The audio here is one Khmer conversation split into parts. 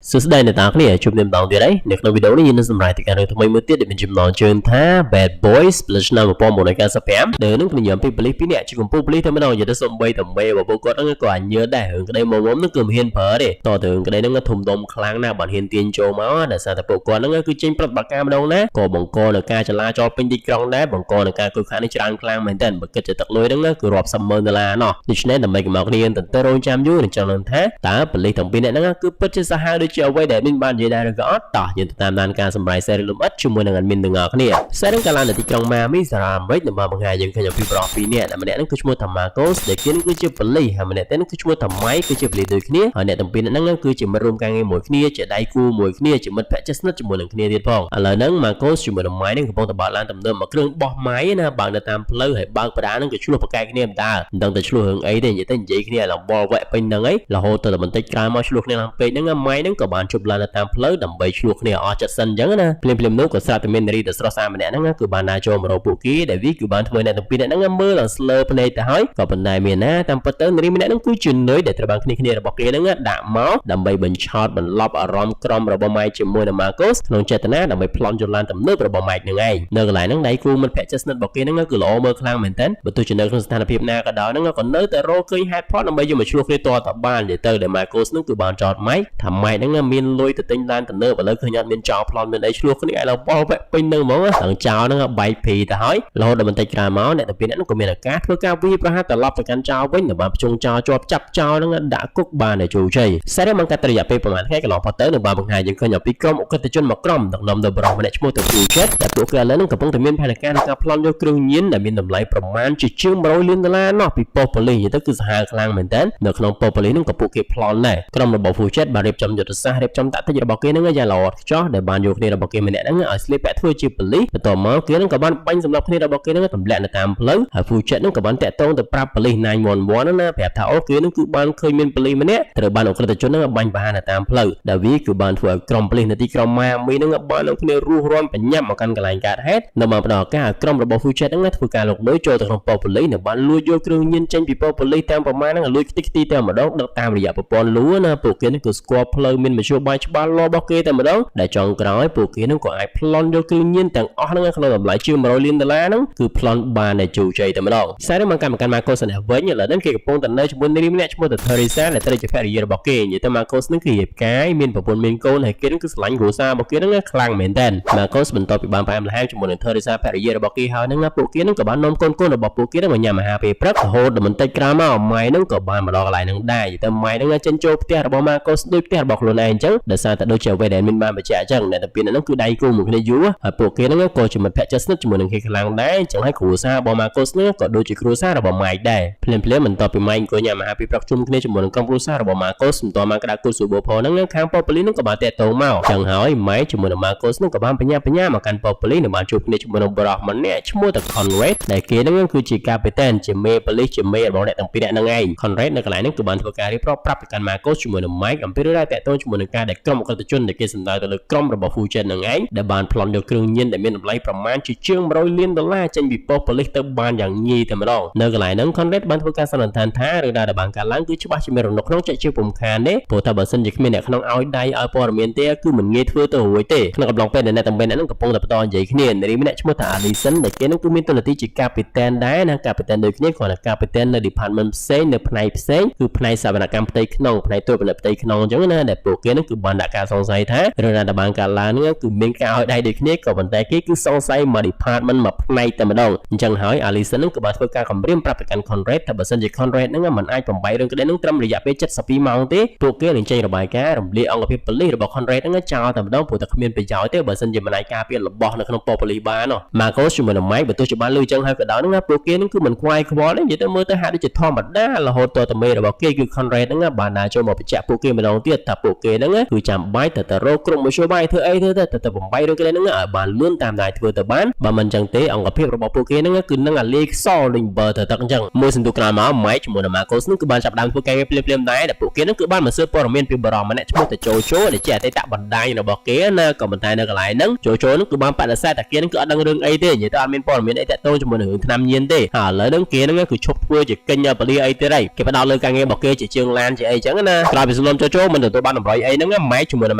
សួស្តីអ្នកទាំងអស់គ្នាជួបគ្នាម្ដងទៀតហើយនៅក្នុងវីដេអូនេះយើងនឹងសម្រាប់ទៅកាន់រឿងថ្មីមួយទៀតដែលមានចំណងជើងថា Bad Boys ផលិតឆ្នាំ1995ដែលនឹងខ្ញុំញ៉ាំពីប៉ូលីសពីរនាក់ជាកំពូលប៉ូលីសតែម្ដងនិយាយទៅសំបីតែមេរបស់ពួកគាត់ហ្នឹងក៏អញញើដែររឿងក្តីមុំមុំហ្នឹងគឺមិនហ៊ានប្រើទេតទៅរឿងក្តីហ្នឹងធំដុំខ្លាំងណាស់បានហ៊ានទាញចូលមកដោយសារតែពួកគាត់ហ្នឹងគឺចេញប្រតិបត្តិការម្ដងណាក៏បង្កនៅការចលាចលពេញទីក្រុងដែរបង្កនៅការខូចខាតនេះច្រើនខ្លាំងមែនទែនបើគិតជាទឹកលុយហ្នឹងគឺរាប់សិបម៉ឺនដុល្លារណោះដូច្នេះដើម្បីកុំឲ្យគ្នាទន្ទឹងរង់ចាំយូរនឹងចង់ដឹងថាតើប៉ូលីសទាំងពីរនាក់ហ្នឹងគឺពិតជាសាហាវដូចជាអ្វីដែលមានបាននិយាយដែរឬក៏អត់តោះយើងទៅតាមដានការសម្រាយ series លម្អិតជាមួយនឹង admin ទាំងអស់គ្នា series កាលឡើងនៅទីក្រុងម៉ាមីសារ៉ាអាមេរិកនឹងបានបង្ហាញយើងឃើញអំពីប្រុសពីរនាក់ដែលម្នាក់ហ្នឹងគឺឈ្មោះថា Marcos ដែលគេគឺជាប៉ូលីសហើយម្នាក់ទៀតគឺឈ្មោះថា Mike គឺជាប៉ូលីសដូចគ្នាហើយអ្នកទាំងពីរនាក់ហ្នឹងគឺជាមិត្តរួមការងារមួយគ្នាជាដៃគូមួយគ្នាជាមិត្តភក្តិជិតស្និទ្ធជាមួយនឹងគ្នាទៀតផងឥឡូវហ្នឹង Marcos ជាមួយនឹង Mike ហ្នឹងកំពុងតែបើកឡានទំនើបមួយគ្រឿងបោះម៉ៃណាបើកនៅតាមផ្លូវហើយបើកបដាហ្នឹងក៏ឆ្លោះប្រកែកគ្នាមិនដើរមិនដឹងតែឆ្លោះរឿងអីទេនិយាយទៅនិយាយគ្នាឡើងបលវែកពេញហ្នឹងឯងរហូតទៅតែបន្តិចក្រោយមកឆ្លោះគ្នាឡើងពេកហ្នឹង Mike ហ្នឹងក៏បានជប់ឡាននៅតាមផ្លូវដើម្បីឆ្លោះគ្នាអស់ចិត្តសិនអញ្ចឹងណាភ្លាមភ្លាមនោះក៏ស្រាប់តែមាននារីដ៏ស្រស់ស្អាតម្នាក់ហ្នឹងគឺបានដើរចូលមករកពួកគេដែលវាគឺបានធ្វើអ្នកទាំងពីរនាក់ហ្នឹងមើលឡើងស្លើភ្នែកទៅហើយក៏ប៉ុន្តែមានណាតាមពិតទៅនារីម្នាក់ហ្នឹងគឺជានុយដែលត្រូវបានគ្នាគ្នារបស់គេហ្នឹងដាក់មកដើម្បីបញ្ឆោតបន្លប់អារម្មណ៍ក្រុមរបស់ Mike ជាមួយនឹង Marcos ក្នុងចេតនាដើម្បីប្លន់យកឡានទំនើបរបស់ Mike នឹងឯងនៅកន្លែងហ្នឹងដៃគូមិត្តភក្តិជិតស្និទ្ធរបស់គេហ្នឹងគឺល្អមើលខ្លាំងមែនទែនបើទោះជានៅក្នុងស្ថានភាពណាក៏ដោយហ្នឹងក៏នៅតែរកឃើញហេតុផលដើម្បីយកមកឆ្លោះគ្នាតតបាននិយាយទៅដែល Marcos ហ្នឹងគឺបានចោទ Mike ថា Mike ហ្នឹងមានលុយទៅទិញឡានទំនើបឥឡូវឃើញអត់មានចោលប្លន់មានអីឆ្លោះគ្នាឲ្យឡើងបលវែកពេញហ្នឹងហ្មងទាំងចោលហ្នឹងបែកភីទៅហើយរហូតដល់បន្តិចក្រោយមកអ្នកទាំងពីរនាក់ហ្នឹងក៏មានឱកាសធ្វើការវាយប្រហារត្រឡប់ទៅកាន់ចោលវិញដែលបានភ្ជង់ចោលជាប់ចាប់ចោលហ្នឹងដាក់គុកបានដោយជោគជ័យសារ៉េបានកាត់រយៈពេលប្រហែលថ្ងៃកន្លងផុតទៅនឹងបានបង្ហាញយើងឃើញអំពីក្រុមឧក្រិដ្ឋជនមួយក្រុមដឹកនាំដោយបុរសម្នាក់ឈ្មោះទៅ Fujet ដែលពួកគេឥឡូវហ្នឹងកំពុងតែមានផែនការក្នុងការប្លន់យកគ្រឿងញៀនដែលមានតម្លៃប្រមាណជាជាង100លានដុល្លារណោះពីប៉ុស្តិ៍ប៉ូលីសនិយាយទៅគឺសាហាវខ្លាំងមែនតើនៅក្នុងប៉ុស្តិ៍ប៉ូលីសហ្នឹងក៏ពួកគេប្លន់ដែរក្រុមរបស់ Fujet បានរៀបចំយុទ្ធសាស្ត្ររៀបចំតាក់ទិចរបស់គេហ្នឹងយ៉ាងល្អឥតខ្ចោះដែលបានយកគ្នារបស់គេម្នាក់ហ្នឹងឲ្យស្លៀកពាក់ធ្វើជាប៉ូលីសបន្ទាប់មកគេហ្នឹងក៏បានបាញ់សម្លាប់គ្នារបស់គេហ្នឹងទម្លាក់នៅតាមផ្លូវហើយ Fujet ហ្នឹងក៏បានតាក់ទងទៅប្រាប់ប៉ូលីស911ហ្នឹងណាប្រាប់ថាអូគេហ្នឹងគឺបានឃើញមានប៉ូលីសម្នាក់ត្រូវបានឧក្រិដ្ឋជនហ្នឹងបាញ់ប្រហារនៅតាមផ្លូវដែលវាគឺបានធ្វើឲ្យក្រុមប៉ូលីសនៅទីក្រុងម៉ាមីហ្នឹងបាននឹងគ្នារស់រានបញ្ញាប់មកកាន់កន្លែងកើតហេតុនៅបានផ្ដល់ឱកាសឲ្យក្រុមរបស់ Fujet ហ្នឹងធ្វើការលុកលុយចូលទៅក្នុងប៉ុស្តិ៍ប៉ូលីសនិងបានលួចយកគ្រឿងញៀនចេញពីប៉ុស្តិ៍ប៉ូលីសទាំងប្រមាណហ្នឹងលួចខ្ទេចខ្ទីតែម្ដងដឹកតាមរយៈប្រព័ន្ធលួណាពួកគេហ្នឹងគឺស្គាល់ផ្លូវមានមធ្យោបាយច្បាស់លាស់របស់គេតែម្ដងដែលចុងក្រោយពួកគេហ្នឹងក៏អាចប្លន់យកគ្រឿងញៀនទាំងអស់ហ្នឹងក្នុងតម្លៃជាង100លានដុល្លារហ្នឹងគឺប្លន់បានដោយជោគជ័យតែម្ដងសារមកកម្មការ Marcos នេះវិញឥឡូវហ្នឹងគេកំពុងតែនៅជាមួយនារីម្នាក់ឈ្មោះថា Teresa ដែលត្រូវជាភរិយារបស់គេនិយាយទៅ Marcos ហ្នឹងគឺរៀបការមានប្រពន្ធមានកូនហើយគេហ្នឹងគឺស្រឡាញ់គ្រួសាររបស់គេហ្នឹងខ្លាំងមែនតើ Marcos បន្ទាប់ពីបានផ្អែមល្ហែមជាមួយនឹង Teresa ភរិយារបស់គេហើយហ្នឹងពួកគេហ្នឹងក៏បាននាំកូនកូនរបស់ពួកគេហ្នឹងមកញ៉ាំអាហារពេលព្រឹករហូតដល់បន្តិចក្រោយមកម៉ែហ្នឹងក៏បានមកដល់កន្លែងហ្នឹងដែរនិយាយទៅម៉ែហ្នឹងចេញចូលផ្ទះរបស់ Marcos ដូចផ្ទះរបស់ខ្លួនឯងអញ្ចឹងដោយសារតែដូចជាអ្វីដែលមានបានបញ្ជាក់អញ្ចឹងអ្នកទាំងពីរហ្នឹងគឺដៃគូមួយគ្នាយូរហើយពួកគេហ្នឹងក៏ជាមិត្តភក្តិជិតស្និទ្ធជាមួយនឹងគេខ្លាំងដែរអញ្ចឹងហើយគ្រួសាររបស់ Marcos ហ្នឹងក៏ដូចជាគ្រួសាររបស់ Mike ដែរភ្លាមភ្លាមបន្ទាប់ពី Mike អង្គុយញ៉ាំអាហារពេលព្រឹកជុំគ្នាជាមួយនឹងក្រុមគ្រួសាររបស់ Marcos មិនទាន់បានក្តៅគូស៊ូបូផងហ្នឹងខាងប៉ុស្តិ៍ប៉ូលីសហ្នឹងក៏បានតាក់ទងមកចឹងហើយ Mike ជាមួយនឹង Marcos ហ្នឹងក៏បានបញ្ញាបញ្ញាមកកាន់ប៉ុស្តិ៍ប៉ូលីសនិងបានជួបគ្នាជាមួយនឹងបុរសម្នាក់ឈ្មោះថា Conrad ដែលគេហ្នឹងគឺជាកាពីតានជាមេប៉ូលីសជាមេរបស់អ្នកទាំងពីរនាក់ហ្នឹងឯង Conrad នៅកន្លែងហ្នឹងគឺបានធ្វើការរៀបរាប់ប្រាប់ទៅកាន់ Marcos ជាមួយនឹង Mike អំពីរឿងរ៉ាវតាក់ទងជាមួយនឹងការដែលក្រុមឧក្រិដ្ឋជនដែលគេសំដៅទៅលើក្រុមរបស់ Fujet ហ្នឹងឯងដែលបានប្លន់យកគ្រឿងញៀនដែលមានតម្លៃប្រមាណជាជាង100លានដុល្លារចេញពីប៉ុស្តិ៍ប៉ូលីសទៅបានយ៉ាងងាយតែម្ដងនៅកន្លែងហ្នឹង Conrad បានធ្វើការសន្និដ្ឋានថារឿងរ៉ាវដែលបានកើតឡើងគឺច្បាស់ជាមានរនុកក្នុងជាក់ជាពុំខានទេព្រោះថាបើសិនជាគ្មានអ្នកក្នុងឲ្យដៃឲ្យព័ត៌មានទេគឺមិនងាយធ្វើទៅរួចទេក្នុងកំឡុងពេលដែលអ្នកទាំងពីរនាក់ហ្នឹងកំពុងតែបន្តនិយាយគ្នានារីម្នាក់ឈ្មោះថា Alison ដែលគេហ្នឹងគឺមានតួនាទីជាកាពីតានដែរណាកាពីតានដូចគ្នាគ្រាន់តែកាពីតាននៅ department ផ្សេងនៅផ្នែកផ្សេងគឺផ្នែកសវនកម្មផ្ទៃក្នុងផ្នែកត្រួតពិនិត្យផ្ទៃក្នុងអញ្ចឹងណាដែលពួកគេហ្នឹងគឺបានដាក់ការសង្ស័យថារឿងរ៉ាវដែលបានកើតឡើងហ្នឹងគឺមានការឲ្យដៃដូចគ្នាក៏ប៉ុន្តែគេគឺសង្ស័យមក department មួយផ្នែកតែម្ដងអញ្ចឹងហើយ Alison ហ្នឹងក៏បានធ្វើការគម្រាមប្រាប់ទៅកាន់ Conrad ថាបើសិនជា Conrad ហ្នឹងមិនអាចបំបីរឿងក្តីហ្នឹងត្រឹមរយៈពេល72ម៉ោងទេពួកគេនឹងចេញរបាយការណ៍រំលាយអង្គភាពប៉ូលីសរបស់ Conrad ហ្នឹងចោលតែម្ដងព្រោះតែគ្មានប្រយោជន៍ទេបើសិនជាមិនអាចការពាររបស់នៅក្នុងប៉ុស្តិ៍ប៉ូលីសបាន Marcos ជាមួយនឹង Mike បើទោះជាបានលឺចឹងហើយក៏ដោយហ្នឹងពួកគេហ្នឹងគឺមិនខ្វាយខ្វល់ទេនិយាយទៅមើលទៅហាក់ដូចជាធម្មតារហូតតទៅមេរបស់គេគឺ Conrad ហ្នឹងបានដើរចូលមកបញ្ជាក់ពួកគេម្ដងទៀតថាពួកគេហ្នឹងគឺចាំបាច់ត្រូវតែរកគ្រប់មធ្យោបាយធ្វើអីធ្វើទៅទៅបំបីរឿងគេហ្នឹងឲ្យបានលឿនតាមដែលធ្វើទៅបានបើមិនចឹងទេអង្គភាពរបស់ពួកគេហ្នឹងគឺនឹងអាលាយខ្សលដូចបើទៅទឹកអញ្ចឹងមួយសន្ទុះក្រោយមក Mike ជាមួយនឹង Marcos ហ្នឹងគឺបានចាប់ផ្ដើមធ្វើការងារភ្លាមៗដែរដែលពួកគេហ្នឹងគឺបានមកស៊ើបព័ត៌មានពីបុរសម្នាក់ឈ្មោះតែចូលចូលដែលជាអតីតបណ្ដាញរបស់គេណាក៏ប៉ុន្តែនៅកន្លែងហ្នឹងចូលចូលហ្នឹងគឺបានបដិសេធតែគេហ្នឹងគឺអត់ដឹងរឿងអីទេនិយាយទៅអត់មានព័ត៌មានអីតាក់ទងជាមួយនឹងរឿងថ្នាំញៀនទេហើយឥឡូវហ្នឹងគេហ្នឹងគឺឈប់ធ្វើជាកិញ្ញពលាអីទៀតហើយគេផ្ដោតលើការងាររបស់គេជាជើងឡានជាអីចឹងណាក្រោយពីសលំចូលចូលមិនទទួលបានតម្រុយ។ តម្រុយអីហ្នឹងម៉ែជាមួយនឹង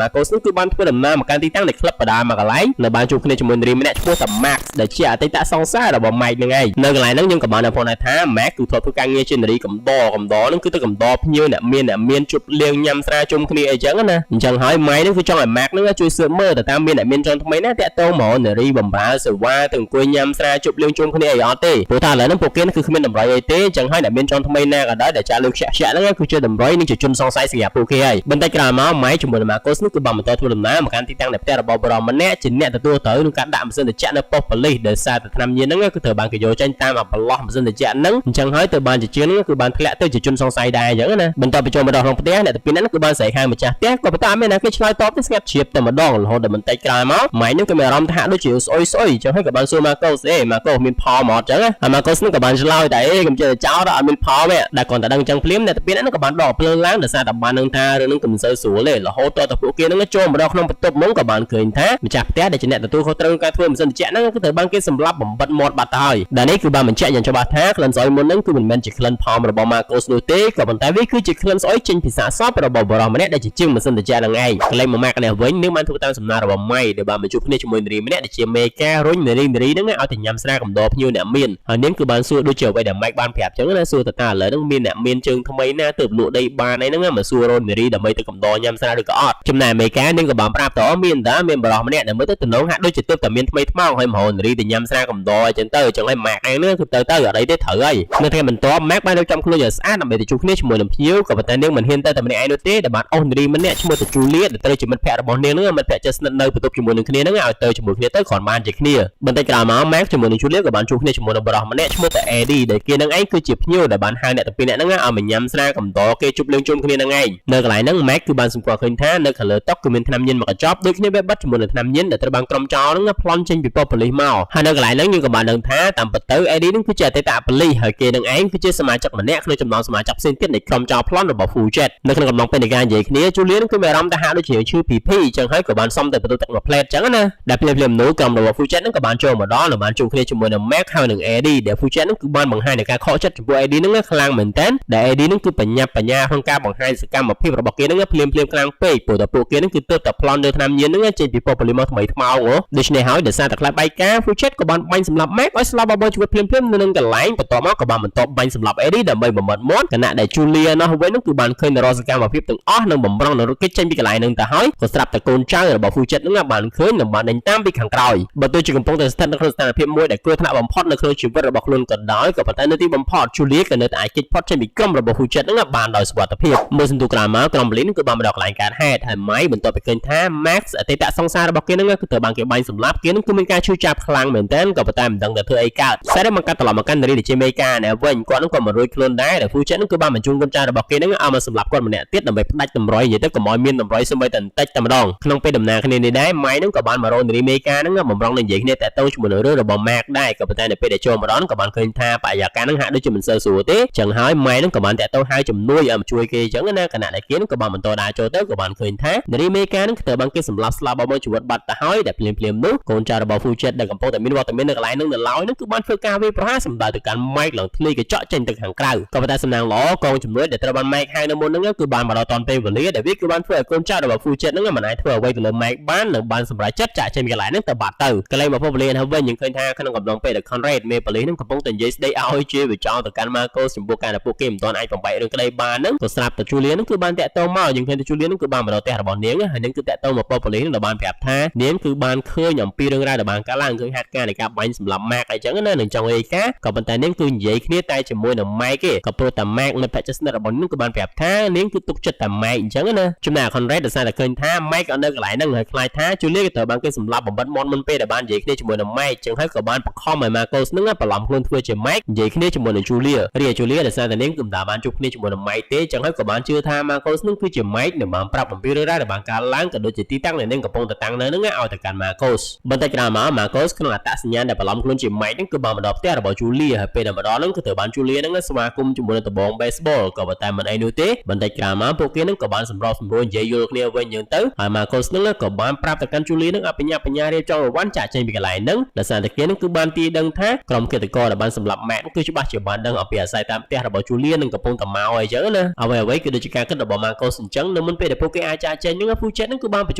Marcos ហ្នឹងគឺបានធ្វើដំណើរមកកាន់ទីតាំងនៃក្លឹបបដាមួយកន្លែងនៅបានជួបគ្នាជាមួយនារីម្នាក់ឈ្មោះថា Max ដែលជាអតីតសង្សាររបស់ Mike ហ្នឹងឯងនៅកន្លែងហ្នឹងយើងក៏បានដឹងផងដែរថា Max គឺធ្លាប់ធ្វើការងារជានារីកំដរកំដរហ្នឹងគឺទៅកំដរភ្ញៀវអ្នកមានអ្នកមានជប់លៀងញ៉ាំស្រាជុំគ្នាអីចឹងណាអញ្ចឹងហើយ Mike ហ្នឹងគឺចង់ឲ្យ Max ហ្នឹងជួយស៊ើបមើលទៅតាមមានអ្នកមានជនថ្មីណាតាក់ទងមកនារីបំរើសេវាទៅអង្គុយញ៉ាំស្រាជប់លៀងជុំគ្នាអីអត់ទេព្រោះថាឥឡូវហ្នឹងពួកគេគឺគ្មានតម្រុយអីទេអញ្ចឹងហើយអ្នកមានជនថ្មីណាក៏ដោយដែលចាក់លុយខ្ជាក់ខ្ជាក់ហ្នឹងគឺជាតម្រុយនិងជាជនសង្ស័យសម្រាប់ពួកគេហើយបន្តិចក្រោយមក Mike ជាមួយនឹង Marcos នោះគឺបានបន្តធ្វើដំណើរមកកាន់ទីតាំងនៃផ្ទះរបស់បុរសម្នាក់ជាអ្នកទទួលត្រូវក្នុងការដាក់ម៉ាស៊ីនត្រជាក់នៅប៉ុស្តិ៍ប៉ូលីសដោយសារតែថ្នាំញៀនហ្នឹងគឺត្រូវបានគេយកចេញតាមអាប្រឡោះម៉ាស៊ីនត្រជាក់ហ្នឹងអញ្ចឹងហើយទៅបានជាជាងហ្នឹងគឺបានធ្លាក់ទៅជាជនសង្ស័យដែរអញ្ចឹងណាបន្ទាប់ពីចូលមកដល់ក្នុងផ្ទះអ្នកទាំងពីរហ្នឹងគឺបានស្រែកហៅម្ចាស់ផ្ទះក៏ប៉ុន្តែអត់មានណាគេឆ្លើយតបទេស្ងាត់ជ្រាបតែម្ដងរហូតដល់បន្តិចក្រោយមកម៉ៃហ្នឹងក៏មានអារម្មណ៍ថាដូចជាស្អុយស្អុយអញ្ចឹងហើយក៏បានសួរ Marcos អេ Marcos មានផលមកអត់អញ្ចឹងណាហើយ Marcos ហ្នឹងក៏បានឆ្លើយតែអេកុំជឿតែចោលអត់មានផលទេដែលគាត់តែដឹងអញ្ចឹងភ្លាមអ្នកទាំងពីរហ្នឹងក៏បានដកភ្លើងឡើងដោយសារតែបាននឹងថារឿងហ្នឹងក៏មិនសូវស្រួលទេរហូតតទៅពួកគេហ្នឹងចូលមកដល់ក្នុងបន្ទប់ហ្មងក៏បានឃើញថាម្ចាស់ផ្ទះដែលជាអ្នកទទួលខុសត្រូវការធ្វើម៉ាស៊ីនត្រជាក់ហ្នឹងគឺត្រូវបានគេសម្លាប់បំបិតមាត់បាត់ទៅហើយដែលនេះគឺបានបញ្ជាក់យ៉ាងច្បាស់ថាក្លិនស្អុយមុនហ្នឹងគឺមិនមែនជាក្លិនផោមរបស់ Marcos នោះទេក៏ប៉ុន្តែវាគឺជាក្លិនស្អុយចេញពីសាកសពរបស់បុរសម្នាក់ដែលជាជាងម៉ាស៊ីនត្រជាក់ហ្នឹងឯងកន្លែងមួយម៉ាក់នេះវិញនឹងបានធ្វើតាមសំណើរបស់ម៉ៃដែលបានបញ្ជួបគ្នាជាមួយនារីម្នាក់ដែលជាមេការរុញនារីនារីហ្នឹងឲ្យទៅញ៉ាំស្រាកំដរភ្ញៀវអ្នកមានហើយនាងគឺបានសួរដូចជាអ្វីដែលម៉ៃបានប្រាប់ចឹងណាសួរតើតើឥឡូវហ្នឹងមានអ្នកមានជើងថ្មីណាទើបលក់ដីបានអីហ្នឹងមកសួររនារីដើម្បីទៅកំដរញ៉ាំស្រាឬក៏អត់ចំណែកមេការនាងក៏បានប្រាប់តើមានតាមានបរិសម្នាក់ដែលមើលទៅតំណងហាក់ដូចជាទើបតែមានថ្មីថ្មោងហើយមករនារីទៅញ៉ាំស្រាកំដរអីចឹងទៅចឹងហើយម៉ាក់ឯងហ្នឹងគឺទៅទៅអត់អីទេត្រូវហើយនៅថ្ងៃបន្ទាប់ម៉ាក់បានរៀបចំខ្លួនយ៉ាងស្អាតដើម្បីទៅជួបគ្នាជាមួយនឹងភ្ញៀវក៏ប៉ុន្តែនាងមិនហ៊ានទៅតែម្នាក់ឯងនោះទេដែលបានអូសនារីម្នាក់ឈ្មោះទៅជូលៀដែលត្រូវជាមិត្តភក្តិរបស់នាងហ្នឹងមិត្តភក្តិជិតស្និទ្ធនៅបន្ទប់ជាមួយនឹងគ្នាហ្នឹងឲ្យទៅជាមួយគ្នាទៅគ្រាន់បានជាគ្នាបន្តិចក្រោយមកម៉ាក់ជាមួយនឹងជូលៀក៏បានជួបគ្នាជាមួយនឹងបុរសម្នាក់ឈ្មោះតែអេឌីដែលគេនឹងឯងគឺជាភ្ញៀវដែលបានហៅអ្នកទាំងពីរនាក់ហ្នឹងឲ្យមកញ៉ាំស្រាកំដរគេជប់លៀងជុំគ្នាហ្នឹងឯងនៅកន្លែងហ្នឹងម៉ាក់គឺបានសម្គាល់ឃើញថានៅខាងលើតុគឺមានថ្នាំញៀនមួយកញ្ចប់ដូចគ្នាបែបបិទជាមួយនឹងថ្នាំញៀនដែលត្រូវបានក្រុមចោរហ្នឹងប្លន់ចេញពីប៉ុស្តិ៍ប៉ូលីសមកហើយនៅកន្លែងហ្នឹងយើងក៏បានដឹងថាតាមពិតទៅអេឌីហ្នឹងគឺជាអតីតប៉ូលីសហើយគេនឹងឯងគឺជាសមាជិកម្នាក់ក្នុងចំណោមសមាជិកផ្សេងទៀតនៃក្រុមចោរប្លន់របស់ Fujet នៅក្នុងកំឡុងពេលនៃការនិយាយគ្នាជូលៀនគឺមានអារម្មណ៍ថាហាក់ដូចជាឈឺភីភីអញ្ចឹងហើយក៏បានសុំទៅបន្ទប់ទឹកមួយផ្លែតអញ្ចឹងណាដែលភ្លាមភ្លាមនោះក្រុមរបស់ Fujet ហ្នឹងក៏បានចូលមកដល់និងបានជួបគ្នាជាមួយនឹង Mac ហើយនឹង Eddie ដែល Fujet ហ្នឹងគឺបានបង្ហាញនៃការខកចិត្តចំពោះ Eddie ហ្នឹងខ្លាំងមែនទែនដែល Eddie ហ្នឹងគឺបញ្ញាប់បញ្ញាក្នុងការបង្ហាញសកម្មភាពរបស់គេហ្នឹងភ្លាមភ្លាមខ្លាំងពេកព្រោះតែពួកគេហ្នឹងគឺទើបតែប្លន់លើថ្នាំញៀនហ្នឹងចេញពីប៉ុស្តិ៍ប៉ូលីសមកថ្មីថ្មោងហ៎ដូច្នេះហើយដោយសារតែខ្លាចបែកការ Fujet ក៏បានបាញ់សម្លាប់ Mac ឲ្យស្លាប់បបោជីវិតភ្លាមភ្លាមនៅនឹងកន្លែងបន្ទាប់មកក៏បានបន្តបាញ់សម្លាប់ Eddie ដើម្បីបំបត្តិមាត់ខណៈដែល Julia នោះវិញហ្នឹងគឺបានឃើញរាល់សកម្មភាពទាំងអស់និងបំរុងនឹងរត់គេចចេញពីកន្លែងហ្នឹងទៅហើយក៏ស្រាប់តែកូនចៅរបស់ Fujet ហ្នឹងបានឃើញនិងបានដេញតាមពីខាងក្រោយបើទោះជាកំពុងតែស្ថិតនៅក្នុងស្ថានភាពមួយដែលគ្រោះថ្នាក់បំផុតនៅក្នុងជីវិតរបស់ខ្លួនក៏ដោយក៏ប៉ុន្តែនៅទីបំផុត Julia ក៏នៅតែអាចគេចផុតចេញពីក្រុមរបស់ Fujet ហ្នឹងបានដោយសុវត្ថិភាពមួយសន្ទុះក្រោយមកក្រុមប៉ូលីសគឺបានមកដល់កន្លែងកើតហេតុហើយ Mike បន្ទាប់ពីឃើញថា Max អតីតសង្សាររបស់គេហ្នឹងគឺត្រូវបានគេបាញ់សម្លាប់គេហ្នឹងគឺមានការឈឺចាប់ខ្លាំងមែនទែនក៏ប៉ុន្តែមិនដឹងថាធ្វើអីកើតតែមកកាត់ត្រឡប់មកកាន់នារីដែលជាមេការណែវិញគាត់ហ្នឹងក៏មិនរួចខ្លួនដែរដែល Fujet ហ្នឹងគឺបានបញ្ជូនកូនចៅរបស់គេហ្នឹងឲ្យមកសម្លាប់គាត់ម្នាក់ទៀតដើម្បីផ្ដាច់តម្រុយនិយាយទៅកុំឲ្យមានតម្រុយសូម្បីតែបន្តិចតែម្ដងក្នុងពេលដំណើរគ្នានេះដែរ Mike ហ្នឹងក៏បានមករកនារីមេការហ្នឹងបំរុងនឹងនិយាយគ្នាតាក់ទងជាមួយនឹងរឿងរបស់ Mark ដែរក៏ប៉ុន្តែនៅពេលដែលចូលមកដល់ក៏បានឃើញថាបរិយាកាសហ្នឹងហាក់ដូចជាមិនសូវស្រួលទេចឹងហើយ Mike ហ្នឹងក៏បានតាក់ទងហៅជំនួយឲ្យមកជួយគេចឹងណាខណៈដែលគេហ្នឹងក៏បានបន្តដើរចូលទៅក៏បានឃើញថានារីមេការហ្នឹងត្រូវបានគេសម្លាប់ស្លាប់បបោជីវិតបាត់ទៅហើយដែលភ្លាមភ្លាមនោះកូនចៅរបស់ Fujet ដែលកំពុងតែមានវត្តមាននៅកន្លែងហ្នឹងនៅឡើយហ្នឹងគឺបានធ្វើការវាយប្រហារសម្ដៅទៅកាន់ Mike ឡើងធ្លាយកញ្ចក់ចេញទៅខាងក្រៅក៏ប៉ុន្តែសំណាងល្អកងជំនួយដែលត្រូវបាន Mike ហៅនៅមុនហ្នឹងគឺបានមកដល់តាន់ពេលវេលាដែលវាគឺបានធ្វើឲ្យកូនចៅរបស់ Fujet ហ្នឹងមិនអាចធ្វើអ្វីទៅលើ Mike បាននិងបានសម្រេចចិត្តចាក់ចេញពីកន្លែងហ្នឹងទៅបាត់ទៅកន្លែងមកពពលានហើយវិញយើងឃើញថាក្នុងកំឡុងពេលដែល Conrad មេប៉ូលីសហ្នឹងកំពុងតែនិយាយស្ដីឲ្យជាវិចោទៅកាន់ Marcos ចំពោះការដែលពួកគេមិនទាន់អាចបំបែករឿងក្តីបានហ្នឹងក៏ស្រាប់តែ Julia ហ្នឹងគឺបានតាក់ទងមកយើងឃើញតែ Julia ហ្នឹងគឺបានមកដល់ផ្ទះរបស់នាងហើយនាងគឺតាក់ទងមកប៉ូលីសហ្នឹងដែលបានប្រាប់ថានាងគឺបានឃើញអំពីរឿងរ៉ាវដែលបានកើតឡើងឃើញហេតុការណ៍នៃការបាញ់សម្លាប់ Mark អីចឹងណានឹងចង់រាយការណ៍ក៏ប៉ុន្តែនាងគឺនិយាយគ្នាតែជាមួយនឹង Mike ទេក៏ព្រោះតែ Mike មិត្តភក្តិជិតស្និទ្ធរបស់នាងគឺបានប្រាប់ថានាងគឺទុកចិត្តតែ Mike អញ្ចឹងណាចំណែក Conrad ដោយសារតែឃើញថា Mike អត់នៅកន្លែងហ្នឹងហើយខ្លាចថា Julia ក៏ត្រូវបានគេសម្លាប់បំបិតមាត់មុនពេលដែលបាននិយាយគ្នាជាមួយនឹង Mike ចឹងហើយក៏បានបង្ខំឲ្យ Marcos ហ្នឹងបន្លំខ្លួនធ្វើជា Mike និយាយគ្នាជាមួយនឹង Julia រីឯ Julia ដោយសារតែនាងគឺមិនដែលបានជួបគ្នាជាមួយនឹង Mike ទេចឹងហើយក៏បានជឿថា Marcos ហ្នឹងគឺជា Mike និងបានប្រាប់អំពីរឿងរ៉ាវដែលបានកើតឡើងក៏ដូចជាទីតាំងដែលនាងកំពុងតែតាំងនៅហ្នឹងឲ្យទៅកាន់ Marcos បន្តិចក្រោយមក Marcos ក្នុងអត្តសញ្ញាណដែលបន្លំខ្លួនជា Mike ហ្នឹងគឺបានមកដល់ផ្ទះរបស់ Julia ហើយពេលដែលមកដល់ហ្នឹងគឺត្រូវបាន Julia ហ្នឹងស្វាគមន៍ជាមួយនឹងដំបង baseball ក៏ប៉ុន្តែមិនអីនោះទេបន្តិចក្រោយមកពួកគេហ្នឹងក៏បានសម្របសម្រួលនិយាយយល់គ្នាវិញចឹងទៅហើយ Marcos ហ្នឹងក៏បានប្រាប់ទៅកាន់ Julia ហ្នឹងឲ្យបញ្ញាបញ្ញារៀបចំអីវ៉ាន់ចាក់ចេញពីកន្លែងហ្នឹងដោយសារតែគេហ្នឹងគឺបានទីដឹងថាក្រុមឃាតករដែលបានសម្លាប់ Max គឺច្បាស់ជាបានដឹងអំពីអាស័យតាមផ្ទះរបស់ Julia នឹងកំពុងតែមកអីចឹងណាអ្វីអ្វីគឺដូចជាការគិតរបស់ Marcos អញ្ចឹងនៅ នៅមុនពេលដែលពួកគេអាចចាកចេញហ្នឹង Fujet ហ្នឹងគឺបានបញ្ជ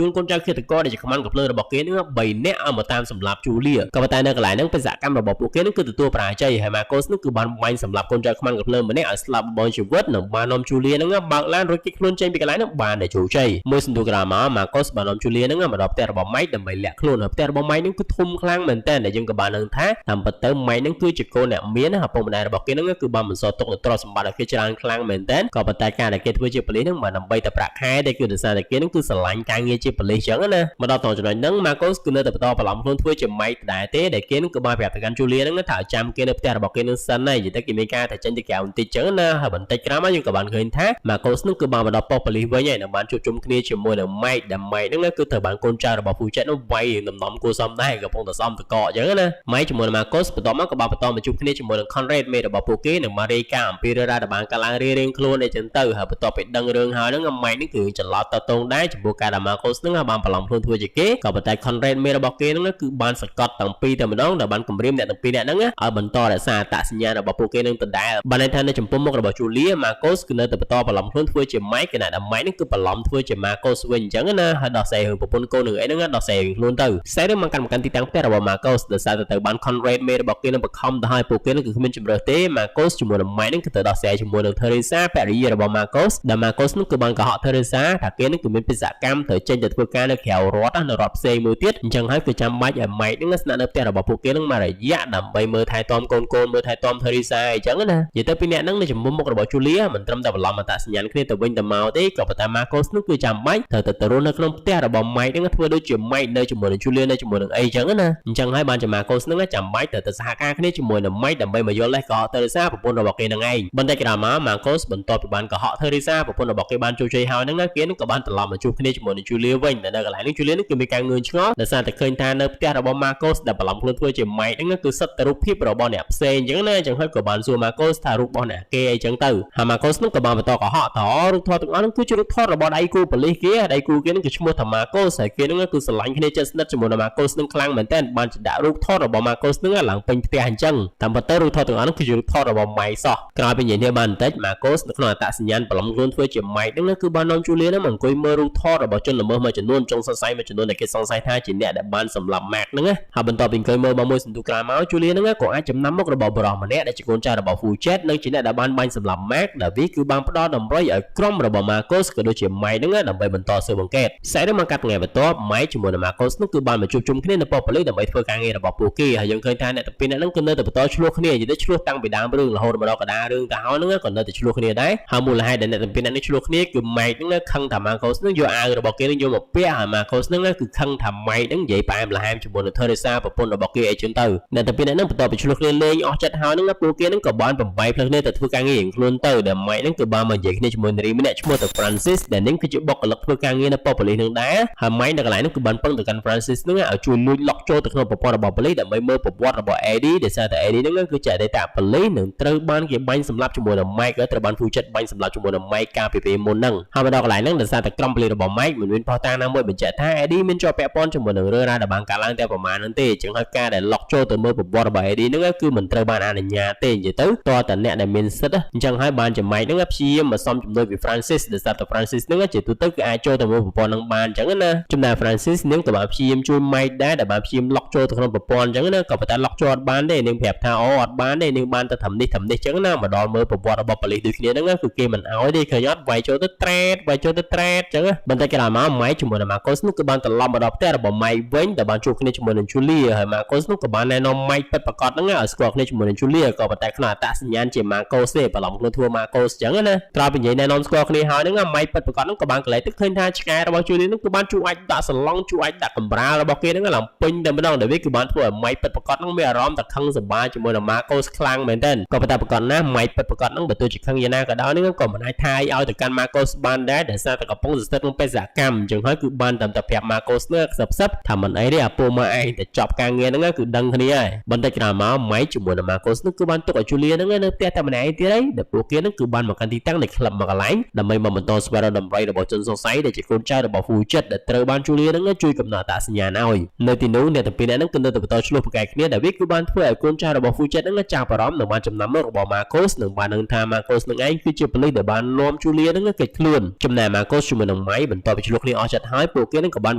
ូនកូនចៅឃាតករដែលជាខ្មាន់កាំភ្លើងរបស់គេហ្នឹង3នាក់ឲ្យមកតាមសម្លាប់ Julia ក៏ប៉ុន្តែនៅកន្លែងហ្នឹងបេសកកម្មរបស់ពួកគេហ្នឹងគឺទទួលបរាជ័យហើយ Marcos ហ្នឹងគឺបានបាញ់សម្លាប់កូនចៅខ្មាន់កាំភ្លើងម្នាក់ឲ្យស្លាប់បងជីវិតនិងបាននាំ Julia ហ្នឹងបើកឡានរួចគេចខ្លួនចេញពីកន្លែងហ្នឹងបានតែជោគជ័យមួយសន្ទុះក្រោយមក Marcos បាននាំ Julia ហ្នឹងមកដល់ផ្ទះរបស់ Mike ដើម្បីលាក់ខ្លួនហើយផ្ទះរបស់ Mike ហ្នឹងគឺធំខ្លាំងមែនទែនដែលយើងក៏បានដឹងថាតាមពិតទៅ Mike ហ្នឹងគឺជាកូនអ្នកមានឪពុកម្ដាយរបស់គេហ្នឹងគឺបានបន្សល់ទុកនូវទ្រព្យសម្បត្តិឲ្យគេច្រើនខ្លាំងមែនទែនក៏ប៉ុន្តែការដែលគេធ្វើជាប៉ូលីសហ្នឹងមិនដើម្បីតែប្រាក់ខែទេគឺដោយសារតែគេហ្នឹងគឺស្រឡាញ់ការងារជាប៉ូលីសចឹងណាមកដល់ត្រង់ចំណុចហ្នឹង Marcos គឺនៅតែបន្តបន្លំខ្លួនធ្វើជា Mike ដដែលទេដែលគេហ្នឹងគឺបានប្រាប់ទៅកាន់ Julia ហ្នឹងថាឲ្យចាំគេនៅផ្ទះរបស់គេនឹងសិនហើយនិយាយទៅគេមានការតែចេញទៅក្រៅបន្តិចចឹងណាហើយបន្តិចក្រោយមកយើងក៏បានឃើញថា Marcos ហ្នឹងគឺបានមកដល់ប៉ុស្តិ៍ប៉ូលីសវិញហើយនិងបានជួបជុំគ្នាជាមួយនឹង Mike ដែល Mike ហ្នឹងគឺត្រូវបានកូនចៅរបស់ Fujet នោះវាយដំណំគួរសមដែរកំពុងតែសំតកកចឹងណា Mike ជាមួយនឹង Marcos បន្ទាប់មកក៏បានបន្តមកជួបគ្នាជាមួយនឹង Conrad មេរបស់ពួកគេនិងបានរាយការណ៍អំពីរឿងរ៉ាវដែលបានកើតឡើងរៀងៗខ្លួនអីចឹងទៅហើយបន្ទាប់ពីដឹងរឿងហើយហ្នឹង Mike នេះគឺច្រឡោតតតងដែរចំពោះការដែល Marcos ហ្នឹងបានបន្លំខ្លួនធ្វើជាគេក៏ប៉ុន្តែ Conrad មេរបស់គេហ្នឹងគឺបានសង្កត់ទាំងពីរតែម្ដងដែលបានគម្រាមអ្នកទាំងពីរនាក់ហ្នឹងឲ្យបន្តរក្សាអត្តសញ្ញាណរបស់ពួកគេនឹងដដែលបានន័យថានៅចំពោះមុខរបស់ Julia Marcos គឺនៅតែបន្តបន្លំខ្លួនធ្វើជា Mike ខណៈដែល Mike ហ្នឹងគឺបន្លំធ្វើជា Marcos វិញអញ្ចឹងណាហើយដោះស្រាយរឿងប្រពន្ធកូននឹងអីហ្នឹងដោះស្រាយរឿងខ្លួនទៅខ្សែរឿងមកកាន់មកកាន់ទីតាំងផ្ទះរបស់ Marcos ដោយសារតែទៅបាន Conrad មេរបស់គេនឹងបង្ខំទៅឲ្យពួកគេនឹងគឺគ្មានជម្រើសទេ Marcos ជាមួយនឹង Mike ហ្នឹងគឺទៅដោះស្រាយជាមួយនឹង Teresa ភរិយារបស់ Marcos ដែល Marcos ហ្នឹងគឺបានកុហក Teresa ថាគេហ្នឹងគឺមានបេសកកម្មត្រូវចេញទៅធ្វើការនៅក្រៅរដ្ឋនៅរដ្ឋផ្សេងមួយទៀតអញ្ចឹងហើយគឺចាំបាច់ឲ្យ Mike ហ្នឹងស្នាក់នៅផ្ទះរបស់ពួកគេហ្នឹងមួយរយៈដើម្បីមើលថែទាំកូនកូនមើលថែទាំ Teresa អញ្ចឹងណានិយាយទៅពីអ្នកហ្នឹងនៅចំពោះមុខរបស់ Julia មិនត្រឹមតែបន្លំអត្តសញ្ញាណគ្នាទៅវិញទៅមកទេក៏ប៉ុន្តែ Marcos នោះគឺចាំបាច់ត្រូវទៅទៅរស់នៅក្នុងផ្ទះរបស់ Mike ហ្នឹងធ្វើដូចជា Mike នៅជាមួយនឹង Julia នៅជាមួយនឹងអីចឹងណាអញ្ចឹងហើយបានជា Marcos ហ្នឹងចាំបាច់ត្រូវទៅសហការគ្នាជាមួយនឹង Mike ដើម្បីមកយកលេសកុហក Teresa ប្រពន្ធរបស់គេហ្នឹងឯងបន្តិចក្រោយមក Marcos បន្ទាប់ពីបានកុហក Teresa ប្រពន្ធរបស់គេបានជោគជ័យហើយហ្នឹងណាគេហ្នឹងក៏បានត្រឡប់មកជួបគ្នាជាមួយនឹង Julia វិញតែនៅកន្លែងនេះ Julia នេះគឺមានការងឿងឆ្ងល់ដោយសារតែឃើញថានៅផ្ទះរបស់ Marcos ដែលបន្លំខ្លួនធ្វើជា Mike ហ្នឹងគឺសុទ្ធតែរូបភាពរបស់អ្នកផ្សេងអញ្ចឹងណាអញ្ចឹងហើយក៏បានសួរ Marcos ថារូបរបស់អ្នកគេអីចឹងទៅហើយ Marcos ហ្នឹងក៏បានបន្តកុហកតរូបថតទាំងអស់ហ្នឹងគឺជារូបថតរបស់ដៃគូប៉ូលីសគេដៃគូគេហ្នឹងគឺឈ្មោះថា Marcos ហើយគេហ្នឹងគឺស្រឡាញ់គ្នាជិតស្និទ្ធជាមួយនឹង Marcos ហ្នឹងខ្លាំងមែនទែនបានជាដាក់រូបថតរបស់ Marcos ហ្នឹងឡើងពេញផ្ទះអញ្ចឹងតាមពិតទៅរូបថតទាំងអស់ហ្នឹងគឺជារូបថតរបស់ Mike សោះក្រោយពីនិយាយនេះបានបន្តិច Marcos នៅក្នុងអត្តសញ្ញាណបន្លំខ្លួនធ្វើជា Mike ហ្នឹងគឺបាននាំ Julia ហ្នឹងមកអង្គុយមើលរូបថតរបស់ជនល្មើសមួយចំនួនចុងសង្ស័យមួយចំនួនដែលគេសង្ស័យថាជាអ្នកដែលបានសម្លាប់ Mark ហ្នឹងណាហើយបន្ទាប់ពីអង្គុយមើលមកមួយសន្ទុះក្រោយមក Julia ហ្នឹងក៏អាចចំណាំមុខរបស់បុរសម្នាក់ដែលជាកូនចៅរបស់ Fujet និងជាអ្នកដែលបានបាញ់សម្លាប់ Mark ដែលវាគឺបានផ្ដល់តម្រុយឲ្យក្រុមរបស់ Marcos ក៏ដូចជា Mike ហ្នឹងដើម្បីបន្តស៊ើបអង្កេតខ្សែនេះមកកាត់ថ្ងៃបន្ទាប់ Mike ជាមួយនឹង Marcos នោះគឺបានមកជួបជុំគ្នានៅប៉ុស្តិ៍ប៉ូលីសដើម្បីធ្វើការងាររបស់ពួកគេហើយយើងឃើញថាអ្នកទាំងពីរនាក់ហ្នឹងគឺនៅតែបន្តឈ្លោះគ្នានិយាយទៅឈ្លោះតាំងពីដើមរឿងរហូតមកដល់កណ្ដាលរឿងទៅហើយហ្នឹងក៏នៅតែឈ្លោះគ្នាដែរហើយមូលហេតុដែលអ្នកទាំងពីរនាក់នេះឈ្លោះគ្នាគឺ Mike ហ្នឹងខឹងថា Marcos ហ្នឹងយកអាវរបស់គេហ្នឹងយកមកពាក់ហើយ Marcos ហ្នឹងគឺខឹងថា Mike ហ្នឹងនិយាយផ្អែមល្ហែមជាមួយនឹង Teresa ប្រពន្ធរបស់គេអីចឹងទៅអ្នកទាំងពីរនាក់ហ្នឹងបន្ទាប់ពីឈ្លោះគ្នាលេងអស់ចិត្តហើយហ្នឹងពួកគេហ្នឹងក៏បានបំបីផ្លូវគ្នាទៅធ្វើការងាររៀងខ្លួនទៅដែល Mike ហ្នឹងគឺបានមកនិយាយគ្នាជាមួយនារីម្នាក់ឈ្មោះទៅ Francis ដែលនាងគឺជាបុគ្គលិកធ្វើការងារនៅប៉ុស្តិ៍ប៉ូលីសនឹងដែរហើយ Mike នៅកន្លែងហ្នឹងគឺបានពឹងទៅកាន់ Francis ហ្នឹងឲ្យជួយលួច log ចូលទៅក្នុងប្រព័ន្ធរបស់ប៉ូលីសដើម្បីមើលប្រវត្តិរបស់ Eddie ដែលសារតែ Eddie ហ្នឹងគឺជាអតីតប៉ូលីសនឹងត្រូវបានគេបាញ់សម្លាប់ជាមួយនឹង Mike ត្រូវបាន Fujet បាញ់សម្លាប់ជាមួយនឹង Mike កាលពីពេលមុនហ្នឹងហើយមកដល់កន្លែងហ្នឹងដោយសារតែក្រុមប៉ូលីសរបស់ Mike មិនមានភស្តុតាងណាមួយបញ្ជាក់ថា Eddie មានជាប់ពាក់ព័ន្ធជាមួយនឹងរឿងរ៉ាវដែលបានកើតឡើងតែប្រហែលហ្នឹងទេអញ្ចឹងហើយការដែល log ចូលទៅមើលប្រវត្តិរបស់ Eddie ហ្នឹងគឺមិនត្រូវបានអនុញ្ញាតទេនិយាយទៅតើតើអ្នកដែលមានសិទ្ធិអញ្ចឹងហើយបានជា Mike ហ្នឹងព្យាយាមមកសុំជំនួយពី Francis ដោយសារតែ Francis ហ្នឹងជាទូទៅគឺអាចចូលទៅមើលប្រព័ន្ធហ្នឹងបានអញ្ចឹងណាចំណែក Francis នាងក៏បានព្យាយាមជួយ Mike ដែរដែលបានព្យាយាម log ចូលទៅក្នុងប្រព័ន្ធអញ្ចឹងណាក៏ប៉ុន្តែ log ចូលអត់បានទេនាងប្រាប់ថាអូអត់បានទេនាងបានតែធ្វើនេះធ្វើនេះអញ្ចឹងណាមកដល់មើលប្រវត្តិរបស់ប៉ូលីសដូចគ្នាហ្នឹងគឺគេមិនអោយទេឃើញអត់វាយចូលទៅត្រេតវាយចូលទៅត្រេតអញ្ចឹងបន្តិចក្រោយមក Mike ជាមួយនឹង Marcos នោះគឺបានត្រឡប់មកដល់ផ្ទះរបស់ Mike វិញដែលបានជួបគ្នាជាមួយនឹង Julia ហើយ Marcos នោះក៏បានណែនាំ Mike ពិតប្រាកដហ្នឹងឲ្យស្គាល់គ្នាជាមួយនឹង Julia ក៏ប៉ុន្តែក្នុងអត្តសញ្ញាណជា Marcos ទេបន្លំខ្លួនធ្វើ Marcos អញ្ចឹងណាក្រោយពីនិយាយណែនាំស្គាល់គ្នាហើយហ្នឹង Mike ពិតប្រាកដហ្នឹងក៏បានកន្លែងទឹកឃើញថាឆ្កែរបស់ Julia ហ្នឹងគឺបានជួអាចដាក់សឡង់ជួអាចដាក់កម្រាលរបស់គេហ្នឹងឡើងពេញតែម្ដងដែលវាគឺបានធ្វើឲ្យ Mike ពិតប្រាកដហ្នឹងមានអារម្មណ៍តែខឹងសម្បាជាមួយនឹង Marcos ខ្លាំងមែនទែនក៏ប៉ុន្តែប្រាកដណាស់ Mike ពិតប្រាកដហ្នឹងបើទោះជាខឹងយ៉ាងណាក៏ដោយហ្នឹងក៏មិនអាចថាឲ្យទៅកាន់ Marcos បានដែរដោយសារតែកំពុងស្ថិតក្នុងបេសកកម្មអញ្ចឹងហើយគឺបានតាមតែប្រាប់ Marcos ហ្នឹងខ្សឹបខ្សឹបថាមិនអីទេអាពូមកឯងតែចប់ការងារហ្នឹងគឺដឹងគ្នាហើយបន្តិចក្រោយមក Mike ជាមួយនឹង Marcos ហ្នឹងគឺបានទុកឲ្យ Julia ហ្នឹងនៅផ្ទះតែម្នាក់ឯងទៀតហើយដែលពួកគេហ្នឹងគឺបានមកកាន់ទីតាំងនៃក្លឹបមួយកន្លែងដើម្បីមកបន្តស្វែងរកដំរីរបស់ជនសង្ស័យដែលជាកូនចៅរបស់ Fujet ដែលត្រូវបាន Julia ហ្នឹងជួយកំណត់អត្តសញ្ញាណឲ្យនៅទីនោះអ្នកទាំងពីរនាក់ហ្នឹងគឺនៅតែបន្តឈ្លោះប្រកែកគ្នាដែលវាគឺបានធ្វើឲ្យកូនចៅរបស់ Fujet ហ្នឹងចាប់អារម្មណ៍និងបានចំណាំមុខរបស់ Marcos និងបានដឹងថា Marcos នឹងឯងគឺជាប៉ូលីសដែលបាននាំ Julia ហ្នឹងគេចខ្លួន ចំណែក Marcos ជាមួយនឹង Mike បន្ទាប់ពីឆ្លោះគ្នាអស់ចិត្តហើយពួកគេនឹងក៏បាន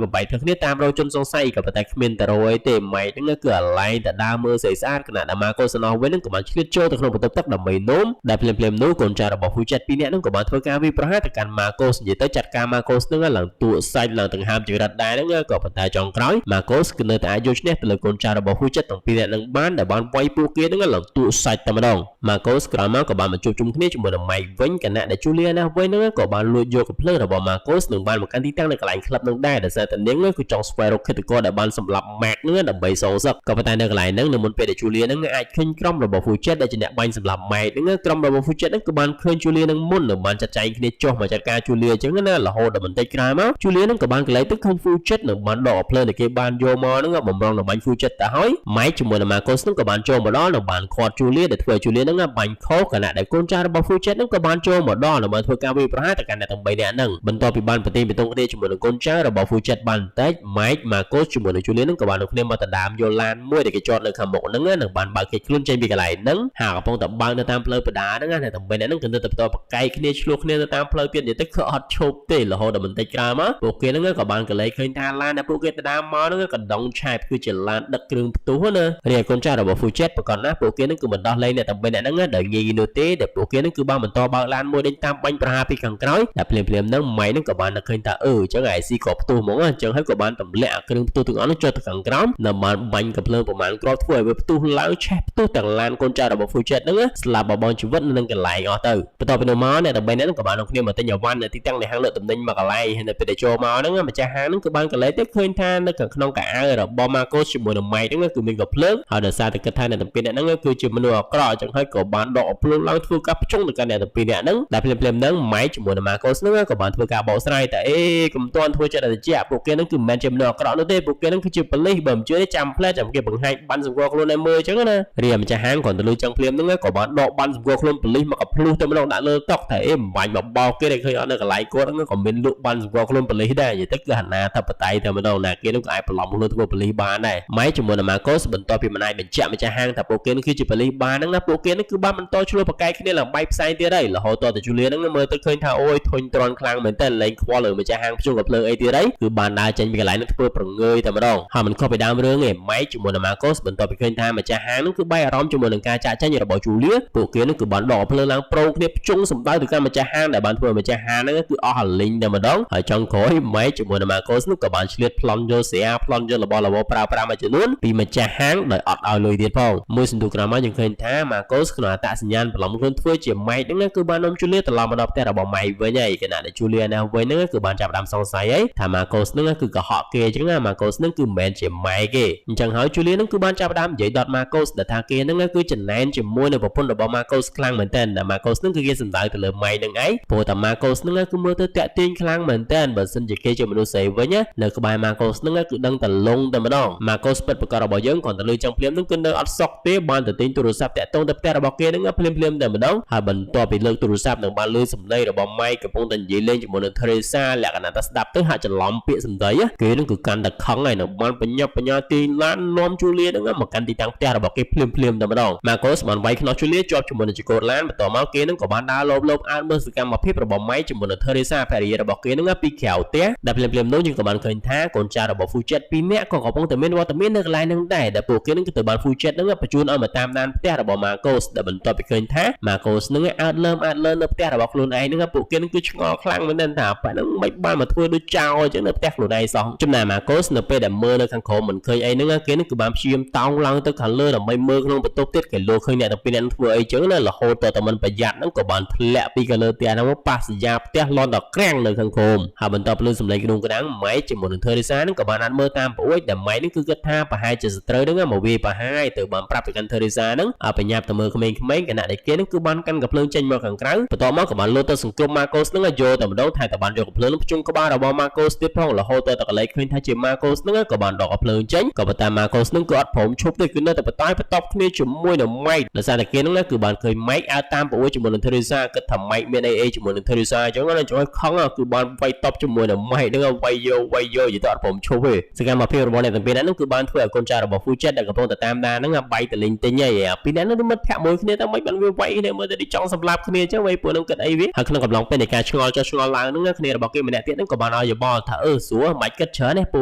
បំបែកផ្លូវគ្នាតាមរកជនសង្ស័យក៏ប៉ុន្តែគ្មានតែរកអីទេ Mike នឹងគឺអាឡែងតែដើរមើលស្អីស្អាតខណៈដែល Marcos ណោះវិញនឹងក៏បានឆ្លៀតចូលទៅក្នុងបន្ទប់ទឹកដើម្បីនោមដែលភ្លាមៗនោះកូនចៅរបស់ Fujet ពីរនាក់នឹងក៏បានធ្វើការវាយប្រហារទៅកាន់ Marcos និយាយទៅចាត់ការ Marcos នឹងឡើងតួសាច់ឡើងដង្ហើមចង្រិតដែរហ្នឹងក៏ប៉ុន្តែចុងក្រោយ Marcos គឺនៅតែអាចយកឈ្នះទៅលើកូនចៅរបស់ Fujet ទាំងពីរនាក់នឹងបានដែលបានវាយពួកគេនឹងឡើងតួសាច់តែម្ដង Marcos ក្រោយមកក៏បានមកជួបជុំគ្នាជាមួយនឹង Mike វិញខណៈដែល Juliana វិញហ្នឹងក៏បានលួចយកកាំភ្លើងរបស់ Marcos និងបានមកកាន់ទីតាំងនៅកន្លែងក្លឹបនឹងដែរដោយសារតែនាងគឺចង់ស្វែងរកឃាតករដែលបានសម្លាប់ Mark ហ្នឹងដើម្បីសងសឹកក៏ប៉ុន្តែនៅកន្លែងហ្នឹងនៅមុនពេលដែល Julia ហ្នឹងអាចឃើញក្រុមរបស់ Fujet ដែលជាអ្នកបាញ់សម្លាប់ Mike ហ្នឹងក្រុមរបស់ Fujet ហ្នឹងគឺបានឃើញ Julia ហ្នឹងមុននិងបានចាត់ចែងគ្នាចុះមកចាត់ការ Julia អញ្ចឹងណារហូតដល់បន្តិចក្រោយមក Julia ហ្នឹងក៏បានកន្លែងទៅឃើញ Fujet និងបានដកភ្លើងដែលគេបានយកមកហ្នឹងបំរុងនឹងបាញ់ Fujet ទៅហើយ Mike ជាមួយនឹង Marcos ហ្នឹងក៏បានចូលមកដល់និងបានឃាត់ Julia ដែលធ្វើឲ្យ Julia ហ្នឹងបាញ់ខុសខណៈដែលកូនចៅរបស់ Fujet ហ្នឹងក៏បានចូលមកដល់និងបានធ្វើការវាយប្រហារទៅកាន់អ្នកទាំង3នាក់ហ្នឹងបន្ទាប់ពីបានប្រទាញប្រទង់គ្នាជាមួយនឹងកូនចៅរបស់ Fujet បានបន្តិច Mike Marcos ជាមួយនឹង Julia ហ្នឹងក៏បាននឹងគ្នាមកដណ្ដើមយកឡានមួយដែលគេចតនៅខាងមុខហ្នឹងនិងបានបើកគេចខ្លួនចេញពីកន្លែងហ្នឹងហើយកំពុងតែបើកនៅតាមផ្លូវបដាហ្នឹងអ្នកទាំង3នាក់ហ្នឹងក៏នៅតែបន្តប្រកែកគ្នាឆ្លោះគ្នានៅតាមផ្លូវទៀតនិយាយទៅគឺអត់ឈប់ទេរហូតដល់បន្តិចក្រោយមកពួកគេហ្នឹងក៏បានកលែកឃើញថាឡានដែលពួកគេដណ្ដើមមកហ្នឹងកណ្ដុងឆែបគឺជាឡានដឹកគ្រឿងផ្ទុះណារីឯកូនចៅរបស់ Fujet ប្រកាសណាស់ពួកគេហ្នឹងគឺមិនដោះលែងអ្នកទាំង3នាក់ហ្នឹងដោយងាយៗនោះទេដែលពួកគេហ្នឹងគឺបានបន្តបើកឡានមួយដេញតាមបាញ់ប្រហារពីខាងក្រោយដែលភ្លាមៗហ្នឹងម៉ៃហ្នឹងក៏បាននឹកឃើញថាអញ្ចឹង IC ក៏ផ្ទុះហ្មងអញ្ចឹងហើយក៏បានទម្លាក់អាគ្រឿងផ្ទុះទាំងអស់នោះចុះទៅខាងក្រោមនិងបានបាញ់កំភ្លើងប្រមាណគ្រាប់ធ្វើឲ្យវាផ្ទុះឡើងឆេះផ្ទុះទាំងឡានកូនចៅរបស់ Fujet ហ្នឹងស្លាប់បបងជីវិតនៅនឹងកន្លែងអស់ទៅបន្ទាប់ពីនោះមកអ្នកទាំង3នាក់ហ្នឹងក៏បាននាំគ្នាមកទិញអីវ៉ាន់នៅទីតាំងនៃហាងលក់ទំនិញមួយកន្លែងហើយនៅពេលដែលចូលមកហ្នឹងម្ចាស់ហាងហ្នឹងគឺបានកន្លែងទៅឃើញថានៅខាងក្នុងកៅអៅរបស់ Marcos ជាមួយនឹង Mike ហ្នឹងគឺមានកាំភ្លើងហើយដោយសារតែគិតថាអ្នកទាំងពីរនាក់ហ្នឹងគឺជាមនុស្សអាក្រក់អញ្ចឹងហើយក៏បានដកភ្លើងឡើងធ្វើការភ្ជង់ទៅកាន់អ្នកទាំងពីរនាក់ហ្នឹងដែលភ្លាមៗហ្នឹង Mike ជាមួយនឹង Marcos ហ្នឹងក៏បានធ្វើការបកស្រាយតែអេកុំទាន់ធ្វើចិត្តឲ្យត្រជាក់ពួកគេហ្នឹងគឺមិនមែនជាមនុស្សអាក្រក់នោះទេពួកគេហ្នឹងគឺជាប៉ូលីសបើមិនជឿទេចាំផ្លែចាំគេបង្ហាញបានសម្គាល់ខ្លួនឲ្យមើលអញ្ចឹងណារីឯម្ចាស់ហាងគ្រាន់តែលឺចឹងភ្លាមហ្នឹងក៏បានដកបានសម្គាល់ខ្លួនប៉ូលីសមកកភ្លុះទៅម្ដងដាក់លើតុថាអេមិនបាញ់មកបោកគេដែលឃើញអត់នៅកន្លែងគាត់ហ្នឹងក៏មានលក់បានសម្គាល់ខ្លួនប៉ូលីសដែរនិយាយទៅគឺអាណាធិបតេយ្យតែម្ដងណាគេហ្នឹងក៏អាចបន្លំខ្លួនធ្វើប៉ូលីសបានដែរម៉ែជាមួយនឹង Marcos បន្ទាប់ពីម្នាយបញ្ជាក់ម្ចាស់ហាងថាពួកគេហ្នឹងគឺជាប៉ូលីសបានហ្នឹងណាពួកគេហ្នឹងគឺបានបន្តឆ្លោះប្រកែកគ្នាឡើងបែកផ្សែងទៀតហើយរហូតតទៅ Julia ហ្នឹងមើលទៅឃើញថាអូយធុញទ្រាន់ខ្លាំងមែនតើលែងខ្វល់លើម្ចាស់ហាងភ្ជង់កំភ្លើងអីទៀតហើយគឺបានដើរចេញពីកន្លែងហ្នឹងធ្វើប្រងើយតែម្ដងហើយមិនខុសពីដើមរឿងទេម៉ែជាមួយនឹង Marcos បន្ទាប់ពីឃើញថាម្ចាស់ហាងហ្នឹងគឺបែកអារម្មណ៍ជាមួយនឹងការចាកចេញរបស់ Julia ពួកគេហ្នឹងគឺបានដកភ្លើងឡើងប្រងគ្នាភ្ជង់សម្ដៅទៅកាន់ម្ចាស់ហាងដែលបានធ្វើឲ្យម្ចាស់ហាងហ្នឹងគឺអស់អាលីងតែម្ដងហើយចុងក្រោយម៉ែជាមួយនឹង Marcos នោះក៏បានឆ្លៀតប្លន់យកស្រាប្លន់យករបស់របរប្រើប្រាស់មួយចំនួនពីម្ចាស់ហាងដោយអត់ឲ្យលុយទៀតផងមួយសន្ទុះក្រោយមកយើងឃើញថា Marcos ក្នុងអត្តសញ្ញាណបន្លំខ្លួនធ្វើជា Mike ហ្នឹងគឺបាននាំ Julia ត្រឡប់មកដល់ផ្ទះរបស់ Mike វិញហើយខណៈដែល Julia ណាវិញហ្នឹងគឺបានចាប់ផ្ដើមសង្ស័យហើយថា Marcos ហ្នឹងគឺកុហកគេអញ្ចឹងណា Marcos ហ្នឹងគឺមិនមែនជា Mike ទេអញ្ចឹងហើយ Julia ហ្នឹងគឺបានចាប់ផ្ដើមនិយាយដល់ Marcos ដែលថាគេហ្នឹងគឺចំណែនជាមួយនឹងប្រពន្ធរបស់ Marcos ខ្លាំងមែនទែនដែល Marcos ហ្នឹងគឺគេសំដៅទៅលើ Mike ហ្នឹងឯងព្រោះតែ Marcos ហ្នឹងគឺមើលទៅតាក់ទាញខ្លាំងមែនទែនបើសិនជាគេជាមនុស្សស្រីវិញនៅក្បែរ Marcos ហ្នឹងគឺដឹងតែលងតែម្ដង Marcos ពិតប្រាកដរបស់យើងគ្រាន់តែលឺចឹងភ្លាមហ្នឹងគឺនៅអត់សុខទេបានទៅទិញទូរស័ព្ទតាក់ទងទៅផ្ទះរបស់គេហ្នឹងភ្លាមភ្លាមតែម្ដងហើយបន្ទាប់ពីលើកទូរស័ព្ទនឹងបានលឺសំឡេងរបស់ Mike កំពុងតែនិយាយលេងជាមួយនឹង Teresa លក្ខណៈថាស្ដាប់ទៅហាក់ច្រឡំពាក្យសម្ដីគេហ្នឹងគឺកាន់តែខឹងហើយនឹងបានបញ្ញាប់បញ្ញាទាញឡាននាំ Julia ហ្នឹងមកកាន់ទីតាំងផ្ទះរបស់គេភ្លាមភ្លាមតែម្ដង Marcos បានវាយខ្នោះ Julia ជាប់ជាមួយនឹងចង្កូតឡានបន្ទាប់មកគេហ្នឹងក៏បានដើរលោបលោបអានមើលសកម្មភាពរបស់ Mike ជាមួយនឹង Teresa ភរិយារបស់គេហ្នឹងពីក្រៅផ្ទះដែលភ្លាមភ្លាមនោះយើងក៏បានឃើញថាកូនចៅរបស់ Fujet ពីរនាក់ក៏កំពុងតែមានវត្តមាននៅកន្លែងហ្នឹងដែរដែលពួកគេហ្នឹងគឺទៅបាន Fujet ហ្នឹងបញ្ជូនឲ្យមកតាមដានផ្ទះរបស់ Marcos ដែលបន្ទាប់ពីឃើញថា Marcos ហ្នឹងអើតលើមអើតលើនៅផ្ទះរបស់ខ្លួនឯងហ្នឹងពួកគេហ្នឹងគឺឆ្ងល់ខ្លាំងមែនទែនថាប៉ាហ្នឹងមិនបានមកធ្វើដូចចោលអញ្ចឹងនៅផ្ទះខ្លួនឯងសោះចំណែក Marcos នៅពេលដែលមើលនៅខាងក្រោមមិនឃើញអីហ្នឹងគេហ្នឹងគឺបានព្យាយាមតោងឡើងទៅខាងលើដើម្បីមើលក្នុងបន្ទប់ទៀតគេលោឃើញអ្នកទាំងពីរនាក់ធ្វើអីចឹងណារហូតតតែមិនប្រយ័ត្នហ្នឹងក៏បានធ្លាក់ពីខាងលើផ្ទះហ្នឹងមកប៉ះសញ្ញាផ្ទះលន់ដល់ក្រាំងនៅខាងក្រោមហើយបន្ទាប់លើសម្លេងក្នុងក្តាំងម៉ែជាមួយនឹង Teresa ហ្នឹងក៏បានអានមើលតាមប្អួយដែលម៉ែហ្នឹងគឺគិតថាប្រហែលជាសត្រូវហ្នឹងមកវាយប្រហាយទៅបានប្រាប់ទៅកាន់ Teresa ហ្នឹងឲ្យបញ្ញាប់ទៅមើលក្មេងៗខណៈដែលគេហ្នឹងគឺបានកាន់កាំភ្លើងចេញមកខាងក្រៅបន្ទាប់មកក៏បានលោតទៅសង្គ្រប់ Marcos ហ្នឹងឲ្យយកតែម្ដងថែតែបានយកកាំភ្លើងភ្ជង់ក្បាលរបស់ Marcos ទៀតផងរហូតទៅតែកន្លែងឃើញថាជា Marcos ហ្នឹងក៏បានដកកាំភ្លើងចេញក៏ប៉ុន្តែ Marcos ហ្នឹងគឺអត់ព្រមឈប់ទេគឺនៅតែបន្តបន្តគ្នាជាមួយនឹង Mike ដោយសារតែគេហ្នឹងគឺបានឃើញ Mike អើតាមប្អួយជាមួយនឹង Teresa គិតថា Mike មានអីអីជាមួយនឹង Teresa អញ្ចឹងណាចូលខឹងគឺបានវាយតបជាមួយនឹង Mike ហ្នឹងវាយយកវាយយកនិយាយទៅអត់ព្រមឈប់ទេសកម្មភាពរបស់អ្នកទាំងពីរនាក់ហ្នឹងគឺបានធ្វើឲ្យកូនចៅរបស់ Fujet ដែលកំពុងតែតាមដានហ្នឹងបាយតលេងទិញហើយអាពីរនាក់ហ្នឹងមិត្តភក្តិមួយគ្នាតែមិនបានវាវាយគ្នាមើលទៅដូចចង់សម្លាប់គ្នាអញ្ចឹងវាពួកហ្នឹងគិតអីវាហើយក្នុងកំឡុងពេលនៃការ ការឆ្ងល់ចុះឆ្ងល់ឡើងហ្នឹងគ្នារបស់គេម្នាក់ទៀតហ្នឹងក៏បានឲ្យយោបល់ថាអឺស្រួលមិនបាច់គិតច្រើនទេពួក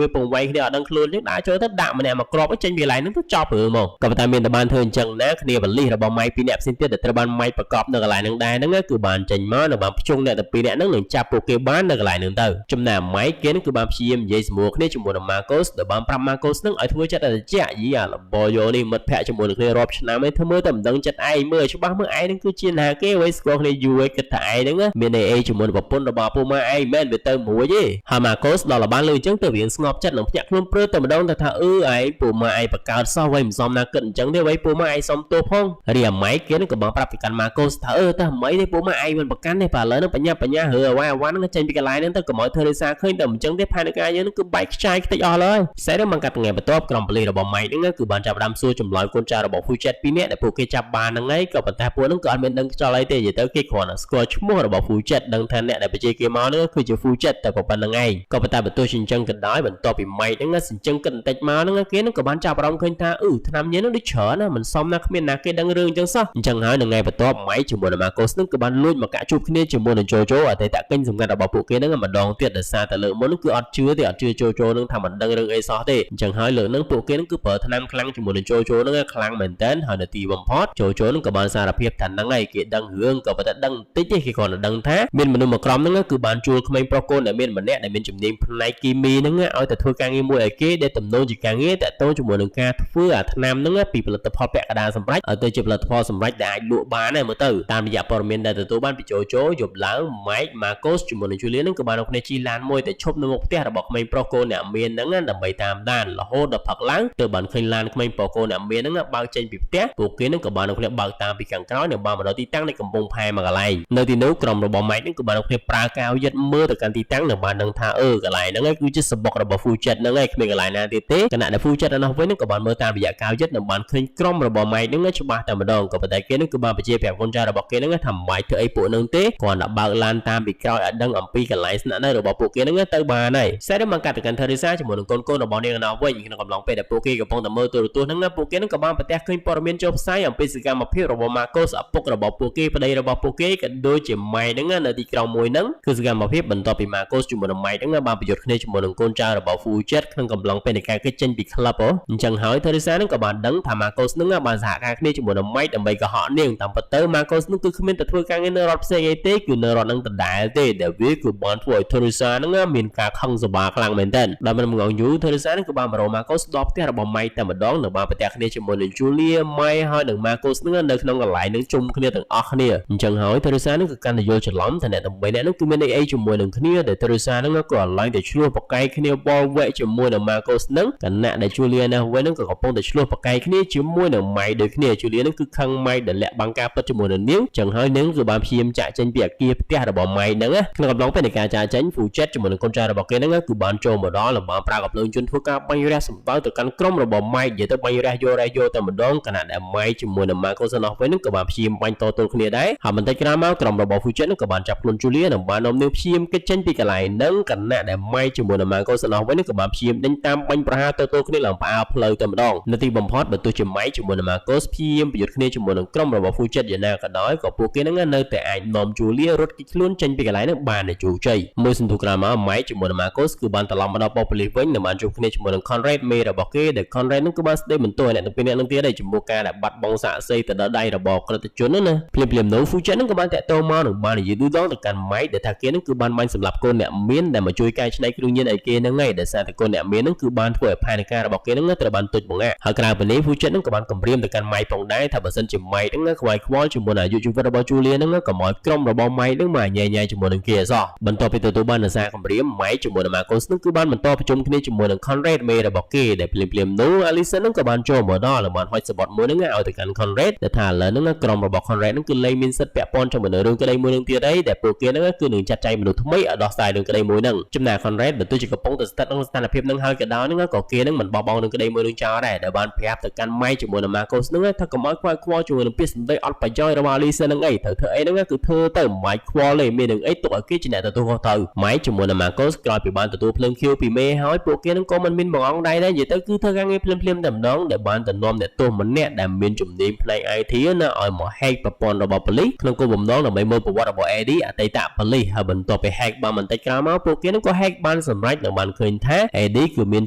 វាពងវាយគ្នាអត់ដឹងខ្លួនចឹងដើរចូលទៅដាក់ម្នាក់មកគ្រាប់ចេញពីកន្លែងហ្នឹងទៅចប់រឿងមកក៏ប៉ុន្តែមានតែបានធ្វើអញ្ចឹងណាគ្នាបលិសរបស់ម៉ៃពីរនាក់ផ្សេងទៀតដែលត្រូវបានម៉ៃប្រកបនៅកន្លែងហ្នឹងដែរហ្នឹងគឺបានចេញមកនៅបានភ្ជង់អ្នកទាំងពីរនាក់ហ្នឹងនឹងចាប់ពួកគេបាននៅកន្លែងហ្នឹងទៅចំណែកម៉ៃគេហ្នឹងគឺបានព្យាយាមនិយាយសម្រួលគ្នាជាមួយនឹង Marcos ដែលបានប្រាប់ Marcos ហ្នឹងឲ្យធ្វើចិត្តឲ្យត្រជាក់យីអាលបយោនេះមិត្តភក្តិជាមួយនឹងគ្នារាប់ឆ្នាំឯងធ្វើមើលតែមិនដឹងចិត្តឯងមើលច្បាស់មើលឯងហ្នឹងគឺជាណាគេអ្វីស្គាល់គ្នាយូរឯងគិតថាឯងហ្នឹងមានអីអីជាមួយនឹងប្រពន្ធរបស់ពូម៉ាឯងមែនវាទៅមួយទេហើយ Marcos ដល់បានលឺអញ្ចឹងទៅរៀងស្ងប់ចិត្តនឹងភ្ញាក់ខ្លួនព្រឺតែម្ដងទៅថាអឺឯងពូម៉ាឯងបង្កើតសោះអ្វីមិនសមណាគិតអញ្ចឹងទេអ្វីពូម៉ាឯងសុំទោសផងរីអាម៉ៃគេហ្នឹងក៏បានប្រាប់ទៅកាន់ Marcos ថាអឺតើមិនទេពូម៉ាឯងមិនប្រកាន់ទេបាទឥឡូវហ្នឹងបញ្ញាបញ្ញារើអ្វីអាវ៉ាន់ហ្នឹងចេញពីកន្លែងហ្នឹងទៅកុំឲ្យធ្វើរិសាឃើញតែអញ្ចឹងទេផែនការយើងហ្នឹងគឺបែកខ្ចាយខ្ទេចអស់ហើយសេរីមកកាត់ថ្ងៃបន្ទាប់ក្រុមប៉ូលីសរបស់ Mike ហ្នឹងគឺបានចាប់ផ្ដើមសួរចម្លើយកូនចៅរបស់ Fujet ពីរនាក់ដែលពួកគេចាប់បានហ្នឹងឯងក៏ប៉ុន្តែពួកហ្នឹងក៏អត់មានដឹងខ្យល់អីទេនិយាយទៅគេគ្រាន់តែស្គាល់ឈ្មោះរបស់ Fujet ដឹងថាអ្នកដែលបញ្ជាគេមកហ្នឹងគឺជា Fujet តែប៉ុណ្្នឹងឯងក៏ប៉ុន្តែបើទោះជាអញ្ចឹងក៏ដោយបន្ទាប់ពី Mike ហ្នឹងសញ្ជឹងគិតបន្តិចមកហ្នឹងគេហ្នឹងក៏បានចាប់អារម្មណ៍ឃើញថាអឺឆ្នាំញ៉ាំហ្នឹងដូចច្រើនណាមិនសមណាគ្មានណាគេដឹងរឿងអញ្ចឹងសោះអញ្ចឹងហើយនៅថ្ងៃបន្ទាប់ Mike ជាមួយនឹង Marcos ហ្នឹងគឺបានលួចមកកាក់ជួបគ្នាជាមួយនឹង Jojo អតីតកិច្ចសម្ងាត់របស់ពួកគេហ្នឹងម្ដងទៀតដោយសារតែលើកមុនគឺអត់ជឿទេអត់ជឿ Jojo ហ្នឹងថាមិនដឹងរឿងអីសោះទេអញ្ចឹងហើយលើកហ្នឹងពួកគេហ្នឹងគឺប្រើថ្នាំខ្លាំងជាមួយនឹង Jojo ហ្នឹងខ្លាំងមែនតើហើយនៅទីបំផុត Jojo ហ្នឹងក៏បានសារភាពថាហ្នឹងហើយគេដឹងរឿងក៏ប៉ុន្តែដឹងបន្តិចទេគេគ្រាន់តែដឹងថាមានមនុស្សមួយក្រុមហ្នឹងគឺបានជួលក្មេងប្រុសកូនដែលមានម្នាក់ដែលមានជំនាញផ្នែកគីមីហ្នឹងឲ្យទៅធ្វើការងារមួយឲ្យគេដែលទំនងជាការងារតាក់ទងជាមួយនឹងការធ្វើអាថ្នាំហ្នឹងពីផលិតផលពាក់កណ្ដាលសម្រេចឲ្យទៅជាផលិតផលសម្រេចដែលអាចលក់បានដែរមើលទៅតាមរយៈព័ត៌មានដែលទទួលបានពី Jojo យប់ឡើង Mike Marcos ជាមួយនឹង Julian ហ្នឹងក៏បាននៅគ្នាជិះឡានមួយទៅឈប់នៅមុខផ្ទះរបស់ក្មេងប្រុសកូនអ្នកមានហ្នឹងដើម្បីតាមដានរហូតដល់ផឹកឡើងទើបបានឃើញឡានក្មេងប្រុសកូនអ្នកមានហ្នឹងបើកចេញពីផ្ទះពួកគេហ្នឹងក៏បាននៅគ្នាបើកតាមពីខាងក្រោយនិងបានមកដល់ទីតាំងនៃកំពង់ផែមួយកន្លែងនៅទីនោះក្រុមរបស់ Mike ហ្នឹងក៏បាននៅគ្នាប្រើកាវយិតមើលទៅកាន់ទីតាំងនិងបានដឹងថាអឺកន្លែងហ្នឹងគឺជាសម្បុករបស់ Fujet ហ្នឹងឯងគ្មានកន្លែងណាទៀតទេខណៈដែល Fujet ឯនោះវិញហ្នឹងក៏បានមើលតាមរយៈកាវយិតនិងបានឃើញក្រុមរបស់ Mike ហ្នឹងច្បាស់តែម្ដងក៏ប៉ុន្តែគេហ្នឹងគឺបានបញ្ជាប្រាប់កូនចៅរបស់គេហ្នឹងថាមិនបាច់ធ្វើអីពួកហ្នឹងទេគ្រាន់តែបើកឡានតាមពីក្រោយឲ្យដឹងអំពីកន្លែងស្នាក់នៅរបស់ពួកគេហ្នឹងទៅបានហើយសេរីមកកាត់ទៅកាន់ Teresa ជាមួយនឹងកូនកូនរបស់នាងឯណោះវិញក្នុងកំឡុងពេលដែលពួកគេកំពុងតែមើលទូរទស្សន៍ហ្នឹងពួកគេហ្នឹងក៏បានប្រទះឃើញព័ត៌មានចុះផ្សាយអំពីសកម្មភាពរបស់ Marcos ឪពុករបស់ពួកគេប្តីរបស់ពួកគេក៏ដូចជាម៉ែហ្នឹងនៅទីក្រុងមួយហ្នឹងគឺសកម្មភាពបន្ទាប់ពី Marcos ជាមួយនឹងម៉ែហ្នឹងបានប្រយុទ្ធគ្នាជាមួយនឹងកូនចៅរបស់ Fujet ក្នុងកំឡុងពេលនៃការគេចេញពីក្លឹបអញ្ចឹងហើយ Teresa ហ្នឹងក៏បានដឹងថា Marcos ហ្នឹងបានសហការគ្នាជាមួយនឹង Mike ដើម្បីកុហកនាងតាមពិតទៅ Marcos ហ្នឹងគឺគ្មានតែធ្វើការងារនៅរដ្ឋផ្សេងអីទេគឺនៅរដ្ឋហ្នឹងដដែលទេដែលវាគឺបានធ្វើឲ្យ Teresa ហ្នឹងមានការខឹងសម្បាខ្លាំងមែនទែនដល់មិនងងយូរ Teresa ហ្នឹងគឺបានមករក Marcos ដល់ផ្ទះរបស់ Mike តែម្ដងនិងបានប្រទះគ្នាជាមួយនឹង Julia Mike ហើយនិង Marcos ហ្នឹងនៅក្នុងកន្លែងហ្នឹងជុំគ្នាទាំងអស់គ្នាអញ្ចឹងហើយ Teresa ហ្នឹងគឺកាន់តែយល់ច្រឡំថាអ្នកទាំងបីនាក់ហ្នឹងគឺមានអីជាមួយនឹងគ្នាដែល Teresa ហ្នឹងក៏ឡើងតែឆ្លោះប្រកែកគ្នាវល់វែកជាមួយនឹង Marcos ហ្នឹងខណៈដែល Julia ណាវិញហ្នឹងក៏កំពុងតែឆ្លោះប្រកែកគ្នាជាមួយនឹង Mike ដូចគ្នា Julia ហ្នឹងគឺខឹង Mike ដែលលាក់បាំងការពិតជាមួយនឹងនាងចឹងហើយនាងគឺបានព្យាយាមចាក់ចេញពីអគារផ្ទះរបស់ Mike ហ្នឹងក្នុងកំឡុងពេលនៃការចាក់ចេញ Fujet ជាមួយនឹងកូនចៅរបស់គេហ្នឹងគឺបានចូលមកដល់និងបានប្រើកាំភ្លើងជន់ធ្វើការបាញ់រះសម្ដៅទៅកាន់ក្រុមរបស់ Mike និយាយទៅបាញ់រះយករះយកតែម្ដងខណៈដែល Mike ជាមួយនឹង Marcos នោះវិញហ្នឹងក៏បានព្យាយាមបាញ់តទល់គ្នាដែរហើយបន្តិចក្រោយមកក្រុមរបស់ Fujet ហ្នឹងក៏បានចាប់ខ្លួន Julia និងបាននាំនាងព្យាយាមគេចចេញពីកន្លែងហ្នឹងខណៈដែល Mike ជាមួយនឹង Marcos នោះវិញហ្នឹងក៏បានព្យាយាមដេញតាមបាញ់ប្រហារទៅទល់គ្នាឡើងផ្អើលផ្លូវតែម្ដងនៅទីបំផុតបើទោះជា Mike ជាមួយនឹង Marcos ព្យាយាមប្រយុទ្ធគ្នាជាមួយនឹងក្រុមរបស់ Fujet យ៉ាងណាក៏ដោយក៏ពួកគេហ្នឹងនៅតែអាចនាំ Julia រត់គេចខ្លួនចេញពីកន្លែងហ្នឹងបានដោយជោគជ័យមួយសន្ទុះក្រោយមក Mike ជាមួយនឹង Marcos គឺបានត្រឡប់មកដល់ប៉ុស្តិ៍ប៉ូលីសវិញនិងបានជួបគ្នាជាមួយនឹង Conrad មេរបស់គេដែល Conrad ហ្នឹងគឺបានស្ដីបន្ទោសឲ្យអ្នកទាំងពីរនាក់ហ្នឹងទៀតដែរចំពោះការដែលបាត់បង់សាក្សីទៅដល់ដៃរបស់ក្រិតជនហ្នឹងណាភ្លាមៗនោះ Fujet ហ្នឹងក៏បានតាក់ទងមកនិងបាននិយាយឌឺដងទៅកាន់ Mike ដែលថាគេហ្នឹងគឺបានបាញ់សម្លាប់កូនអ្នកមានដែលមកជួយកែច្នៃគ្រឿងញៀនឲ្យគេហ្នឹងហើយដែលសារតែកូនអ្នកមានហ្នឹងគឺបានធ្វើឲ្យផែនការរបស់គេហ្នឹងត្រូវបានទុចបង្អាក់ហើយក្រៅពីនេះ Fujet ហ្នឹងក៏បានគំរាមទៅកាន់ Mike ផងដែរថាបើសិនជា Mike ហ្នឹងខ្វាយខ្វល់ជាមួយនឹងអាយុជីវិតរបស់ Julia ហ្នឹងកុំឲ្យក្រុមរបស់ Mike ហ្នឹងមកញ៉ែញ៉ៃជាមួយនឹងគេអសោះបន្ទាប់ពីទទួលបានសារគំរាម Mike ជាមួយនឹង Marcos ហ្នឹងគឺបានបន្តប្រជុំគ្នាជាមួយនឹង Conrad មេរបស់គេដែលភ្លាមៗនោះ Alison ហ្នឹងក៏បានចូលមកដល់និងបានហុចសំបុត្រមួយហ្នឹងឲ្យទៅកាន់ Conrad ដែលថាឥឡូវហ្នឹងក្រុមរបស់ Conrad ហ្នឹងគឺលែងមានសិទ្ធិពាក់ព័ន្ធជាមួយនឹងរឿងក្តីមួយនឹងទៀតអីដែលពួកគេហ្នឹងគឺនឹងចាត់ចែងមនុស្សថ្មីឲ្យដោះស្រាយរឿងក្តីមួយហ្នឹងចំណែក Conrad បើទោះជាកំពុងតែស្ថិតក្នុងស្ថានភាពហ្នឹងហើយក៏ដោយហ្នឹងក៏គេហ្នឹងមិនបោះបង់រឿងក្តីមួយនឹងចោលដែរដែលបានប្រាប់ទៅកាន់ Mike ជាមួយនឹង Marcos ហ្នឹងថាកុំឲ្យខ្វាយខ្វល់ជាមួយនឹងពាក្យសម្ដីអត់ប្រយោជន៍របស់ Alison ហ្នឹងអីត្រូវធ្វើអីហ្នឹងគឺធ្វើទៅមិនបាច់ខ្វល់ទេមាននឹងអីទុកឲ្យគេជាអ្នកទទួលខុសត្រូវ Mike ជាមួយនឹង Marcos ក្រោយពីបានទទួលភ្លើងខៀវពីមេហើយពួកគេហ្នឹងក៏មិនមានបង្អង់ដៃដែរនិយាយទៅគឺធ្វើការងារភ្លាមៗតែម្ដងដែលបានទៅនាំអ្នកទោសម្នាក់ដែលមានជំនាញផ្នែក IT ណាឲ្យមកហែកប្រព័ន្ធរបស់ប៉ូលីសក្នុងគោលបំណងដើម្បីមើលប្រវត្តិរបស់ Eddie Eddie អតីតប៉ូលីសហើយបន្ទាប់ពី hack បានបន្តិចក្រោយមកពួកគេនឹងក៏ hack បានសម្រេចនិងបានឃើញថា Eddie គឺមា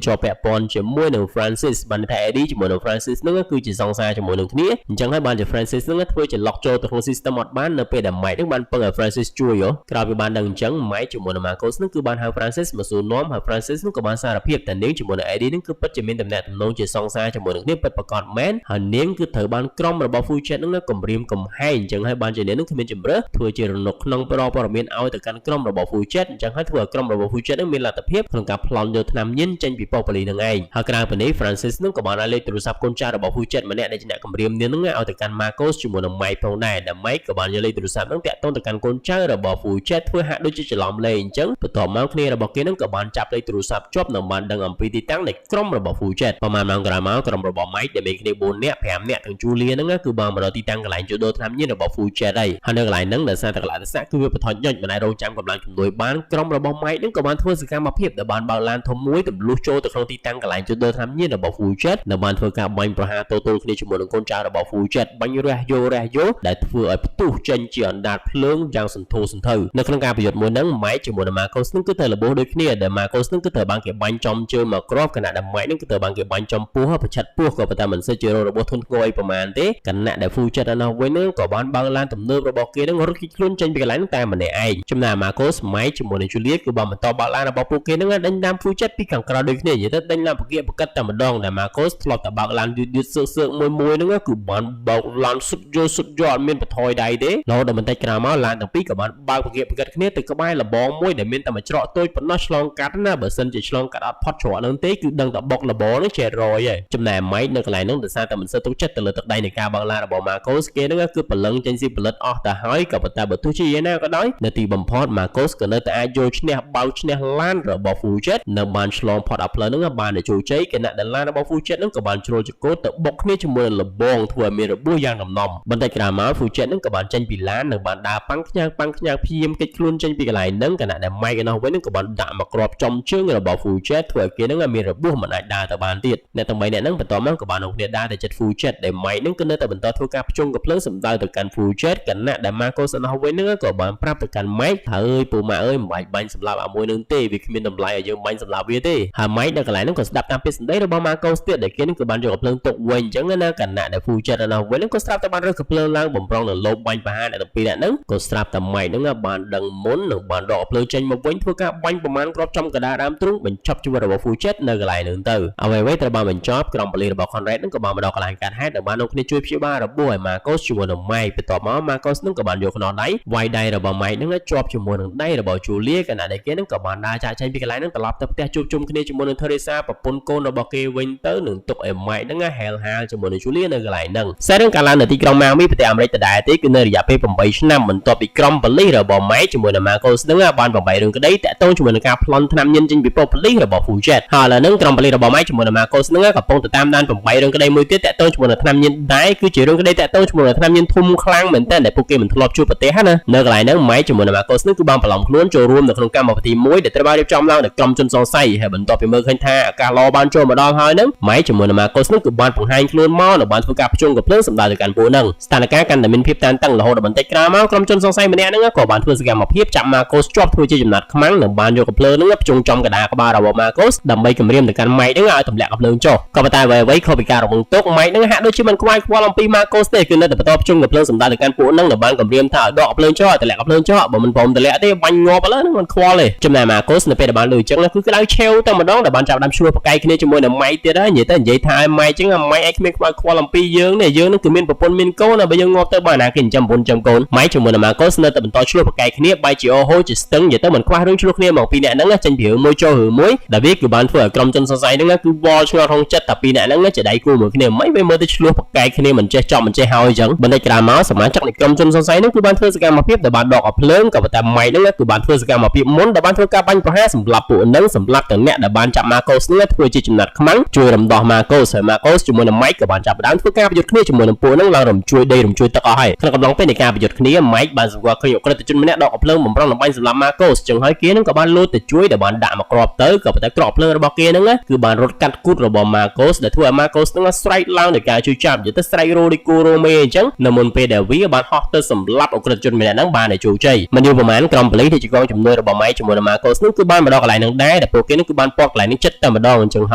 នជាប់ពាក់ព័ន្ធជាមួយនឹង Francis បានន័យថា Eddie ជាមួយនឹង Francis នឹងគឺជាសង្សារជាមួយនឹងគ្នាអញ្ចឹងហើយបានជា Francis នឹងធ្វើជា log ចូលទៅក្នុង system អត់បាននៅពេលដែល Mike នឹងបានពឹងឲ្យ Francis ជួយហ៎ក្រោយពីបានដឹងអញ្ចឹង Mike ជាមួយនឹង Marcos នឹងគឺបានហៅ Francis មកសួរនាំហើយ Francis នឹងក៏បានសារភាពថានាងជាមួយនឹង Eddie នឹងគឺពិតជាមានតំណែងទំនងជាសង្សារជាមួយនឹងគ្នាពិតប្រាកដមែនហើយនាងគឺត្រូវបានក្រុមរបស់ Fujet នឹងគំរាមកំហែងអញ្ចឹងហើយបានជានាងនឹងគ្មានជម្រើសធ្វើជារនុកក្នុងផ្ដល់ព័ត៌មានឲ្យទៅកាន់ក្រុមរបស់ Fujet អញ្ចឹងហើយធ្វើឲ្យក្រុមរបស់ Fujet នឹងមានលទ្ធភាពក្នុងការប្លន់យកថ្នាំញៀនចេញពីប៉ុស្តិ៍ប៉ូលីសនឹងឯងហើយក្រៅពីនេះ Francis នឹងក៏បានឲ្យលេខទូរស័ព្ទកូនចៅរបស់ Fujet ម្នាក់ដែលជាអ្នកគំរាមនាងនឹងឲ្យទៅកាន់ Marcos ជាមួយនឹង Mike ផងដែរដែល Mike ក៏បានយកលេខទូរស័ព្ទនឹងតាក់ទងទៅកាន់កូនចៅរបស់ Fujet ធ្វើហាក់ដូចជាច្រឡំលេខអញ្ចឹងបន្ទាប់មកគ្នារបស់គេនឹងក៏បានចាប់លេខទូរស័ព្ទជាប់និងបានដឹងអំពីទីតាំងនៃក្រុមរបស់ Fujet ប្រហែលម៉ោងក្រោយមកក្រុមរបស់ Mike ដែលមានគ្នា4នាក់5នាក់ទាំង Julia ហ្នឹងគឺបានមកដល់ទីតាំងកន្លែងជួញដូរថ្នាំញៀនរបស់ Fujet ហើយហើយនៅកន្លែងហ្នឹងដោយសារតែកន្លែងទេសៈគឺវាបន្ថយញុចមិនអាចរងចាំកម្លាំងជំនួយបានក្រុមរបស់ Mike ហ្នឹងក៏បានធ្វើសកម្មភាពដែលបានបើកឡានធំមួយទម្លុះចូលទៅក្នុងទីតាំងកន្លែងជួញដូរថ្នាំញៀនរបស់ Fujet និងបានធ្វើការបាញ់ប្រហារទល់គ្នាជាមួយនឹងកូនចៅរបស់ Fujet បាញ់រះយោរះយោដែលធ្វើឲ្យផ្ទុះចេញជាអណ្ដាតភ្លើងយ៉ាងសន្ធោសន្ធៅនៅក្នុងការប្រយុទ្ធមួយហ្នឹង Mike ជាមួយនឹង Marcos ហ្នឹងគឺត្រូវរបួសដូចគ្នាដែល Marcos ហ្នឹងគឺត្រូវបានគេបាញ់ចំជើងមកគ្រាប់ខណៈដែល Mike ហ្នឹងគឺត្រូវបានគេបាញ់ចំពោះប្រឆិតពោះក៏ប៉ុន្តែមិនសូវជារងរបួសធ្ងន់ធ្ងរអីប្រហែលទេខណៈដែល Fujet ឯណោះវិញហ្នឹងក៏បានបើកឡានទំនើបរបស់គេហ្នឹងរត់គេចខ្លួនចេញពីកន្លែងហ្នឹងតែម្នាក់ឯងចំណែក Marcos Mike ជាមួយនឹង Julia គឺបានបន្តបើកឡានរបស់ពួកគេហ្នឹងដេញតាម Fujet ពីខាងក្រៅដូចគ្នានិយាយទៅដេញឡានពគាបកិតតែម្ដងដែល Marcos ធ្លាប់តែបើកឡានយឺតយឺតសើកសើកមួយមួយហ្នឹងគឺបានបើកឡានសុទ្ធយកសុទ្ធយកអត់មានបន្ថយដៃទេរហូតដល់បន្តិចក្រោយមកឡានទាំងពីរក៏បានបើកពគាបកិតគ្នាទៅក្បែរលបងមួយដែលមានតែមួយច្រកតូចប៉ុណ្ណោះឆ្លងកាត់ណាបើសិនជាឆ្លងកាត់អត់ផុតច្រកហ្នឹងទេគឺដឹងតែបុកលបងហ្នឹងចេះរយហើយចំណែក Mike នៅកន្លែងហ្នឹងដោយសារតែមិនសូវទុកចិត្តទៅលើទឹកដៃនៃការបើកឡានរបស់ Marcos គេហ្នឹងគឺព្រលឹងចេញស៊ីផលិតអស់ទៅហើយក៏ប៉ុន្តែបើទោះជាយ៉ាងណាក៏ដោយនៅទីបំផុត Marcos ក៏នៅតែអាចយកឈ្នះបៅឈ្នះឡានរបស់ Fujet និងបានឆ្លងផុតអាផ្លូវហ្នឹងបានតែជោគជ័យខណៈដែលឡានរបស់ Fujet ហ្នឹងក៏បានជ្រុលចកោតទៅបុកគ្នាជាមួយនឹងលបងធ្វើឲ្យមានរបួសយ៉ាងដំណំបន្តិចក្រោយមក Fujet ហ្នឹងក៏បានចេញពីឡាននិងបានដើរប៉ាំងខ្ញើកប៉ាំងខ្ញើកព្យាយាមគេចខ្លួនចេញពីកន្លែងហ្នឹងខណៈដែល Mike ឯណោះវិញហ្នឹងក៏បានដាក់មកគ្រាប់ចំជើងរបស់ Fujet ធ្វើឲ្យគេហ្នឹងមានរបួសមិនអាចដើរទៅបានទៀតអ្នកទាំងបីអ្នកហ្នឹងបន្តមកក៏បាននាំគ្នាដើរទៅជិត Fujet ដែល Mike ហ្នឹងក៏នៅតែបន្តធ្វើការភ្ជង់កំភ្លើងសម្ដៅទៅកាន់ Fujet ខណៈដែល Marcos ឯណោះវិញហ្នឹងក៏បានប្រាប់ទៅកាន់ Mike ថាអើយពូម៉ាក់អើយមិនបាច់បាញ់សម្លាប់អាមួយនឹងទេវាគ្មានតម្លៃឲ្យយើងបាញ់សម្លាប់វាទេហើយ Mike នៅកន្លែងហ្នឹងក៏ស្ដាប់តាមពាក្យសម្ដីរបស់ Marcos ទៀតដែលគេហ្នឹងក៏បានយកកំភ្លើងទុកវិញអញ្ចឹងណាខណៈដែល Fujet ឯណោះវិញហ្នឹងក៏ស្រាប់តែបានរើសកំភ្លើងឡើងបំរុងនឹងលោបបាញ់ប្រហារអ្នកទាំងពីរនាក់ហ្នឹងក៏ស្រាប់តែ Mike ហ្នឹងបានដឹងមុននិងបានដកកំភ្លើងចេញមកវិញធ្វើការបាញ់ប្រមាណគ្រាប់ចំកណ្ដាលដើមទ្រូងបញ្ចប់ជីវិតរបស់ Fujet នៅកន្លែងហ្នឹងទៅអ្វីៗត្រូវបានបញ្ចប់ក្រុមប៉ូលីសរបស់ Conrad ហ្នឹងក៏បានមកដល់កន្លែងកើតហេតុនិងបាននាំគ្នាជួយព្យាបាលរបួសឲ្យ Marcos ជាមួយនឹង Mike បន្ទាប់មក Marcos ហ្នឹងក៏បានយកខ្នោះដៃវាយដៃរបស់ Mike ហ្នឹងជាប់ជាមួយនឹងដៃរបស់ Julia ខណៈដែលគេហ្នឹងក៏បានដើរចាកចេញពីកន្លែងហ្នឹងត្រឡប់ទៅផ្ទះជួបជុំគ្នាជាមួយនឹង Teresa ប្រពន្ធកូនរបស់គេវិញទៅនឹងទុកឲ្យ Mike ហ្នឹងហែលហាលជាមួយនឹង Julia នៅកន្លែងហ្នឹងខ្សែរឿងកាលឡើងនៅទីក្រុង Miami ប្រទេសអាមេរិកដដែលទេគឺនៅរយៈពេល8ឆ្នាំបន្ទាប់ពីក្រុមប៉ូលីសរបស់ Mike ជាមួយនឹង Marcos ហ្នឹងបានបំបីរឿងក្តីតាក់ទងជាមួយនឹងការប្លន់ថ្នាំញៀនចេញពីប៉ុស្តិ៍ប៉ូលីសរបស់ Fujet ហើយឥឡូវហ្នឹងក្រុមប៉ូលីសរបស់ Mike ជាមួយនឹង Marcos ហ្នឹងកំពុងទៅតាមដានបំបីរឿងក្តីមួយទៀតតាក់ទងជាមួយនឹងថ្នាំញៀនដែរគឺជារឿងក្តីតាក់ទងជាមួយនឹងថ្នាំញៀនធំខ្លាំងមែនទែនដែលពួកគេមិនធ្លាប់ជួបប្រទេសណានៅកន្លែងហ្នឹង Mike ជាមួយនឹង Marcos ហ្នឹងគឺបានបន្លំខ្លួនចូលរួមនៅក្នុងកម្មវិធីមួយដែលត្រូវបានរៀបចំឡើងដោយក្រុមជនសង្ស័យហើយបន្ទាប់ពីមើលឃើញថាឱកាសល្អបានចូលមកដល់ហើយហ្នឹង Mike ជាមួយនឹង Marcos ហ្នឹងគឺបានបង្ហាញខ្លួនមកនិងបានធ្វើការភ្ជង់កំភ្លើងសម្ដៅទៅកាន់ពួកហ្នឹងស្ថានភាពកាន់តែមានភាពតានតឹងរហូតដល់បន្តិចក្រោយមកក្រុមជនសង្ស័យម្នាក់ហ្នឹងក៏បានធ្វើសកម្មភាពចាប់ Marcos ជាប់ធ្វើជាចំណាត់ខ្មាំងនិងបានយកកំភ្លើងហ្នឹងភ្ជង់ចំកណ្ដាលក្បាលរបស់ Marcos ដើម្បីគំរាមទៅកាន់ Mike ហ្នឹងឲ្យទម្លាក់កំភ្លើងចុះក៏ប៉ុន្តែអ្វីៗខុសពីការរំពឹងទុក Mike ហ្នឹងហាក់ដូចជាមិនខ្វាយខ្វល់អំពី Marcos ទេគឺនៅតែបន្តភ្ជង់កំភ្លើងសម្ដៅទៅកាន់ពួកហ្នឹងនិងបានគំរាមថាឲ្យដកកំភ្លើងចុះឲ្យទម្លាក់កំភ្លើងចុះបើមិនព្រមទម្លាក់ទេបាញ់ងាប់ឥឡូវហ្នឹងមិនខ្វល់ទេចំណែក Marcos នៅពេលដែលបានលឺអញ្ចឹងគឺក្តៅឆេវតែម្ដងដែលបានចាប់ដើមឈ្លោះប្រកែកគ្នាជាមួយនឹង Mike ទៀតហើយនិយាយទៅនិយាយថាឲ្យ Mike អញ្ចឹង Mike ឯងគ្មានខ្វាយខ្វល់អំពីយើងនេះយើងនឹងគឺមានប្រពន្ធមានកូនណាបើយើងងាប់ទៅបើណាគេចិញ្ចឹមប្រពន្ធចិញ្ចឹមកូន Mike ជាមួយនឹង Marcos នៅតែបន្តឈ្លោះប្រកែកគ្នាបែរជាអូហូជាស្ទឹងនិយាយទៅមិនខ្វះរឿងឈ្លោះគ្នាមកពីរអ្នកហ្នឹងចេញពីរឿងមួយចូលរឿងមួយដែលវាគឺបានធ្វើឲ្យក្រុមជនសង្ស័យហ្នឹងគឺវល់ឆ្ងល់ក្នុងចិត្តតែពីរអ្នកហ្នឹងជាដៃគូមួយគ្នាមិនវាមើលទៅឈ្លោះប្រកែកគ្នាមិនចេះចប់មិនចេះហើយអញ្ចឹងបន្តិចក្រោយមកសមាជិកនៃក្រុមជនសង្ស័យហ្នឹងគឺបានធ្វើសកម្មភាពដែលបានដកឲ្យភ្លើងក៏ប៉ុន្តែ Mike ហ្នឹងគឺបានធ្វើសកម្មភាពមុនដែលបានធ្វើការបាញ់ប្រហារសម្លាប់ពួកហ្នឹងសម្លាប់ទាំងអ្នកដែលបានចាប់ Marcos ហ្នឹងធ្វើជាចំណាត់ខ្មាំងជួយរំដោះ Marcos ហើយ Marcos ជាមួយនឹង Mike ក៏បានចាប់ផ្ដើមធ្វើការប្រយុទ្ធគ្នាជាមួយនឹងពួកហ្នឹងឡើងរំជួយដីរំជួយទឹកអស់ហើយក្នុងកំឡុងពេលនៃការប្រយុទ្ធគ្នា Mike បានសម្គាល់ឃើញឧក្រិដ្ឋជនម្នាក់ដកភ្លើងបំរុងដើម្បីសម្លាប់ Marcos ចឹងហើយគេហ្នឹងក៏បានលោតទៅជួយដែលបានដាក់មកគ្រាប់ទៅក៏ប៉ុន្តែគ្រាប់ភ្លើងរបស់គេហ្នឹងគឺបានរត់កាត់គូទរបស់ Marcos ដែលធ្វើឲ្យ Marcos ហ្នឹងស្រែកឡើងដោយការជួយចាប់និយាយទៅស្រែករោដូចគូរ៉ូមេអញ្ចឹងនៅមុនពេលដែលវាបានហោះទៅសម្លាប់ឧក្រិដ្ឋជនម្នាក់ហ្នឹងបាន បានឲ្យជោគជ័យមិនយូរប្រហែលក្រុមប៉ូលីសដែលជាកងជំនួយរបស់ Mike ជាមួយនឹង Marcos នោះគឺបានមកដល់កន្លែងនឹងដែរដែលពួកគេនឹងគឺបានពាត់កន្លែងនេះចិត្តតែម្ដងអញ្ចឹងហ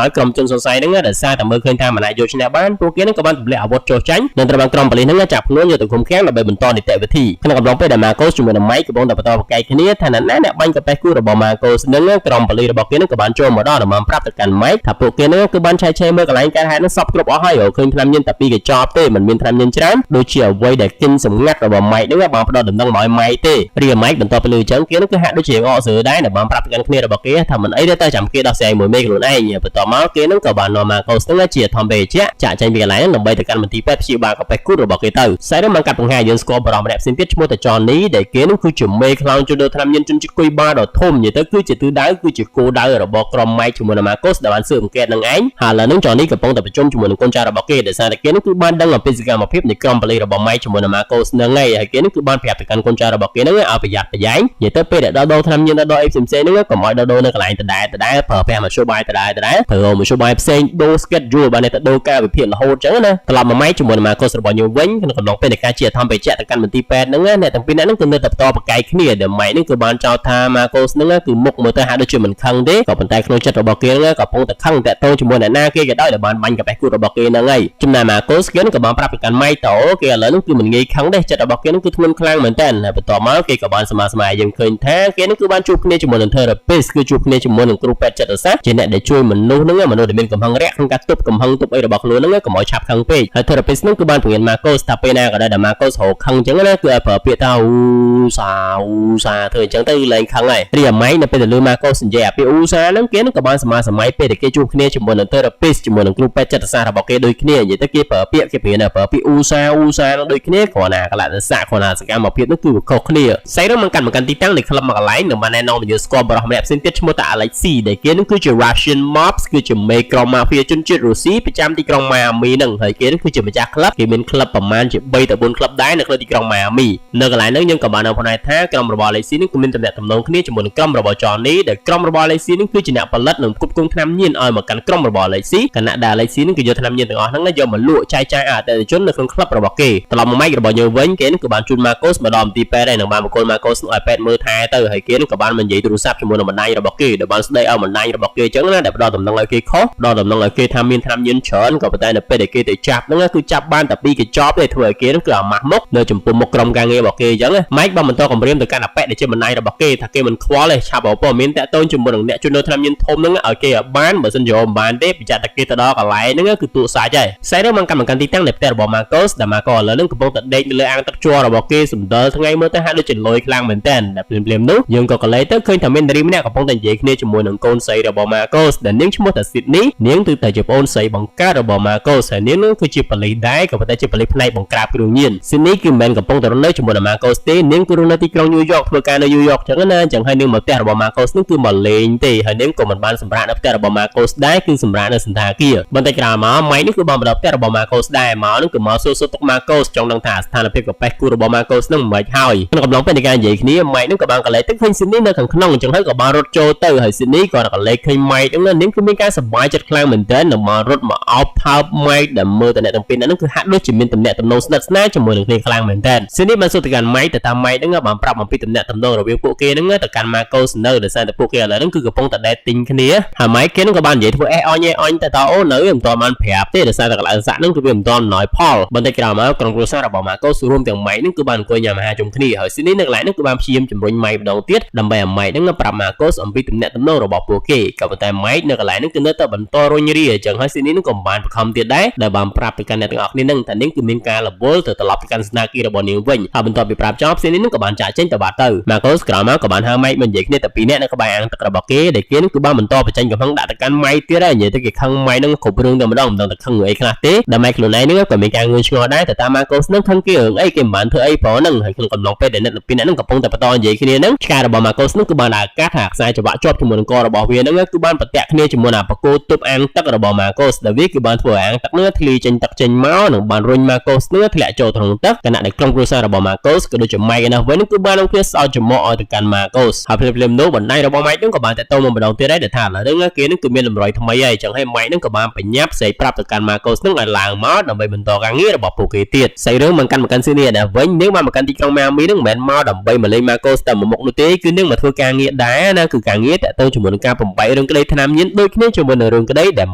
ើយក្រុមជនសង្ស័យហ្នឹងដែលសារតែមើលឃើញថាមិនអាចយកឈ្នះបានពួកគេនឹងក៏បានទម្លាក់អាវុធចុះចាញ់និងត្រូវបានក្រុមប៉ូលីសហ្នឹងចាប់ខ្លួនយកទៅឃុំឃាំងដើម្បីបន្តនីតិវិធីក្នុងកំឡុងពេលដែល Marcos ជាមួយនឹង Mike កំពុងតែបន្តប្រកែកគ្នាថាណាអ្នកបាញ់កាប៉េះគូរបស់ Marcos នឹងក្រុមប៉ូលីសរបស់គេនឹងក៏បានចូលមកដល់ដើម្បីប្រាប់ទៅកាន់ Mike ថាពួកគេនឹងគឺបានឆែកឆេរមើលកន្លែងកើតហេតុនឹងសពគ្រប់អស់ហើយឃើញថ្នាំញៀនតែពីរកញ្ចប់ទេមិនមានថ្នាំញៀនច្រើនដូចជាអ្វីដែលគិនសម្ងាត់របស់ Mike នឹងបានផ្ដល់ដំណឹងមកឲ្យ Mike ទេរីឯ Mike បន្តទៅលើអញ្ចឹងគេនឹងគឺហាក់ដូចជាអកស្រើដែរដែលបានប្រាប់ទៅកាន់គ្នារបស់គេថាមិនអីទេតែចាំគេដោះស្រាយមួយមេខ្លួនឯងបន្ទាប់មកគេនឹងក៏បាននាំ Marcos នឹងជាធម្មភេជ្ជៈចាក់ចេញពីកន្លែងហ្នឹងដើម្បីទៅកាន់មន្ទីរពេទ្យព្យាបាលកាប៉េះគូរបស់គេទៅខ្សែនោះបានកាត់បង្ហាញយើងស្គាល់បរិសម្នាក់ផ្សេងទៀតឈ្មោះតែ Johnny ដែលគេនឹងគឺជាមេខ្លោងជួញដូរថ្នាំញៀនជនជាតិគុយបាដ៏ធំនិយាយទៅគឺជាទិសដៅគឺជាគោលដៅរបស់ក្រុម Mike ជាមួយនឹង Marcos ដែលបានស៊ើបអង្កេតនឹងឯងហើយឥឡូវហ្នឹង Johnny កំពុងតែប្រជុំជាមួយនឹងកូនចៅរបស់គេដោយសារតែគេនឹងគឺបានដឹងអំពីសកម្មភាពនៃក្រុមប៉ូលីសរបស់ Mike ជាមួយនឹង Marcos នឹងឯងហើយគេនឹងគឺបានប្រាប់ទៅកាន់កូនចៅរបស់គេហ្នឹងឲ្យប្រយ័ត្នប្រយែងនិយាយទៅពេលដែលដោះដូរថ្នាំញៀនដោះដូរអីផ្សេងៗហ្នឹងកុំឲ្យដោះដូរនៅកន្លែងដដែលដដែលប្រើប្រាស់មធ្យោបាយដដែលដដែលប្រើមធ្យោបាយផ្សេងដូរ schedule បានតែដូរការវិភាគរហូតចឹងណាត្រឡប់មក Mike ជាមួយនឹង Marcos របស់យើងវិញក្នុងកំឡុងពេលនៃការជាអធម្មបេជ្ជៈទៅកាន់មន្ទីរពេទ្យហ្នឹងអ្នកទាំងពីរនាក់ហ្នឹងគឺនៅតែបន្តប្រកែកគ្នាដែល Mike ហ្នឹងគឺបានចោទថា Marcos ហ្នឹងគឺមុខមើលទៅហាក់ដូចជាមិនខឹងទេក៏ប៉ុន្តែក្នុងចិត្តរបស់គេហ្នឹងក៏កំពុងតែខឹងតាក់ទងជាមួយអ្នកណាគេក៏ដោយដែលបានបាញ់កាបេះគូរបស់គេហ្នឹងហើយចំណែក Marcos គេក៏បានប្រាប់ទៅកាន់ Mike តោគេឥឡូវហ្នឹងគឺមិនងាយខឹងទេចិត្តរបស់គេហ្នឹងគឺធ្ងន់ខ្លាំងមែនតើហើយបន្ទាប់មកគេក៏បានសមាសមាយើងឃើញថាគេហ្នឹងគឺបានជួបគ្នាជាមួយនឹង therapist គឺជួបគ្នាជាមួយនឹងគ្រូពេទ្យចិត្តសាស្ត្រជាអ្នកដែលជួយមនុស្សហ្នឹងមនុស្សដែលមានកំហឹងរាក់ក្នុងការទប់កំហឹងទប់អីរបស់ខ្លួនហ្នឹងកុំឲ្យឆាប់ខឹងពេកហើយ therapist ហ្នឹងគឺបានបង្រៀន Marcos ថាពេលណាក៏ដោយដែល Marcos រកខឹងអញ្ចឹងណាគឺឲ្យប្រើពាក្យថាអូសាអូសាធ្វើអញ្ចឹងទៅលែងខឹងហើយរីឯ Mike នៅពេលដែលលឺ Marcos និយាយអាពាក្យអូសាហ្នឹងគេហ្នឹងក៏បានសមាសម័យពេលដែលគេជួបគ្នាជាមួយនឹង therapist ជាមួយនឹងគ្រូពេទ្យចិត្តសាស្ត្ររបស់គេដូចគ្នានិយាយទៅគេប្រើពាក្យគេព្រានប្រើពាក្យអូសាអូសាហ្នឹងដូចគ្នាគ្រាន់តែកលៈទេសៈគ្រាន់តែសកម្មភាពហ្នឹងគឺវាខុសគ្នាសៃរមិនកាន់មកកាន់ទីតាំងនៃក្លឹបមួយកន្លែងនឹងបានណែនាំឲ្យយើងស្គាល់បរិះម្នាក់ផ្សេងទៀតឈ្មោះថា Alexi ដែលគេហ្នឹងគឺជា Russian Mobs គឺជាមេក្រុមម៉ាហ្វៀជនជាតិរុស្ស៊ីប្រចាំទីក្រុង Miami ហ្នឹងហើយគេហ្នឹងគឺជាម្ចាស់ក្លឹបគេមានក្លឹបប្រមាណជា3ទៅ4ក្លឹបដែរនៅក្នុងទីក្រុង Miami នៅកន្លែងហ្នឹងយើងក៏បាននៅផ្នែកថាក្រុមរបស់ Alexi នេះគឺមានទំនាក់ទំនងគ្នាជាមួយនឹងក្រុមរបស់ Johnny ដែលក្រុមរបស់ Alexi នេះគឺជាអ្នកផលិតនិងផ្គត់ផ្គង់ថ្នាំញៀនឲ្យមកកាន់ក្រុមរបស់ Alexi ខណៈដែល Alexi នេះគឺយកថ្នាំញៀនទាំងអស់ហ្នឹងយកមកលក់ចែកចាយឲ្យអតិថិជននៅក្នុងក្លឹបរបស់គេត្រឡប់មក Mike របស់យើងវិញគេនេះគឺបានជូន Marcos មកដល់មន្ទីរពេទ្យហើយនឹងបានបកគល Marcos ឲ្យពេទ្យមើលថែទៅហើយគេនេះក៏បានមកនិយាយទូរស័ព្ទជាមួយនឹងបណ្ដាញរបស់គេដែលបានស្ដីឲ្យបណ្ដាញរបស់គេអញ្ចឹងណាដែលផ្ដល់ដំណឹងឲ្យគេខុសផ្ដល់ដំណឹងឲ្យគេថាមានថ្នាំញៀនច្រើនក៏ប៉ុន្តែនៅពេលដែលគេទៅចាប់ហ្នឹងគឺចាប់បានតែពីរកញ្ចប់ទេធ្វើឲ្យគេហ្នឹងគឺអាម៉ាស់មុខនៅចំពោះមុខក្រុមការងាររបស់គេអញ្ចឹងណា Mike បានបន្តគម្រាមទៅកាន់អាប៉ែដែលជាបណ្ដាញរបស់គេថាគេមិនខ្វល់ទេឆាប់ឲ្យព័ត៌មានតាក់ទងជាមួយនឹងអ្នកជួញដូរថ្នាំញៀនធំហ្នឹងឲ្យគេឲ្យបានបើសិនយកមិនបានទេប្រយ័ត្នតែគេទៅដល់កន្លែងហ្នឹងគឺទួសាច់ហើយខ្សែរឿងបានកម្មកាន់ទីតាំងនៃផ្ទះរបស់ Marcos ដែល Marcos ឥឡូវហ្នឹងកំពុងតែដេកនៅលើអាងទឹកជ័ររបស់គេសម្ដិលថ្ងៃមើលទៅហាក់ដូចជាលយខ្លាំងមែនតើតែភ្លាមៗនោះយើងក៏កលេទៅឃើញថាមាននារីម្នាក់កំពុងតែនិយាយគ្នាជាមួយនឹងកូនស្រីរបស់ Marcos ដែលនាងឈ្មោះថា Sydney នាងគឺតែជាប្អូនស្រីបង្កើតរបស់ Marcos ហើយនាងនោះគឺជាប៉ូលីសដែរក៏ប៉ុន្តែជាប៉ូលីសផ្នែកបង្ក្រាបគ្រឿងញៀន Sydney គឺមិនមែនកំពុងតែរស់នៅជាមួយនឹង Marcos ទេនាងគឺរស់នៅទីក្រុង New York ធ្វើការនៅ New York ចឹងណាចឹងហើយនាងមកផ្ទះរបស់ Marcos នោះគឺមកលេងទេហើយនាងក៏មិនបានសម្រាកនៅផ្ទះរបស់ Marcos ដែរគឺសម្រាកនៅសណ្ឋាគារបន្តិចក្រោយមក Mike នេះគឺបានមកដល់ផ្ទះរបស់ Marcos ដែរមកនោះគឺមកសួរសុខទុក្ខ Marcos ចង់ដឹងថាស្ថានភាពកប៉េះគូរបស់ Marcos នឹងមិនហើយក្នុងកំឡុងពេលនៃការនិយាយគ្នា Mike នឹងក៏បានកលេចទៅឃើញ Sydney នៅខាងក្នុងចឹងហើយក៏បានរត់ចូលទៅហើយ Sydney ក៏កលេចឃើញ Mike ហ្នឹងនាងគឺមានការសប្បាយចិត្តខ្លាំងមែនទែននឹងមករត់មកអោបថើប Mike ដែលមើលតែអ្នកទាំងពីរហ្នឹងគឺហាក់ដូចជាមានទំនាក់ទំនងស្និទ្ធស្នាលជាមួយនឹងគ្នាខ្លាំងមែនទែន Sydney បានសួរទៅកាន់ Mike ទៅតាម Mike ហ្នឹងបានប្រាប់អំពីទំនាក់ទំនងរវាងពួកគេហ្នឹងទៅកាន់ Marcos នៅដោយសារតែពួកគេឥឡូវហ្នឹងគឺកំពុងតែ dating គ្នាហើយ Mike គេហ្នឹងក៏បាននិយាយធ្វើអេអញអេអញតែតអូនៅមិនទាន់បានប្រាប់ទេដោយសារតែកន្លែងសាក់ហ្នឹងគឺវាមិនទាន់ណយផលបន្តិចក្រោយមកក្រុមគ្រួសាររបស់ Marcos រួមទាំង Mike ហ្នឹងគឺបានអង្គុយញ៉ាំអាហារជុំគ្នាហើយ Sydney នៅកន្លែងហ្នឹងគឺបានព្យាយាមជំរុញ Mike ម្ដងទៀតដើម្បីឲ្យ Mike ហ្នឹងប្រាប់ Marcos អំពីទំនាក់ទំនងរបស់ពួកគេក៏ប៉ុន្តែ Mike នៅកន្លែងហ្នឹងគឺនៅតែបន្តរុញរាអញ្ចឹងហើយ Sydney ហ្នឹងក៏មិនបានបង្ខំទៀតដែរដែលបានប្រាប់ទៅកាន់អ្នកទាំងអស់គ្នាហ្នឹងថានាងគឺមានការរវល់ទៅត្រឡប់ទៅកាន់ស្នាគាររបស់នាងវិញហើយបន្ទាប់ពីប្រាប់ចប់ Sydney ហ្នឹងក៏បានចាកចេញទៅបាត់ទៅ Marcos ក្រោយមកក៏បានហៅ Mike មកនិយាយគ្នាតែពីរនាក់នៅក្បែរអាងទឹករបស់គេដែលគេហ្នឹងគឺបានបន្តបញ្ចេញកំហឹងដាក់ទៅកាន់ Mike ទៀតហើយនិយាយទៅគេខឹង Mike ហ្នឹងគ្រប់រឿងតែម្ដងមិនដឹងតែខឹងរឿងអីខ្លះទេដែល Mike ខ្លួនឯងហ្នឹងក៏មានការងឿងឆ្ងល់ដែរតែតាម Marcos ហ្នឹងខឹងគេរឿងអីគេមិនបានធ្វើអីផងហ្នឹងហើយក្នុងកំឡុងពេលដែលអ្នកទាំងពីរនាក់ហ្នឹងកំពុងតែបន្តនិយាយគ្នាហ្នឹងឆ្កែរបស់ Marcos ហ្នឹងគឺបានដើរកាត់ថាខ្សែច្រវាក់ជាប់ជាមួយនឹងករបស់វាហ្នឹងគឺបានប្រតាក់គ្នាជាមួយនឹងបកគោទប់អាងទឹករបស់ Marcos ដែលវាគឺបានធ្វើឲ្យអាងទឹកហ្នឹងធ្លាយចេញទឹកចេញមកនិងបានរុញ Marcos ហ្នឹងធ្លាក់ចូលក្នុងទឹកខណៈដែលក្រុមគ្រួសាររបស់ Marcos ក៏ដូចជា Mike ឯណោះវិញគឺបាននាំគ្នាសោកច្រមុះឲ្យទៅកាន់ Marcos ហើយភ្លាមៗនោះបណ្ដាញរបស់ Mike ហ្នឹងក៏បានតាក់ទងមកម្ដងទៀតដែរដែលថាឥឡូវហ្នឹងគេហ្នឹងគឺមានតម្រុយថ្មីហើយអញ្ចឹងហើយ Mike ហ្នឹងក៏បានបញ្ញាប់ស្រែកប្រាប់ទៅកាន់ Marcos ហ្នឹងឲ្យឡើងមកដើម្បីបន្តការងាររបស់ពួកគេទៀតសាច់រឿងមកកាន់មកកាន់ស៊ីនីណាវិញនាងបានមកកាន់ទីក្រុង Miami មីហ្នឹងមិនមែនមកដើម្បីមកលេង Marcos តែមួយមុខនោះទេគឺនឹងមកធ្វើការងារដែរណាគឺការងារតាក់ទងជាមួយនឹងការបំបែករឿងក្តីថ្នាំញៀនដូចគ្នាជាមួយនឹងរឿងក្តីដែល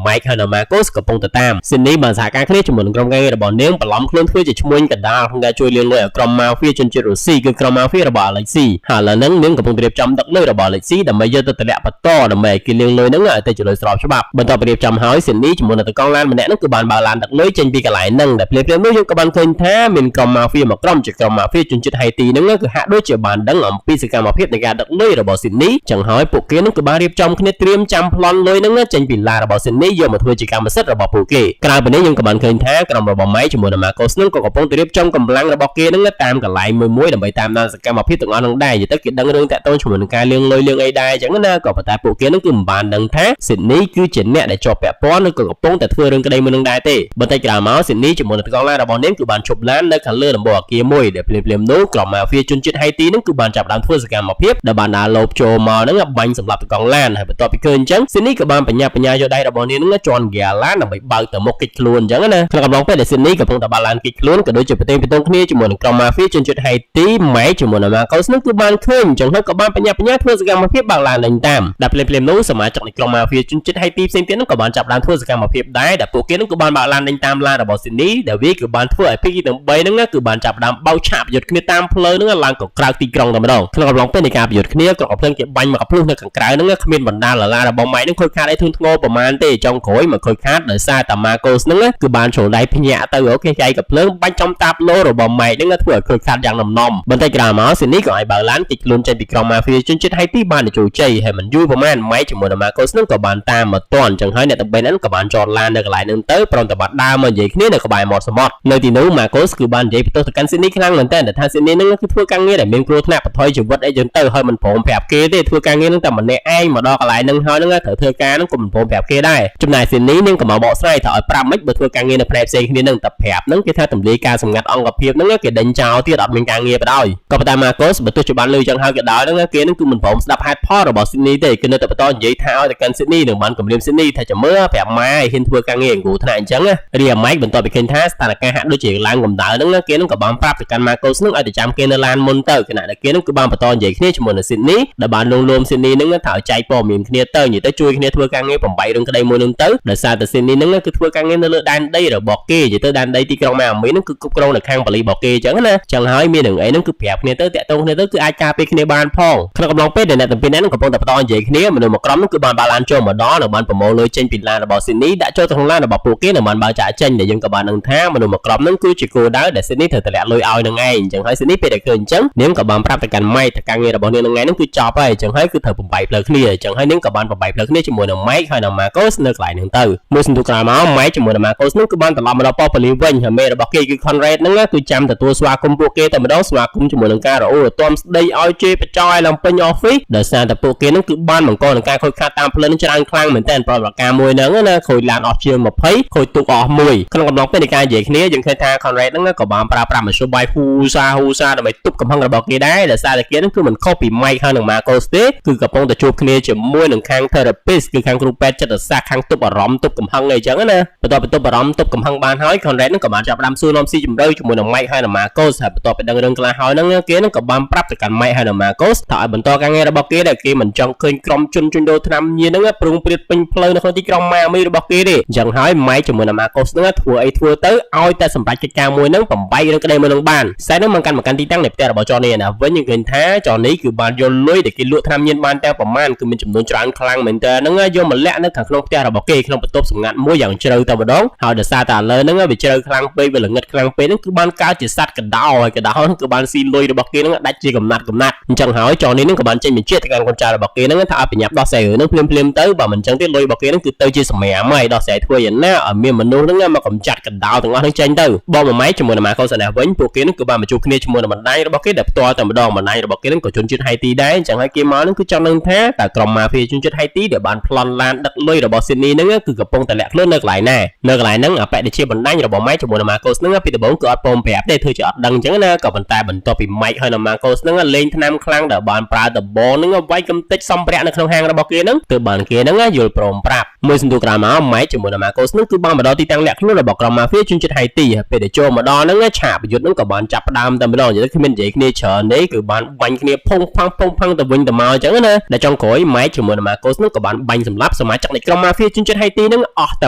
Mike ហើយនិង Marcos កំពុងតែតាម Sydney បានសហការគ្នាជាមួយនឹងក្រុមការងាររបស់នាងបន្លំខ្លួនធ្វើជាឈ្មួញកណ្ដាលក្នុងការជួយលាងលុយឲ្យក្រុម Mafia ជនជាតិរុស្ស៊ីគឺក្រុម Mafia របស់ Alexi ហើយឥឡូវហ្នឹងនាងកំពុងរៀបចំដឹកលុយរបស់ Alexi ដើម្បីយកទៅតម្លាក់បន្តដើម្បីឲ្យគេលាងលុយហ្នឹងឲ្យទៅជាលុយស្របច្បាប់បន្ទាប់ពីរៀបចំហើយ Sydney ជាមួយនឹងតកង់ឡានម្នាក់ហ្នឹងគឺបានបើកឡានដឹកលុយចេញពីកន្លែងហ្នឹងដែលភ្លាមៗនោះយើងក៏បានឃើញថាមានក្រុម Mafia មួយក្រុមជាក្រុម Mafia ជនជាតិហៃទីហ្នឹងគឺហាក់ដូចជាបានដឹងអំពីសកម្មភាពនៃការដឹកលុយរបស់ Sydney ចឹងហើយពួកគេហ្នឹងគឺបានរៀបចំគ្នាត្រៀមចាំប្លន់លុយហ្នឹងចេញពីឡានរបស់ Sydney យកមកធ្វើជាកម្មសិទ្ធិរបស់ពួកគេក្រៅពីនេះយើងក៏បានឃើញថាក្រុមរបស់ Mike ជាមួយនឹង Marcos ហ្នឹងក៏កំពុងតែរៀបចំកម្លាំងរបស់គេហ្នឹងតាមកន្លែងមួយមួយដើម្បីតាមដានសកម្មភាពទាំងអស់ហ្នឹងដែរនិយាយទៅគេដឹងរឿងតាក់ទងជាមួយនឹងការលាងលុយលាងអីដែរអញ្ចឹងណាក៏ប៉ុន្តែពួកគេហ្នឹងគឺមិនបានដឹងថា Sydney គឺជាអ្នកដែលជាប់ពាក់ព័ន្ធឬក៏កំពុងតែធ្វើរឿងក្តីមួយនឹងដែរទេបន្តិចក្រោយមក Sydney ជាមួយនឹងតកង់ឡានរបស់នាងគឺបានឈប់ឡាននៅខាងលើដំបូលអគារមួយដែលភ្លាមៗនោះក្រុម Mafia ជនជាតិហៃទីហ្នឹងគឺបានចាប់ផ្ដើមធ្វើសកម្មភាពដែលបានដើរលោបចូលមកហ្នឹងបាញ់សម្លាប់តកង់ឡានហើយបន្ទាប់ពីឃើញអញ្ចឹង Sydney ក៏បានបញ្ញាបញ្ញាយកដៃរបស់នាងហ្នឹងជន់ហ្គាឡានដើម្បីបើកទៅមុខគេចខ្លួនអញ្ចឹងណាក្នុងកំឡុងពេលដែល Sydney កំពុងតែបើកឡានគេចខ្លួនក៏ដូចជាប្រទេសប្រទងគ្នាជាមួយនឹងក្រុម Mafia ជនជាតិហៃទីម៉ែជាមួយនឹង Marcos ហ្នឹងគឺបានឃើញអញ្ចឹងហើយក៏បានបញ្ញាបញ្ញាធ្វើសកម្មភាពបើកឡានដេញតាមដែលភ្លាមៗនោះសមាជិកនៃក្រុម Mafia ជនជាតិហៃទីផ្សេងទៀតហ្នឹងក៏បានចាប់ផ្ដើមធ្វើសកម្មភាពដែរដែលពួកគេហ្នឹងក៏បានបើកឡានដេញតាមឡានរបស់ Sydney ដែលវាគឺបានធ្វើឲ្យភាគីទាំង3ហ្នឹងគឺបានចាប់ផ្ដើមបោកឆាកប្រយុទ្ធគ្នាតាមផ្លូវហ្នឹងឡើងក៏ក្រៅទីក្រុងតែម្ដងក្នុងកំឡុងពេលនៃការប្រយុទ្ធគ្នាក្រុមភ្លើងគេបាញ់មកកាភ្លុះនៅខាងក្រៅហ្នឹងគ្មានបណ្ដាលឡានរបស់ម៉ៃហ្នឹងខូចខាតអីធ្ងន់ធ្ងរប្រហែលទេចុងក្រោយមកខូចខាតដោយសារតា Marcos ហ្នឹងគឺបានជ្រុលដៃភ្ញាក់ទៅអូខេចៃកាភ្លើងបាញ់ចំតាប់ឡូរបស់ម៉ៃហ្នឹងធ្វើឲ្យខូចខាតយ៉ាងដំណំបន្តិចក្រោយមក Sydney ក៏ឲ្យបើកឡានគេចខ្លួនចេញពីក្រុម Mafia ជនជាតិហៃទីបានជោគជ័យហើយមិនយូរប្រហែលម៉ៃជាមួយនឹង Marcos ហ្នឹងក៏បានតាមមកទាន់ចឹងហើយអ្នកទាំងបីហ្នឹងក៏បានចតឡាននៅកន្លែងហ្នឹងទៅព្រមទាំងបានដើរមកនិយាយគ្នានៅក្បែរមាត់សមុទ្រនៅទីនោះ Marcos គឺបាននិយាយបន្ទោសទៅកាន់ Sydney ខ្លាំងមែនទែនដែលថា Sydney ហ្នឹងគឺធ្វើការងារដែលមានគ្រោះថ្នាក់បន្ថយជីវិតអីចឹងទៅហើយមិនព្រមប្រាប់គេទេធ្វើការងារហ្នឹងតែម្នាក់ឯងមកដល់កន្លែងហ្នឹងហើយហ្នឹងត្រូវធ្វើការហ្នឹងក៏មិនព្រមប្រាប់គេដែរចំណែក Sydney នឹងក៏មកបកស្រាយថាឲ្យប្រាប់មិនបើធ្វើការងារនៅផ្នែកផ្សេងគ្នាហ្នឹងតែប្រាប់ហ្នឹងគេថាទម្លាយការសម្ងាត់អង្គភាពហ្នឹងគេដេញចោលទៀតអត់មានការងារបដ ாய் ក៏ប៉ុន្តែ Marcos បើទោះជាបានលឺចឹងហើយក៏ដោយហ្នឹងគេហ្នឹងគឺមិនព្រមស្ដាប់ហេតុផលរបស់ Sydney ទេគឺនៅតែបន្តនិយាយថាឲ្យទៅកាន់ Sydney នឹងបានគម្រាម Sydney ថាចាំមើលប្រាប់ម៉ែឲ្យហ៊ានធ្វើការងារគ្រោះថ្នាក់អញ្ចឹងរីឯ Mike បន្ទាប់ពីឃើញថាស្ថានភាពហាក់ដូចជាឡើងកម្ដៅហ្នឹងគេហ្នឹងក៏បានប្រាប់ទៅកាន់ Marcos ហ្នឹងឲ្យទៅចាំគេនៅឡានមុនទៅខណៈដែលគេហ្នឹងគឺបានបន្តនិយាយគ្នាជាមួយនឹង Sydney ដែលបានលួងលោម Sydney ហ្នឹងថាឲ្យចែកព័ត៌មានគ្នាទៅនិយាយទៅជួយគ្នាធ្វើការងារបំបីរឿងក្តីមួយហ្នឹងទៅដោយសារតែ Sydney ហ្នឹងគឺធ្វើការងារនៅលើដែនដីរបស់គេនិយាយទៅដែនដីទីក្រុងម៉ាអាមីហ្នឹងគឺគ្រប់គ្រងនៅខាងប៉ូលីសរបស់គេអញ្ចឹងណាចឹងហើយមានរឿងអីហ្នឹងគឺប្រាប់គ្នាទៅតាក់ទងគ្នាទៅគឺអាចការពារគ្នាបានផងក្នុងកំឡុងពេលដែលអ្នកទាំងពីរនាក់ហ្នឹងកំពុងតែបន្តនិយាយគ្នាមនុស្សមួយក្រុមហ្នឹងគឺបានបើកឡានចូលមកដល់និងបានប្រមូលលុយចេញពីឡានរបស់ Sydney ដាក់ចូលទៅក្នុងឡានរបស់ពួកគេនិងបានបើកចាកចេញដែលយើងក៏បានដឹងថាមនុស្សមួយក្រុមហ្នឹងគឺជាគោលដៅដែល Sydney ត្រូវតម្លាក់លុយឲ្យនឹងឯងអញ្ចឹងហើយ Sydney ពេលដែលឃើញអញ្ចឹងនាងក៏បានប្រាប់ទៅកាន់ Mike ថាការងាររបស់នាងថ្ងៃហ្នឹងគឺចប់ហើយអញ្ចឹងហើយគឺត្រូវបំបែកផ្លូវគ្នាអញ្ចឹងហើយនាងក៏បានបំបែកផ្លូវគ្នាជាមួយនឹង Mike ហើយនិង Marcos នៅកន្លែងហ្នឹងទៅមួយសន្ទុះក្រោយមក Mike ជាមួយនឹង Marcos ហ្នឹងគឺបានត្រឡប់មកដល់ប៉ុស្តិ៍ប៉ូលីសវិញហើយមេរបស់គេគឺ Conrad ហ្នឹងគឺចាំទទួលស្វាគមន៍ពួកគេតែម្ដងស្វាគមន៍ជាមួយនឹងការរអ៊ូរទាំស្ដីឲ្យជេរបចោឲ្យឡើងពេញ office ដោយសារតែពួកគេហ្នឹងគឺបានបង្កនឹងការខូចខាតតាមផ្លូវហ្នឹងច្រើនខ្លាំងមែនទែនប្រតិបត្តិការមួយហ្នឹងណាខូចឡានអស់ជាង20ខូចទូកអស់មួយក្នុងកំឡុងពេលនៃការនិយាយគ្នាយើងឃើញថា Conrad ហ្នឹងក៏បានប្រើប្រាស់មធ្យោបាយហ៊ូសាហ៊ូសាដើម្បីទប់កំហឹងរបស់គេដែរដោយសារតែគេហ្នឹងគឺមិនខុសពី Mike ហើយនិង Marcos ទេគឺកំពុងតែជួបគ្នាជាមួយនឹងខាង therapist គឺខាងគ្រូពេទ្យចិត្តសាស្ត្រខាងទប់អារម្មណ៍ទប់កំហឹងអីចឹងណាបន្ទាប់ពីទប់អារម្មណ៍ទប់កំហឹងបានហើយ Conrad ហ្នឹងក៏បានចាប់ផ្ដើមសួរនាំស៊ីជម្រៅជាមួយនឹង Mike ហើយនិង Marcos ហើយបន្ទាប់ពីដឹងរឿងខ្លះហើយហ្នឹងគេហ្នឹងក៏បានប្រាប់ទៅកាន់ Mike ហើយនិង Marcos ថាឲ្យបន្តការងាររបស់គេដែលគេមិនចង់ឃើញក្រុមជនជួញដូរថ្នាំញៀនហ្នឹងព្រុងព្រាតពេញផ្លូវនៅក្នុងទីក្រុង Miami របស់គេទេអញ្ចឹងហើយ Mike ជាមួយនឹង Marcos ហ្នឹងធ្វើអីធ្វើទៅឲ្យតែសម្រេចកិច្ចការមួយហ្នឹងបំបែករឿងក្តីមួយហ្នឹងបានខ្សែហ្នឹងមកកាន់ទីតាំងនៃផ្ទះរបស់ Johnny ណាវិញយើងឃើញថា Johnny គឺបានយកលុយដែលគេលក់ថ្នាំញៀនបានទាំងប្រមាណគឺមានចំនួនច្រើនខ្លាំងមែនតើហ្នឹងយកមកលាក់នៅខាងក្នុងផ្ទះរបស់គេក្នុងបន្ទប់សម្ងាត់មួយយ៉ាងជ្រៅតែម្ដងហើយដោយសារតែឥឡូវហ្នឹងវាជ្រៅខ្លាំងពេកវាល្ងិតខ្លាំងពេកហ្នឹងគឺបានកើតជាសត្វកដោហើយកដោហ្នឹងគឺបានស៊ីលុយរបស់គេហ្នឹងដាច់ជាកំណាត់កំណាត់អញ្ចឹងហើយ Johnny ហ្នឹងក៏បានចេញបញ្ជាទៅកាន់កូនចៅរបស់គេហ្នឹងថាឲ្យប្រញាប់ដោះស្រាយរឿងហ្នឹងភ្លាមភ្លាមទៅបើមិនអញ្ចឹងទេលុយរបស់គេហ្នឹងគឺទៅជាសម្រាមហើយដោះស្រាយធ្វើយ៉ាងណាឲ្យមានមនុស្សហ្នឹងមកកម្ចាត់កដោទាំងអស់ហ្នឹងចេញទៅបងមួយម៉ែជាមួយនឹងម៉ាកូសាណាវិញពួកគេហ្នឹងគឺបានមកជួបគ្នាជាមួយនឹងបណ្ដាញរបស់គេដែលផ្ទាល់តែម្ដងបណ្ដាញរបស់គេហ្នឹងក៏ជនជាតិហៃទីដែរអញ្ចឹងហើយគេមកហ្នឹងគឺចង់ដឹងថាតើក្រុមម៉ាហ្វៀជនជាតិហៃទីដែលបានប្លន់ឡានដឹកលុយរបស់ស៊ីដនីហ្នឹងគឺកំពុងតែលាក់ខ្លួននៅកន្លែងណានៅកន្លែងហ្នឹងអបិដែលជាបណ្ដាញរបស់ម៉ែជាមួយនឹងម៉ាកូសហ្នឹងពីដំបូងគឺអត់ព្រមប្រាប់ទេធ្វើជាអត់ដឹងអញ្ចឹងណាក៏ប៉ុន្តែបន្ទាប់ពីម៉ែហើយនិងម៉ាកូសហ្នឹងលេងថ្នាំខ្លាំងដែលបានប្រើដបងហ្នឹងវាយកំទេចសម្ភារៈនៅក្នុងហាងរបស់គេហ្នឹងទើបបានគេហ្នឹងយល់ព្រមប្រាប់ មួយសន្ទុះក្រោយមកម៉ែកជាមួយនឹង Marcos នឹងគឺបានមកដល់ទីតាំងលាក់ខ្លួនរបស់ក្រុម Mafia ជនជាតិហៃទីហើយពេលដែលចូលមកដល់ហ្នឹងឆាកប្រយុទ្ធហ្នឹងក៏បានចាប់ផ្ដើមតែម្ដងនិយាយទៅគ្មាននិយាយគ្នាច្រើនទេគឺបានបាញ់គ្នាផុងផាំងផុងផាំងទៅវិញទៅមកអញ្ចឹងណាដែលចុងក្រោយម៉ែកជាមួយនឹង Marcos ហ្នឹងក៏បានបាញ់សម្លាប់សមាជិកនៃក្រុម Mafia ជនជាតិហៃទីហ្នឹងអស់តែ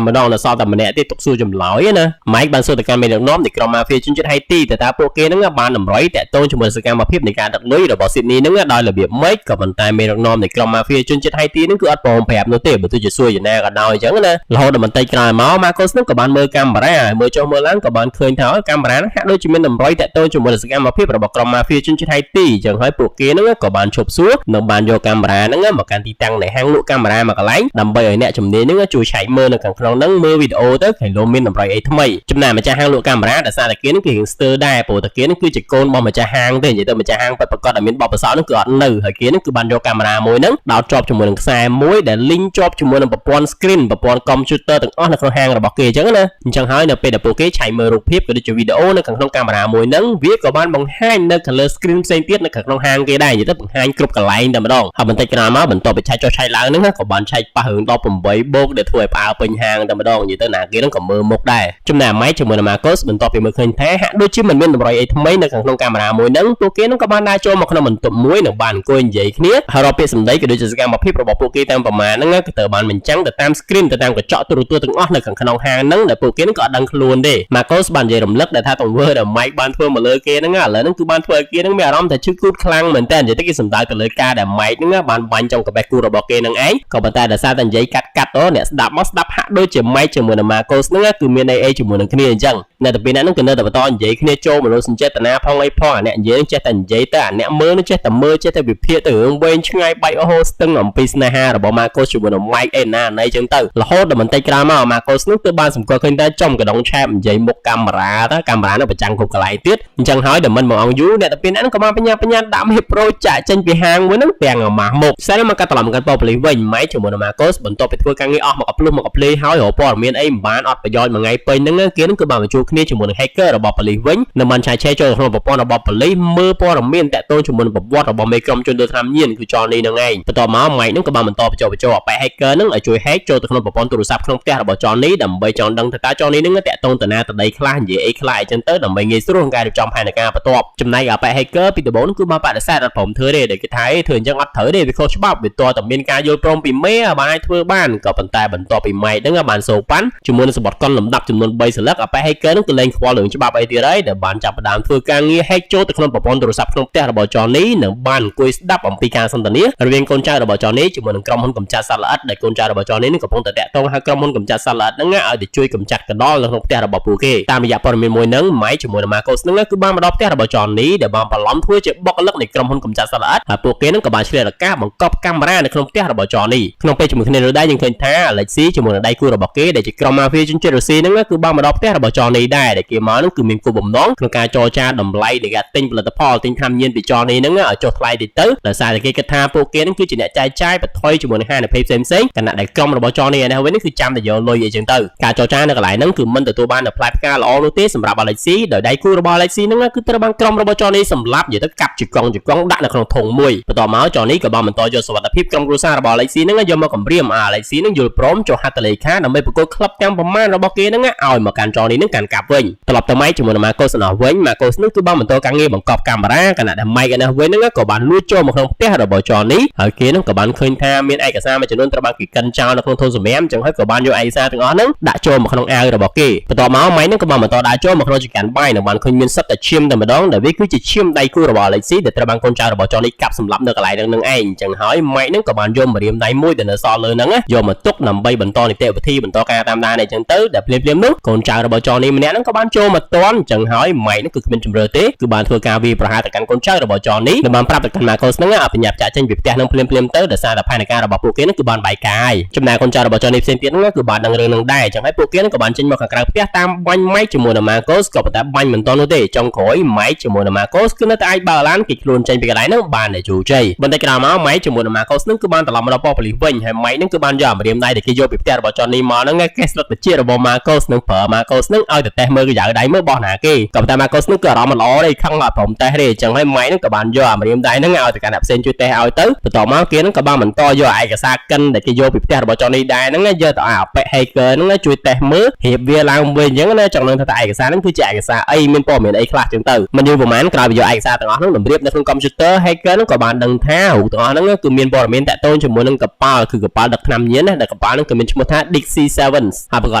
ម្ដងដល់សល់តែម្នាក់ទេទុកសួរចម្លើយណាម៉ែកបានសួរទៅកាន់មេដឹកនាំនៃក្រុម Mafia ជនជាតិហៃទីតើតើពួកគេហ្នឹងបានតម្រុយតាក់ទងជាមួយសកម្មភាពនៃការដឹកលុយរបស់ស៊ីដនីហ្នឹងដោយរបៀបម៉េចក៏ប៉ុន្តែមេដឹកនាំនៃក្រុម Mafia ជនជាតិហៃទីហ្នឹងគឺអត់ព្រមប្រាប់នោះទេបើទោះជាសួរយ៉ាងណាក៏ដោយអញ្ចឹងណារហូតដល់បន្តិចក្រោយមក Marcos ហ្នឹងក៏បានមើលកាមេរ៉ាហើយមើលចុះមើលឡើងក៏បានឃើញថាកាមេរ៉ាហ្នឹងហាក់ដូចជាមានតម្រុយតាក់ទងជាមួយនឹងសកម្មភាពរបស់ក្រុម Mafia ជនជាតិហៃទីអញ្ចឹងហើយពួកគេហ្នឹងក៏បានឈប់សួរនិងបានយកកាមេរ៉ាហ្នឹងមកកាន់ទីតាំងនៃហាងលក់កាមេរ៉ាមួយកន្លែងដើម្បីឲ្យអ្នកជំនាញហ្នឹងជួយឆែកមើលនៅខាងក្នុងហ្នឹងមើលវីដេអូទៅឃើញលោមានតម្រុយអីថ្មីចំណែកម្ចាស់ហាងលក់កាមេរ៉ាដោយសារតែគេហ្នឹងគឺរៀងស្ទើរដែរព្រោះតែគេហ្នឹងគឺជាកូនរបស់ម្ចាស់ហាងទេនិយាយទៅម្ចាស់ហាងពិតប្រាកដដែលមានបទពិសោធន៍ហ្នឹងគឺអត់នៅហើយគេហ្នឹងគឺបានយកកាមេរ៉ាមួយហ្នឹងដោតជាប់ជាមួយនឹងខ្សែមួយដែល link ជាប់ជាមួយនឹងប្រព័ន្ធ screen ប្រព័ន្ធ computer ទាំងអស់នៅក្នុងហាងរបស់គេអញ្ចឹងណាអញ្ចឹងហើយនៅពេលដែលពួកគេឆែកមើលរូបភាពក៏ដូចជាវីដេអូនៅខាងក្នុងកាមេរ៉ាមួយហ្នឹងវាក៏បានបង្ហាញនៅ color screen ផ្សេងទៀតនៅខាងក្នុងហាងគេដែរនិយាយទៅបង្ហាញគ្រប់កន្លែងតែម្ដងហើយបន្តិចក្រោយមកបន្ទាប់ពីឆែកចុះឆែកឡើងហ្នឹងក៏បានឆែកប៉ះរឿង18បូកដែលធ្វើឲ្យផ្អើលពេញហាងតែម្ដងនិយាយទៅណាគេហ្នឹងក៏មើលមុខដែរចំណែកម៉ៃជាមួយនឹង Marcos បន្ទាប់ពីមើលឃើញថាហាក់ដូចជាមិនមានតម្រុយអីថ្មីនៅខាងក្នុងកាមេរ៉ាមួយហ្នឹងពួកគេហ្នឹងក៏បានដើរចូលមកក្នុងបន្ទប់មួយនិងបានអង្គុយនិយាយគ្នាហើយរាប់ពាក្យសម្ដីក៏ដូចជាសកម្មភាពរបស់ពួកគេតាមប្រមាណហ្នឹងក៏ត្រូវបានបញ្ចាំងទៅតាម screen ទៅតាមកញ្ចក់ទូរទស្សន៍ទាំងអស់នៅខាងក្នុងហាងហ្នឹងដែលពួកគេហ្នឹងក៏អត់ដឹងខ្លួនទេ Marcos បាននិយាយរំលឹកដែលថាទង្វើដែល Mike បានធ្វើមកលើគេហ្នឹងឥឡូវហ្នឹងគឺបានធ្វើឲ្យគេហ្នឹងមានអារម្មណ៍ថាឈឺគូតខ្លាំងមែនតើនិយាយទៅគេសំដៅទៅលើការដែល Mike ហ្នឹងបានបាញ់ចុងកបេះគូរបស់គេហ្នឹងឯងក៏ប៉ុន្តែដោយសារតែនិយាយកាត់កាត់ទៅអ្នកស្ដាប់មកស្ដាប់ហាក់ដូចជា Mike ជាមួយនឹង Marcos ហ្នឹងគឺមានអីអីជាមួយនឹងគ្នាអញ្ចឹងអ្នកទៅពីអ្នកហ្នឹងគឺនៅតែបន្តនិយាយគ្នាចូលមនោសញ្ចេតនាផងអីផងអាអ្នកនិយាយចេះតែនិយាយទៅអាអ្នកមើលនឹងចេះតែមើលចេះតែវិភាគទៅរឿងវែងឆ្ងាយបែកអូហូស្ទឹងអំពីស្នេហារបស់ Marcos ជាមួយនឹង Mike អីណាណីចឹងទៅរហូតដល់បន្តិចក្រោយមក Marcos នោះគឺបានសម្គាល់ឃើញថាចំកដងឆែបនិយាយមុខកាមេរ៉ាទៅកាមេរ៉ានោះប្រចាំងគ្រប់កន្លែងទៀតអញ្ចឹងហើយដល់មិនមកអង្គយូរអ្នកទៅពីអ្នកហ្នឹងក៏បានបញ្ញាបញ្ញាដាក់មេប្រូចាក់ចេញពីហាងមួយហ្នឹងទាំងអាម៉ាស់មុខខ្សែមកកាត់ត្រឡប់មកកាន់ប៉ូលីសវិញ Mike ជាមួយនឹង Marcos បន្ទាប់ពីធ្វើការងារអស់មកកភ្លុះមកកភ្លេហើយរកព័ត៌មានអីមិនបានអត់ប្រយោជន៍មួយថ្ងៃពេញហ្នឹងគេហ្នឹងគឺបានបញ្ជួលគ្នាជាមួយនឹង hacker របស់ប៉ូលីសវិញនិងបានឆែកឆេរចូលក្នុងប្រព័ន្ធរបស់ប៉ូលីសមើលព័ត៌មានតាក់ទងជាមួយនឹងប្រវត្តិរបស់មេក្រុមជនដូថ្នាំញៀនគឺ Johnny ហ្នឹងឯងបន្ទាប់មក Mike ហ្នឹងក៏បានបន្តបញ្ចុះបញ្ចូលអប៉ែ hacker ហ្នឹងឲ្យជួយ hack ចូលទៅក្នុងប្រព័ន្ធទូរស័ព្ទក្នុងផ្ទះរបស់ Johnny ដើម្បីចង់ដឹងថាតើ Johnny ហ្នឹងតាក់ទងទៅណាទៅដីខ្លះនិយាយអីខ្លះអីចឹងទៅដើម្បីងាយស្រួលក្នុងការរៀបចំផែនការបន្ទាប់ចំណែកអប៉ែ hacker ពីដំបូងគឺបានបដិសេធអត់ព្រមធ្វើទេដែលគេថាធ្វើអញ្ចឹងអត់ត្រូវទេវាខុសច្បាប់វាតតែមានការយល់ព្រមពីមេបានអាចធ្វើបានក៏ប៉ុន្តែបន្ទាប់ពី Mike ហ្នឹងបានសូកប៉ាន់ជាមួយនឹងសម្បត្តិកុនលំដាប់ចំនួន3សន្លឹកអប៉ែ hacker ហ្នឹងគឺលែងខ្វល់រឿងច្បាប់អីទៀតហើយដែលបានចាប់ផ្ដើមធ្វើការងារ hack ចូលទៅក្នុងប្រព័ន្ធទូរស័ព្ទក្នុងផ្ទះរបស់ Johnny និងបានអង្គុយស្ដាប់អំពីការសន្ទនារវាងកូនចៅរបស់ Johnny ជាមួយនឹងក្រុមហ៊ុនកម្ចាត់សត្វល្អិតដែលកូនចៅរបស់ Johnny នឹងកំពុងតែតាក់ទងហៅក្រុមហ៊ុនកម្ចាត់សត្វល្អិតហ្នឹងឲ្យទៅជួយកម្ចាត់កណ្ដុរនៅក្នុងផ្ទះរបស់ពួកគេតាមរយៈព័ត៌មានមួយហ្នឹង Mike ជាមួយនឹង Marcos ហ្នឹងគឺបានមកដល់ផ្ទះរបស់ Johnny ដែលបានបន្លំធ្វើជាបុគ្គលិកនៃក្រុមហ៊ុនកម្ចាត់សត្វល្អិតហើយពួកគេហ្នឹងក៏បានឆ្លៀតឱកាសបង្កប់កាមេរ៉ានៅក្នុងផ្ទះរបស់ Johnny ក្នុងពេលជាមួយគ្នានោះដែរយើងឃើញថា Alexi ជាមួយនឹងដៃគូរបស់គេដែលជាក្រុម Mafia ជនជាតិរុស្ស៊ីហ្នឹងគឺបានមកដល់ផ្ទះរបស់ Johnny ដែរដែលគេមកហ្នឹងគឺមានគោលបំណងក្នុងការចរចាតម្លៃនៃការទិញផលិតផលទិញថ្នាំញៀនពី Johnny ហ្នឹងឲ្យចុះថ្លៃតិចទៅដោយសារតែគេគិតថាពួកគេហ្នឹងគឺជាអ្នកចែកចាយបន្ថយជាមួយនឹងហានិភ័យផ្សេងៗខណៈដែលក្រុមរបស់ Johnny ឯនេះវិញគឺចាំតែយកលុយអីចឹងទៅការចរចានៅកន្លែងហ្នឹងគឺមិនទទួលបាននូវផ្លែផ្កាល្អនោះទេសម្រាប់ Alexi ដោយដៃគូរបស់ Alexi ហ្នឹងគឺត្រូវបានក្រុមរបស់ Johnny សម្លាប់និយាយទៅកាប់ជាកង់ជាកង់ដាក់នៅក្នុងធុងមួយបន្ទាប់មក Johnny ក៏បានបន្តយកសុវត្ថិភាពក្រុមគ្រួសាររបស់ Alexi ហ្នឹងយកមកគម្រាមឲ្យ Alexi ហ្នឹងយល់ព្រមចុះហត្ថលេខាដើម្បីប្រគល់ក្លឹបទាំងប្រមាណរបស់គេហ្នឹងឲ្យមកកាន់ Johnny ហ្នឹងកាន់កាប់វិញត្រឡប់ទៅ Mike ជាមួយនឹង Marcos ណោះវិញ Marcos ហ្នឹងគឺបានបន្តការងារបង្កប់កាមេរ៉ាខណៈដែល Mike ឯនេះវិញហ្នឹងក៏បានលួចចូលមកក្នុងផ្ទះរបស់ Johnny ហើយគេហ្នឹងក៏បានឃើញថាមានឯកសារមួយចំនួនត្រូវបានគេកិនចោលនៅក្នុងធុងសំរាមចឹងហើយក៏បានយកឯកសារទាំងអស់ហ្នឹងដាក់ចូលមកក្នុងអាវរបស់គេបន្ទាប់មក Mike ហ្នឹងក៏បានបន្តដើរចូលមកក្នុងចង្កានបាយនិងបានឃើញមានសិតតែឈាមតែម្ដងដែលវាគឺជាឈាមដៃគូរបស់ Alexi ដែលត្រូវបានកូនចៅរបស់ Johnny កាប់សម្លាប់នៅកន្លែងហ្នឹងនឹងឯងចឹងហើយ Mike ហ្នឹងក៏បានយកម្រាមដៃមួយដែលនៅសល់លើហ្នឹងយកមកទុកដើម្បីបន្តនីតិវិធីបន្តការតាមដានអីចឹងទៅដែលភ្លាមៗនោះកូនចៅរបស់ Johnny ម្នាក់ហ្នឹងក៏បានចូលមកទាន់ចឹងហើយ Mike ហ្នឹងគឺគ្មានជម្រើសទេគឺបានធ្វើការវាយប្រហារទៅកាន់កូនចៅរបស់ Johnny និងបានប្រាប់ទៅកាន់ Marcos ហ្នឹងឲ្យបញ្ញាប់ចាក់ចេញពីផ្ទះហ្នឹងភ្លាមៗទៅដោយសារតែផែនការរបស់ពួកគេហ្នឹងគឺបានបែកកាយចំណែកកូនចៅរបស់ Johnny ផ្សេងទៀតហ្នឹងគឺបានដឹងរឿងហ្នឹងដែរចឹងហើយពួកគេហ្នឹងក៏បានចេញមកខាងក្រៅផ្ទះតាមបាញ់ Mike ជាមួយនឹង Marcos ក៏ប៉ុន្តែបាញ់មិនទាន់នោះទេចុងក្រោយ Mike ជាមួយនឹង Marcos គឺនៅតែអាចបើកឡានគេខ្លួនចេញពីកន្លែងហ្នឹងបានតែជោគជ័យបន្តិចក្រោយមក Mike ជាមួយនឹង Marcos ហ្នឹងគឺបានត្រឡប់មកដល់ប៉ុស្តិ៍ប៉ូលីសវិញហើយ Mike ហ្នឹងគឺបានយកអាម្រាមដៃដែលគេយកពីផ្ទះរបស់ Johnny មកហ្នឹងកេះស្លឹកត្រចៀករបស់ Marcos នឹងប្រើ Marcos ហ្នឹងឲ្យទៅតេស្តមើលក្រយៅដៃមើលបោះណាគេក៏ប៉ុន្តែ Marcos ហ្នឹងគឺអារម្មណ៍មិនល្អទេខឹងអត់ព្រមតេស្តទេអញ្ចឹងហើយ Mike ហ្នឹងក៏បានយកអាម្រាមដៃហ្នឹងឲ្យទៅកាន់អ្នកផ្សេងជួយតេស្តឲ្យទៅបន្ទាប់មកគេហ្នឹងក៏បានបន្តយកឯកសារកិនដែលគេយកពីផ្ទះរបស់ Johnny ដែរហ្នឹងយកទៅឲ្យអាប៉ែ hacker ហ្នឹងជួយតេស្តមើលរៀបវាឡើងវិញអញ្ចឹងណាចង់នឹងថាតើឯកសារហ្នឹងគឺជាឯកសារអីមានព័ត៌មានអីខ្លះចឹងទៅមិនយូរប្រហែលក្រោយពីយកឯកសារទាំងអស់ហ្នឹងតម្រៀបនៅក្នុង computer hacker ហ្នឹងក៏បានដឹងថារូបទាំងអស់ហ្នឹងគឺមានព័ត៌មានតាក់ទងជាមួយនឹងកប៉ាល់គឺកប៉ាល់ដឹកថ្នាំញៀនណាដែលកប៉ាល់ហ្នឹងគឺមានឈ្មោះថា Dixie 7ហើយប្រកា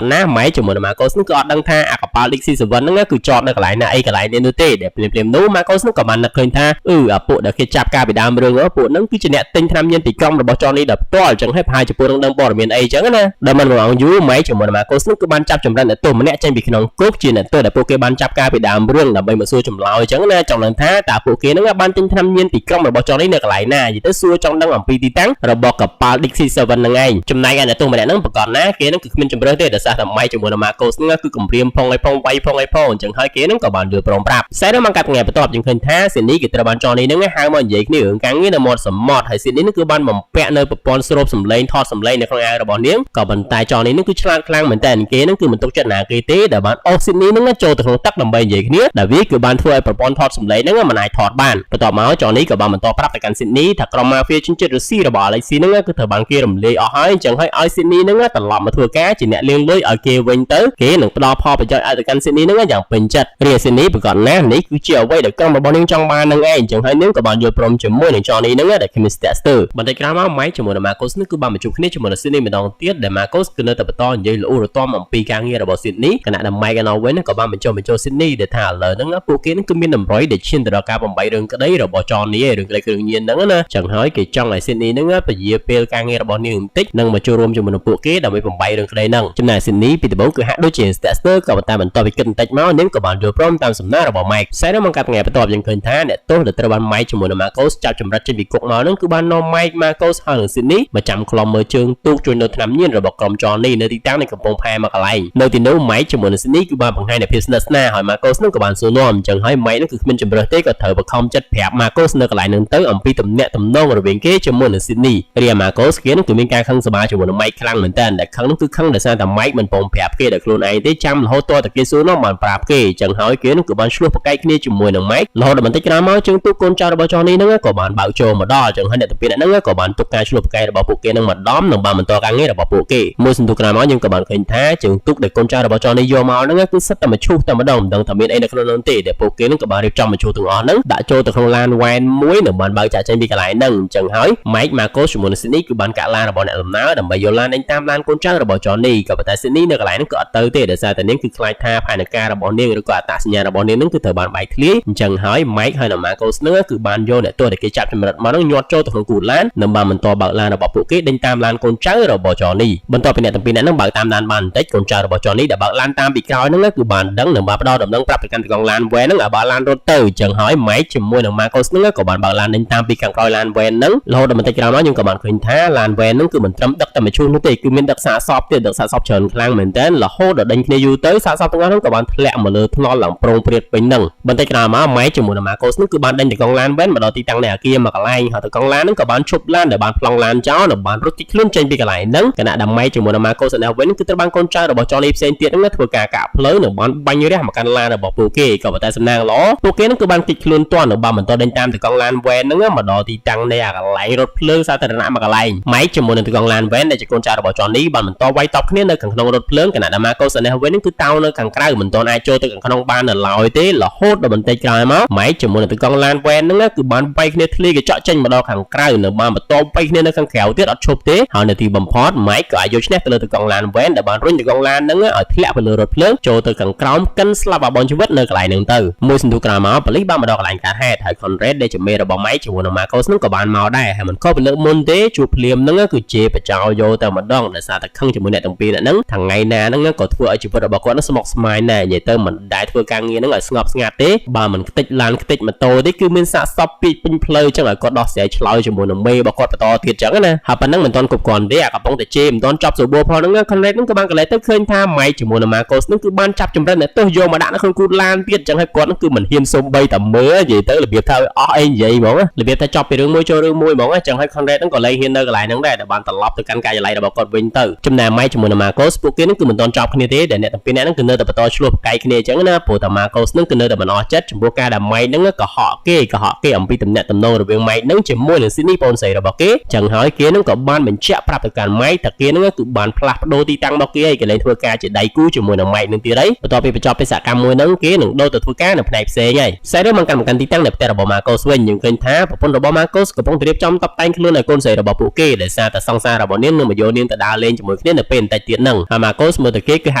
សណាម៉ែជាមួយនឹង Marcos ហ្នឹងគឺអត់ដឹងថាអាកប៉ាល់ Dixie 7ហ្នឹងគឺចតនៅកន្លែងណាអីកន្លែងនេះនោះទេដែលភ្លាមៗនោះ Marcos ហ្នឹងក៏បាននឹកឃើញថាអឺអាពួកដែលគេចាប់កាលពីដើមរឿងនោះពួកហ្នឹងគឺជាអ្នកទិញថ្នាំញៀនពីក្រុមរបស់ Johnny ដោយផ្ទាល់អញ្ចឹងហើយប្រហែលជាពួកហ្នឹងដឹងព័ត៌មានអីអញ្ចឹងណាដល់មិនម្ដងយូរម៉ែជាមួយនឹង Marcos ហ្នឹងគឺបានចាប់ចម្រិតអ្នកទោសម្នាក់ចេញពីក្នុងគុកជាអ្នកទោសដែលពួកគេបានចាប់កាលពីដើមរឿងដើម្បីមកសួរចម្លើយអញ្ចឹងណាចង់ដឹងថាតើពួកគេហ្នឹងបានទិញថ្នាំញៀនពីក្រុមរបស់ Johnny នៅកន្លែងណានិយាយទៅសួរចង់ដឹងអំពីទីតាំងរបស់កប៉ាល់ Dixie 7ហ្នឹងឯងចំណែកឯអ្នកទោសម្នាក់ហ្នឹងប្រកាសណាគេហ្នឹងគឺគ្មានជម្រើសទេដោយសារតែម៉ៃជាមួយនឹង Marcos ហ្នឹងគឺគំរាមផងឲ្យផងវាយផងឲ្យផងអញ្ចឹងហើយគេហ្នឹងក៏បានយល់ព្រមប្រាប់សែនមកកាត់ថ្ងៃបន្ទាប់យើងឃើញថាស៊ីនីគេត្រូវបាន Johnny ហ្នឹងហៅមកនិយាយគ្នារឿងការងារនៅមាត់សមុទ្រហើយស៊ីនីហ្នឹងគឺបានបំពាក់នៅប្រព័ន្ធស្រូបសំឡេងថតសំឡេងនៅក្នុងអាវរបស់នាងក៏ប៉ុន្តែ Johnny ហ្នឹងគឺឆ្លាតខ្លាំងមែនតើគេហ្នឹងគឺមិនទុកចិត្តណាគេទេដែលបានអូសស៊ីនីហ្នឹងចូលទៅក្នុងទឹកដើម្បីនិយាយគ្នាដែលវាគឺបានធ្វើឲ្យប្រព័ន្ធថតសំឡេងហ្នឹងមិនអាចថតបានបន្ទាប់មក Johnny ក៏បានបន្តប្រាប់ទៅកាន់ស៊ីនីថាក្រុម mafia ជនជាតិរុស្ស៊ីរបស់ Alexi ហ្នឹងគឺត្រូវបានគេរំលាយអស់ហើយអញ្ចឹងហើយឲ្យស៊ីនីហ្នឹងត្រឡប់មកធ្វើការជាអ្នកលាងលុយឲ្យគេវិញទៅគេនឹងផ្ដល់ផលប្រយោជន៍ឲ្យទៅកាន់ស៊ីនីហ្នឹងយ៉ាងពេញចិត្តរីឯស៊ីនីប្រកាសណាស់នេះគឺជាអ្វីដែលក្រុមរបស់នាងចង់បាននឹងឯងអញ្ចឹងហើយនាងក៏បានយល់ព្រមជាមួយនឹង Johnny ហ្នឹងដែលគ្មានស្ទាក់ស្ទើរបន្តិចក្រោយមក Mike ជាមួយនឹង Marcos នេះគឺបានមកជួបគ្នាជាមួយនឹង Sydney ម្ដងទៀតដែល Marcos គឺនៅតែបន្តនិយាយល្អរទាំអំពីការងាររបស់ Sydney ខណៈដែល Mike ឯណោះវិញក៏បានបញ្ចុះបញ្ចូល Sydney ដែលថាឥឡូវហ្នឹងពួកគេហ្នឹងគឺមានតម្រុយដែលឈានទៅដល់ការបំបីរឿងក្តីរបស់ Johnny ឯរឿងក្តីគ្រឿងញៀនហ្នឹងណាចឹងហើយគេចង់ឲ្យ Sydney ហ្នឹងពជាពេលការងាររបស់នាងបន្តិចនិងមកចូលរួមជាមួយនឹងពួកគេដើម្បីបំបីរឿងក្តីហ្នឹងចំណែក Sydney ពីដំបូងគឺហាក់ដូចជាស្ទាក់ស្ទើរក៏ប៉ុន្តែបន្ទាប់ពីគិតបន្តិចមកនាងក៏បានយល់ព្រមតាមសំណើរបស់ Mike សែនមកកាត់ថ្ងៃបន្ទាប់យើងឃើញថាអ្នកទោសដែលត្រូវបាន Mike ជាមួយនឹង Marcos ចាប់ចម្រិតចេញពីគុកមកហ្នឹងគឺបាននាំ Mike Marcos ហើយនិង Sydney មកចាំខ្លំមើលជើងទូកជួយនៅថ្នាំញៀនរបស់ក្រុម Johnny នៅទីតាំងនៃកំពង់ផែមួយកន្លែងនៅទីនោះ Mike ជាមួយនឹង Sydney គឺបានបង្ហាញនូវភាពស្និទ្ធស្នាលហើយ Marcos នឹងក៏បានសួរនាំអញ្ចឹងហើយ Mike នឹងគឺគ្មានជម្រើសទេក៏ត្រូវបង្ខំចិត្តប្រាប់ Marcos នៅកន្លែងហ្នឹងទៅអំពីទំនាក់ទំនងរវាងគេជាមួយនឹង Sydney រីឯ Marcos គេនឹងគឺមានការខឹងសម្បាជាមួយនឹង Mike ខ្លាំងមែនតើដែលខឹងនោះគឺខឹងដោយសារតែ Mike មិនព្រមប្រាប់គេដោយខ្លួនឯងទេចាំរហូតទាល់តែគេសួរនាំបានប្រាប់គេអញ្ចឹងហើយគេនឹងគឺបានឈ្លោះប្រកែកគ្នាជាមួយនឹង Mike រហូតដល់បន្តិចក្រោយមកជើងទូកកូនចៅរបស់ Johnny ហ្នឹងក៏បានបើកចូលមកដល់អញ្ចឹងហើយអ្នកទាំងពីរនាក់ហ្នឹងក៏បានទុកការឈ្លោះប្រកែករបស់ពួកគេនឹងម្ដងនិងបានបន្តការងាររបស់ពួកគេមួយសន្ទុះក្រោយមកយើងក៏បានឃើញថាជើងទូកដែលកូនចៅរបស់ Johnny យកមកហ្នឹងគឺសិតតែមឈូសតែម្ដងមិនដឹងថាមានអីនៅក្នុងនោះទេដែលពួកគេនឹងក៏បានរៀបចំមឈូសទាំងអស់ហ្នឹងដាក់ចូលទៅក្នុងឡានវ៉ែនមួយនិងបានបើកចាក់ចេញពីកន្លែងហ្នឹងអញ្ចឹងហើយ Mike Marcos ជាមួយនឹង Sydney គឺបានកាក់ឡានរបស់អ្នកដំណើរដើម្បីយកឡានដេញតាមឡានកូនចៅរបស់ Johnny ក៏ប៉ុន្តែ Sydney នៅកន្លែងហ្នឹងក៏អត់ទៅទេដោយសារតែនាងគឺខ្លាចថាផែនការរបស់នាងឬក៏អត្តសញ្ញាណរបស់នាងហ្នឹងគឺត្រូវបានបែកធ្លាយអញ្ចឹងហើយ Mike ហើយនិង Marcos ហ្នឹងគឺបានយកអ្នកទោសដែលគេចាប់ចម្រិតមកហ្នឹងញាត់ចូលទៅក្នុងគូឡាននិងបានបន្តបើកឡានរបស់ពួកគេដេញតាមឡានកូនចៅរបស់ Johnny បន្ទាប់ពីអ្នកទាំងពីរនាក់ហ្នឹងបើកតាមឡានបានបន្តិចកូនចៅរបស់ Johnny ដែលបើកឡានតាមពីក្រោយហ្នឹងគឺបានដឹងនិងបានផ្ដល់ដំណឹងប្រាប់ទៅកាន់តកងឡានវ៉ែនហ្នឹងឲ្យបើកឡានរត់ទៅអញ្ចឹងហើយ Mike ជាមួយនឹង Marcos ហ្នឹងក៏បានបើកឡានដេញតាមពីខាងក្រោយឡានវ៉ែនហ្នឹងរហូតដល់បន្តិចក្រោយមកយើងក៏បានឃើញថាឡានវ៉ែនហ្នឹងគឺមិនត្រឹមដឹកតែមួយឈូសនោះទេគឺមានដឹកសាកសពទៀតដឹកសាកសពច្រើនខ្លាំងមែនតើរហូតដល់ដេញគ្នាយូរទៅសាកសពទាំងអស់ហ្នឹងក៏បានធ្លាក់មកលើថ្នល់ឡើងប្រងព្រាតពេញហ្នឹងបន្តិចក្រោយមក Mike ជាមួយនឹង Marcos ហ្នឹងគឺបានដេញតកងឡានវ៉ែនមកដល់ទីតាំងនៃអាគារមួយកន្លែងហើយតកងឡានហ្នឹងក៏បានឈប់ឡានដែលបានប្លង់ឡានចោលនិងបានរត់គេចខ្លួនចេញពីកន្លែងហ្នឹងខណៈដែល Mike ជាមួយនឹង Marcos ឯវិញគឺត្រូវបានកូនចៅរបស់ Johnny ផ្សេងទៀតហ្នឹងធ្វើការកាក់ផ្លូវនិងបានបាញ់រះមកកាន់ឡានរបស់ពួកគេក៏ប៉ុន្តែសំណាងល្អពួកគេហ្នឹងគឺបានគេចខ្លួនទាន់និងបានបន្តដេញតាមតកងឡានវ៉ែនហ្នឹងមកដល់ទីតាំងនៃអាកន្លែងរថភ្លើងសាធារណៈមួយកន្លែង Mike ជាមួយនឹងតកងឡានវ៉ែនដែលជាកូនចៅរបស់ Johnny បានបន្តវាយតប់គ្នានៅខាងក្នុងរថភ្លើងខណៈដែល Marcos ឯវិញគឺតោនៅខាងក្រៅមិនទាន់អាចចូលទៅខាងក្នុងបាននៅឡើយទេរហូតដល់បន្តិចក្រោយមក Mike ជាមួយនឹងតកងឡានវ៉ែនហ្នឹងគឺបានវាយគ្នាធ្លាយកញ្ចក់ចេញមកដល់ខាងក្រៅនិងបានបន្តវាយគ្នានៅខាងក្រៅទៀតអត់ឈប់ទេហើយនៅទីបំផុត Mike ក៏អាចយកឈ្នះទៅលើតកងឡានវ៉ែនដែលបានរុញតកងឡានហ្នឹងឲ្យធ្លាក់ទៅលើរថភ្លើងចូលទៅខាងក្រោមកិនស្លាប់បាបន់ជីវិតនៅកន្លែងហ្នឹងទៅមួយសន្ទុះក្រោយមកប៉ូលីសបានមកដល់កន្លែងកើតហេតុហើយ Conrad ដែលជាមេរបស់ Mike ជាមួយនឹង Marcos ហ្នឹងក៏បានមកដែរហើយមិនខុសពីលើកមុនទេជួបភ្លាមហ្នឹងគឺជាបចោយកតែម្ដងដោយសារតែខឹងជាមួយអ្នកទាំងពីរអ្នកហ្នឹងថ្ងៃណាហ្នឹងក៏ធ្វើឲ្យជីវិតរបស់គាត់ហ្នឹងស្មុគស្មាញដែរនិយាយទៅមិនដែលធ្វើការងារហ្នឹងឲ្យស្ងប់ស្ងាត់ទេបើមិនខ្ទេចឡានខ្ទេចម៉ូតូទេគឺមានសាកសពពីពេញផ្លូវចឹងឲ្យគាត់ដោះស្រាយឆ្លើយជាមួយនឹងមេរបស់គាត់បន្តទៀតចឹងណាហើយប៉ុណ្ណឹងមិនទាន់គ្រប់គ្រាន់ទេអាកំពុងតែជេរមិនទាន់ចប់សបួរផងហ្នឹង Conrad ហ្នឹងក៏បានកលែទៅឃើញថា Mike ជាមួយនឹង Marcos ហ្នឹងគឺបានចាប់ចម្រិតអ្នកទោសយកមកដាក់នៅក្នុងគូទឡានទៀតចឹងហើយគាត់ហ្នឹងគឺមិនហ៊ានសូម្បីតែមើលនិយាយទៅរបៀបថាអស់អីនិយាយហ្មងរបៀបថាចប់ពីរឿងមួយចូលរឿងមួយហ្មងចឹងហើយ Conrad ហ្នឹងក៏លែងហ៊ាននៅកន្លែងហ្នឹងដែរដែលបានត្រឡប់ទៅកាន់ការិយាល័យរបស់គាត់វិញទៅចំណែក Mike ជាមួយនឹង Marcos ពួកគេហ្នឹងគឺមិនទាន់ចប់គ្នាទេដែលអ្នកទាំងពីរនាក់ហ្នឹងគឺនៅតែបន្តឈ្លោះប្រកែកគ្នាចឹងណាព្រោះតែ Marcos ហ្នឹងគឺនៅតែមិនអស់ចិត្តចំពោះការដែល Mike ហ្នឹងកុហកគេកុហកគេអំពីទំនាក់ទំនងរវាង Mike ហ្នឹងជាមួយនឹង Sydney ប្អូនស្រីរបស់គេចឹងហើយគេហ្នឹងក៏បានបញ្ជាក់ប្រាប់ទៅ កាន់ Mike ថាគេហ្នឹងគឺបានផ្លាស់ប្ដូរទីតាំងរបស់គេហើយកន្លែងធ្វើការជាដៃគូជាមួយនឹង Mike នឹងទៀតហើយបន្ទាប់ពីបញ្ចប់បេសកកម្មមួយហ្នឹងគេនឹងដូរទៅធ្វើការនៅផ្នែកផ្សេងហើយខ្សែរឿងមកកាន់មកកាន់ទីតាំងនៅផ្ទះរបស់ Marcos វិញយើងឃើញថាប្រពន្ធរបស់ Marcos កំពុងតែរៀបចំតុបតែងខ្លួនឲ្យកូនស្រីរបស់ពួកគេដោយសារតែសង្សាររបស់នាងនឹងមកយកនាងទៅដើរលេងជាមួយគ្នានៅពេលបន្តិចទៀតហ្នឹងហើយ Marcos មើលទៅគេគឺហ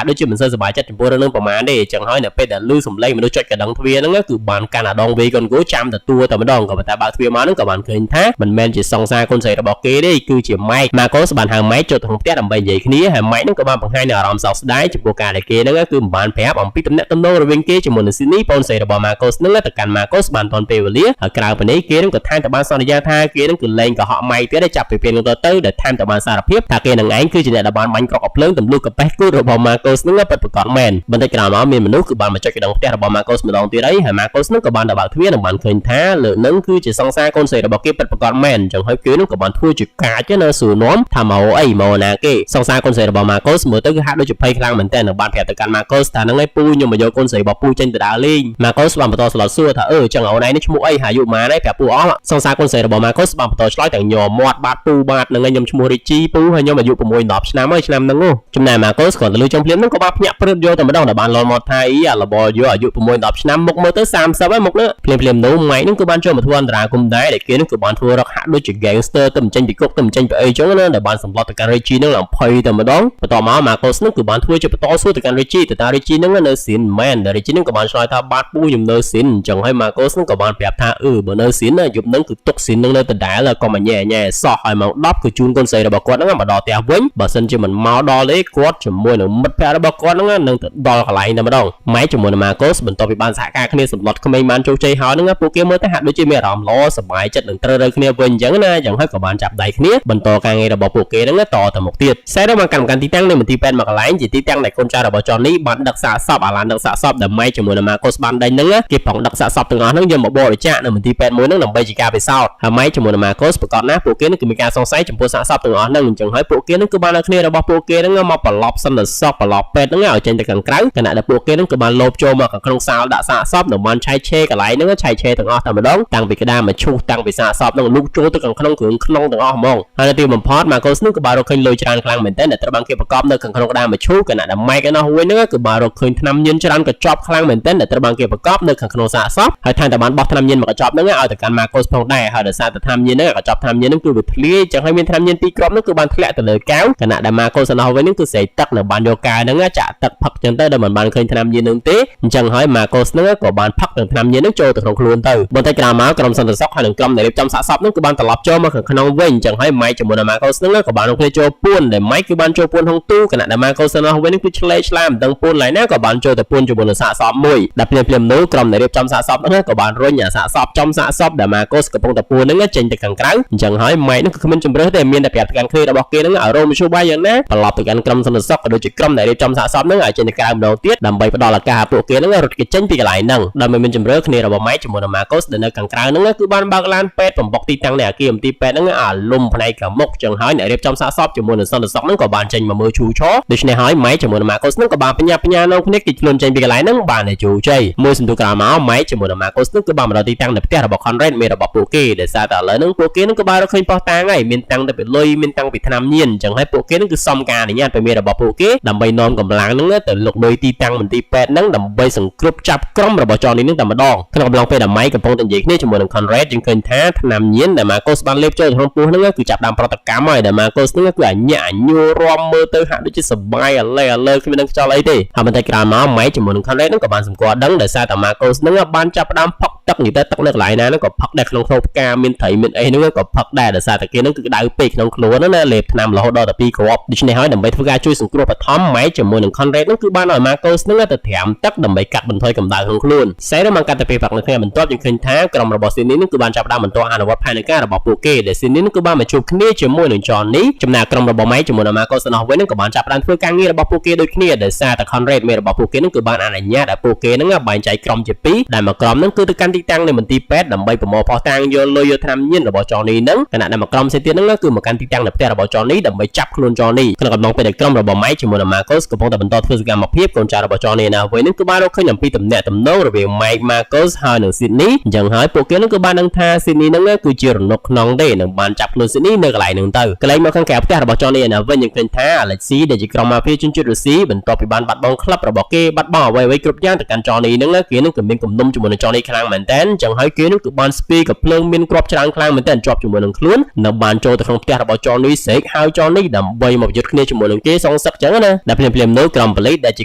ាក់ដូចជាមិនសូវសប្បាយចិត្តចំពោះរឿងហ្នឹងប្រហែលទេចឹងហើយនៅពេលដែលឮសំឡេងមនុស្សចុចកណ្ដឹងទ្វារហ្នឹងគឺបានកាន់អាដងវេកូនកូចាំទទួលតែម្ដងក៏ប៉ុន្តែបើកទ្វារមកហ្នឹងក៏បានឃើញថាមិនមែនជាសង្សារកូនស្រីរបស់គេទេគឺជា Mike Marcos បានហៅ Mike ចូលទៅក្នុងផ្ទះដើម្បីនិយាយគ្នាហើយ Mike ហ្នឹងក៏បានបង្ហាញនូវអារម្មណ៍សោកស្ដាយចំពោះការដែលគេហ្នឹងគឺមិនបានប្រាប់អំពីទំនាក់ទំនងរវាងគេជាមួយនឹង Sydney ប្អូនស្រីរបស់ Marcos ហ្នឹងទៅកាន់ Marcos បានទាន់ពេលវេលាហើយក្រៅពីនេះគេនឹងក៏ថែមតែបានសន្យាថាគេនឹងគឺលែងកុហក Mike ទៀតចាប់ពីពេលនោះទៅទៅដែលថែមតែបានសារភាពថាគេនឹងឯងគឺជាអ្នកដែលបានបាញ់គ្រាប់កាំភ្លើងទម្លុះកប៉េះគូតរបស់ Marcos ហ្នឹងពិតប្រាកដមែនបន្តិចក្រោយមកមានមនុស្សគឺបានមកចុចកណ្ដឹងផ្ទះរបស់ Marcos ម្ដងទៀតហើយហើយ Marcos ហ្នឹងក៏បានទៅបើកទ្វារនិងបានឃើញថាលើកហ្នឹងគឺជាសង្សារកូនស្រីរបស់គេពិតប្រាកដមែនអញ្ចឹងហើយគេនឹងក៏បានធ្វើជាកាចណាសួរនាំថាមកអីមកណាគេសង្សារកូនស្រីរបស់ Marcos មើលទៅគឺហាក់ដូចជាភ័យខ្លាំងមែនទែននិងបានប្រាប់ទៅកាន់ Marcos ថាហ្នឹងឯងពូខ្ញុំមកយកកូនស្រីរបស់ពូចេញទៅដើរលេង Marcos បានបន្តស្លុតសួរថាអឺចឹងអូនឯងនេះឈ្មោះអីហើយអាយុប៉ុន្មានហើយប្រាប់ពូអស់សង្សារកូនស្រីរបស់ Marcos បានបន្តឆ្លើយទាំងញ័រមាត់បាទពូបាទហ្នឹងឯងខ្ញុំឈ្មោះ Richie ពូហើយខ្ញុំអាយុ6 10ឆ្នាំហើយឆ្នាំហ្នឹងចំណែក Marcos គ្រាន់តែលឺចុងភ្លាមហ្នឹងក៏បានភ្ញាក់ព្រឹតយកតែម្ដងដែលបានលន់មកថាអីអាលបយកអាយុ6 10ឆ្នាំមុខមើលទៅ30ហើយមុខនេះភ្លាមភ្លាមនោះ Mike ហ្នឹងគឺបានចូលមកធ្វើអន្តរាគមន៍ដែរដែលគេហ្នឹងគឺបានធ្វើរកហាក់ដូចជា gangster ទៅបញ្ចេញពីគុកទៅបញ្ចេញពីអីចឹងណាដែលបានសម្លុតទៅកាន់ Richie ហ្នឹងឡើងភ័យតែម្ដងបន្ទាប់មក Marcos ហ្នឹងគឺបានធ្វើជាបន្តសួរទៅកាន់ Richie ទៅតា Richie ហ្នឹងនៅស៊ីនមែនដែល Richie ហ្នឹងក៏បានឆ្លើយថាបាទពូខ្ញុំនៅស៊ីនអញ្ចឹងហើយ Marcos ហ្នឹងក៏បានប្រាប់ថាអឺបើនៅស៊ីនយប់ហ្នឹងគឺទុកស៊ីនហ្នឹងនៅដដែលកុំឲ្យញ៉ែញ៉ែសោះហើយម៉ោង10គឺជូនកូនស្រីរបស់គាត់ហ្នឹងមកដល់ផ្ទះវិញបើសិនជាមិនមកដល់ទេគាត់ជាមួយនឹងមិត្តភ័ក្តិរបស់គាត់ហ្នឹងនឹងទៅដល់កន្លែងតែម្ដងម៉ែជាមួយនឹង Marcos បន្ទាប់ពីបានសហការគ្នាសម្លុតក្មេងបានជោគជ័យហើយហ្នឹងពួកគេមើលទៅហាក់ដូចជាមានអារម្មណ៍ល្អសប្បាយចិត្តនឹងត្រូវរើគ្នាវិញអញ្ចឹងណាអញ្ចឹងហើយក៏បានចាប់ដៃគ្នាបន្តការងាររបស់ពួកគេហ្នឹងតទៅមុខទៀតខ្សែមកកាន់កាន់ទីតាំងនៃមន្ទីរពេទ្យមួយកន្លែងជាទីតាំងដែលកូនចៅរបស់ Johnny បានដឹកសាកសពអាឡានដឹកសាកសពដែលម៉ែជាមួយនឹង Marcos បានដេញហ្នឹងគេប្រងដឹកសាកសពទាំងអស់ហ្នឹងយកមកបរិច្ចាគនៅមន្ទីរពេទ្យមួយហ្នឹងដើម្បីជាការពិសោធន៍ហើយម៉ែជាមួយនឹង Marcos ប្រកាសណាស់ពួកគេនឹងគឺមានការសង្ស័យចំពោះសាកសពទាំងអស់ហ្នឹងអញ្ចឹងហើយពួកគេហ្នឹងគឺបានឲ្យគ្នារបស់ពួកគេហ្នឹងមកប្រឡប់សន្តិសុខប្រឡប់ពេទ្យហ្នឹងឲ្យចេញទៅខាងក្រៅខណៈដែលពួកគេហ្នឹងក៏បានលោបចូលមកខាងក្នុងសាលដាក់សាកសពនិងបានឆែកឆេរកន្លែងហ្នឹងឆែកឆេរទាំងអស់តែម្ដងតាំងពីក្តារមកឈូសតាំងពីសាកសពហ្នឹងលូកចូលទៅខាងក្នុងគ្រឿងក្នុងទាំងអស់ហ្មងហើយនៅទីបំផុត Marcos ហ្នឹងក៏បានរកឃើញលុយច្រើនខ្លាំងមែនទែនដែលត្រូវបានគេប្រកបនៅខាងក្នុងក្តារមឈូសខណៈដែល Mike ឯណោះវិញហ្នឹងគឺបានរកឃើញថ្នាំញៀនច្រើនកញ្ចប់ខ្លាំងមែនទែនដែលត្រូវបានគេប្រកបនៅខាងក្នុងសាកសពហើយថែមតែបានបោះថ្នាំញៀនមកកញ្ចប់ហ្នឹងឲ្យទៅកាន់ Marcos ផងដែរហើយដោយសារតែថ្នាំញៀនហ្នឹងកញ្ចប់ថ្នាំញៀនហ្នឹងគឺវាធ្លាយចឹងហើយមានថ្នាំញៀនពីរគ្រាប់ហ្នឹងគឺបានធ្លាក់ទៅលើកែវខណៈដែល Marcos ឯណោះវិញហ្នឹងគឺស្រែកទឹកនៅបានយកកែវហ្នឹងចាក់ទឹកផឹកចឹងទៅដែលមិនបានឃើញថ្នាំញៀនហ្នឹងទេអញ្ចឹងហើយ Marcos ហ្នឹងក៏បានផឹកទាំងថ្នាំញៀនហ្នឹងចូលទៅក្នុងខ្លួនទៅបន្តិចក្រោយមកក្រុមសន្តិសុខហើយនិងក្រុមដែលរៀបចំសាកសពហ្នឹងគឺបានត្រឡប់ចូលមកខាងក្នុងវិញអញ្ចឹងហើយ Mike ជាមួយនឹង Marcos ហ្នឹងក៏បានគ្នាចូលពួនដែល Mike គឺបានចូលពួនក្នុងទូខណៈដែល Marcos ឯណោះវិញហ្នឹងគឺឆ្លេឆ្លាមមិនដឹងពួនឡើយណាក៏បានចូលទៅពួនជាមួយនឹងសាកសពមួយដែលភ្លាមភ្លាមនោះក្រុមដែលរៀបចំសាកសពហ្នឹងក៏បានរុញអាសាកសពចំសាកសពដែល Marcos កំពុងតែពួនហ្នឹងចេញទៅខាងក្រៅអញ្ចឹងហើយ Mike ហ្នឹងគឺគ្មានជំរើសទេមានតែប្រាប់ទៅកាន់គ្នារបស់គេហ្នឹងឲ្យរកមធ្យោបាយយ៉ាងណាត្រឡប់ទៅកាន់ក្រុមសន្តិសុខក៏ដូចជាក្រុមដែលរៀបចំសាកសពហ្នឹងឲ្យចេញទៅក្រៅម្ដងទៀតដើម្បីផ្ដល់ឱកាសឲ្យពួកគេហ្នឹងរត់គេចេញពីកន្លែងហ្នឹងដោយមិនមានជំរើសគ្នារបស់ Mike ជាមួយនឹង Marcos ដែលនៅខាងក្រៅហ្នឹងគឺបានបើកឡានពេទ្យបំបុកទីតាំងនៃអគារមន្ទីរពេទ្យហ្នឹងអាលុំផ្នែកខាងមុខចឹងហើយអ្នករៀបចំសាកសពជាមួយនឹងសន្តិសុខហ្នឹងក៏បានចេញមកមើលឈូឆដូច្នេះហើយ Mike ជាមួយនឹង Marcos ហ្នឹងក៏បានបញ្ញាបញ្ញានៅគ្នាគេខ្លួនចេញពីកន្លែងហ្នឹងបានតែជោគជ័យមួយសន្ទុះក្រោយមក Mike ជាមួយនឹង Marcos ហ្នឹងគឺបានមកដល់ទីតាំងនៅផ្ទះរបស់ Conrad មេរបស់ពួកគេដោយសារតែឥឡូវហ្នឹងពួកគេហ្នឹងក៏បានរកឃើញភស្តុតាងហើយមានតាំងតែពីលុយមានតាំងពីថ្នាំញៀនអញ្ចឹងហើយពួកគេហ្នឹងគឺសុំការអនុញ្ញាតពីមេរបស់ពួកគេដើម្បីនាំកម្លាំងហ្នឹងទៅលុកលុយទីតាំងមន្ទីរពេទ្យហ្នឹងដើម្បីសង្គ្រប់ចាប់ក្រុមរបស់ Johnny ហ្នឹងតែម្ដងក្នុងកំឡុងពេលដែល Mike កំពុងតែនិយាយគ្នាជាមួយនឹង Conrad យើងឃើញថាថ្នាំញៀនដែល Marcos បានលេបចូលក្នុងពោះហ្នឹងគឺចាប់ដើមប្រតិកម្មហើយដែល Marcos ហ្នឹងគឺអញ្ញាក់អញួររំមើលទៅហាក់ដូចជាសប្បាយអាឡេអាលើគ្មាននឹងខ្យល់អីទេហើយបន្តិចក្រោយមក Mike ជាមួយនឹង Conrad ហ្នឹងក៏បានសម្គាល់ដឹងដោយសារតែ Marcos ហ្នឹងបានចាប់ផ្ដើមផឹកទឹកនិយាយទៅទឹកនៅកន្លែងណាហ្នឹងក៏ផឹកដែរក្នុងខ្ទប់ផ្កាមានត្រីមានអីហ្នឹងក៏ផឹកដែរដោយសារតែគេហ្នឹងគឺក្តៅពេកក្នុងខ្លួនហ្នឹងណាលេបថ្នាំរហូតដល់តែ2គ្រាប់ដូច្នេះហើយដើម្បីធ្វើការជួយសង្គ្រោះបឋម Mike ជាមួយនឹង Conrad ហ្នឹងគឺបានឲ្យ Marcos ហ្នឹងទៅត្រាំទឹកដើម្បីកាត់បន្ថយកម្ដៅក្នុងខ្លួនសេរមកកាត់ទៅពេលផឹកនៅថ្ងៃបន្ទាប់យើងឃើញថាក្រុមរបស់ Sydney ហ្នឹងគឺបានចាប់ផ្ដើមបន្តអនុវត្តផែនការរបស់ពួកគេដែល Sydney ហ្នឹងគឺបានមកជួបគ្នាជាមួយនឹង Johnny ចំណែកក្រុមរបស់ Mike ជាមួយនឹង Marcos នោះវិញហ្នឹងក៏បានចាប់ផ្ដើមធ្វើការងាររបស់ពួកគេដូចគ្នាដោយសារតែ Conrad មេរបស់ពួកគេហ្នឹងគឺបានអនុញ្ញាតឲ្យពួកគេហ្នឹងបែងចែកក្រុមជាពីរដែលមួយក្រុមហ្នឹងគឺទៅកាន់ទីតាំងនៃមន្ទីរពេទ្យដើម្បីប្រមូលភស្តុតាងយកលុយយកថ្នាំញៀនរបស់ Johnny ហ្នឹងខណៈដែលមួយក្រុមផ្សេងទៀតហ្នឹងគឺមកកាន់ទីតាំងនៅផ្ទះរបស់ Johnny ដើម្បីចាប់ខ្លួន Johnny ក្នុងកំឡុងពេលដែលក្រុមរបស់ Mike ជាមួយនឹង Marcos កំពុងតែបន្តធ្វើសកម្មភាពកូនចៅរបស់ Johnny ណាវិញហ្នឹងគឺបានរកឃើញអំពីទំនាក់ទំនងរវាង Mike Marcos ហើយនិង Sydney អញ្ចឹងហើយពួកគេហ្នឹងគឺបានដឹងថា Sydney ហ្នឹងគឺជារនុកក្នុងទេនឹងបានចាប់ខ្លួន Sydney នៅកន្លែងហ្នឹងទៅកន្លែង មកខាងក្រៅផ្ទះរបស់ Johnny ឯណាវិញយើងឃើញថា Alexi ដែលជាក្រុមម៉ាហ្វៀជនជាតិរុស្ស៊ីបន្ទាប់ពីបានបាត់បង់ក្លឹបរបស់គេបាត់បង់អ្វីៗគ្រប់យ៉ាងទៅកាន់ Johnny ហ្នឹងគេនឹងក៏មានគំនុំជាមួយនឹង Johnny ខ្លាំងមែនតើចឹងហើយគេនឹងគឺបានស្ពាយកំភ្លើងមានគ្រាប់ច្រើនខ្លាំងមែនតើជាប់ជាមួយនឹងខ្លួននៅបានចូលទៅក្នុងផ្ទះរបស់ Johnny ស្រែកហៅ Johnny ដើម្បីមកប្រយុទ្ធគ្នាជាមួយនឹងគេសងសឹកចឹងណាដែលភ្លាមភ្លាមនោះក្រុមប៉ូលីសដែលជា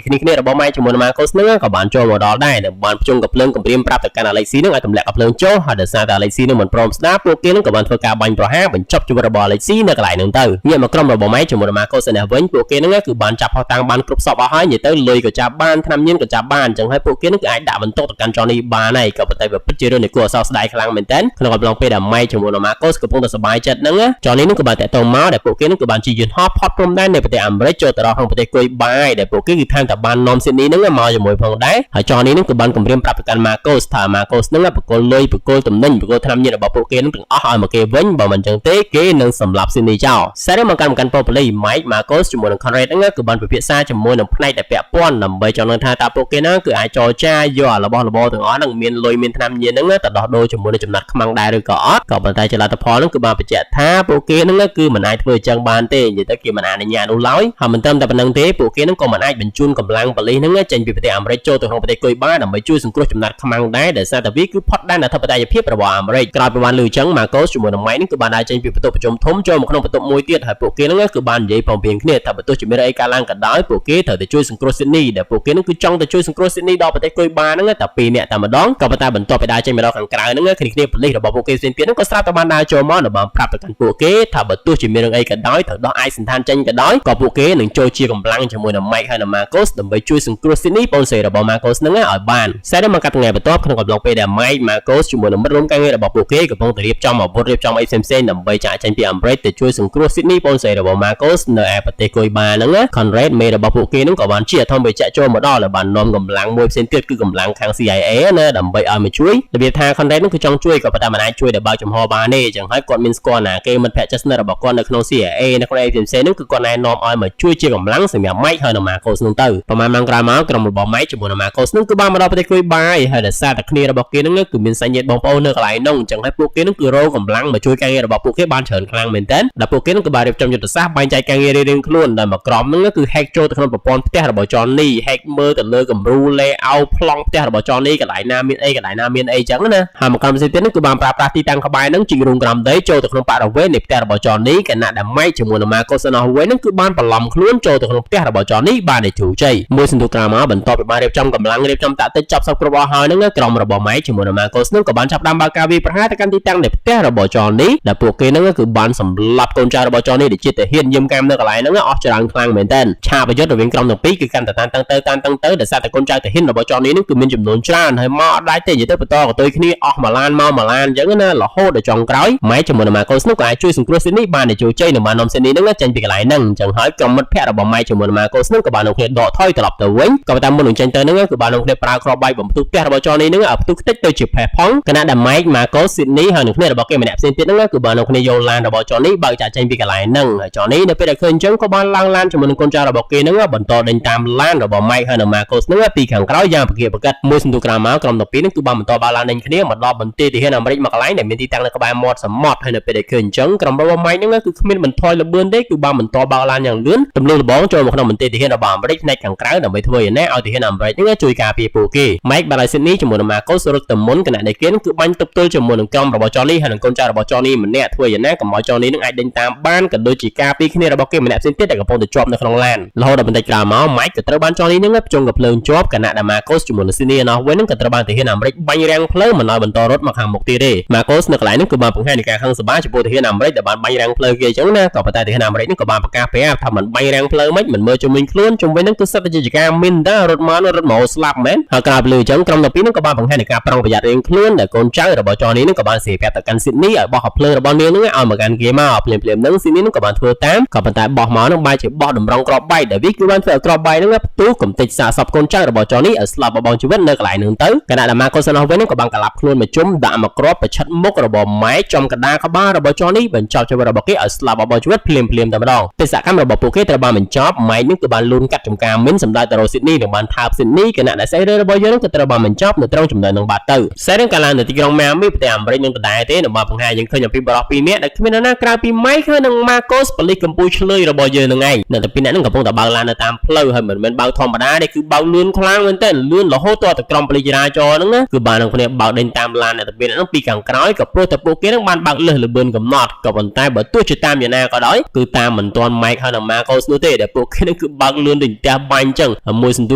គ្នាគ្នារបស់ម៉ែជាមួយនឹង Marcos ហ្នឹងក៏បានចូលមកដល់ដែរដែលបានភ្ជង់កំភ្លើងគំរាមប្រាប់ទៅកាន់ Alexi ហ្នឹងឲ្យទម្លាក់កំភ្លើងចុះហើយដោយសារតែ Alexi នឹងមិនព្រមស្ដាប់ពួកគេនឹងក៏បានធ្វើការបាញ់ប្រហារបញ្ចប់ជីវិតរបស់ Alexi នៅកន្លែងហ្នឹងទៅងាកមកក្រុមរបស់ម៉ែជាមួយនឹង Marcos នេះវិញពួកគេហ្នឹងគឺបានចាប់ភស្តុតាងបានគ្រប់សពអស់ហើយនិយាយទៅលុយក៏ចាប់បានថ្នាំញៀនក៏ចាប់បានអញ្ចឹងហើយពួកគេនឹងគឺអាចដាក់បន្ទុកទៅកាន់ Johnny បានហើយក៏ប៉ុន្តែវាពិតជារឿងនៃគួរឲ្យសោកស្ដាយខ្លាំងមែនទែនក្នុងអំឡុងពេលដែល Mike ជាមួយនឹង Marcos កំពុងតែសប្បាយចិត្តហ្នឹង Johnny នឹងក៏បានតាក់ទងមកដែលពួកគេនឹងក៏បានជិះយន្តហោះផុតព្រំដែននៃប្រទេសអាមេរិកចូលទៅដល់ក្នុងប្រទេសគុយបាដែលពួកគេគឺថែមតែបាននាំ Sydney ហ្នឹងមកជាមួយផងដែរហើយ Johnny នឹងក៏បានគម្រាមប្រាប់ទៅកាន់ Marcos ថា Marcos ហ្នឹងបកគលលុយបកគលទំនិញបកគលថ្នាំញៀនរបស់ពួកគេនឹងទាំងអស់ឲ្យមកគេវិញបើមិនចឹងទេគេនឹងសម្លាប់ Sydney ចោលសារមកកាន់កាន់ប៉ូលីស Mike Marcos ជាមួយនឹង Conrad ហ្នឹងគឺបានពិភាក្សាជាមួយនឹងផ្នែកដែលពាក់ព័ន្ធដើម្បីចង់ដឹងថាតើពួកគេហ្នឹងគឺអាចចរចាយកអារបស់របរទាំងអស់ហ្នឹងមានលុយមានថ្នាំញៀនហ្នឹងទៅដោះដូរជាមួយនឹងចំណាត់ខ្មាំងដែរឬក៏អត់ក៏ប៉ុន្តែចលនាផលហ្នឹងគឺបានបញ្ជាក់ថាពួកគេហ្នឹងគឺមិនអាចធ្វើអញ្ចឹងបានទេនិយាយទៅគេមិនអនុញ្ញាតនោះឡើយហើយមិនត្រឹមតែប៉ុណ្្នឹងទេពួកគេហ្នឹងក៏មិនអាចបញ្ជូនកម្លាំងប៉ូលីសហ្នឹងចេញពីប្រទេសអាមេរិកចូលទៅក្នុងប្រទេសគុយបាដើម្បីជួយសង្គ្រោះចំណាត់ខ្មាំងដែរដោយសារតែវាគឺផុតដែនអធិបតេយ្យភាពរបស់អាមេរិកក្រោយពីបានលឺអញ្ចឹង Marcos ជាមួយនឹង Mike ហ្នឹងគឺបានដើរចេញពីបន្ទប់ប្រជុំធំចូលមកក្នុងបន្ទប់មួយទៀតហើយពួកគេហ្នឹងគឺបាននិយាយព្រមព្រៀងគ្នាថាបើទោះជាមានអីកើតឡើងក៏ដោយពួកគេត្រូវតែជួយសង្គ្រោះ Sydney ដែលពួកគេហ្នឹងគឺចង់ទៅជួយសង្គ្រោះ Sydney ដល់ប្រទេសគុយបាហ្នឹងតែពីរនាក់តែម្ដងក៏ប៉ុន្តែបន្ទាប់ពីដើរចេញមកដល់ខាងក្រៅហ្នឹងគ្នាគ្នាប៉ូលីសរបស់ពួកគេផ្សេងទៀតហ្នឹងក៏ស្រាប់តែបានដើរចូលមកដើម្បីប្រាប់ទៅកាន់ពួកគេថាបើទោះជាមានរឿងអីក៏ដោយត្រូវដោះឯកសណ្ឋានចេញក៏ដោយក៏ពួកគេនឹងចូលជាកម្លាំងជាមួយនឹង Mike ហើយនិង Marcos ដើម្បីជួយសង្គ្រោះ Sydney បងស្រីរបស់ Marcos ហ្នឹងឲ្យបានតែដល់មកកាត់ថ្ងៃបន្ទាប់ក្នុងកំឡុងពេលដែល Mike Marcos ជាមួយនឹងមិត្តរួមការងាររបស់ពួកគេកំពុងតែរៀបចំអាវុធរៀបចំអីផ្សេងៗដើម្បីចាកចេញពីអាមេរិកទៅជួយសង្គ្រោះ Sydney បងស្រីរបស់ Marcos នៅឯប្រទេសគុយបាហ្នឹង Conrad មេរបស់ពួកគេហ្នឹងក៏បានជាអធិបតេយ្យចូលមកដល់ហើយបាននាំកម្លាំងមួយផ្សេងទៀតគឺកម្លាំងខាង CIA ណាដើម្បីឲ្យមកជួយរបៀបថា Conrad ហ្នឹងគឺចង់ជួយក៏ប៉ុន្តែមិនអាចជួយដែលបើកចំហបានទេអញ្ចឹងហើយគាត់មានស្គាល់ណាគេមិត្តភក្តិជិតស្និទ្ធរបស់គាត់នៅក្នុង CIA នៅក្នុងអីផ្សេងៗហ្នឹងគឺគាត់ណែនាំឲ្យមកជួយជាកម្លាំងសម្រាប់ Mike ហើយនិង Marcos ហ្នឹងទៅប្រហែលម៉ោងក្រោយមកក្រុមរបស់ Mike ជាមួយនឹង Marcos ហ្នឹងគឺបានមកដល់ប្រទេសគុយបាហើយដោយសារតែគ្នារបស់គេហ្នឹងគឺមានសាច់ញាតិបងប្អូននៅកន្លែងហ្នឹងអញ្ចឹងហើយពួកគេហ្នឹងគឺរកកម្លាំងមកជួយការងាររបស់ពួកគេបានច្រើនខ្លាំងមែនទែនដែលពួកគេហ្នឹងគឺបានរៀបចំយុទ្ធសាស្ត្របែងចែកការងាររៀងៗខ្លួនដែលមួយក្រុមហ្នឹងគឺ hack ចូលទៅក្នុងប្រព័ន្ធផ្ទះរបស់ Johnny hack មើលទៅលើគំរូ layout ប្លង់ផ្ទះរបស់ Johnny កន្លែងណាមានអីកន្លែងណាមានអីចឹងណាហើយមួយក្រុមផ្សេងទៀតហ្នឹងគឺបានប្រើប្រាស់ទីតាំងក្បែរហ្នឹងជីករូងក្រោមដីចូលទៅក្នុងបរិវេណនៃផ្ទះរបស់ Johnny ខណៈដែល Mike ជាមួយនឹង Marcos ឯណោះវិញហ្នឹងគឺបានបន្លំខ្លួនចូលទៅក្នុងផ្ទះរបស់ Johnny បានដោយជោគជ័យមួយសន្ទុះក្រោយមកបន្ទាប់ពីបានរៀបចំកម្លាំងរៀបចំតាក់ទិចចាប់សពគ្រប់អស់ហើយហ្នឹងក្រុមរបស់ Mike ជាមួយនឹង Marcos ហ្នឹងក៏បានចាប់ផ្ដើមបើកការវាយប្រហារទៅកាន់ទីតាំងនៃផ្ទះរបស់ Johnny ដែលពួកគេហ្នឹងគឺបានសម្លាប់កូនចៅរបស់ Johnny ដែលជាទាហានយាមកាមនៅកន្លែងហ្នឹងអស់ច្រើនខ្លាំងមែនទែនឆាកប្រយុទ្ធរវាងក្រុមទាំងពីរគឺកាន់តែតានតឹងទៅតានតឹងទៅដោយសារតែកូនចៅទាហានរបស់ Johnny ហ្នឹងគឺមានចំនួនច្រើនហើយមកអត់ដាច់ទេនិយាយទៅបន្តកតុយគ្នាអស់មួយឡានមកមួយឡានអញ្ចឹងណារហូតដល់ចុងក្រោយ Mike ជាមួយនឹង Marcos ហ្នឹងក៏អាចជួយសង្គ្រោះ Sydney បានដោយជោគជ័យនិងបាននាំ Sydney ហ្នឹងចេញពីកន្លែងហ្នឹងអញ្ចឹងហើយក្រុមមិត្តភ័ក្តិរបស់ Mike ជាមួយនឹង Marcos ហ្នឹងក៏បាននាំគ្នាដកថយត្រឡប់ទៅវិញក៏ប៉ុន្តែមុននឹងចេញទៅហ្នឹងគឺបាននាំគ្នាប្រើគ្រាប់បែកបំផ្ទុះផ្ទះរបស់ Johnny ហ្នឹងឲ្យផ្ទុះខ្ទេចទៅជាផេះផង់ខណៈដែល Mike Marcos Sydney ហើយនឹងគ្នារបស់គេម្នាក់ផ្សេងទៀតហ្នឹងគឺបាននាំគ្នាយកឡានរបស់ Johnny បើកចាក់ចេញពីកន្លែងហ្នឹងហើយ Johnny នៅពេលដែលឃើញអញ្ចឹងក៏បានឡើងឡានជាមួយនឹងកូនចៅរបស់គេហ្នឹងបន្តដេញតាមឡានរបស់ Mike ហើយនិង Marcos ហ្នឹងពីខាងក្រោយយ៉ាងប្រកៀកប្រកិតមួយសន្ទុះក្រោយមកក្រុមទាំងពីរហ្នឹងគឺបានបន្តបើកឡានដេញគ្នាមកដល់បន្ទាយទាហានអាមេរិកមកកន្លែងដែលមានទីតាំងនៅក្បែរមាត់សមុទ្រហើយនៅពេលដែលឃើញអញ្ចឹងក្រុមរបស់ Mike ហ្នឹងគឺគ្មានបន្ថយល្បឿនទេគឺបានបន្តបើកឡានយ៉ាងលឿនទម្លុះលបងចូលមកក្នុងបន្ទាយទាហានរបស់អាមេរិកផ្នែកខាងក្រៅដើម្បីធ្វើយ៉ាងណាឲ្យទាហានអាមេរិកហ្នឹងជួយការពារពួកគេ Mike បានឲ្យ Sydney ជាមួយនឹង Marcos រត់ទៅមុនខណៈដែលគេគឺបាញ់ទប់ទល់ជាមួយនឹងក្រុមរបស់ Johnny ហើយនឹងកូនចៅរបស់ Johnny ម្នាក់ធ្វើយ៉ាងណាកុំឲ្យ Johnny នឹងអាចដេញតាមបានក៏ដូចជាការពារគ្នារបស់គេម្នាក់ផ្សេងទៀតដែលកំពុងតែជាប់នៅក្នុងឡានរហូតដល់បន្តិចក្រោយមក Mike ក៏ត្រូវបាន Johnny នឹងភ្ជង់កំភ្លើងជាប់ខណៈដែល Marcos ជាមួយនឹង Sydney ឯណោះវិញនឹងក៏ត្រូវបានទាហានអាមេរិកបាញ់រាំងផ្លូវមិនឲ្យបន្តរត់មកខាងមុខទៀតទេ Marcos នៅកន្លែងនេះគឺបានបង្ហាញនៃការខឹងសម្បារចំពោះទាហានអាមេរិកដែលបានបាញ់រាំងផ្លូវគេអញ្ចឹងណាក៏ប៉ុន្តែទាហានអាមេរិកនេះក៏បានប្រកាសប្រាប់ថាមិនបាញ់រាំងផ្លូវមិនមិនមើលជុំវិញខ្លួនជុំវិញហ្នឹងគឺសិតតែជាការមានតារត់មករត់មកស្លាប់មែនហើយក្រោយពីលឺអញ្ចឹងក្រុមទាំងពីរហ្នឹងក៏បានបង្ហាញនៃការប្រុងប្រយ័ត្នរៀងខ្លួនដែលកូនចៅរបស់ Johnny ហ្នឹងក៏បានសេប្រាប់ទៅកាន់ Sydney ឲ្យបោះភ្លើងរបស់នាងហ្នឹងឲ្យមកកាន់គេមកភ្លាមភ្លាមហ្នឹង Sydney ហ្នឹងក៏បានធ្វើតាមក៏ប៉ុន្តែបោះមកហ្នឹងបែរជាបោះតម្រង់គ្រាប់បែកដែលវាគឺបានធ្វើឲ្យគ្រាប់បែកហ្នឹងផ្ទុះកំទេចសាកសពកូនចៅរបស់ Johnny ឲ្យស្លាប់បបងជីវិតនៅកន្លែងហ្នឹងទៅខណៈដែល Marcos នោះវិញហ្នឹងក៏បានកលាប់ខ្លួនមកជុំដាក់មកគ្រាប់ប្រឆិតមុខរបស់ Mike ចំកណ្ដាលក្បាលរបស់ Johnny បញ្ចប់ជីវិតរបស់គេឲ្យស្លាប់បបងជីវិតភ្លាមភ្លាមតែម្ដងបេសកកម្មរបស់ពួកគេត្រូវបានបញ្ចប់ Mike នឹងគឺបានលូនកាត់ចំការមីនសម្ដៅទៅរក Sydney និងបានថើប Sydney ខណៈដែលសាច់រឿងរបស់យើងនឹងក៏ត្រូវបានបញ្ចប់នៅត្រង់ចំណុចនឹងបាត់ទៅសាច់រឿងកាលឡើងនៅទីក្រុង Miami ប្រទេសអាមេរិកនឹងដដែលទេនឹងបានបង្ហាញយើងឃើញអំពីបុរសពីរនាក់ដែលគ្មាននរណាក្រៅពី Mike Mike ហើយនិង Marcos ប៉ូលីសកម្ពុជាឆ្លើយរបស់យើងនឹងឯងអ្នកទាំងពីរនាក់ហ្នឹងកំពុងតែបើកឡាននៅតាមផ្លូវហើយមិនមែនបើកធម្មតាទេគឺបើកលឿនខ្លាំងមែនទែនលឿនរហូតទាល់តែក្រុមប៉ូលីសចរាចរណ៍ហ្នឹងណាគឺបាននឹងគ្នាបើកដេញតាមឡានអ្នកទាំងពីរនាក់ហ្នឹងពីខាងក្រោយក៏ព្រោះតែពួកគេហ្នឹងបានបើកលើសល្បឿនកំណត់ក៏ប៉ុន្តែបើទោះជាតាមយ៉ាងណាក៏ដោយគឺតាមមិនទាន់ Mike ហើយនិង Marcos នោះទេដែលពួកគេហ្នឹងគឺបើកលឿនដូចផ្ទះបាញ់អញ្ចឹងហើយមួយសន្ទុ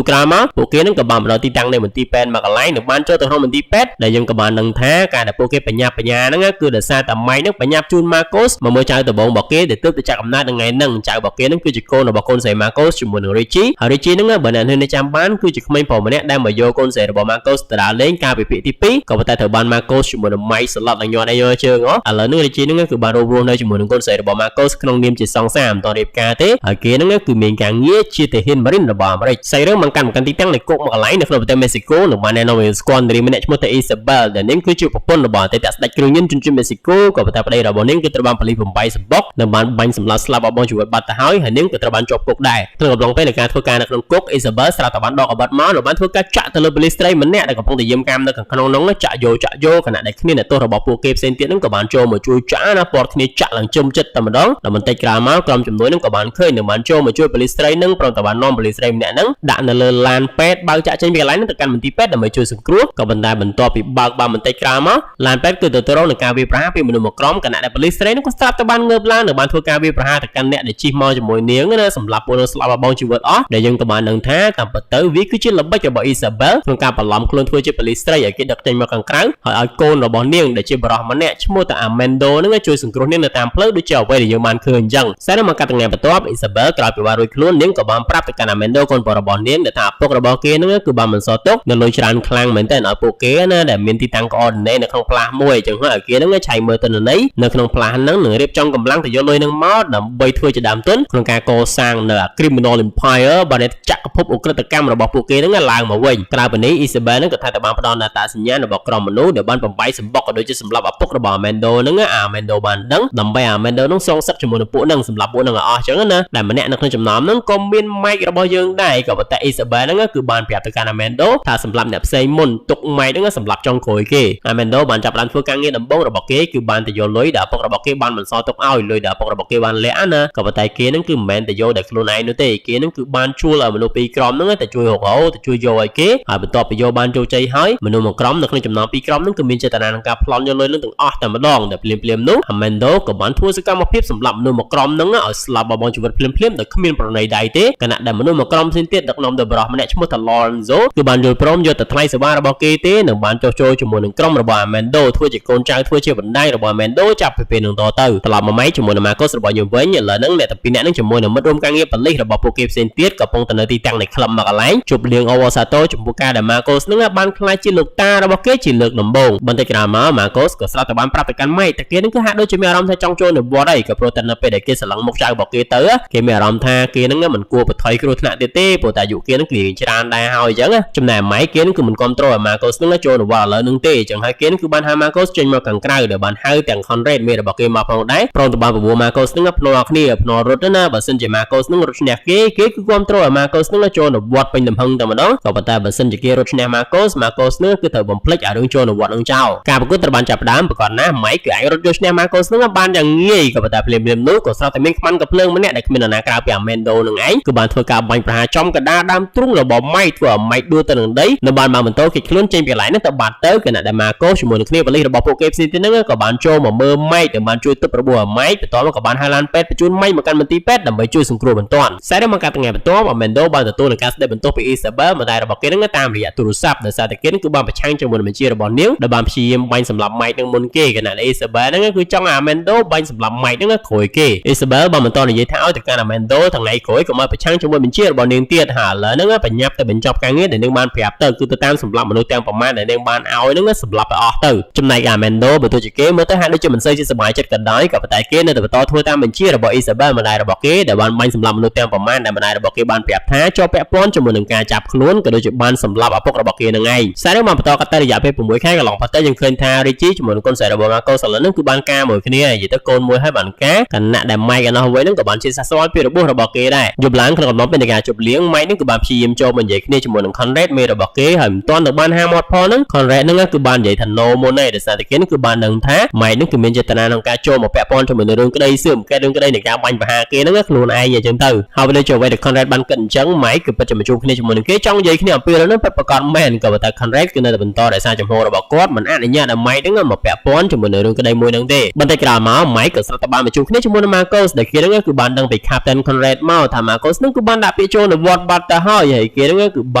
ះក្រោយមកពួកគេហ្នឹងក៏បានមកដល់ទីតាំងនៃមន្ទីរពេទ្យមួយកន្លែងនិងបានចូលទៅក្នុងមន្ទីរពេទ្យដែលយើងក៏បានដឹងថាការដែលពួកគេបញ្ញាប់បញ្ញាហ្នឹងគឺដោយសារតែ Mike ហ្នឹងបញ្ញាប់ជូន Marcos មកមើលចៅដំបងរបស់គេដែលទើបទៅចាក់កំណើតនៅថ្ងៃហ្នឹងចៅរបស់គេហ្នឹងគឺជាកូនរបស់កូនស្រី Marcos ជាមួយនឹង Richie ហើយ Richie ហ្នឹងបើអ្នកនៅចាំបានគឺជាក្មេងប្រុសម្នាក់ដែលមកយកកូនស្រីរបស់ Marcos ទៅដើរលេងកាលពីភាគទី2ក៏ប៉ុន្តែត្រូវបាន Marcos ជាមួយនឹង Mike ស្លាប់ដល់ញាត់អីយកជើងហ៎ឥឡូវនេះ Richie ហ្នឹងគឺបានរួមរស់នៅជាមួយនឹងកូនស្រីរបស់ Marcos ក្នុងនាមជាសង្សារមិនតរៀបការទេហើយគេហ្នឹងគឺមានការងារជាទាហាន Marine របស់អាមេរិកសាច់រឿងបានកាន់មកកាន់ទីតាំងនៃគុកមួយកន្លែងនៅក្នុងប្រទេសមេស៊ីកូនិងបានណែនាំឲ្យស្គាល់នារីម្នាក់ឈ្មោះថា Isabel ដែលនាងគឺជាប្រពន្ធរបស់អតីតស្ដេចគ្រឿងញៀនជនជាតិមេស៊ីកូក៏ប៉ុន្តែប្តីរបស់នាងគឺត្រូវបានប៉ូលីសបំបីសម្បុកនិងបានបាញ់សម្លាប់ស្លាប់អស់បងជីវិតបាត់ទៅហើយហើយនាងក៏ត្រូវបានជាប់គុកដែរក្នុងកំឡុងពេលនៃការធ្វើការនៅក្នុងគុក Isabel ស្រាប់តែបានដកកាំបិតមកនិងបានធ្វើការចាក់ទៅលើប៉ូលីសស្រីម្នាក់ដែលកំពុងតែយាមកាមនៅខាងក្នុងនោះចាក់យោចាក់យោខណៈដែលគ្នាអ្នកទោសរបស់ពួកគេផ្សេងទៀតនឹងក៏បានចូលមកជួយចាក់ណាពាត់គ្នាចាក់ឡើងជុំចិត្តតែម្ដងដល់បន្តិចក្រោយមកក្រុមជំនួយនឹងក៏បានឃើញនិងបានចូលមកជួយប៉ូលីសស្រីនឹងព្រមទាំងបាននាំប៉ូលីសស្រីម្នាក់ហ្នឹងដាក់នៅលើឡានពេទ្យបើកចាក់ចេញពីកន្លែងហ្នឹងទៅកាន់មន្ទីរពេទ្យដើម្បីជួយសង្គ្រោះក៏ប៉ុន្តែបន្ទាប់ពីបើកបានបន្តិចក្រោយមកឡានពេទ្យគឺទទួលរងនឹងការវាយប្រហារពីមនុស្សមួយក្រុមខណៈដែលប៉ូលីសស្រីនឹងក៏ស្រាប់តែបានងើបឡើងនិងបានធ្វើការវាយប្រហារទៅកាន់អ្នកដែលជិះមកជាមួយនាងណាសម្រាប់ពួកនោះស្លាប់បងជីវិតអស់ដែលយើងក៏បានដឹងថាតាមពិតទៅវាគឺជាល្បិចរបស់ Isabel ក្នុងការបន្លំខ្លួនធ្វើជាប៉ូលីសស្រីឲ្យគេដឹកចេញមកខាងក្រៅហើយឲ្យកូនរបស់នាងដែលជាបុរសម្នាក់ឈ្មោះតា Amendo នឹងជួយសង្គ្រោះនាងនៅតាមផ្លូវដូចជាអ្វីដែលយើងបានឃើញអញ្ចឹងតែនៅមកកាត់ថ្ងៃបន្ទាប់ Isabel ក្រោយពីបានរួចខ្លួននាងក៏បានប្រាប់ទៅកាន់ Amendo កូនប្រុសរបស់នាងដែលថាឪពុករបស់គេនឹងគឺបានបន្សល់ទុកនៅលុយច្រើនខ្លាំងមែនទែនឲ្យពួកគេណាដែលមានទីតាំង coordinate នៅក្នុងផ្លាស់មួយអញ្ចឹងហើយឲ្យគេនឹងឆៃមើលទិន្នន័យនៅក្នុងផ្លាស់ហ្នឹងនឹងរៀបចំកម្លាំងទៅយកលុយនឹងមកដើម្បីធ្វើជាដើមទុនក្នុងការកសាងនៅ criminal empire បានចក្រភពឧក្រិដ្ឋកម្មរបស់ពួកគេហ្នឹងឡើងមកវិញក្រៅពីនេះ Isabel ហ្នឹងក៏ថាតែបានផ្ដល់អត្តសញ្ញាណរបស់ក្រុមមនុស្សដែលបានបំបីសម្បុកក៏ដូចជាសម្លាប់ឪពុករបស់ Amendo ហ្នឹង Amendo បានដឹងដើម្បី Amendo ហ្នឹងសងសឹកជាមួយនឹងពួកហ្នឹងសម្លាប់ពួកហ្នឹងឲ្យអស់អញ្ចឹងណាដែលម្នាក់នៅក្នុងចំណោមហ្នឹងក៏មាន Mike របស់យើងដែរក៏ប៉ុន្តែ Isabel ហ្នឹងគឺបានប្រាប់ទៅកាន់ Amendo ថាសម្លាប់អ្នកផ្សេងមុនទុក Mike ហ្នឹងសម្លាប់ចុងក្រោយគេ Amendo បានចាប់ផ្ដើមធ្វើការងារដំបូងរបស់គេគឺបានទៅយកលុយដែលឪពុករបស់គេបានបន្សល់ទុកឲ្យលុយដែលឪពុករបស់គេបានលាក់ណាក៏ប៉ុន្តែគេហ្នឹងគឺមិនមែនទៅយកតែខ្លួនឯងនោះទេគេហ្នឹងគឺបានជួលឲ្យមនុស្សពីរក្រុមហ្នឹងទៅជួយរកទៅជួយយកឲ្យគេហើយបន្ទាប់ពីយកបានជោគជ័យហើយមនុស្សមួយក្រុមនៅក្នុងចំណោមពីរក្រុមហ្នឹងគឺមានចេតនាក្នុងការប្លន់យកលុយហ្នឹងទាំងអស់តែម្ដងតែភ្លាមភ្លាមនោះ Amendo ក៏បានធ្វើសកម្មភាពសម្លាប់មនុស្សមួយក្រុមហ្នឹងឲ្យស្លាប់បបងជីវិតភ្លាមភ្លាមដោយគ្មានប្រណីដៃទេខណៈដែលមនុស្សមួយក្រុមផ្សេងទៀតដឹកនាំដោយបុរសម្នាក់ឈ្មោះថា Lorenzo គឺបានយល់ព្រមយកទៅថ្លៃសេវារបស់គេទេនិងបានចុះចូលជាមួយនឹងក្រុមរបស់ Amendo ធ្វើជាកូនចៅធ្វើជាបណ្ដាញរបស់ Amendo ចាប់ពីពេលនោះតទៅត្រឡប់មកម៉ៃជាមួយនឹង Marcos របស់យើងវិញឥឡូវហ្នឹងអ្នកទាំងពីរនាក់ហ្នឹងជាមួយនឹងមិត្តរួមការងារប៉ូលីសរបស់ពួកគេផ្សេងទៀតកំពុងតែនៅទីតាំងនៃក្លឹបមួយកន្លែងជប់លៀងអវសាតូចំពោះការដែល Marcos ហ្នឹងបានក្លាយជាលោកតារបស់គេជាលើកដំបូងបន្តិចក្រោយមក Marcos ក៏ស្រាប់តែបានប្រាប់ទៅកាន់ Mike តែគេហ្នឹងគឺហាក់ដូចជាមានអារម្មណ៍ថាចង់ចូលនៅវត្តហើយក៏ព្រោះតែនៅពេលដែលគេស្រឡឹងមុខចៅរបស់គេទៅគេមានអារម្មណ៍ថាគេហ្នឹងមិនគួរបថុយគ្រោះថ្នាក់ទៀតទេព្រោះតែអាយុគេហ្នឹងគឺច្រើនដែរហើយអញ្ចឹងចំណែក Mike គេហ្នឹងគឺមិនគ្រប់គ្រងឲ្យ Marcos ហ្នឹងចូលនៅវត្តឥឡូវហ្នឹងទេអញ្ចឹងហើយគេហ្នឹងគឺបានហៅ Marcos ចេញមកខាងក្រៅដែលបានហៅទាំង Conrad មេរបស់គេមកផងដែរព្រមទាំងបានបបួល Marcos ហ្នឹងភ្នាល់គ្នាភ្នាល់រត់ណាបើសិនជា Marcos ហ្នឹងរត់ឈ្នះគេគេគឺគ្រប់គ្រងឲ្យ Marcos ហ្នឹងចូលនៅវត្តពេញទំហឹងតែម្ដងក៏ប៉ុន្តែបើសិនជាគេរត់ឈ្នះ Marcos Marcos ហ្នឹងគឺត្រូវបំភ្លេចអារឿងចូលនៅវត្តហ្នឹងចោលការប្រកួតត្រូវបានចាប់ផ្ដើមប្រកបណាស់ Mike គឺអាចរត់យកឈ្នះ Marcos ហ្នឹងបានយ៉ាងងាយក៏ប៉ុន្តែភ្លាមៗនោះក៏ស្រាប់តែមានខ្មាន់កាំភ្លើងម្នាក់ដែលគ្មាននរណាក្រៅពី Amendo នឹងឯងគឺបានធ្វើការបាញ់ប្រហារចំកណ្ដាលដើមទ្រូងរបស់ Mike ធ្វើឲ្យ Mike ដួលទៅនឹងដីនិងបានមកបន្តគេចខ្លួនចេញពីកន្លែងហ្នឹងទៅបាត់ទៅខណៈដែល Marcos ជាមួយនឹងគ្នាប៉ូលីសរបស់ពួកគេផ្សេងទៀតហ្នឹងក៏បានចូលមកមើល Mike និងបានជួយទប់របួសឲ្យ Mike បន្ទាប់មកក៏បានហៅឡានពេទ្យបញ្ជូន Mike មកកាន់មន្ទីរពេទ្យដើម្បីជួយសង្គ្រោះបន្ទាន់តែដល់មកកាត់ថ្ងៃបន្ទាប់ Amendo បានទទួលនឹងការស្ដីបន្ទោសពី Isabel ម្ដាយរបស់គេហ្នឹងតាមរយៈទូរស័ព្ទដោយសារតែគេហ្នឹងគឺបានប្រឆាំងជាមួយនឹងបញ្ជារបស់នាងដែលបានព្យាយាមបាញ់សម្លាប់ Mike នឹងមុនគេខណៈដែល Isabel ហ្នឹងគឺចង់ឲ្យ Amendo បាញ់សម្លាប់ Mike ហ្នឹងក្រោយគេ Isabel បានបន្តនិយាយថាឲ្យទៅកាន់ Amendo ថ្ងៃក្រោយកុំឲ្យប្រឆាំងជាមួយបញ្ជារបស់នាងទៀតហើយឥឡូវហ្នឹងបញ្ញាប់ទៅបញ្ចប់ការងារដែលនាងបានប្រាប់ទៅគឺទៅតាមសម្លាប់មនុស្សទាំងប្រមាណដែលនាងបានឲ្យហ្នឹងសម្លាប់ឲ្យអស់ទៅចំណែក Amendo បើទោះជាគេមើលទៅហាក់ដូចជាមិនសូវជាសប្បាយចិត្តក៏ដោយក៏ប៉ុន្តែគេនៅតែបន្តធ្វើតាមបញ្ជារបស់ Isabel ម្ដាយរបស់គេដែលបានបាញ់សម្លាប់មនុស្សទាំងប្រមាណដែលម្ដាយរបស់គេបានប្រាប់ថាជាប់ពាក់ព័ន្ធជាមួយនឹងការចាប់ខ្លួនក៏ដូចជាបានសម្លាប់ឪពុករបស់គេនឹងឯងសាររឿងបានបន្តកាត់ទៅរយៈពេល6ខែកន្លងផុតទៅយើងឃើញថា Richie ជាមួយនឹងកូនស្រីរបស់ Marco ឥឡូវហ្នឹងគឺបានការមួយគ្នានិយាយទៅកូនមួយហើយបានការខណៈដែល Mike ឯណោះវិញហ្នឹងក៏បានជាសះស្បើយពីរបួសរបស់គេដែរយប់ឡើងក្នុងកំឡុងពេលនៃការជប់លៀង Mike ហ្នឹងគឺបានព្យាយាមចូលមកនិយាយគ្នាជាមួយនឹង Conrad មេរបស់គេហើយមិនទាន់ទៅបានហាមាត់ផងហ្នឹង Conrad ហ្នឹងគឺបាននិយាយថា no មុនហើយដោយសារតែគេហ្នឹងគឺបានដឹងថា Mike ហ្នឹងគឺមានចេតនាក្នុងការចូលមកពាក់ព័ន្ធ ជាមួយនឹងរឿងក្តីសឿមកែរឿងក្តីនៃការបាញ់ប្រហារគេហ្នឹងខ្លួនឯងអញ្ចឹងទៅហើយដូចជាអ្វីដែល Conrad បានគិតអញ្ចឹង Mike គឺពិតជាមកជួបគ្នាជាមួយនឹងគេចង់និយាយគ្នាអំពីរឿងហ្នឹងពិតប្រាកដមែនក៏ប៉ុន្តែ Conrad គឺនៅតែបន្តរក្សាជំហររបស់គាត់មិនអនុញ្ញាតឲ្យ Mike ហ្នឹងមកពាក់ព័ន្ធជាមួយនឹងរឿងក្តីមួយហ្នឹងទេបន្តិចក្រោយមក Mike ក៏ស្រាប់តែបានមកជួបគ្នាជាមួយនឹង Marcos ដែលគេហ្នឹងគឺបានដឹងពី Captain Conrad មកថា Marcos ហ្នឹងគឺបានដាក់ពាក្យចូលនិវត្តន៍បាត់ទៅហើយហើយគេហ្នឹងគឺប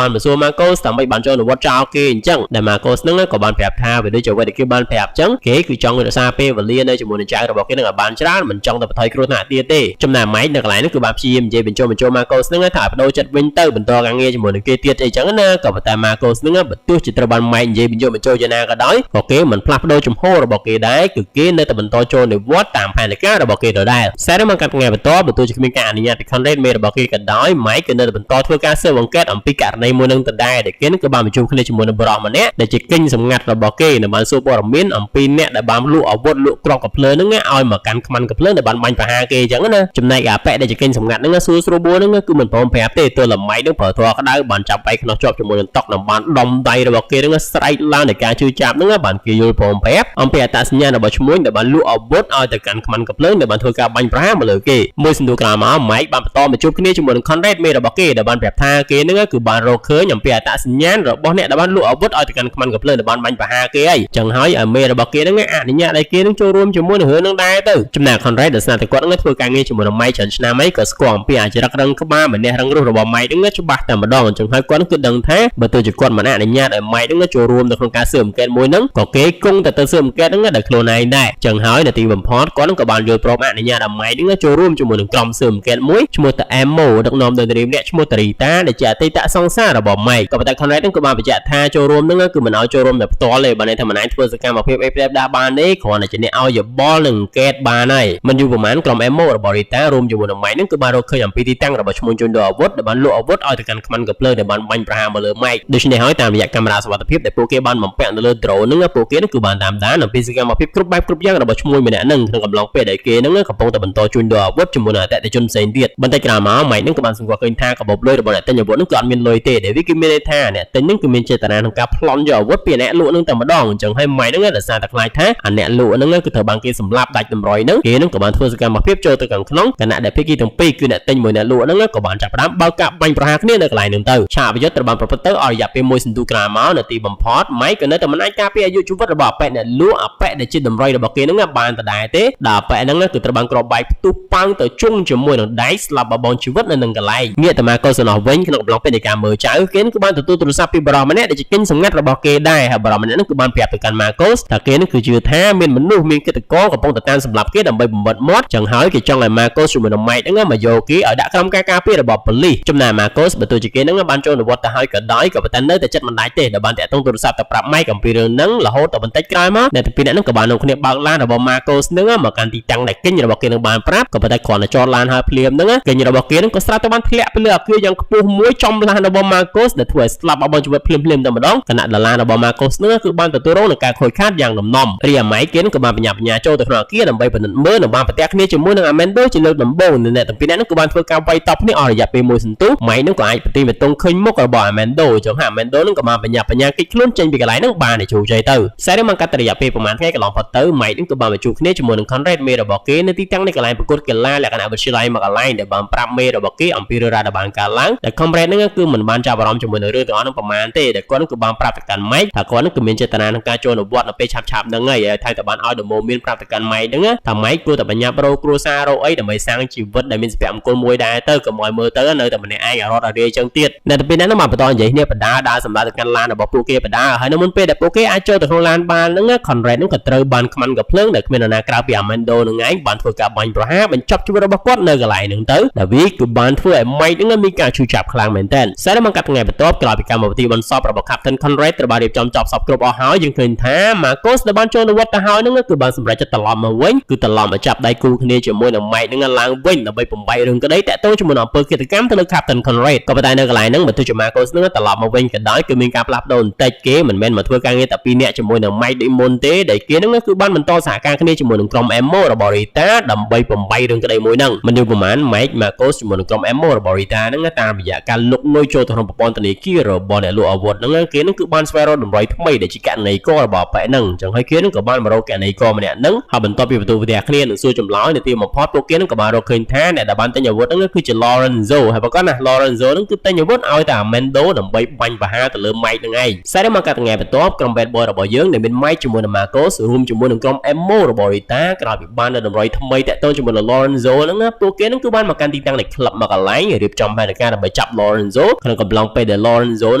ានមកសួរ Marcos ដើម្បីបានចូលនិវត្តន៍ចោលគេអញ្ចឹងដែល Marcos ហ្នឹងក៏បានប្រាប់ថាវាដូចជាអ្វីដែលគេបានប្រាប់អញ្ចឹងគេគឺចង់រក្សាពេលវេលានៅជាមួយនឹងចៅរបស់គេនឹងឲ្យបានច្រើនមិនចង់ទៅបន្ថយគ្រោះថ្នាក់ទៀតទេចំណែក Mike នៅកន្លែងហ្នឹងគឺបានព្យាយាមនិយាយបញ្ចូលបញ្ចូល Marcos ហ្នឹងថាឲ្យបដូរចិត្តវិញទៅបន្តការងារជាមួយនឹងគេទៀតអីចឹងណាក៏ប៉ុន្តែ Marcos ហ្នឹងបើទោះជាត្រូវបាន Mike និយាយបញ្ចូលបញ្ចូលយ៉ាងណាក៏ដោយក៏គេមិនផ្លាស់ប្ដូរជំហររបស់គេដែរគឺគេនៅតែបន្តចូលនិវត្តន៍តាមផែនការរបស់គេដដែលសារមកកាត់ថ្ងៃបន្តបើទោះជាគ្មានការអនុញ្ញាតពី Conrad មេរបស់គេក៏ដោយ Mike ក៏នៅតែបន្តធ្វើការស៊ើបអង្កេតអំពីករណីមួយនឹងដដែលដែលគេនឹងក៏បានបញ្ជូនគ្នាជាមួយនឹងបុរសម្នាក់ដែលជាគិញសម្ងាត់របស់គេនិងបានសួរព័ត៌មានអំពីអ្នកដែលបានលក់អាវុធលក់គ្រាប់កាំភ្លើងហ្នឹងឲ្យមកកាន់ខ្មាន់កាំភ្លើងដែលបានបាញ់ប្រហារគេអញ្ចឹងណាចំណែកអាប៉ែដែលជាគិញសម្ងាត់ហ្នឹងសួរស្រួលបួហ្នឹងគឺមិនព្រមប្រាប់ទេទោះល្មៃហ្នឹងប្រើធរក្តៅបានចាប់បែកខ្នោះជាប់ជាមួយនឹងតុកនិងបានដំដៃរបស់គេហ្នឹងស្រែកឡើងដោយការជឿចាប់ហ្នឹងបានគេយល់ព្រមប្រាប់អំពីអត្តសញ្ញាណរបស់ឈ្មួញដែលបានលក់អាវុធឲ្យទៅកាន់ខ្មាន់កាំភ្លើងដែលបានធ្វើការបាញ់ប្រហារមកលើគេមួយសន្ទុះក្រោយមក Mike បានបន្តមកជួបគ្នាជាមួយនឹង Conrad មេរបស់គេដែលបានប្រាប់ថាគេហ្នឹងគឺបានរកឃើញអំពីអត្តសញ្ញាណរបស់អ្នកដែលបានលក់អាវុធឲ្យទៅកាន់ខ្មាន់កាំភ្លើងដែលបានបាញ់ប្រហារគេហើយចឹងហើយឲ្យមេរបស់គេហ្នឹងអនុញ្ញាតឲ្យគេហ្នឹងចូលរួមជាមួយនឹងរឿងហ្នឹងដែរទៅចំណែក Conrad ដែលស្នាតែគាត់ហ្នឹងធ្វើការងារជាមួយនឹង Mike ច្រើនឆ្នាំហើយក៏ស្គាល់អំពីអាចរិតរឹងក្បាលម្នាក់រឹងរូសរបស់ Mike ហ្នឹងច្បាស់តែម្ដងចឹងហើយគាត់គឺដឹងថាបើទោះជាគាត់មិនអនុញ្ញាតឲ្យ Mike ហ្នឹងចូលរួមនៅក្នុងការស៊ើបអង្កេតមួយហ្នឹងក៏គេគង់តែទៅស៊ើបអង្កេតហ្នឹងដោយខ្លួនឯងដែរចឹងហើយនៅទីបំផុតគាត់ហ្នឹងក៏បានយល់ព្រមអនុញ្ញាតឲ្យ Mike ហ្នឹងចូលរួមជាមួយនឹងក្រុមស៊ើបអង្កេតមួយឈ្មោះតា Emo ដឹកនាំដោយនារីម្នាក់ឈ្មោះតារីតាដែលជាអតីតសង្សាររបស់ Mike ក៏ប៉ុន្តែ Conrad ហ្នឹងក៏បានបញ្ជាក់ថាចូលរួមហ្នឹងគឺមិនឲ្យចូលរួមតែផ្ទាល់ទេបើន័យថាមិនអាចធ្វើសកម្មភាពអីផ្ដេសផ្ដាសបានទេគ្រាន់តែជាអ្នកឲ្យយោបល់និងអង្កេតបានហើយមិនយូរប្រហែលក្រុម Emo របស់ Rita រួមជាមួយនឹង Mike ហ្នឹងគឺបានរកឃើញអំពីទីតាំងរបស់ឈ្មួញជួញដូរអាវុធដែលបានលក់អាវុធឲ្យទៅកាន់ខ្មាន់កាំភ្លើងដែលបានបាញ់ប្រហារមកលើ Mike ដូច្នេះហើយតាមរយៈកាមេរ៉ាសុវត្ថិភាពដែលពួកគេបានបំពាក់នៅលើ drone ហ្នឹងពួកគេហ្នឹងគឺបានតាមដានអំពីសកម្មភាពគ្រប់បែបគ្រប់យ៉ាងរបស់ឈ្មួញម្នាក់ហ្នឹងក្នុងកំឡុងពេលដែលគេហ្នឹងកំពុងតែបន្តជួញដូរអាវុធជាមួយនឹងអតិថិជនផ្សេងទៀតបន្តិចក្រោយមក Mike ហ្នឹងក៏បានសង្កេតឃើញថាកាបូបលុយរបស់អ្នកទិញអាវុធហ្នឹងគឺអត់មានលុយទេដែលវាគឺមានន័យថាអ្នកទិញហ្នឹងគឺមានចេតនាក្នុងការប្លន់យកអាវុធពីអ្នកលក់ហ្នឹងតែម្ដងអញ្ចឹងហើយ Mike ហ្នឹងដោយសារតែខ្លាចថាអាអ្នកលក់ហ្នឹងគឺត្រូវបានគេសម្លាប់ដាច់តម្រុយហ្នឹងគេហ្នឹងក៏បានធ្វើសកម្មភាពចូលទៅខាងក្នុងខណៈដែលភាគីទាំងពីរគឺអ្នកទិញមួយអ្នកលក់ហ្នឹងក៏បានចាប់ផ្ដើមបើកការបាញ់ប្រហារគ្នានៅកន្លែងហ្នឹងទៅឆាកប្រយុទ្ធត្រូវបានប្រព្រឹត្តទៅឲ្យរយៈពេលមួយសន្ទុះក្រោយមកនៅទីបំផុត Mike ក៏នៅតែមិនអាចការពារអាយុជីវិតរបស់អាប៉ែអ្នកលក់អាប៉ែដែលជាតម្រុយរបស់គេហ្នឹងបានដដែលទេដល់អាប៉ែហ្នឹងគឺត្រូវបានគ្រាប់បែកផ្ទុះប៉ោងទៅជុងជាមួយនឹងដៃស្លាប់បបងជីវិតនៅនឹងកន្លែងងាកទៅមកកុសលវិញក្នុងកំឡុងពេលនៃការមើលចៅគេគឺបានទទួលទូរស័ព្ទពីបរិសម្នាក់ដែលជាគិញសម្ងាត់របស់គេដែរហើយបរិសម្នាក់ហ្នឹងគឺបានប្រាប់ទៅកាន់ Marcos ថាគេហ្នឹងគឺជឿថាមានមនុស្សមានគិតករកំពុងតែតាមសម្លាប់គេដើម្បីបំបិតមាត់ចឹងហើយគេចង់ឲ្យ Marcos ជាមួយនឹង Mike ហ្នឹងមកយកគេឲ្យដាក់ក្រោមការការពាររបស់ប៉ូលីសចំណែក Marcos បើទោះជាគេហ្នឹងបានចូលនិវត្តន៍ទៅហើយក៏ដោយក៏ប៉ុន្តែនៅតែចិត្តមិនដាច់ទេដែលបានតាក់ទងទូរស័ព្ទទៅប្រាប់ Mike អំពីរឿងហ្នឹងរហូតដល់បន្តិចក្រោយមកអ្នកទាំងពីរនាក់ហ្នឹងក៏បាននាំគ្នាបើកឡានរបស់ Marcos ហ្នឹងមកកាន់ទីតាំងដែលគិញរបស់គេនឹងបានប្រាប់ក៏ប៉ុន្តែគ្រាន់តែចតឡានហើយភ្លាមហ្នឹងគិញរបស់គេហ្នឹងក៏ស្រាប់តែបានធ្លាក់ពីលើអគារយ៉ាងខ្ពស់មួយចំឡានរបស់ Marcos ដែលធ្វើឲ្យស្លាប់អស់ជីវិតភ្លាមៗតែម្ដងខណៈដែលឡានរបស់ Marcos ហ្នឹងគឺបានទទួលរងនឹងការខូចខាតយ៉ាងដំណំរីឯ Mike គេហ្នឹងក៏បានបញ្ញាបញ្ញាចូលទៅក្នុងអគារដើម្បីពិនិត្យមើលនិងបានប្រទះគ្នាជាមួយនឹង Amanda ជាលើកដំបូងអ្នកទាំងពីរនាក់ហ្នឹងគឺបានធ្វើការវាយតប់គ្នាអស់រយៈពេលមួយសន្ទុះ Mike ហ្នឹងក៏អាចប្រទីបតុងឃើញមុខរបស់ Amanda ចុងហា Amanda ហ្នឹងក៏បានបញ្ញាបញ្ញាគេចខ្លួនចេញពីកន្លែងហ្នឹងបានតែជោគជ័យទៅសារនេះមកកាត់រយៈពេលប្រហែលថ្ងៃកន្លងផុតទៅ Mike ហ្នឹងក៏បានមកជួបគ្នាជាមួយនឹង Conrad មេរបស់គេនៅទីតាំងនៃកន្លែងប្រកួតកីឡាលក្ខណៈវិទ្យាល័យមួយកន្លែងដែលបានប្រាប់មេរបស់គេអំពីរឿងរ៉ាវដែលបានកើតឡើងដែល Conrad ហ្នឹងគឺមិនបានចាប់អារម្មណ៍ជាមួយនឹងរឿងទាំងអស់ហ្នឹងប្រហែលទេដែលគាត់ហ្នឹងគឺបានប្រាប់ទៅកាន់ Mike ថាគាត់ហ្នឹងគឺមានចេតនាក្នុងការចូលនិវត្តន៍នៅពេលឆាប់ៗហ្នឹងហើយហើយថែមតែបានឲ្យដំបូន្មានប្រាប់ទៅកាន់ Mike ហ្នឹងថា Mike គួរតែបញ្ញាប់រកគ្រួសាររកអីដើម្បីសាងជីវិតដែលមានសុភមង្គលមួយដែរទៅកុំឲ្យមើលទៅនៅតែម្នាក់ឯងអរត់អរាយចឹងទៀតអ្នកទៅពេលហ្នឹងបានបន្តនិយាយគ្នាបដាដើរសម្រាប់ទៅកាន់ឡានរបស់ពួកគេបដាហើយនៅមុនពេលដែលពួកគេអាចចូលទៅក្នុងឡានបានហ្នឹង Conrad ហ្នឹងក៏ត្រូវបានខ្មាន់កាំភ្លើងដែលគ្មាននរណាក្រៅពី Amanda នឹងឯងបានធ្វើការបាញ់ប្រហារបញ្ចប់ជីវិតរបស់គាត់នៅកន្លែងហ្នឹងទៅដែលវាគឺបានធ្វើឲ្យ Mike ហ្នឹងមានការឈឺចាប់ខ្លាំងមែនទែនសារមកកាត់ថ្ងៃបន្ទាប់ក្រោយពីកម្មវិធីបន្សពរបស់ Captain Conrad ត្រូវបានរៀបចំចប់សពគ្រប់អស់ហើយយើងឃើញថា Marcos ដែលបានចូលនិវត្តន៍ទៅហើយហ្នឹងគឺបានសម្រេចចិត្តត្រឡប់មកវិញគឺត្រឡប់មកចាប់ដៃគូគ្នាជាមួយនឹង Mike ហ្នឹងឡើងវិញដើម្បីបំបែករឿងក្តីតាក់ទងជាមួយនឹងអំពើឃាតកម្មទៅលើ Captain Conrad ក៏ប៉ុន្តែនៅកន្លែងហ្នឹងបើទោះជា Marcos ហ្នឹងត្រឡប់មកវិញក៏ដោយគឺមានការផ្លាស់ប្ដូរបន្តិចគេមិនមែនមកធ្វើការងារតែពីរនាក់ជាមួយនឹង Mike ដូចមុនទេដែលគេហ្នឹងគឺបានបន្តសហការគ្នាជាមួយនឹងក្រុម Emo របស់ Rita ដើម្បីបំបែករឿងក្តីមួយហ្នឹងមិនយូរប្រហែល Mike Marcos ជាមួយនឹងក្រុម Emo របស់ Rita ហ្នឹងតាមរយៈការលុកលុយចូលទៅក្នុងប្រព័ន្ធធនាគាររបស់អ្នកលក់អាវុធហ្នឹងគេហ្នឹងគឺបានស្វែងរកតម្រុយថ្មីដែលជាករណីករបស់ប៉ែហ្នឹងអញ្ចឹងហើយគេហ្នឹងក៏បានមករកករណីកម្នាក់ហ្នឹងហើយបន្ទាប់ពីបន្ទូ ប្រទះគ្នានិងសួរចម្លើយនៅទីបំផុតពួកគេនឹងក៏បានរកឃើញថាអ្នកដែលបានទិញអាវុធហ្នឹងគឺជា Lorenzo ហើយប្រកបណា Lorenzo ហ្នឹងគឺទិញអាវុធឲ្យតែ Amendo ដើម្បីបាញ់ប្រហារទៅលើ Mike នឹងឯង។សារមកកាត់ថ្ងៃបន្ទាប់ក្រុម Bad Boy របស់យើងដែលមាន Mike ជាមួយនឹង Marcos រួមជាមួយនឹងក្រុម Emo របស់ Rita ក្រោយពីបាននៅតម្រុយថ្មីតាក់ទងជាមួយនឹង Lorenzo ហ្នឹងណាពួកគេហ្នឹងគឺបានមកកាន់ទីតាំងនៃក្លឹបមកកន្លែងរៀបចំផែនការដើម្បីចាប់ Lorenzo ក្នុងកំឡុងពេលដែល Lorenzo ហ្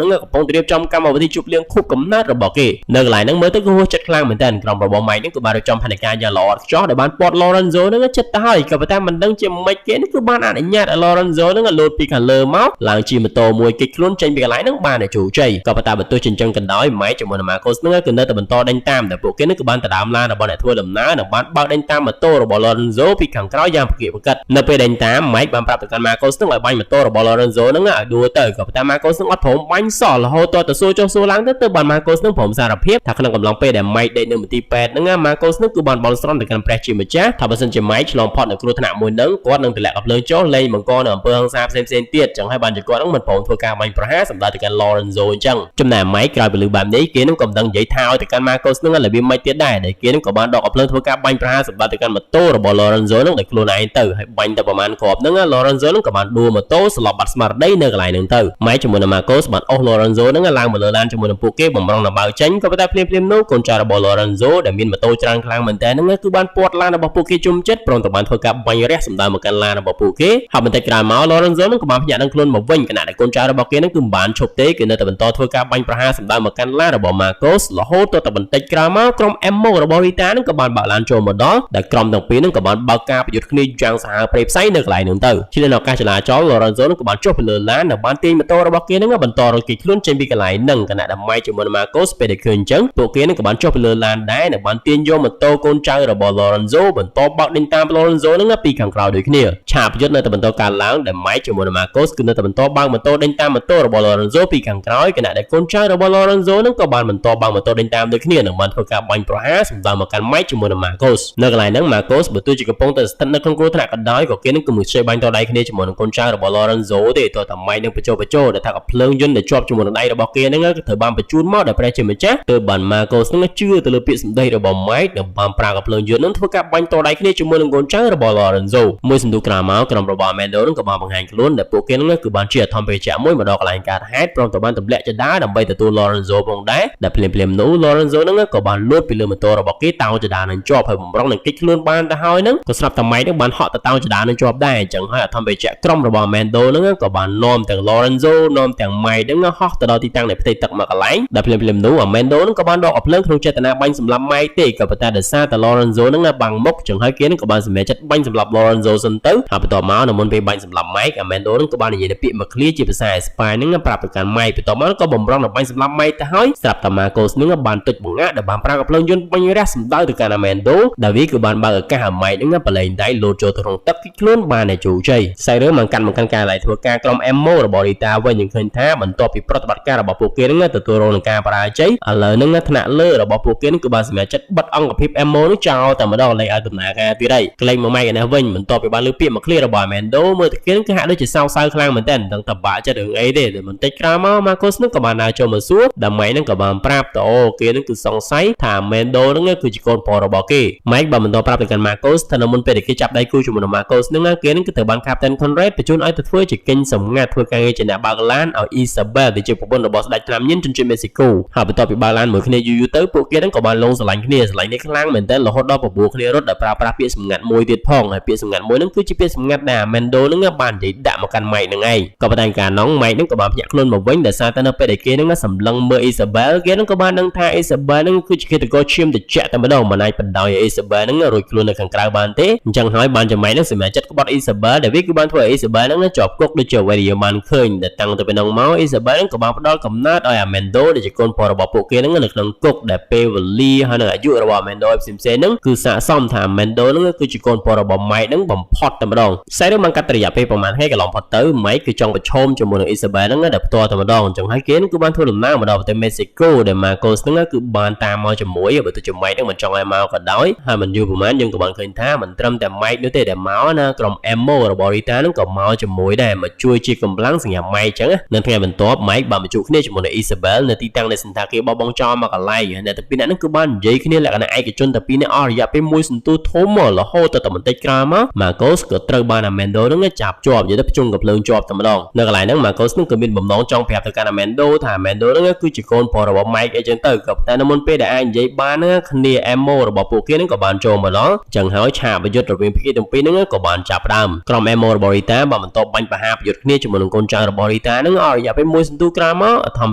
នឹងកំពុងរៀបចំកម្មវិធីជប់លៀងខួបកំណើតរបស់គេនៅកន្លែងហ្នឹងមើលទៅគឺហួសចិត្តខ្លាំងមែនទែនក្រុមរបស់ Mike ហ្នឹងគឺបានរៀបចំផែនការយ៉ាងល្អឥតខ្ចោះដែលបានពាត់ Lorenzo ហ្នឹងចិត្តទៅហើយក៏ប៉ុន្តែមិនដឹងជាម៉េចគេនេះគឺបានអនុញ្ញាតឲ្យ Lorenzo ហ្នឹងលោតពីខាងលើមកឡើងជិះម៉ូតូមួយគេចខ្លួនចេញពីកន្លែងហ្នឹងបានតែជោគជ័យក៏ប៉ុន្តែបើទោះជាអញ្ចឹងក៏ដោយ Mike ជាមួយនឹង Marcos ហ្នឹងគឺនៅតែបន្តដេញតាមតែពួកគេនេះគឺបានដដើមឡានរបស់អ្នកធ្វើដំណើរនិងបានបើកដេញតាមម៉ូតូរបស់ Lorenzo ពីខាងក្រោយយ៉ាងប្រកៀកប្រកិតនៅពេលដេញតាម Mike បានប្រាប់ទៅកាន់ Marcos ហ្នឹងឲ្យបាញ់ម៉ូតូរបស់ Lorenzo ហ្នឹងឲ្យដួលទៅក៏ប៉ុន្តែ Marcos ហ្នឹងអត់ព្រមបាញ់សោះរហូតតទៅសួរចុះសួរឡើងទៅទើបបាន Marcos ហ្នឹងព្រមសារភាពថាក្នុងកំឡុងពេលដែល Mike ដេកនៅមន្ទីរពេទ្យហ្នឹង Marcos ហ្នឹងគឺបានបន់ស្រន់ទៅកាន់ព្រះជាម្ចាស់ថាបើសិនជា Mike ឆ្លងផុតនៅគ្រោះថ្នាក់មួយហ្នឹងគាត់នឹងទម្លាក់កាំភ្លើងចុះលែងបង្កនៅអំពើហិង្សាផ្សេងៗទៀតចឹងហើយបានជាគាត់ហ្នឹងមិនព្រមធ្វើការបាញ់ប្រហារសម្ដៅទៅកាន់ Lorenzo អញ្ចឹងចំណែក Mike ក្រោយពីឮបែបនេះគេនឹងក៏មិនដឹងនិយាយថាឲ្យទៅកាន់ Marcos ហ្នឹងរបៀបម៉េចទៀតដែរដែលគេនឹងក៏បានដកកាំភ្លើងធ្វើការបាញ់ប្រហារសម្ដៅទៅកាន់ម៉ូតូរបស់ Lorenzo ហ្នឹងដោយខ្លួនឯងទៅហើយបាញ់ទៅប្រហែលគ្រាប់ហ្នឹង Lorenzo ហ្នឹងក៏បានដួលម៉ូតូស្លាប់បាត់ស្មារតីនៅកន្លែងហ្នឹងទៅ Mike ជាមួយនឹង Marcos បានអូស Lorenzo ហ្នឹងឡើងមកលើឡានជាមួយនឹងពួកគេបំរុងដល់បើចេញក៏ប៉ុន្តែភ្លាមៗនោះកូនចៅរបស់ Lorenzo ដែលមានម៉ូតូច្រើនខ្លាំងមែនតើហ្នឹងគឺបានពាត់ឡានរបស់ពួកគេជុំចិត្តព្រមទាំងបានធ្វើការបាញ់រះសម្ដៅមកកាន់ឡានរបស់ពួកគេហើយបន្តិចក្រោយមក Lorenzo ហ្នឹងក៏បានភ្ញាក់នឹងខ្លួនមកវិញខណៈដែលកូនចៅរបស់គេហ្នឹងគឺមិនបានឈប់ទេគឺនៅតែបន្តធ្វើការបាញ់ប្រហារសម្ដៅមកកាន់ឡានរបស់ Marcos រហូតទៅតែបន្តិចក្រោយមកក្រុម Emo របស់ Rita ហ្នឹងក៏បានបើកឡានចូលមកដល់ដែលក្រុមទាំងពីរហ្នឹងក៏បានបើកការប្រយុទ្ធគ្នាយ៉ាងសាហាវព្រៃផ្សៃនៅកន្លែងហ្នឹងទៅជានៅឱកាសចលាចល Lorenzo ហ្នឹងក៏បានចុះពីលើឡាននិងបានទាញម៉ូតូរបស់គេហ្នឹងបន្តរត់គេចខ្លួនចេញពីកន្លែងហ្នឹងខណៈដែល Mike ជាមួយនឹង Marcos ពេលដែលឃើញអញ្ចឹងពួកគេហ្នឹងក៏បានចុះពីលើឡានដែរនិងបានទាញយកម៉ូតូកូនចៅរបស់ Lorenzo បន្តបើកដេញតាម Lorenzo ហ្នឹងពីខាងក្រោយដូចគ្នាឆាកប្រយុទ្ធនៅតែបន្តកើតឡើងដែល Mike ជាមួយនឹង Marcos គឺនៅតែបន្តបើកម៉ូតូដេញតាមម៉ូតូរបស់ Lorenzo ពីខាងក្រោយខណៈដែលកូនចៅរបស់ Lorenzo ហ្នឹងក៏បានបន្តបើកម៉ូតូដេញតាមដូចគ្នានិងបានធ្វើការបាញ់ប្រហារសម្ដៅមកកាន់ Mike ជាមួយនឹង Marcos នៅកន្លែងហ្នឹង Marcos បើទោះជាកំពុងតែស្ថិតនៅក្នុងគ្រោះថ្នាក់ក៏ដោយក៏គេនឹងក៏មិនខ្ចីបាញ់តដៃគ្នាជាមួយនឹងកូនចៅរបស់ Lorenzo ទេទោះតែ Mike នឹងបញ្ចុះបញ្ចូលដែលថាកាំភ្លើងយន្តដែលជាប់ជាមួយនឹងដៃរបស់គេហ្នឹងគឺត្រូវបានបញ្ជូនមកដោយព្រះជាម្ចាស់ទើបបាន Marcos ហ្នឹងជឿទៅលើពាក្យសម្ដីរបស់ Mike និងបានប្រើកាំភ្លើងយន្តហ្នឹងធ្វើការបាញ់តដៃគ្នាជាមួយនឹងកូនចៅរបស់ Lorenzo មួយសន្ទុះក្រោយមកក្រុមរបស់ Amendo ហ្នឹងក៏បានបង្ហាញខ្លួនដែលពួកគេហ្នឹងគឺបានជាអធម្មភេជ្ជៈមួយមកដល់កន្លែងកើតហេតុព្រមទាំងបានទម្លាក់ជណ្ដើរដើម្បីទទួល Lorenzo ផងដែរដែលភ្លាមៗនោះ Lorenzo ហ្នឹងក៏បានលួចពីលើម៉ូតូរបស់គេតោងជណ្ដើរនឹងជាប់ហើយបំរុងនឹងគេចខ្លួនបានទៅហើយហ្នឹងក៏ស្រាប់តែ Mike ហ្នឹងបានហក់ទៅតោងជណ្ដើរនឹងជាប់ដែរអញ្ចឹងហើយអធម្មភេជ្ជៈក្រុមរបស់ Amendo ហ្នឹងក៏បាននាំទាំង Lorenzo នាំទាំង Mike ហ្នឹងហោះទៅដល់ទីតាំងនៃផ្ទៃទឹកមកកន្លែងដែលភ្លាមៗនោះ Amendo ហ្នឹងក៏បានដកកាំភ្លើងក្នុងចេតនាបាញ់សម្លាប់ Mike ទេក៏ប៉ុន្តែដោយសារតែ Lorenzo ហ្នឹងបាំងមុខចឹងហើយគេហ្នឹងក៏បានសម្រេចចិត្តបាញ់សម្លាប់ Lorenzo សិនទៅហើយបន្ទាប់មកនៅមុនពេលបាញ់សម្លាប់ Mike Amendo ហ្នឹងក៏បាននិយាយនូវពាក្យមួយឃ្លាជាភាសាអេស្ប៉ាញហ្នឹងប្រាប់ទៅកាន់ Mike បន្ទាប់មកក៏បំរុងនឹងបាញ់សម្លាប់ Mike ទៅហើយស្រាប់តែ Marcos ហ្នឹងបានទុចបង្អាក់ដែលបានប្រើកាំភ្លើងយន្តបាញ់រះសម្ដៅទៅកាន់ Amendo ដែលវាគឺបានបើកឱកាសឲ្យ Mike ហ្នឹងប្រឡែងដៃលោតចូលទៅក្នុងទឹកគេចខ្លួនបានតែជោគជ័យសាច់រឿងមកកាន់មកកាន់ការឡៃធ្វើការក្រុម Emo របស់ Rita វិញយើងឃើញថាបន្ទាប់ពីប្រតិបត្តិការរបស់ពួកគេហ្នឹងទទួលរងនឹងការបរាជ័យឥឡូវហ្នឹងថ្នាក់លើរបស់ពួកគេហ្នឹងគឺបានសម្រេចចិត្តបិទអង្គភាព Emo នោះចោលតែម្ដងលែងឲ្យដំណើរការទៀតហើយក្លែងមក Mike ឯនេះវិញបន្ទាប់ពីបានលើពាក្យមកឃ្លារបស់ Amendo មើលទៅគេហ្នឹងគឺហាក់ដូចជាសោកសៅខ្លាំងមែនទែនមិនដឹងតបាក់ចិត្តរឿងអីទេតែបន្តិចក្រោយមក Marcos ហ្នឹងក៏បានដើរចូលមកសួរដល់ Mike ហ្នឹងក៏បានប្រាប់ទៅអូគេហ្នឹងគឺសង្ស័យថា Amendo ហ្នឹងគឺជាកូនប្រុសរបស់គេ Mike បានបន្តប្រាប់ទៅកាន់ Marcos ថានៅមុនពេលដែលគេចាប់ដៃគូជាមួយនឹង Marcos ហ្នឹងគេហ្នឹងគឺត្រូវបាន Captain Conrad បញ្ជូនឲ្យទៅធ្វើជាកិញ្ញសម្ងាត់ធ្វើការងារជាអ្នកបើកឡានឲ្យ Isabel ដែលជាប្រពន្ធរបស់ស្ដេចថ្នាំញៀនជនជាតិមេស៊ីកូហើយបន្ទាប់ពីបើកឡានមួយគ្នាយូរៗទៅពួកគេហ្នឹងក៏បានលងស្រឡាញ់គ្នាស្រឡាញ់នេះខ្លាំងមែនទែនរហូតដល់បបួលគ្នារត់ដោយប្រើប្រាស់ពាក្យសម្ងាត់មួយទៀតផងហើយពាក្យសម្ងាត់មួយហ្នឹងគឺជាពាក្យសម្ងាត់ដែល Amendo ហ្នឹងបាននិយាយដាក់មកកាន់ Mike ហ្នឹងឯងក៏ប៉ុន្តែកាលនោះ Mike ហ្នឹងក៏បានភ្ញាក់ខ្លួនមកវិញដោយសារតែនៅពេលដែលគេហ្នឹងសម្លឹងមើល Isabel គេហ្នឹងក៏បានដឹងថា Isabel ហ្នឹងគឺជាឃាតករឈាមត្រជាក់តែម្ដងមិនអាចបណ្ដោយឲ្យ Isabel ហ្នឹងរួចខ្លួននៅខាងក្រៅបានទេអញ្ចឹងហើយបានជា Mike ហ្នឹងសម្រេចចិត្តក្បត់ Isabel ដែលវាគឺបានធ្វើឲ្យ Isabel ហ្នឹងជាប់គុកដូចជាអ្វីដែលយើងបានឃើញដែលតាំងទៅពីនោះមក Isabel ហ្នឹងក៏បានផ្ដល់កំណើតឲ្យ Amendo ដែលជាកូនប្រុសរបស់ពួកគេហ្នឹងនៅក្នុងគុកដែលពេលវេលាហើយនឹងអាយុរបស់ Amendo ផ្សេងៗហ្នឹងគឺស័ក្តិសមថា Amendo ហ្នឹងគឺជាកូនប្រុសរបស់ Mike ហ្នឹងបំផុតតែម្ដងខ្សែរឿងបានកាត់រយៈពេលប្រហែលថ្ងៃកន្លងផុតទៅ Mike គឺចង់ប្រឈមជាមួយនឹង Isabel ហ្នឹងដែលផ្ទាល់តែម្ដងអញ្ចឹងហើយគេហ្នឹងគឺបានធ្វើដំណើរមកដល់ប្រទេស Mexico ដែល Marcos ហ្នឹងគឺបានតាមមកជាមួយបើទោះជា Mike ហ្នឹងមិនចង់ឲ្យមកក៏ដោយហើយមិនយូរប្រហែលយើងក៏បានឃើញថាមិនត្រឹមតែ Mike នោះទេដែលមកណាក្រុម Emo របស់ Rita ហ្នឹងក៏មកជាមួយដែរមកជួយជាកម្លាំងសម្រាប់ Mike អញ្ចឹងនៅថ្ងៃបន្ទាប់ Mike បានបញ្ជូគ្នាជាមួយនឹង Isabel នៅទីតាំងនៃសណ្ឋាគារបោះបង់ចោលមកកន្លែងហើយអ្នកទាំងពីរនាក់ហ្នឹងគឺបាននិយាយគ្នាលក្ខណៈឯកជនតែពីរនាក់អស់រយៈពេល មួយសន្ទុះធំរហូតទៅតែបន្តិចក្រោយមក Marcos ក៏ត្រូវបាន Amando ហ្នឹងចាប់ជាប់និយាយទៅភ្ជង់កំភ្លើងជាប់តែម្ដងនៅកន្លែងហ្នឹង Marcos ហ្នឹងក៏មានបំណងចង់ប្រាប់ទៅកាន់ Amando ថា Amando ហ្នឹងគឺជាកូនប្រុសរបស់ Mike អីចឹងទៅក៏ប៉ុន្តែនៅមុនពេលដែលអាចនិយាយបានហ្នឹងគ្នា Ammo របស់ពួកគេហ្នឹងក៏បានចូលមកដល់ចឹងហើយឆាកប្រយុទ្ធរវាងភាគីទាំងពីរហ្នឹងក៏បានចាប់ផ្ដើមក្រុម Ammo របស់ Rita បានបន្តបាញ់ប្រហារប្រយុទ្ធគ្នាជាមួយនឹងកូនចៅរបស់ Rita ហ្នឹងឲ្យរយៈពេលមួយសន្ទុះក្រោយមកធម្ម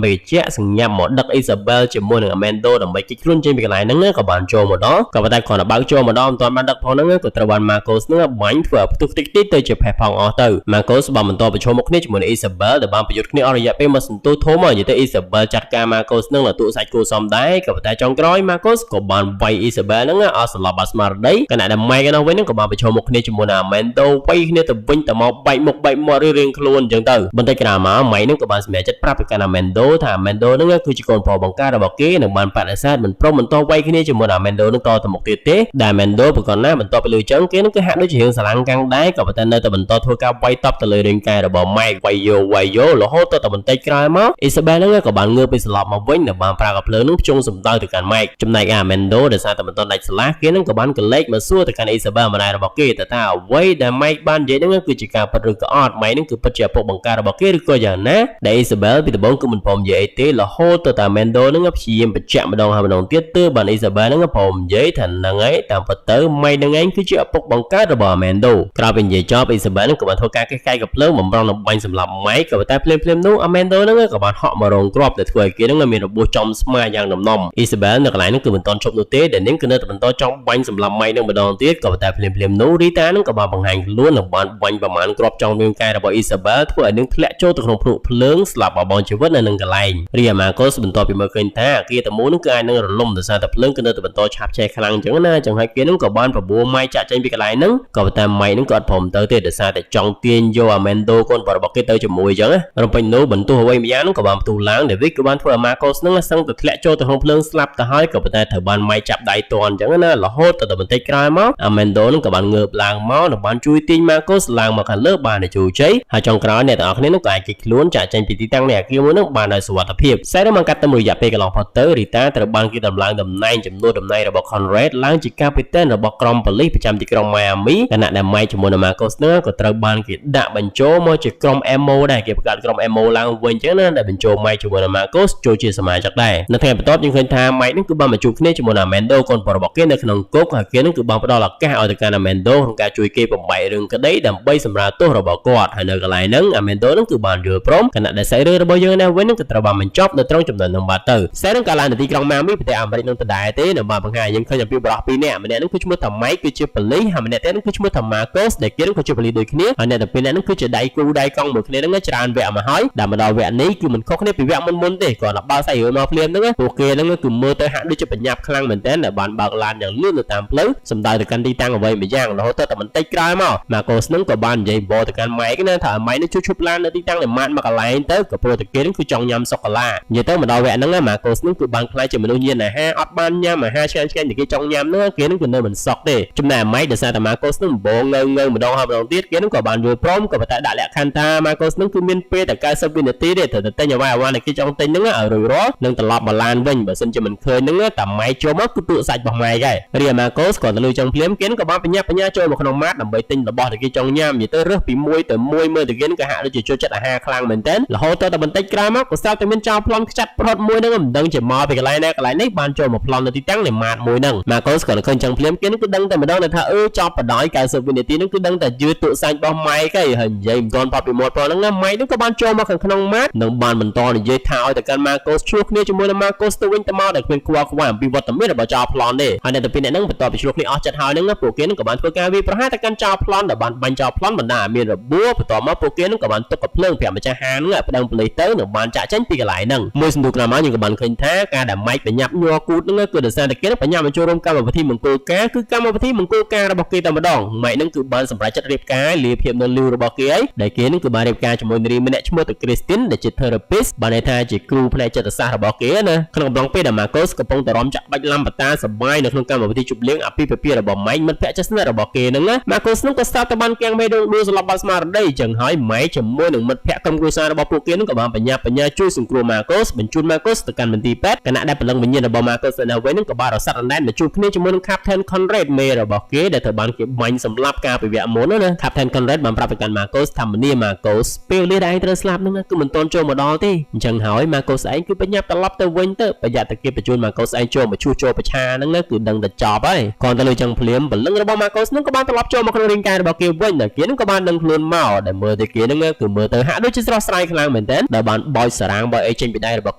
ភេជ្ជៈសញ្ញាប់មកដឹក Isabel ជាមួយនឹង Amando ដើម្បីគេចខ្លួនចេញពីកន្លែងហ្នឹងក៏បានចូលមកដល់ក៏ប៉ុន្តែគ្រាន់តែបើកចូលមកដល់មិនទាន់បានដឹកផងហ្នឹងក៏ត្រូវបាន Marcos ហ្នឹងបាញ់ធ្វើឲ្យផ្ទុះតិចតិចទៅជាផេះផង់អស់ទៅ Marcos បានបន្តប្រឈមមុខគ្នាជាមួយនឹង Isabel ដែលបានប្រយុទ្ធគ្នាអស់រយៈពេលមួយសន្ទុះធំនិយាយទៅ Isabel ចាត់ការ Marcos ហ្នឹងលទូសាច់គូសំដែរក៏ប៉ុន្តែចុងក្រោយ Marcos ក៏បានវាយ Isabel ហ្នឹងអស់សន្លប់បាត់ស្មារតីខណៈដែល Mike នោះវិញហ្នឹងក៏បានប្រឈមមុខគ្នាជាមួយនឹង Amando វាយគ្នាទៅវិញទៅមកបែកមុខបែកមាត់រៀងៗខ្លួនអញ្ចឹងទៅបន្តិចក្រោយមក Mike ហ្នឹងក៏បានសម្រេចចិត្តប្រាប់ទៅកាន់ Amando ថា Amando ហ្នឹងគឺជាកូនប្រុសបង្ការរបស់គេនិងបានបដិសេធមិនព្រមបន្តវាយគ្នាជាមួយនឹង Amando នឹងតទៅមុខទៀតទេដែល Amando ប្រកបណាស់បន្ទាប់ពីលឺចឹងគេនឹងគឺហាក់ដូចជារឿងស្រឡាំងកាំងដែរក៏ប៉ុន្តែនៅតែបន្តធ្វើការវាយតប់ទៅលើរាងកាយរបស់ Mike វាយយោវាយយោរហូតទៅតែបន្តិចក្រោយមក Isabel ហ្នឹងក៏បានងើបពីស្លាប់មកវិញនិងបានប្រើកាំភ្លើងនឹងភ្ជង់សម្ដៅទៅកាន់ Mike ចំណែកឯ Amando ដែលសារតែមិនទាន់ដាច់ស្រឡះគេនឹងក៏បានកលេចមកសួរទៅកាន់ Isabel ម្ដាយរបស់គេតើថាអ្វីដែល Mike បាននិយាយហ្នឹងគឺជាការពិតឬក៏អត់ Mike ហ្នឹងគឺពិតជាឪពុកបង្ការរបស់គេឬក៏យ៉ាងណាដែល Isabel ពីដំបូងគឺមិនព្រមនិយាយអីទេរហូតទៅតែ Amando ហ្នឹងព្យាយាមបញ្ជាក់ម្ដងហើយម្ដងទៀតទើបបាន Isabel ហ្នឹងព្រមនិយាយថាហ្នឹងហើយតាមពិតទៅ Mike ហ្នឹងឯងគឺជាឪពុកបង្កើតរបស់ Amando ក្រោយពីនិយាយចប់ Isabel ហ្នឹងក៏បានធ្វើការកេះកៃកំភ្លើងបំរុងនឹងបាញ់សម្លាប់ Mike ក៏ប៉ុន្តែភ្លាមៗនោះ Amando ហ្នឹងក៏បានហក់មករងគ្រាប់ដែលធ្វើឲ្យគេហ្នឹងមានរបួសចំស្មាយ៉ាងដំណំ Isabel នៅកន្លែងហ្នឹងគឺមិនទាន់ជប់នោះទេដែលនាងគឺនៅតែបន្តចង់បាញ់សម្លាប់ Mike នឹងម្ដងទៀតក៏ប៉ុន្តែភ្លាមៗនោះ Rita ហ្នឹងក៏បានបង្ហាញខ្លួននិងបានបាញ់ប្រមាណគ្រាប់ចំរាងកាយរបស់ Isabel ធ្វើឲ្យនាងធ្លាក់ចូលទៅក្នុងភ្នក់ភ្លើងស្លាប់បបង់ជីវិតនៅនឹងកន្លែងរីឯ Marcos បន្ទាប់ពីមើលឃើញថាអគារទាំងមូលហ្នឹងគឺអាចនឹងរលំដោយសារតែភ្លើងគឺនៅតែបន្តឆាបឆេះខ្លាំងអញ្ចឹងណាចឹងហើយគេហ្នឹងក៏បានបបួល Mike ចាក់ចេញពីកន្លែងហ្នឹងក៏ប៉ុន្តែ Mike ហ្នឹងក៏អត់ព្រមទៅទេដោយសារតែចង់ទាញយក Amando កូនប្រុសរបស់គេទៅជាមួយអញ្ចឹងណារំពេញនោះបន្ទោះអ្វីម្យ៉ាងហ្នឹងក៏បានផ្ទុះឡើងដែលវាក៏បានធ្វើឲ្យ Marcos ហ្នឹងសឹងតែធ្លាក់ចូលទៅក្នុងភ្លើងស្លាប់ទៅហើយក៏ប៉ុន្តែត្រូវបាន Mike ចាប់ដៃទាន់អញ្ចឹងណារហូតទៅបន្តិចក្រោយមក Amando ហ្នឹងក៏បានងើបឡើងមកនិងបានជួយទាញ Marcos ឡើងមកខាងលើបានដោយជោគជ័យហើយចុងក្រោយអ្នកទាំងអស់គ្នានឹងក៏អាចគេចខ្លួនចាក់ចេញពីទីតាំងនៃអគារមួយហ្នឹងបានដោយសុវត្ថិភាពខ្សែនោះបានកាត់ទៅមួយរយៈពេលកន្លងផុតទៅ Rita ត្រូវបានគេដំឡើងតំណែងចំនួនតំណែងរបស់ Conrad ឡើងជាកាពីតែនរបស់ក្រុមប៉ូលីសប្រចាំទីក្រុង Miami ខណៈដែល Mike ជាមួយនឹង Marcos ហ្នឹងក៏ត្រូវបានគេដាក់បញ្ចូលមកជាក្រុម MO ដែរគេបង្កើតក្រុម MO ឡើងវិញអញ្ចឹងណាដែលបញ្ចូល Mike ជាមួយនឹង Marcos ចូលជាសមាជិកដែរនៅថ្ងៃបន្ទាប់យើងឃើញថា Mike ហ្នឹងគឺបានមកជួបគ្នាជាមួយនឹង Amando កូនប្រុសរបស់គេនៅក្នុងគុកហើយគេហ្នឹងគឺបានផ្ដល់ឱកាសឲ្យទៅកាន់ Amando ក្នុងការជួយគេបំបែករឿងក្តីដើម្បីសម្រាលទោសរបស់គាត់ហើយនៅកន្លែងហ្នឹង Amando ហ្នឹងគឺបានយល់ព្រមខណៈដែលសាច់រឿងរបស់យើងនេះវិញហ្នឹងក៏ត្រូវបានបញ្ចប់នៅត្រង់ចំណុចហ្នឹងបាទទៅខ្សែហ្នឹងក៏ឡើងនៅទីក្រុង Miami ប្រទេសអាមេរិកនឹងដដែលទេនៅបានបង្ហាញយើងឃើញអំពីបុរសពីរនាក់ម្នាក់ហ្នឹងគឺឈ្មោះថា Mike គឺជាប៉ូលីសហើយម្នាក់ទៀតហ្នឹងគឺឈ្មោះថា Marcos ដែលគេហ្នឹងក៏ជាប៉ូលីសដូចគ្នាហើយអ្នកទាំងពីរនាក់ហ្នឹងគឺជាដៃគូដៃកង់មួយគ្នាហ្នឹងច្រើនវគ្គមកហើយដែលមកដល់វគ្គនេះគឺមិនខុសគ្នាពីវគ្គមុនមុនទេគ្រាន់តែបើកសាច់រឿងមកភ្លាមហ្នឹងពួកគេហ្នឹងគឺមើលទៅហាក់ដូចជាបញ្ញាប់ខ្លាំងមែនទែនដែលបានបើកឡានយ៉ាងលឿនទៅតាមផ្លូវសម្ដៅទៅកាន់ទីតាំងអ្វីមួយយ៉ាងរហូតទៅតែបន្តិចក្រោយមក Marcos ហ្នឹងក៏បាននិយាយបទៅកាន់ Mike ណាថា Mike នេះជួយឈប់ឡាននៅទីតាំងដែលម៉ាតមកកន្លែងទៅក៏ព្រោះតែគេហ្នឹងគឺចង់ញ៉ាំសូកូឡានិយាយទៅមកដល់វគ្គហ្នឹង Marcos ហ្នឹងគឺបានក្លាយជាមនុស្សញៀនអាហារអត់បានញ៉ាំអាហារឆ្ងាញ់ឆ្ងាញ់ដែលគេចង់ញ៉ាំហ្នឹងគេហ្នឹងគឺនៅមិនសុខទេចំណែក Mike ដោយសារតែ Marcos ហ្នឹងដំបងងើងើម្ដងហើយម្ដងទៀតគេហ្នឹងក៏បានយល់ព្រមក៏ប៉ុន្តែដាក់លក្ខខណ្ឌថា Marcos ហ្នឹងគឺមានពេលតែ90វិនាទីទេត្រូវតែទិញអ្វីអ្វីដែលគេចង់ទិញហ្នឹងឲ្យរួចរាល់និងត្រឡប់មកឡានវិញបើសិនជាមិនឃើញហ្នឹងតែ Mike ចូលមកគឺទក់សាច់របស់ Mike ហើយរីឯ Marcos ក៏ទៅលឺចឹងភ្លាមគេហ្នឹងក៏បានបញ្ញាបញ្ញាចូលមកក្នុងម៉ាតដើម្បីទិញរបស់ដែលគេចង់ញ៉ាំនិយាយទៅរើសពីមួយទៅមួយមើលទៅគេហ្នឹងក៏ហាក់ដូចជាចូលចិត្តអាហារខ្លាំងមែនទែនរហូតទៅតែបន្តិចក្រោយមកក៏ស្រាប់តែមានចោរប្លន់ខ្ចាត់ប្រត់មួយហ្នឹងមិនដឹងជាមកពីកន្លែងណាកន្លែងនេះបានចូលមកប្លន់នៅទីតាំងនៃម៉ាតមួយហ្នឹង Marcos ក៏ឃើញចឹងភ្លាមគេហ្នឹងគឺដឹងតែម្ដងថាអឺចប់បដ ாய் 90វិនាទីហ្នឹងគឺដឹងតែយឺតទក់សាច់របស់ Mike ហើយហើយនិយាយមិនទាន់ផុតពីមាត់ផងហ្នឹងណា Mike ហ្នឹងក៏បានចូលមកខាងក្នុងម៉ាតនិងបានបន្តនិយាយថាឲ្យទៅកាន់ Marcos ឆ្លោះគ្នាជាមួយនឹង Marcos ទៅវិញទៅមកដែលគ្មានខ្វល់ខ្វាយអំពីវត្តមានរបស់ចោរប្លន់ទេហើយអ្នកទាំងពីរនាក់ហ្នឹងបន្ទាប់ពីឆ្លោះគ្នាអស់ចិត្តហើយហ្នឹងពួកគេហ្នឹងក៏បានធ្វើការវាយប្រហារទៅកាន់ចោរប្លន់ដែលបានបាញ់ចោរប្លន់បណ្ដាឲ្យមានរបួសបន្ទាប់មកពួកគេហ្នឹងក៏បានទុកកំភ្លើងប្រាប់ម្ចាស់ហាងហ្នឹងឲ្យប្តឹងប៉ូលីសទៅនិងបានចាក់ចេញពីកន្លែងហ្នឹងមួយសន្ទុះក្រោយមកយើងក៏បានឃើញថាការដែល Mike បញ្ញាប់ញ័រគូតហ្នឹងគឺដោយសារតែគេបញ្ញាប់មកចូលរួមកម្មវិធីមង្គលការគឺកម្មវិធីមង្គលការរបស់គេតែម្ដង Mike ហ្នឹងគឺបានសម្រេចចិត្តរៀបការលាភាពនៅលីវរបស់គេហើយដែលគេហ្នឹងគឺបានរៀបការជាមួយនារីម្នាក់ឈ្មោះទៅ Christine ដែលជា therapist បានន័យថាជាគ្រូផ្នែកចិត្តសាស្ត្ររបស់គេណាក្នុងអំឡុងពេលដែល Marcos កំពុងតែរំចាក់បាច់ឡាំបតាសបាយនៅក្នុងកម្មវិធីជប់លៀងអាពាហ៍ពិពាហ៍របស់ Mike មិត្តភក្តិជិតស្និទ្ធរបស់គេហ្នឹងណា Marcos ហ្នឹងក៏ស្រាប់តែបានគាំងបេះដូងដួលសន្លប់បាត់ស្មារតីចឹងហើយ Mike ជាមួយនឹងមិត្តភក្តិក្រុមគ្រួសាររបស់ពួកគេហ្នឹងក៏បានបញ្ញាបញ្ញាជួយសង្គ្រោះ Marcos បញ្ជូន Marcos ទៅកាន់មន្ទីរពេទ្យខណៈដែលព្រលឹងវិញ្ញាណរបស់ Marcos នៅវិញហ្នឹងក៏បានរសាត់រណែនមកជួបគ្នាជាមួយនឹង Captain Conrad មេរបស់គេដែលត្រូវបានគេបាញ់សម្លាប់កាលពីវគ្គមុនណា Captain Conrad បានប្រាប់ទៅកាន់ Marcos ថាមនា Marcos ពេលវេលាដែលឯងត្រូវស្លាប់ហ្នឹងគឺមិនទាន់ចូលមកដល់ទេអញ្ចឹងហើយ Marcos ឯងគឺប្រញាប់ត្រឡប់ទៅវិញទៅប្រយ័ត្នតែគេបញ្ជូន Marcos ឯងចូលមកជួសចូលប្រឆាហ្នឹងគឺដឹងតែចប់ហើយគ្រាន់តែលើចឹងភ្លាមពលឹងរបស់ Marcos ហ្នឹងក៏បានត្រឡប់ចូលមកក្នុងរាងកាយរបស់គេវិញដែលគេហ្នឹងក៏បានដឹងខ្លួនមកដែលមើលទៅគេហ្នឹងគឺមើលទៅហាក់ដូចជាស្រស់ស្រាយខ្លាំងមែនទែនដែលបានបោចសារ៉ាងបោចអីចេញពីដៃរបស់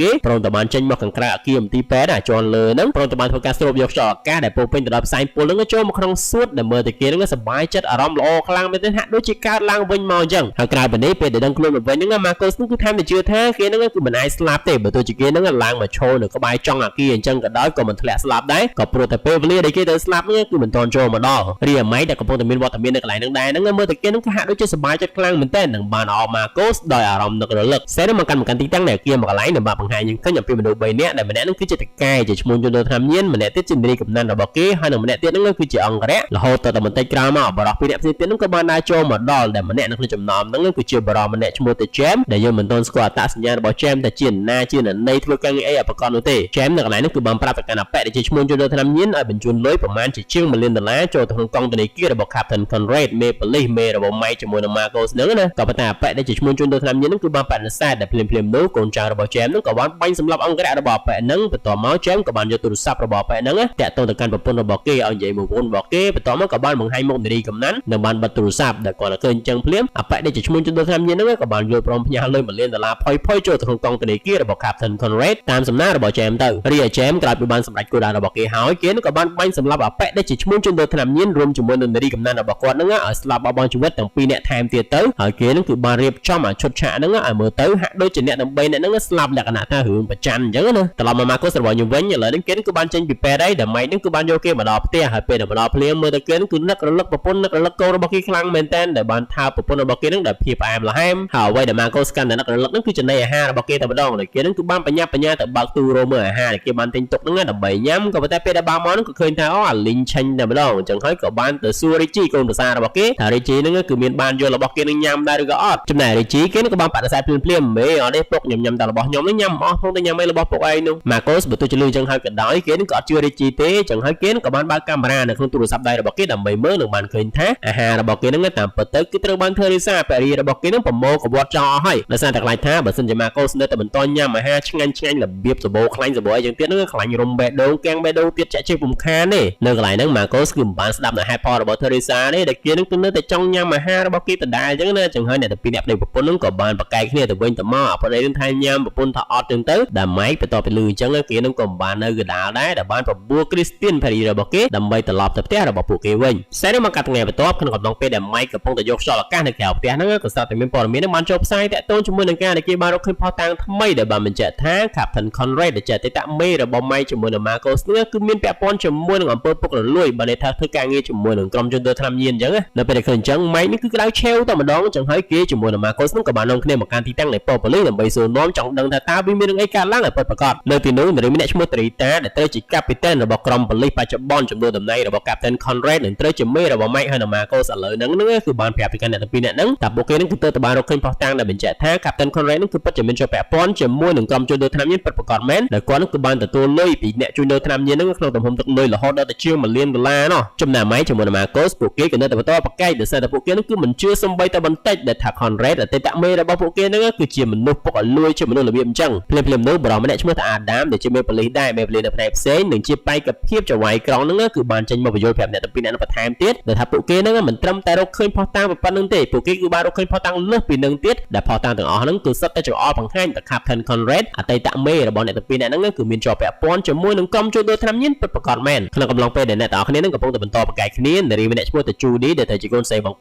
គេព្រមតែបានចេញមកខាងក្រៅអគារមន្ទីរពេទ្យអាជាន់លើហ្នឹងព្រមតែបានធ្វើការស្រូបយកខ្យល់អាកាសដែលពោពេញទៅដោយផ្សែងពុលហ្នឹងចូលមកក្នុងសួតដែលមើលទៅគេហ្នឹងសប្បាយចិត្តអារម្មណ៍ល្អខ្លាំងមែនទែនហាក់ដូចជាកើតឡើងវិញមកអញ្ចឹងហើយក្រៅពីនេះពេលដែលដឹងខ្លួនមកវិញហ្នឹង Marcos ហ្នឹងគឺថែមតែជឿថាគេហ្នឹងគឺមិនអាចស្លាប់ទេបើទោះជាគេហ្នឹងឡើងមកឈរនៅក្បែរចុងអគារអញ្ចឹងក៏ដោយក៏មិនធ្លាក់ស្លាប់ដែរក៏ព្រោះតែពេលវេលាដែលគេទៅស្លាប់ហ្នឹងគឺមិនទាន់ចូលមកដល់រីឯម៉ៃដែលកំពុងតែមានវត្តមាននៅកន្លែងហ្នឹងដែរហ្នឹងមើលទៅគេហ្នឹងគឺហាក់ដូចជាសប្បាយចិត្តខ្លាំងមែនទែននឹងបានអប Marcos ដោយអារម្មណ៍នឹករលឹកសេនមកកាន់មកកាន់ទីតាំងនៃអគារមួយកន្លែងដែលបានបង្ហាញយើងឃើញអំពីមនុស្ស3នាក់ដែលម្នាក់ហ្នឹងគឺជាតកែជាឈ្មោះជនដូថ្នាំញៀនម្នាក់ទៀតជានារីកំណាន់របស់គេហើយនិងម្នាក់ទៀតហ្នឹងគឺជាអង្គរៈរហូតទៅតែបន្តិចក្រោយមកបរិះពីរនាក់ផ្សេងទៀតហ្នឹងក៏បានដើរចូលមកដល់ដែលម្នាក់នៅក្នុងចំណោមហ្នឹងគឺជាបរិះម្នាក់ឈ្មោះទៅ James ដែលយើងមិនទាន់ស្គាល់អត្តសញ្ញាណរបស់ James តែជាណាជាណីធ្វើការងារអីអបកនោះទេ James នៅកន្លែងនេះគឺបានប្រាប់ទៅកាន់អប៉ែដែលជាឈ្មោះជនដូថ្នាំញៀនឲ្យបញ្ជូនលុយប្រមាណជាជាង1លានដុល្លារចូលទៅក្នុងកងធនាគាររបស់ Captain Conrad មេប៉ូលីសមេរបស់ Mike ជាមួយនឹង Marcos ហ្នឹងណាក៏ប៉ុន្តែអប៉ែដែលជាឈ្មោះជនដូថ្នាំញៀនហ្នឹងគឺបានបដិសេធដែលភ្លាមៗនោះកូនចៅរបស់ James ហ្នឹងក៏បានបាញ់សម្លាប់អង្គរៈរបស់អប៉ែហ្នឹងបន្ទាប់មក James ក៏បានយកទូរស័ព្ទរបស់អប៉ែហ្នឹងតាក់ទងទៅកាន់ប្រពន្ធរបស់គេឲ្យនិយាយមួយប្រពន្ធរបស់គេបន្ទាប់មកក៏បានបង្ហាញមុខនារីកំណាន់និងបានបិទទូរស័ព្ទដែលគាត់ឃើញចឹងភ្លាមអប៉ែដែលជាឈ្មោះជនដូថ្នាំញៀនហ្នឹងក៏បានយល់ព្រមផ្ញើលុយ1លានដុល្លារផុយផុយចូលទៅក្នុងកងធនាគាររបស់ Captain Conrad តាមសំណើរបស់ James ទៅរីឯ James ក្រោយពីបានសម្រេចគោលដៅរបស់គេហើយគេក៏បានបាញ់សម្លាប់អប៉ែដែលជាឈ្មោះជនដូថ្នាំញៀនរួមជាមួយនឹងនារីកំណាន់របស់គាត់ហ្នឹងឲ្យស្លាប់បោះបង់ជីវិតទាំងពីរនាក់ថែមទៀតទៅហើយគេហ្នឹងគឺបានរៀបចំឲ្យឈុតឆាកហ្នឹងឲ្យមើលទៅហាក់ដូចជាអ្នកទាំង3នាក់ហ្នឹងស្លាប់លក្ខណៈថារឿងប្រច័នអញ្ចឹងណាត្រឡប់មក Marcos របស់ខ្ញុំវិញឥឡូវនេះគេគឺបានចេញពីពេទ្យហើយដែលម៉ៃហ្នឹងគឺបានយកគេមកដល់ផ្ទះហើយពេលដែលមកដល់ភ្លាមមើលទៅគេហ្នឹងគឺនឹករលឹកប្រពន្ធនឹករលឹកកូនរបស់គេខ្លាំងមែនតើដែលបានថើបប្រពន្ធរបស់គេហ្នឹងដោយភាពផ្អែមល្ហែមហើយអ្វីដែល Marcos កាន់តែនឹករលឹកហ្នឹងគឺចំណីអាហាររបស់គេតែម្ដងដែលគេហ្នឹងគឺបានបញ្ញាបញ្ញាទៅបើកទូរោមើលអាហារដែលគេបានទិញទុកហ្នឹងដើម្បីញ៉ាំក៏ប៉ុន្តែពេលដែលបើកមកហ្នឹងក៏ឃើញថាអូអាលីងឆេញតែម្ដងអញ្ចឹងហើយក៏បានទៅសួររីជីកូនប្រសាររបស់គេថារីជីហ្នឹងគឺមានបានយករបស់គេនឹងញ៉ាំដែរឬក៏អត់ចំណែករីជីគេហ្នឹងក៏បានបដិសេធភ្លាមៗមេអត់ទេពុកខ្ញុំញ៉ាំតែរបស់ខ្ញុំហ្នឹងញ៉ាំអស់ផងទៅញ៉ាំអីរបស់ពុកឯងនោះ Marcos បើទោះជាលឺអញ្ចឹងហើយក៏ដោយគេហ្នឹងក៏អត់ជឿរីជីទេអញ្ចឹងហើយគេហ្នឹងក៏បានបើកកាមេរ៉ានៅក្នុងទូរស័ព្ទដៃរបស់គេដើម្បីមើលនិងបានឃើញថាអាហាររបស់គេហ្នឹងតាមពិតទៅគឺត្រូវបានធ្វើរិសាភរិយារបស់គេហ្នឹងប្រមូលកវត្តចោលអស់ហើយដោយសារតែខ្លាចថាបើសិនជា Marcos នៅតែបន្តញ៉ាំអាហារឆ្ងាញ់ឆ្ងាញ់របៀបសបោខ្លាញ់សបោអីចឹងទៀតហ្នឹងខ្លាញ់រុំបេះដូងកាំងបេះដូងទៀតចាក់ជិះពុំខានទេនៅកន្លែងហ្នឹង Marcos គឺមិនបានស្ដាប់នៅហេតុផលរបស់ Teresa ទេដែលគេហ្នឹងគឺនៅតែចង់ញ៉ាំអាហាររបស់គេដដែលចឹងណាចឹងហើយអ្នកទាំងពីរអ្នកប្តីប្រពន្ធហ្នឹងក៏បានប្រកែកគ្នាទៅវិញទៅមកប្តីនឹងថាញ៉ាំប្រពន្ធថាអត់ចឹងទៅដែល Mike បន្ទាប់ពីលឺអញ្ចឹងគេហ្នឹងក៏មិនបាននៅកណ្ដាលដែរដែលបានបបួល Christine ភរិយារបស់គេដើម្បីត្រឡប់ទៅផ្ទះរបស់ពួកគេវិញសែនមកកាត់ថ្ងៃបន្ទាប់ក្នុងកំឡុងពេលដែល Mike កំពុងតែយកខ្យល់អាកាសនៅក្រៅផ្ទះហ្នឹងក៏ស្រាប់តែមានព័ត៌មានហ្នឹងបានចូលផ្សាយតាក់ទងជាមួយនឹងការដែលគេបានរកឃើញភស្តុតាងថ្មីដែលបានបញ្ជាក់ថា Captain Conrad ដែលជាអតីតមេរបស់ Mike ជាមួយនឹង Marcos នេះគឺមានពាក់ព័ន្ធជាមួយនឹងអំពើពុករលួយបានន័យថាធ្វើការងារជាមួយនឹងក្រុមជនដូថ្នាំញៀនអញ្ចឹងនៅពេលដែលឃើញអញ្ចឹង Mike នេះគឺក្តៅឆេវតែម្ដងអញ្ចឹងហើយគេជាមួយនឹង Marcos នឹងក៏បាននាំគ្នាមកកាន់ទីតាំងនៃប៉ូលីសដើម្បីសួរនាំចង់ដឹងថាតើវាមានរឿងអីកើតឡើងឲ្យពិតប្រាកដនៅទីនោះនារីម្នាក់ឈ្មោះ Trita ដែលត្រូវជាកាពីតានរបស់ក្រុមប៉ូលីសបច្ចុប្បន្នចំនួនតំណែងរបស់ Captain Conrad និងត្រូវជាមេរបស់ Mike ហើយនិង Marcos ឥឡូវហ្នឹងគឺបានប្រាប់ពីកាន់អ្នកទាំងពីរនាក់ហ្នឹងថាពួកគេហ្នឹងគឺទើបតែបានរកឃើញភស្តុតាងដែលបញ្ជាក់ថា Captain Conrad ហ្នឹងគឺពិតជាមានជាប់ពាក់ព័ន្ធជាមួយនឹងក្រុមជួញដូរថ្នាំញៀនពិតប្រាកដមែនដែលគាត់ហ្នឹងគឺបានទទួលលុយពីអ្នកជួញដូរថ្នាំញៀនហ្នឹងក្នុងទំហំទឹកលុយរហូតដល់ទៅជាង1លានដុល្លារណោះចំណែក Mike ជាមួយនឹង Marcos ពួកគេក៏នៅតែបន្តប្រកែកដោយសារតែពួកគេហ្នឹងគឺមិនជឿសំបីតែបន្តិចដែលថា Conrad អតីតមេរបស់ពួកគេហ្នឹងគឺជាមនុស្សពុកឲ្យលួយជាមនុស្សរបៀបអញ្ចឹងភ្លាមៗនោះបរិសម្នាក់ឈ្មោះថា Adam ដែលជាមេប៉ូលីសដែរមេប៉ូលីសនៅផ្នែកផ្សេងនិងជាបេក្ខភាពចៅហ្វាយក្រុងហ្នឹងគឺបានចេញមកបញ្យល់ប្រាប់អ្នកទាំងពីរនាក់បន្ថែមទៀតដែលថាពួកគេហ្នឹងមិនត្រឹមតែរកឃើញភស្តុតាងប៉ុណ្្នឹងទេពួកគេគឺបានរកឃើញភស្តុតាងលើសពីនឹងទៀតដែលភស្តុតាងទាំងអស់ហ្នឹងគឺសុទ្ធតែចង្អុលបង្ហាញទៅ Captain Conrad អតីតមេរបស់អ្នកទាំងពីរនាក់ហ្នឹងគឺមានជាប់ពាក់ព័ន្ធជាមួយនឹងក្រុមជួញដូរថ្នាំញៀនពិតប្រាកដមែនក្នុងកំឡុងពេលដែលអ្នកទាំងអស់គ្នាហ្នឹងកំពុងតែបន្តប្រកែកគ្នានារីម្នាក់ឈ្មោះតែ Judy ដែលត្រូវជាកូនស្រីបង្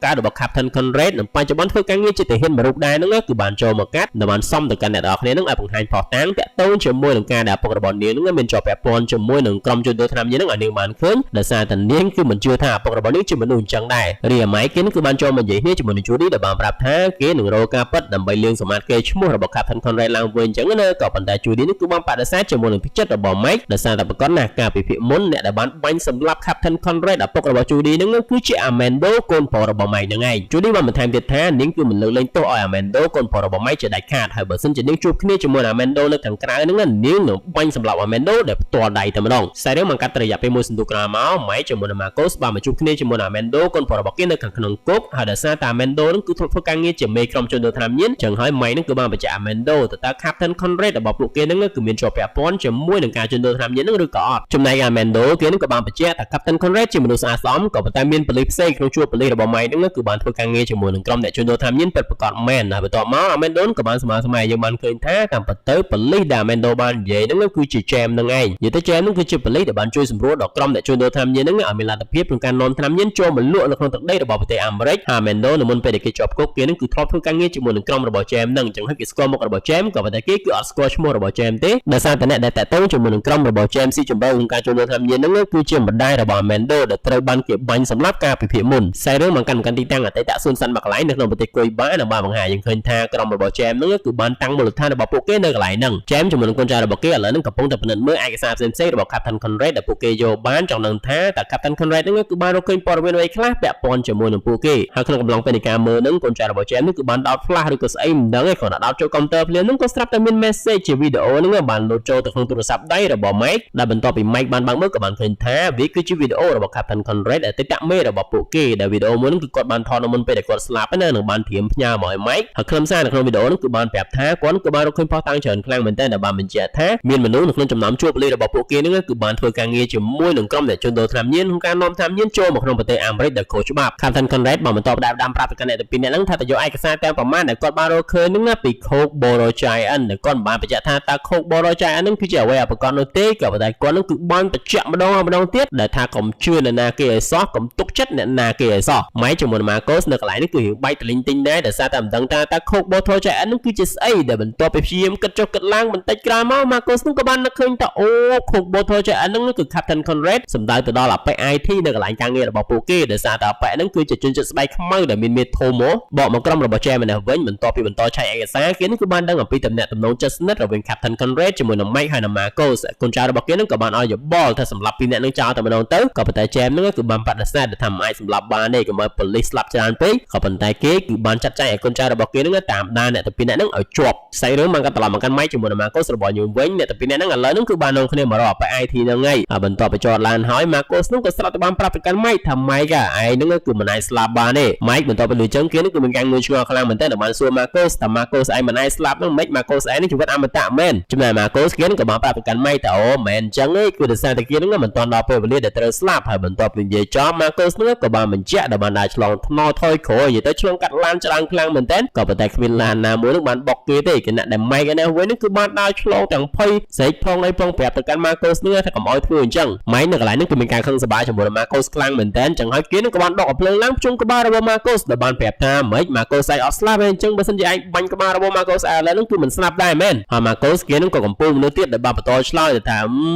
កើតរបស់ Captain Conrad និងបច្ចុប្បន្នធ្វើការងារជាទាហានមួយរូបដែរហ្នឹងគឺបានចូលមកកាត់និងបានសំទៅកាន់អ្នកទាំងអស់គ្នាហ្នឹងឲ្យបង្ហាញភស្តុតាងតាក់ទងជាមួយនឹងការដែលឪពុករបស់នាងហ្នឹងមានជាប់ពាក់ព័ន្ធជាមួយនឹងក្រុមជួញដូរថ្នាំញៀនហ្នឹងឲ្យនាងបានឃើញដោយសារតែនាងគឺមិនជឿថាឪពុករបស់នាងជាមនុស្សអញ្ចឹងដែររីឯ Mike គេគឺបានចូលមកនិយាយគ្នាជាមួយនឹង Judy ដែលបានប្រាប់ថាគេនឹងរកការពិតដើម្បីលាងសម្អាតកេរ្តិ៍ឈ្មោះរបស់ Captain Conrad ឡើងវិញអញ្ចឹងណាក៏ប៉ុន្តែ Judy នេះគឺបានបដិសេធជាមួយនឹងទឹកចិត្តរបស់ Mike ដោយសារតែប្រកបណាស់ការពិភាក្សាមុនអ្នកដែលបានបាញ់សម្លាប់ Captain Conrad ឪពុករបស់ Judy ហ្នឹងគឺជា Amando កូនប្រុសរបស់ Mike ហ្នឹងឯង Judy បានបន្ថែមទៀតថានាងគឺមិនលើកលែងទោសឲ្យ Amando កូនប្រុសរបស់ Mike ជាដាច់ខាតហើយបើសិនជានាងជួបគ្នាជាមួយនឹង Amando នៅខាងក្រៅហ្នឹងនាងនឹងបាញ់សម្លាប់ Amando ដែលផ្ទាល់ដៃតែម្ដងសាច់រឿងបានកាត់ទៅរយៈពេល ពេលមួយសន្ទុះក្រោយមក Mike ជាមួយនឹង Marcos បានមកជួបគ្នាជាមួយនឹង Amendo កូនប្រុសរបស់គេនៅខាងក្នុងគុកហើយដោយសារតែ Amendo នឹងគឺធ្លាប់ធ្វើការងារជាមេក្រុមជនដូរថ្នាំញៀនចឹងហើយ Mike នឹងគឺបានបញ្ជាក់ Amendo ទៅតើ Captain Conrad របស់ពួកគេនឹងគឺមានជាប់ពាក់ព័ន្ធជាមួយនឹងការជួញដូរថ្នាំញៀននឹងឬក៏អត់ចំណែក Amendo គេនឹងក៏បានបញ្ជាក់ថា Captain Conrad ជាមនុស្សស្អាតស្អំក៏ប៉ុន្តែមានប៉ូលីសផ្សេងក្នុងជួរប៉ូលីសរបស់ Mike នឹងគឺបានធ្វើការងារជាមួយនឹងក្រុមអ្នកជួញដូរថ្នាំញៀនពិតប្រាកដមែនហើយបន្ទាប់មក Amendo ក៏បានស្មើស្មៃយើងបានឃើញថាតាមពិតទៅប៉ូលីសដែល Amendo បាននិយាយនឹងគឺជា James នឹងឯងនិយាយទៅ James នឹងគឺជាប៉ូលីសដែលបានជួយសម្រួលដល់ក្រុមអ្នកជួញដូរថ្នាំញៀននឹងឲ្យមានលទ្ធភាពក្នុងការនាំថ្នាំញៀនចូលមកលក់នៅក្នុងទឹកដីរបស់ប្រទេសអាមេរិកហើយ Amendo នៅមុនពេលដែលគេជាប់គុកគេនឹងគឺធ្លាប់ធ្វើការងារជាមួយនឹងក្រុមរបស់ James នឹងអញ្ចឹងហើយគេស្គាល់មុខរបស់ James ក៏ប៉ុន្តែគេគឺអត់ស្គាល់ឈ្មោះរបស់ James ទេដោយសារតែអ្នកដែលតាក់ទងជាមួយនឹងក្រុមរបស់ James ស៊ីជម្រៅក្នុងការជួញដូរថ្នាំញៀននឹងគឺជាម្ដាយរបស់ Amendo ដែលត្រូវបានគេបាញ់សម្លាប់កាលពីភាគមុនខ្សែរឿងមកកាន់កាន់ទីតាំងអតីតសួនសត្វមួយកន្លែងនៅក្នុងប្រទេសគុយបានិងបានបង្ហាញយើងឃើញថាក្រុមរបស់ James នឹងគឺបានតាំងមូលដ្ឋានរបស់ពួកគេនៅកន្លែងហ្នឹង James ជាមួយនឹងកូនចៅរបស់គេឥឡូវហ្នឹងកំពុងតែពិនិត្យមើលឯកសារផ្សេងៗរបស់ Captain Conrad ដែលពួកគេយកបានចង់ដឹងថាតើ Captain Conrad ហ្នឹងគឺបានរកឃើញព័ត៌មានអ្វីខ្លះពាក់ព័ន្ធជាមួយនឹងពួកគេហើយក្នុងកំឡុងពេលនៃការមើលហ្នឹងកូនចៅរបស់ James ហ្នឹងគឺបានដោត flash ឬក៏ស្អីមិនដឹងឯងគ្រាន់តែដោតចូលកុំព្យូទ័រភ្លាមហ្នឹងក៏ស្រាប់តែមាន message ជាវីដេអូហ្នឹងបានលោតចូលទៅក្នុងទូរស័ព្ទដៃរបស់ Mike ដែលបន្ទាប់ពី Mike បានបើកមើលក៏បានឃើញថាវាគឺជាវីដេអូរបស់ Captain Conrad ដែលតិចមេរបស់ពួកគេដែលវីដេអូមួយហ្នឹងគឺគាត់បានថតនៅមុនពេលដែលគាត់ស្លាប់ណានឹងបានត្រៀមផ្ញើមកឲ្យ Mike ហើយខ្លឹមសារនៅក្នុងវីដេអូហ្នឹងគឺបានប្រាប់ថាគាត់គឺបានរកឃើញភស្តុតាងច្រើនខ្លាំងមែនទែនដែលបានបញ្ជាក់ថាមានមនុស្សនៅក្នុងចំណោមជួបលីរបស់ពួកគេហ្នឹងគឺបានធ្វើការងារជាមួយនឹងក្រុមអ្នកជួញដូរថ្នាំញៀនក្នុងការនាំថ្នាំញៀនចូលមកក្នុងប្រទេសអាមេរិកដោយខុសច្បាប់ Captain Conrad បានបន្តផ្ដាំផ្ដាំប្រាប់ទៅកាន់អ្នកទាំងពីរនាក់ហ្នឹងថាទៅយកឯកសារទាំងប្រមាណដែលគាត់បានរកឃើញហ្នឹងណាពី Coke Bottle Giant ដែលគាត់មិនបានបញ្ជាក់ថាតើ Coke Bottle Giant ហ្នឹងគឺជាអ្វីអប្រកបនោះទេក៏ប៉ុន្តែគាត់ហ្នឹងគឺបានបញ្ជាក់ម្ដងហើយម្ដងទៀតដែលថាកុំជឿនរណាគេឲ្យសោះកុំទុកចិត្តអ្នកណាគេឲ្យសោះម៉ែជាមួយនឹង Marcos នៅកន្លែងនេះគឺរឿងបែកតលិញទិញដែរដោយសារតែមិនដឹងថាតើ Coke Bottle Giant ហ្នឹងគឺជាស្អីដែលបន្ទាប់ពីព្យាយាមគិតចុះគិតឡើងបន្តិចក្រោយមក Marcos ហ្នឹងក៏បាននឹកឃើញថាអូ Coke Bottle Giant ហ្នឹងគឺ Captain Conrad សម្ដៅទៅដល់អាប៉ែ IT នៅកន្លែងការងាររបស់ពួកគេដោយសារតែអាប៉ែហ្នឹងគឺជាជនជាតិស្បែកខ្មៅដែលមានមាឌធំមកបកមកក្រុមរបស់ James នេះវិញបន្ទាប់ពីបន្តឆែកឯកសារគេនឹងគឺបានដឹងអំពីតំណែងតំណងជិតស្និទ្ធរវាង Captain Conrad ជាមួយនឹង Mike ហើយនិង Marcos កូនចៅរបស់គេនឹងក៏បានឲ្យយោបល់ថាសម្លាប់ពីរនាក់នឹងចោលតែម្ដងទៅក៏ប៉ុន្តែ James នឹងគឺបានបដិសេធថាមិនអាចសម្លាប់បានទេកុំឲ្យប៉ូលីសស្លាប់ច្រើនពេកក៏ប៉ុន្តែគេគឺបានចាត់ចែងឲ្យកូនចៅរបស់គេនឹងតាមដានអ្នកទាំងពីរនាក់នឹងឲ្យជាប់សាច់រឿងបានក៏ត្រឡប់មកកាន់ Mike ជាមួយនឹង Marcos របស់យើងវិញអ្នកទាំងពីរនាក់ហ្នឹងឥឡូវហ្នឹងគឺបាននាំគ្នាមករកអាប៉ែ IT ហ្នឹងហើយហើយបន្ទាប់ពីចតឡានហើយ Marcos ហ្នឹងក៏ស្រាប់តែបានប្រាប់ទៅកាន់ Mike ថា Mike ឯងហ្នឹងគឺមិនអាចស្លាប់បានទេ Mike បន្ទាប់ពីលឺចឹងគេហ្នឹងគឺមានការងឿងឆ្ងល់ខ្លាំងមែនទែនដែលបានសួរ Marcos ថា Marcos ឯងមិនអាចស្លាប់ហ្នឹងមិន Marcos ឯងនេះជីវិតអមតៈមែនចំណែក Marcos គេហ្នឹងក៏បានប្រាប់ទៅកាន់ Mike ថាអូមែនចឹងទេគឺដោយសារតែគេហ្នឹងមិនទាន់ដល់ពេលវេលាដែលត្រូវស្លាប់ហើយបន្ទាប់ពីនិយាយចប់ Marcos ហ្នឹងក៏បានបញ្ជាក់ដែលបានដើរឆ្លងថ្នល់ថយក្រោយនិយាយទៅឆ្លងកាត់ឡានច្រើនខ្លាំងមែនទែនក៏ប៉ុន្តែគ្មានឡានណាមួយហ្នឹងបានបុកគេទេខណៈដែល Mike ឯនេះវិញហ្នឹងគឺបានដើរឆ្លងទាំងភ័យស្រែកផងអីផងប្រាប់ទៅកាន់ Marcos ហ្នឹងថាកុំឲ្យធ្វើអញ្ចឹង Mike នៅកន្លែងហ្នឹងគឺមានការខឹងសប្បាយជាមួយនឹង Marcos ខ្លាំងមែនទែនចឹងហើយគេហ្នឹងក៏បានដកកំភ្លើងឡើងភ្ជុំក្បាលរបស់ Marcos ដែលបានប្រាប់ថាម៉េច Marcos ឯងអត់ស្លាប់ទេអញ្ចឹងបើសិនជាឯងបាញ់ក្បាលរបស់ Marcos ឯងឥឡូវហ្នឹងគឺមិនស្លាប់ដែរមែនហើយ Marcos គេហ្នឹងក៏កំពុងមនុស្សទៀតដែលបានបន្តឆ្លើយទៅថា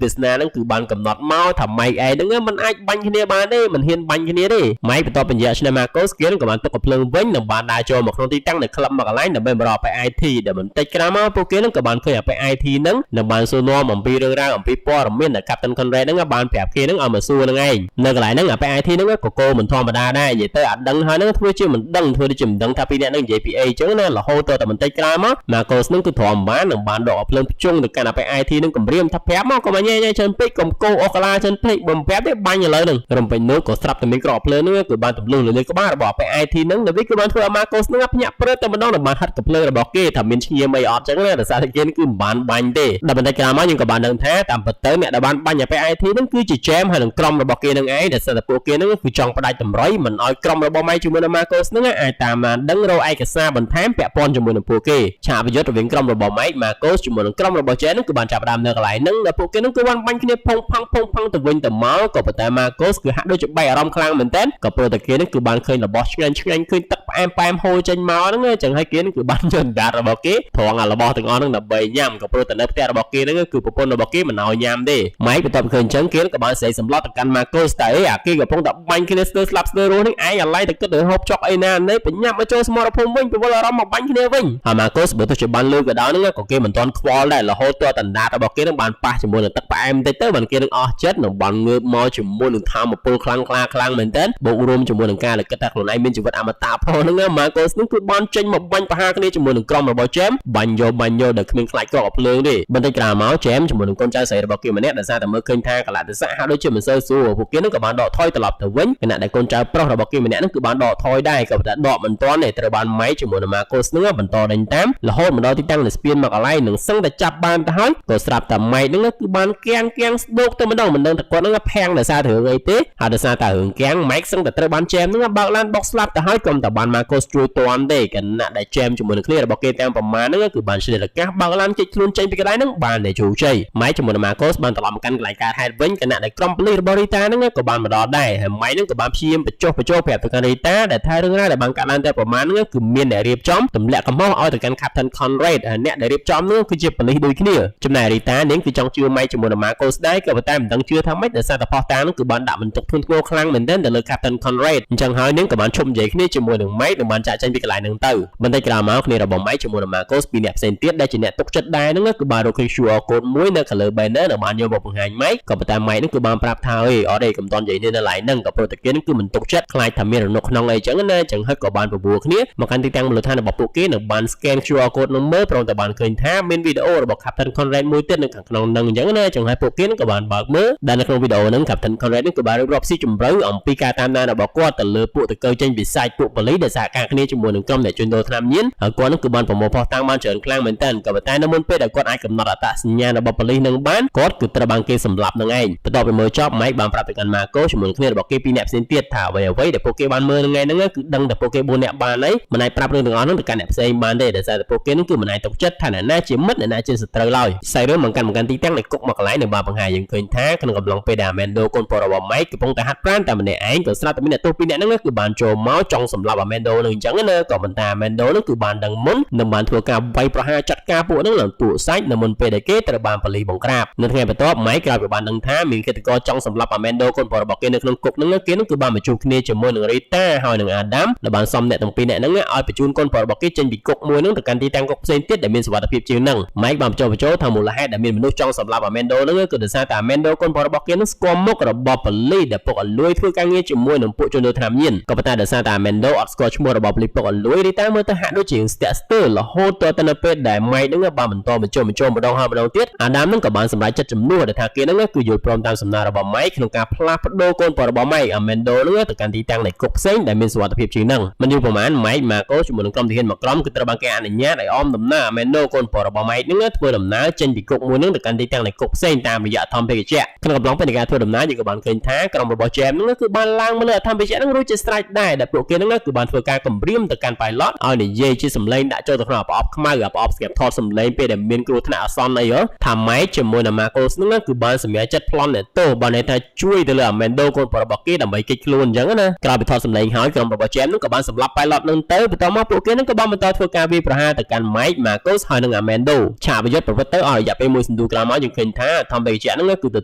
វាសនាហ្នឹងគឺបានកំណត់មកថា Mike ឯងហ្នឹងមិនអាចបាញ់គ្នាបានទេមិនហ៊ានបាញ់គ្នាទេ Mike បន្តបញ្ជាក់ឆ្នាំ Marcos គេហ្នឹងក៏បានទុកកំភ្លើងវិញនិងបានដើរចូលមកក្នុងទីតាំងនៃក្លឹបមួយកន្លែងដើម្បីមករក IT ដែលបន្តិចក្រោយមកពួកគេហ្នឹងក៏បានឃើញ IT ហ្នឹងនិងបានសួរនាំអំពីរឿងរ៉ាវអំពីព័ត៌មានដែល Captain Conrad ហ្នឹងបានប្រាប់គេហ្នឹងឲ្យមកសួរហ្នឹងឯងនៅកន្លែងហ្នឹង IT ហ្នឹងក៏កោមិនធម្មតាដែរនិយាយទៅអត់ដឹងហើយហ្នឹងធ្វើជាមិនដឹងធ្វើដូចជាមិនដឹងថាពីរអ្នកហ្នឹងនិយាយពីអីចឹងណារហូតទៅតែបន្តិចក្រោយមក Marcos ហ្នឹងគឺទ្រាំបាននិងបានដកភ្លើងភ្ជង់ទៅកាន់ IT ហ្នឹងគម្រាមថាប្រាប់មកកុំឲ្យញ៉ែញ៉ែច្រើនពេកកុំកោអស់កាឡាច្រើនពេកបើមិនប្រាប់ទេបាញ់ឥឡូវហ្នឹងរំពេញនោះក៏ស្រាប់តែមានក្របភ្លើងហ្នឹងគឺបានទម្លុះលើក្បាលរបស់ IT ហ្នឹងដែលវាគឺបានធ្វើឲ្យ Marcos ហ្នឹងភ្ញាក់ព្រឹតតែម្ដងដែលបានហិតកំភ្លើងរបស់គេថាមានឈាមអីអត់ចឹងណាដោយសារតែគេគឺមិនបានបាញ់ទេដល់បន្តិចក្រោយមកយើងក៏បានដឹងថាតាមពិតទៅអ្នកដែលបានបាញ់ IT ហ្នឹងគឺជា James ហើយនឹងក្រុមរបស់គេនឹងឯងដែលសិតតែពួកគេហ្នឹងគឺចង់ផ្ដាច់តម្រុយមិនឲ្យក្រុមរបស់ Mike ជាមួយនឹង Marcos ហ្នឹងអាចតាមបានដឹងរកឯកសារបន្ថែមពាក់ព័ន្ធជាមួយនឹងពួកគេឆាកប្រយុទ្ធរវាងក្រុមរបស់ Mike Marcos ជាមួយនឹងក្រុមរបស់ James ហ្នឹងគឺបានចាប់ផ្ដើមនៅកន្លែងហ្នឹងដែលពួកគេហ្នឹងគឺបានបាញ់គ្នាផុងផាំងផុងផាំងទៅវិញទៅមកក៏ប៉ុន្តែ Marcos គឺហាក់ដូចជាបែកអារម្មណ៍ខ្លាំងមែនទែនក៏ព្រោះតែគេហ្នឹងគឺបានឃើញរបស់ឆ្ងាញ់ឆ្ងាញ់ឃើញទឹកផ្អែមផ្អែមហូរចេញមកហ្នឹងចឹងហើយគេហ្នឹងគឺបានយកដាតរបស់គេត្រង់អារបស់ទាំងអស់ហ្នឹងដើម្បីញ៉ាំក៏ព្រោះតែនៅផ្ទះរបស់គេហ្នឹងគឺប្រពន្ធរបស់គេមិនឲ្យញ៉ាំទេ Mike បន្ទាប់ពីឃើញចឹងគេក៏បានស្រែកសម្លុតទៅកាន់ Marcos តែអីអាគេកំពុងតែបាញ់គ្នាស្ទើរស្លាប់ស្ទើររស់ហ្នឹងឯងអាឡ័យតែគិតទៅហូបចុកអីណានេះបញ្ញាប់មកចូលសមរភូមិវិញពវល់អារម្មណ៍មកបាញ់គ្នាវិញហើយ Marcos បើទោះជាបានលើក៏ដោយហ្នឹងក៏គេមិនទាន់ខ្វល់ដែររហូតតតណ្ដាតរបស់គេនឹងបានប៉ះជាមួយនឹងទឹកផ្អែមបន្តិចទៅបានគេនឹងអស់ចិត្តនឹងបានងើបមកជាមួយនឹងធម៌ពលខ្លាំងក្លាខ្លាំងមែនទែនបូករួមជាមួយនឹងការដែលគិតថាខ្លួនឯងមានជីវិតអមតៈផងហ្នឹង Marcos ហ្នឹងគឺបានចេញមកបាញ់ប្រហារគ្នាជាមួយនឹងក្រុមរបស់ James បាញ់យកបាញ់យកដែលគ្មានខ្លាចក្រកភ្លើងទេបន្តិចក្រោយមក James ជាមួយនឹងកូនចៅស្រីរបស់គេម្នាក់ដោយសារតែមើលឃើញថាកន្លែ លៈទេសៈហាក់ដូចជាមិនសូវស្រួលពួកគេនឹងក៏បានដកថយត្រឡប់ទៅវិញខណៈដែលកូនចៅប្រុសរបស់គេម្នាក់នឹងគឺបានដកថយដែរក៏ប៉ុន្តែដកមិនទាន់ទេត្រូវបានម៉ៃជាមួយនឹងម៉ាកូសនឹងបន្តដេញតាមរហូតមកដល់ទីតាំងនៃស្ពានមកកន្លែងនឹងសឹងតែចាប់បានទៅហើយក៏ស្រាប់តែម៉ៃនឹងគឺបានគៀងគៀងស្ដោកទៅម្ដងមិនដឹងថាគាត់នឹងភាំងដោយសារតែរឿងអីទេហើយដោយសារតែរឿងគៀងម៉ៃសឹងតែត្រូវបានជែមនឹងបើកឡានបុកស្លាប់ទៅហើយក៏តែបានម៉ាកូសជួយទាន់ទេខណៈដែលជែមជាមួយនឹងគ្នារបស់គេទាំងប្រមាណហ្នឹងគឺបានឆ្លៀតឱកាសបើកឡានជិះខ្លួនចេញពីកន្លែងហ្នឹងបានតែជោគជ័យម៉ៃជាមួយនឹងម៉ាកូសបានត្រឡប់មកកាន់កន្លែងកើតហេតុវិញខណៈដែលក្រុមប៉ូលីសរបស់រីតាហ្នឹងក៏បានមកដល់ដែរហើយម៉ៃហ្នឹងក៏បានព្យាយាមបញ្ចុះបញ្ចូលប្រាប់ទៅកាន់រីតាដែលថារឿងរ៉ាវដែលបានកើតឡើងតែប្រមាណហ្នឹងគឺមានអ្នករៀបចំទម្លាក់កំហុសឲ្យទៅកាន់ Captain Conrad ហើយអ្នកដែលរៀបចំហ្នឹងគឺជាប៉ូលីសដូចគ្នាចំណែករីតានាងគឺចង់ជឿម៉ៃជាមួយនឹងម៉ាកូសដែរក៏ប៉ុន្តែមិនដឹងជឿថាម៉េចដោយសារតែផុសតាងហ្នឹងគឺបានដាក់បន្ទុកធ្ងន់ធ្ងរខ្លាំងមែនទែនទៅលើ Captain Conrad អញ្ចឹងហើយនាងក៏បានឈប់និយាយគ្នាជាមួយនឹងម៉ៃនិងបានចាក់ចេញពីកន្លែងហ្នឹងទៅបន្តិចក្រោយមកគ្នារបស់ម៉ៃជាមួយនឹងម៉ាកូសពីរអ្នកផ្សេងទៀតដែលជាអ្នកទុកចិត្តដែរហ្នឹងគឺបានរកឃើញ QR code មួយនៅខាងលើ banner ដែលបានយកមកបង្ហាញម៉ៃក៏ប៉ុន្តែម៉ៃហ្នឹងគឺបានប្រាប់ថាអេអត់ទេកុំតន់និយាយនេះនៅកន្លែងហ្នឹងក៏ព្រោះតែគេហ្នឹងគឺមិនទុកចិត្តខ្លាចថាមានរនុកក្នុងអីចឹងណាចឹងហើយក៏បានបបួលគ្នាមកកាន់ទីតាំងមូលដ្ឋានរបស់ពួកគេនិងបាន scan QR code នឹងមើលព្រមតែបានឃើញថាមានវីដេអូរបស់ Captain Conrad មួយទៀតនៅខាងក្នុងហ្នឹងអញ្ចឹងណាចឹងហើយពួកគេហ្នឹងក៏បានបើកមើលដែលនៅក្នុងវីដេអូហ្នឹង Captain Conrad ហ្នឹងក៏បានរៀបរាប់ស៊ីជម្រៅអំពីការតាមដានរបស់គាត់ទៅលើពួកតកៅចេញពីសាច់ពួកប៉ូលីសដែលសហការគ្នាជាមួយនឹងក្រុមអ្នកជួញដូរថ្នាំញៀនហើយគាត់ហ្នឹងគឺបានប្រមូលភស្តុតាងបានច្រើនខ្លាំងមែនទែនក៏ប៉ុន្តែនៅមុនពេលដែលគាត់អាចកំណត់អត្តសញ្ញាណរបស់ប៉ូលីសនឹងបានគាត់គឺត្រូវបានគេសម្លាប់នឹងឯងបន្ទាប់ពីមើលចប់ Mike បានប្រាប់ទៅកាន់ Marco ជាមួយនឹងគ្នារបស់គេពីរអ្នកផ្សេងទៀតថាអ្វីអ្វីដែលពួកគេបានមើលថ្ងៃហ្នឹងគឺដឹងតែពួកគេ4នាក់បានហើយមិនអាចប្រាប់រឿងទាំងអស់ហ្នឹងទៅកាន់អ្នកផ្សេងបានទេដោយសារតែពួកគេហ្នឹងគឺមិនអាចទុកចិត្តថាអ្នកណាជាមិត្តអ្នកណាជាសត្រូវឡើយសាច់រឿងមកកាន់មកកាន់ទីតាំងនៃគុកមកកន្លែងនៅបានបង្ហាញយើងឃើញថាក្នុងកំឡុងពេលដែល Amando កូនប្រុសរបស់ Mike កំពុងតែហាត់ប្រាណតែម្នាក់ឯងក៏ស្រាប់តែមានអ្នកទោសពីរនាក់ហ្នឹងគឺបានចូលមកចង់សម្លាប់ Amando នឹងអញ្ចឹងណាក៏ប៉ុន្តែ Amando ហ្នឹងគឺបានដឹងមុននិងបានធ្វើការវាយប្រហារចាត់ការពួកហ្នឹងឡើងទួសាច់នៅមុនពេលដែលគេត្រូវបានប៉ូលីសបង្ក្រាបនៅថ្ងៃបន្ទាប់ Mike ក្រោយពីបានដឹងថាមានឃាតករចង់សម្លាប់ Amando កូនប្រុសរបស់គេនៅក្នុងគុកហ្នឹងគេហ្នឹងគឺបានបញ្ជូនគ្នាជាមួយនឹង Rita ហើយនឹង Adam ដែលបានសំអ្នកទាំងពីរនាក់ហ្នឹងឲ្យបញ្ជូនកូនប្រុសរបស់គេចេញពីគុកមួយហ្នឹងទៅកាន់ទីតាំងគុកផ្សេងទៀតដែលមានសុវត្ថិភាពជាងហ្នឹង Mike បានបញ្ចុះបញ្ចូលថាមូលហេតុដែលមានមនុស្សចង់សម្លាប់ Amando ហ្នឹងគឺដោយសារតែ Amando កូនប្រុសរបស់គេហ្នឹងស្គាល់មុខរបស់ប៉ូលីសដែលពុកឲ្យលួយធ្វើការងារជាមួយនឹងពួកជនដូរថ្នាំញៀនក៏ប៉ុន្តែដោយសារតែ Amando អត់ស្គាល់ឈ្មោះរបស់ប៉ូលីសពុកឲ្យលួយ Rita មើលទៅហាក់ដូចជាស្ទាក់ស្ទើររហូតទៅនៅពេលដែល Mike ហ្នឹងបានបន្តបញ្ចុះបញ្ចូលម្ដងហើយម្ដងទៀត Adam ហ្នឹងក៏បានសម្រេចចិត្តជំនួសដែលថាគេហ្នឹងគឺយល់ព្រមតាមសំណើរបស់ Mike ក្នុងការផ្លាស់ប្ដូរកូនប្រុសរបស់ Mike Amando ហ្នឹងទៅកាន់ទីតាំងនៃគុកផ្សេងដែលមានសុវត្ថិភាពជាងហ្នឹងមិនយូរប៉ុន្មាន Mike Marco ជាមួយនឹងក្រុមទាហានមួយក្រុមគឺត្រូវបានគេអនុញ្ញាតឲ្យអមដំណើរ Amando កូនប្រុសរបស់ Mike ហ្នឹងធ្វើដំណើរចេញពីគុកមួយហ្នឹងទៅកាន់ទីតាំងនៃគុកផ្សេងតាមរយៈអធម្មភេសជ្ជៈក្នុងកំឡុងពេលនៃការធ្វើដំណើរយើងក៏បានឃើញថាក្រុមរបស់ James ហ្នឹងគឺបានឡើងមកលើអធម្មភេសជ្ជៈហ្នឹងរួចជាស្រេចដែរដែលពួកគេហ្នឹងគឺបានធ្វើការគម្រាមទៅកាន់ pilot ឲ្យនិយាយជាសម្លេងដាក់ចូលទៅក្នុងប្រអប់ខ្មៅប្រអប់ស្រាប់ថតសម្លេងពេលដែលមានគ្រោះថ្នាក់អាសន្នអីហ៎ថា Mike ជាមួយនឹង Marcos ហ្នឹងគឺបានសម្រេចចិត្តប្លន់អ្នកទោសបានន័យថាជួយទៅលើ Amando កូនប្រុសរបស់គេដើម្បីគេចខ្លួនអញ្ចឹងណាក្រោយពីថតសម្លេងហើយក្រុមរបស់ James ហ្នឹងក៏បានសម្លាប់ pilot ហ្នឹងទៅបន្ទាប់មកពួកគេហ្នឹងក៏បានបន្តធ្វើការវាយប្រហារទៅកាន់ Mike Marcos ហើយនិង Amando ឆាកប្រយុទ្ធប្រព្រឹត្តទៅអស់រយៈពេលមួយសន្ទុះក្រោយមកយើងឃើញថាធម្មភេសជ្ជៈហ្នឹងគឺទទ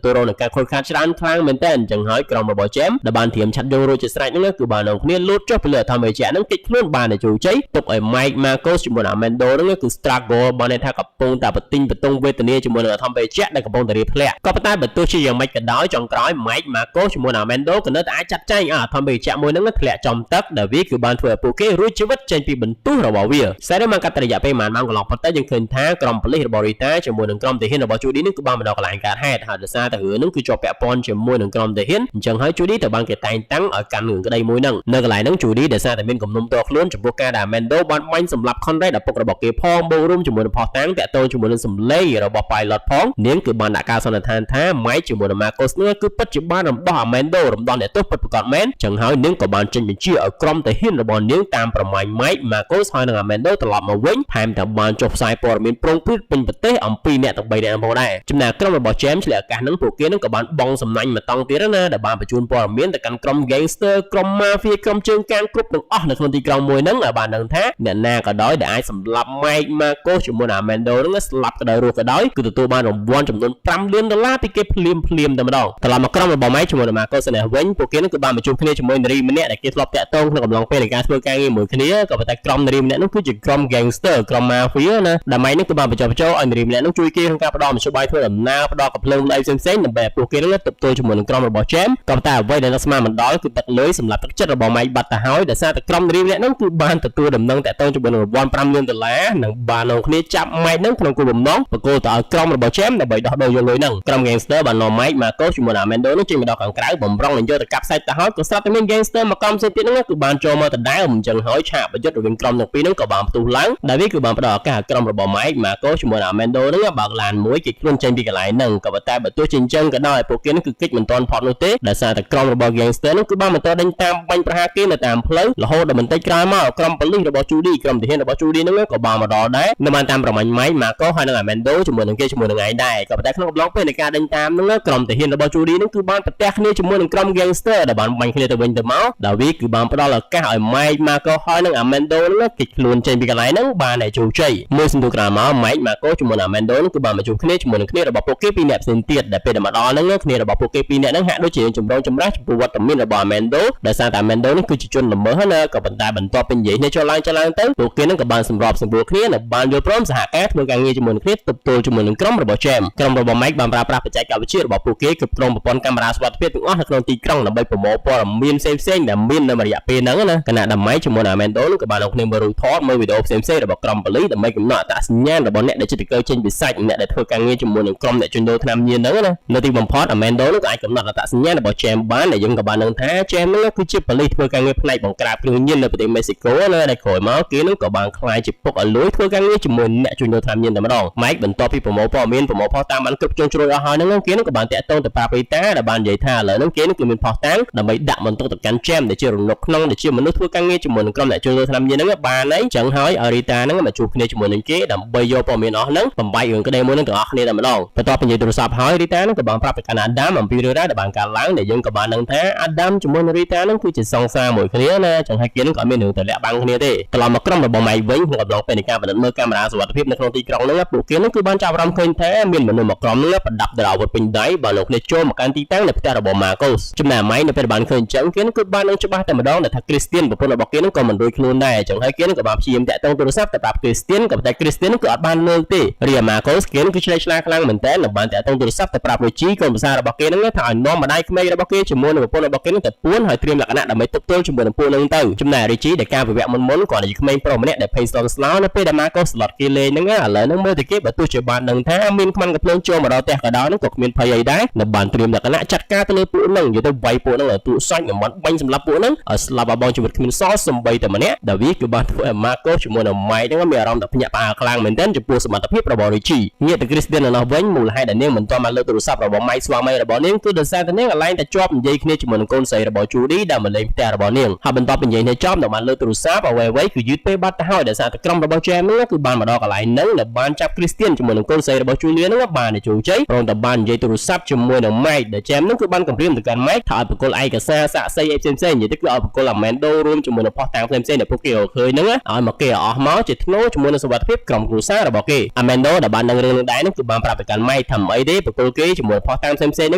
ួលរងនឹងការខូចខាតច្រើនខ្លាំងមែនទែនអញ្ចឹងហើយក្រុមរបស់ James ដែលបានត្រៀមឆាត់យងរួចជាស្រេចហ្នឹងគឺបាននាំគ្នាលូតចុះពីលើធម្មភេសជ្ជៈហ្នឹងគេចខ្លួនបានតែជោគជ័យទុកឲ្យ Mike Marcos ជាមួយនឹង Amando ហ្នឹងគឺ struggle បានន័យថាកំពុងតែបទិញបទងវេទនាជាមួយនឹងធម្មភេសជ្ជៈដែលកំពុងតែរៀបធ្លាក់ក៏ប៉ុន្តែបើទោះជាយ៉ាងម៉េចក៏ដោយចុងក្រោយ Mike Marcos ជាមួយនឹង Amando ក៏នៅតែអាចចាត់ចែងឲ្យធម្មភេសជ្ជៈមួយហ្នឹងធ្លាក់ចំទឹកដែលវាគឺបានធ្វើឲ្យពួកគេរួចជីវិតចេញពីបន្ទុះរបស់វាខ្សែនេះបានកាត់រយៈពេលប្រហែលម៉ោងកន្លងផុតទៅយើងឃើញថាក្រុមប៉ូលីសរបស់ Rita ជាមួយនឹងក្រុមទាហានរបស់ Judy នឹងគឺបានមកដល់កន្លែងកើតហេតុហើយដោយសារតែរឿងហ្នឹងគឺជាប់ពាក់ព័ន្ធជាមួយនឹងក្រុមទាហានអញ្ចឹងហើយ Judy ត្រូវបានគេតែងតាំងឲ្យកាន់រឿងក្តីមួយហ្នឹងនៅកន្លែងហ្នឹង Judy ដោយសារតែមានគំនុំតខ្លួនចំពោះការដែល Amando បានបាញ់សម្លាប់ Conrad ឪពុករបស់គេផងបូករួមជាមួយនឹងផុសតាំងតាក់ទងជាមួយនឹងសម្លេងរបស់ pilot ផងនាងគឺបានដាក់ការសន្និដ្ឋានថា Mike ជាមួយនឹង Marcos នេះគឺពិតជាបានរំដោះ Amando រំដោះអ្នកទោសពិតប្រាកដមែនចឹងហើយនាងក៏បានចេញបញ្ជាឲ្យក្រុមទាហានរបស់នាងតាមប្រមាញ់ Mike Marcos ហើយនិង Amando ត្រឡប់មកវិញថែមទាំងបានចុះផ្សាយព័ត៌មានប្រងព្រាតពេញប្រទេសអំពីអ្នកទាំង3នាក់ផងដែរចំណែកក្រុមរបស់ James ឆ្លៀតឱកាសហ្នឹងពួកគេនឹងក៏បានបងសំណាញ់មកតង់ទៀតណាដែលបានបញ្ជូនព័ត៌មានទៅកាន់ក្រុម gangster ក្រុម mafia ក្រុមជើងកាងគ្រប់ទាំងអស់នៅក្នុងទីក្រុងមួយហ្នឹងឲ្យបានដឹងថាអ្នកណាក៏ដោយដែលអាចសម្លាប់ Mike Marcos ជាមួយនឹង Amando ហ្នឹងស្លាប់ក៏ដោយរស់ក៏ដោយគឺទទួលបានរង្វាន់ចំនួន5លានដុល្លារពីគេភ្លាមភ្លាមតែម្ដងត្រឡប់មកក្រុមរបស់ Mike ជាមួយនឹង Marcos នេះវិញពួកគេនឹងគឺបានបញ្ជូនគ្នាជាមួយនារីម្នាក់ដែលគេធ្លាប់តាក់ទងក្នុងកំឡុងពេលនៃការធ្វើការងារមួយគ្នាក៏ប៉ុន្តែក្រុមនារីម្នាក់នោះគឺជាក្រុម gangster ក្រុម mafia ណាដែល Mike នេះគឺបានបញ្ចុះបញ្ចូលឲ្យនារីម្នាក់នោះជួយគេក្នុងការផ្ដល់មធ្យោបាយធ្វើដំណើរផ្ដល់កំភ្លើងអីផ្សេងៗដើម្បីឲ្យពួកគេនឹងទប់ទល់ជាមួយនឹងក្រុមរបស់ James ក៏ប៉ុន្តែអ្វីដែលនឹកស្មានមិនដល់គឺទឹកលុយសម្រាប់ទឹកចិត្តរបស់ Mike បាត់ទៅហើយដោយសារតែក្រុមនារីម្នាក់នោះគឺបានទទួលដំណឹងតាក់ទងជាមួយនឹងរង្វាន់5លានដុល្លារនិងបាននាំគ្នាចាប់ Mike នឹងក្នុងគោលបំណងប្រគល់ទៅឲ្យក្រុមរបស់ James ដើម្បីដោះដូរយកលុយហ្នឹងក្រុម gangster បាន នាំ Mike Marco ជាមួយនឹង Amando នឹងចេញមកដល់ខាងក្រៅបំរុងនឹងយកទៅកាប់សាច់ទៅហើយក៏ស្រាប់តែមាន gangster មកក្រុមផ្សេងទៀតហ្នឹងគឺបានចូលមកដដែលអញ្ចឹងហើយឆាកប្រយុទ្ធរវាងក្រុមទាំងពីរហ្នឹងក៏បានផ្ទុះឡើងដែលវាគឺបានផ្ដល់ឱកាសឲ្យក្រុមរបស់ Mike Marco ជាមួយនឹង Amando ហ្នឹងបើកឡានមួយគេខ្លួនចេញពីកន្លែងហ្នឹងក៏ប៉ុន្តែបើទោះជាអញ្ចឹងក៏ដោយពួកគេហ្នឹងគឺគេចមិនទាន់ផុតនោះទេដោយសារតែក្រុមរបស់ gangster ហ្នឹងគឺបានបន្តដេញតាមបាញ់ប្រហារគេនៅតាមផ្លូវរហូតដល់បន្តិចក្រោយមកក្រុមប៉ូលីសរបស់ Judy ក្រុមទាហានរបស់ Judy ហ្នឹងក៏បានមកដល់ដែរនៅបានតាមប្រមាញ់ Mike Marco ហើយនិង Amando ជាមួយនឹងគេជាមួយនឹងឯងដែរក៏ប៉ុន្តែក្នុងកំឡុងពេលនៃការដេញតាមហ្នឹងក្រុមទាហានរបស់ Judy ហ្នឹងគឺបានប្រទះគ្នាជាមួយនឹងក្រុម gangster ដែលបានបាញ់គ្នាទៅវិញទៅមកដែលវាគឺបានផ្ដល់ឱកាសឲ្យ Mike Marco ហើយនិង Amando ហ្នឹងគេចខ្លួនចេញពីកន្លែងហ្នឹងបានតែជោគជ័យមួយសន្ទុះក្រោយមក Mike Marco ជាមួយនឹង Amando ហ្នឹងគឺបានមកជួបគ្នាជាមួយនឹងគ្នារបស់ពួកគេពីរនាក់ផ្សេងទៀតដែលពេលដែលមកដល់ហ្នឹងគ្នារបស់ពួកគេពីរនាក់ហ្នឹងហាក់ដូចជាចម្រូងចម្រាសចំពោះវត្តមានរបស់ Amando ដោយសារតែ Amando នេះគឺជាជនល្មើសណាក៏ប៉ុន្តែបន្ទាប់ពីនិយាយនេះចូលឡើងចូលឡើងទៅពួកគេហ្នឹងក៏បានសម្របសម្រួលគ្នានិងបានយល់ព្រមសហការធ្វើការងារជាមួយនឹងគ្នាទប់ទល់ជាមួយនឹងក្រុមរបស់ James ក្រុមរបស់ Mike បានប្រើប្រាស់បច្ចេកវិទ្យារបស់ពួកគេគ្រប់គ្រងប្រព័ន្ធកាមេរ៉ាសុវត្ថិភាពទាំងអស់នៅក្នុងទីក្រុងដើម្បីប្រមូលព័ត៌មានផ្សេងៗដែលមាននៅរយៈពេលហ្នឹងណាខណៈដែល Mike ជាមួយនឹង Amando នឹងក៏បាននឹងគ្នាមើលរូបថតមើលវីដេអូផ្សេងៗរបស់ក្រុមប៉ូលីសដើម្បីកំណត់អត្តសញ្ញាណរបស់អ្នកដែលជិះទៅចេញពីសាច់អ្នកដែលធ្វើការងារជាមួយនឹងក្រុមអ្នកជួញដូរថ្នាំញៀនហ្នឹងណានៅទីបំផុត Amando នឹងក៏អាចកំណត់អត្តសញ្ញាណរបស់ James បានដែលយើងក៏បានដឹងថា James ហ្នឹងគឺជាប៉ូលីសធ្វើការងារផ្នែកបង្ក្រាបគ្រឿងញៀននៅប្រទេសមេស៊ីកូណាដែលក្រោយមកគេនឹងក៏បានក្លាយជាពុកឲ្យលួយធ្វើការងារជាមួយអ្នកជួញដូរថ្នាំញៀនតែម្ដង Mike បន្ទាប់ពីប្រមូលព័ត៌មានប្រមូលភស្តុតាងបានគ្រប់ជ្រុងជ្រោយអស់ហើយហ្នឹងគេនឹងក៏បានតាក់ទងទៅប្រាប់រីតាដែលបាននិយាយថាឥឡូវហ្នឹងគេនឹងគឺមានភស្តុតាងដើម្បីដាក់បន្ទុកទៅកាន់ James ដែលជារនុកក្នុងដែលជាមនុស្សធ្វើការងារជាមួយនឹងក្រុមអ្នកជួញដូរថ្នាំញៀនហ្នឹងបានហើយចឹងហើយឲ្យរីតាហ្នឹងមកជួបគ្នាជាមួយនឹងគេដើម្បីយកព័ត៌មានអស់ហ្នឹងបំបែករឿងក្តីមួយហ្នឹងទាំងអស់គ្នាតែម្ដងបន្ទាប់ពីនិយាយទូរស័ព្ទហើយរីតាហ្នឹងក៏បានប្រាប់ទៅកាន់អាដាមអំពីរឿងរ៉ាវដែលបានកើតឡើងដែលយើងក៏បានដឹងថាអាដាមជាមួយនឹងរីតាហ្នឹងគឺជាសង្សារមួយគ្នាណាចឹងហើយគេហ្នឹងក៏អត់មានរឿងទៅលាក់បាំងគ្នាទេត្រឡប់មកក្រុមរបស់ម៉ៃវិញក្នុងកំឡុងពេលនៃការពិនិត្យមើលកាមេរ៉ាសុវត្ថិភាពនៅក្នុងទីក្រុងហ្នឹងពួកគេហ្នឹងគឺបានចាប់អារម្មណ៍ឃើញថាមានមនុស្សមួយក្រុមហ្នឹងប្រដាប់ដោយអាវុធពេញដៃបានលោកគ្នាចូលមកកាន់ទីតាំងនៃផ្ទះរបស់ Marcos ចំណែកម៉ៃនៅពេលបានឃើញចឹងគេហ្នឹងគឺបាននឹងច្បាស់តែម្ដងដែលថា Christian ប្រពន្ធរបស់គេហ្នឹងក៏មិនរួចខ្លួនដែរចឹងហើយគេហ្នឹងក៏បានព្យាយាមតាក់ទងទូរស័ព្ទទៅប្រាប់ Christian ក៏ប៉ុន្តែ Christian គឺអត់បានលើកទេរីឯ Marcos គេហ្នឹងគឺឆ្លេឆ្លាខ្លាំងមែនតើនឹងបានតាក់ទងទូរស័ព្ទទៅប្រាប់ Richie កូនប្រសាររបស់គេហ្នឹងថាឲ្យនាំម្ដាយក្មេករបស់គេជាមួយនឹងប្រពន្ធរបស់គេហ្នឹងទៅពួនហើយត្រៀមលក្ខណៈដើម្បីទប់ទល់ជាមួយនឹងពួកហ្នឹងទៅចំណែក Richie ដែលការវិវត្តមុនមុនគាត់ជាក្មេងប្រុសម្នាក់ដែលភ័យស្លន់ស្លោនៅពេលដែល Marcos ស្លុតគេលេងហ្នឹងឥឡូវហ្នឹងមើលទៅគេបើទោះជាបានដឹងថាមានខ្មាន់កាំភ្លើងចូលមកដល់ផ្ទះក៏ដោយហ្នឹងក៏គ្មានភ័យអីដែរនៅបានត្រៀមលក្ខណៈចាត់ការទៅលើពួកហ្នឹងនិយាយទៅវាយពួកហ្នឹងឲ្យទូសាច់និងបានបាញ់សម្លាប់ពួកហ្នឹងឲ្យស្លាប់ឲ្យបងជីវិតគ្មានសល់សំបីតែម្នាក់ដែលវាគឺបានធ្វើឲ្យ Marcos ជាមួយនឹង Mike ហ្នឹងមានអារម្មណ៍ថាភ្ញាក់ផ្អើលខ្លាំងមែនទែនចំពោះសមត្ថភាពរបស់ Richie ងាកទៅ Christian នៅនោះវិញមូលហេតុដែលនាងមិនទាន់បានលើកទូរស័ព្ទរបស់ Mike ស្វាមីរបស់នាងគឺដោយសារតែនាងកន្លែងតែជាប់និយាយគ្នាជាមួយនឹងកូនស្រីរបស់ Judy ដែលមកលេងផ្ទះរបស់នាងហើយបន្ទាប់ពីនិយាយគ្នាចប់នឹងបានលើកទូរស័ព្ទអ្វីៗគឺយឺតពេលបាត់ទៅហើយដោយសារតែក្រុមរបស់ James ហ្នឹងគឺបានមកដល់កន្លែងហ្នឹងដែលបានចាប់ Christian ជាមួយនឹងកូនស្រីរបស់ Julia ហ្នឹងបានជោគជ័យព្រមទាំងបាននិយាយទូរស័ព្ទជាមួយនឹង Mike ដែល James ហ្នឹងគឺបានគម្រាមទៅកាន់ Mike ថាឲ្យប្រគល់ឯកសារសាក្សីអីផ្សេងៗនិយាយទៅគឺឲ្យប្រគល់ Amando រួមជាមួយនឹងភស្តុតាងផ្សេងៗដែលពួកគេរកឃើញហ្នឹងឲ្យមកគេអស់មកជាធ្នូជាមួយនឹងសុវត្ថិភាពក្រុមគ្រួសាររបស់គេ Amando ដែលបានដឹងរឿងនឹងដែរហ្នឹងគឺបានប្រាប់ទៅកាន់ Mike ថាមិនអីទេប្រគល់គេជាមួយភស្តុតាងផ្សេងៗហ្នឹ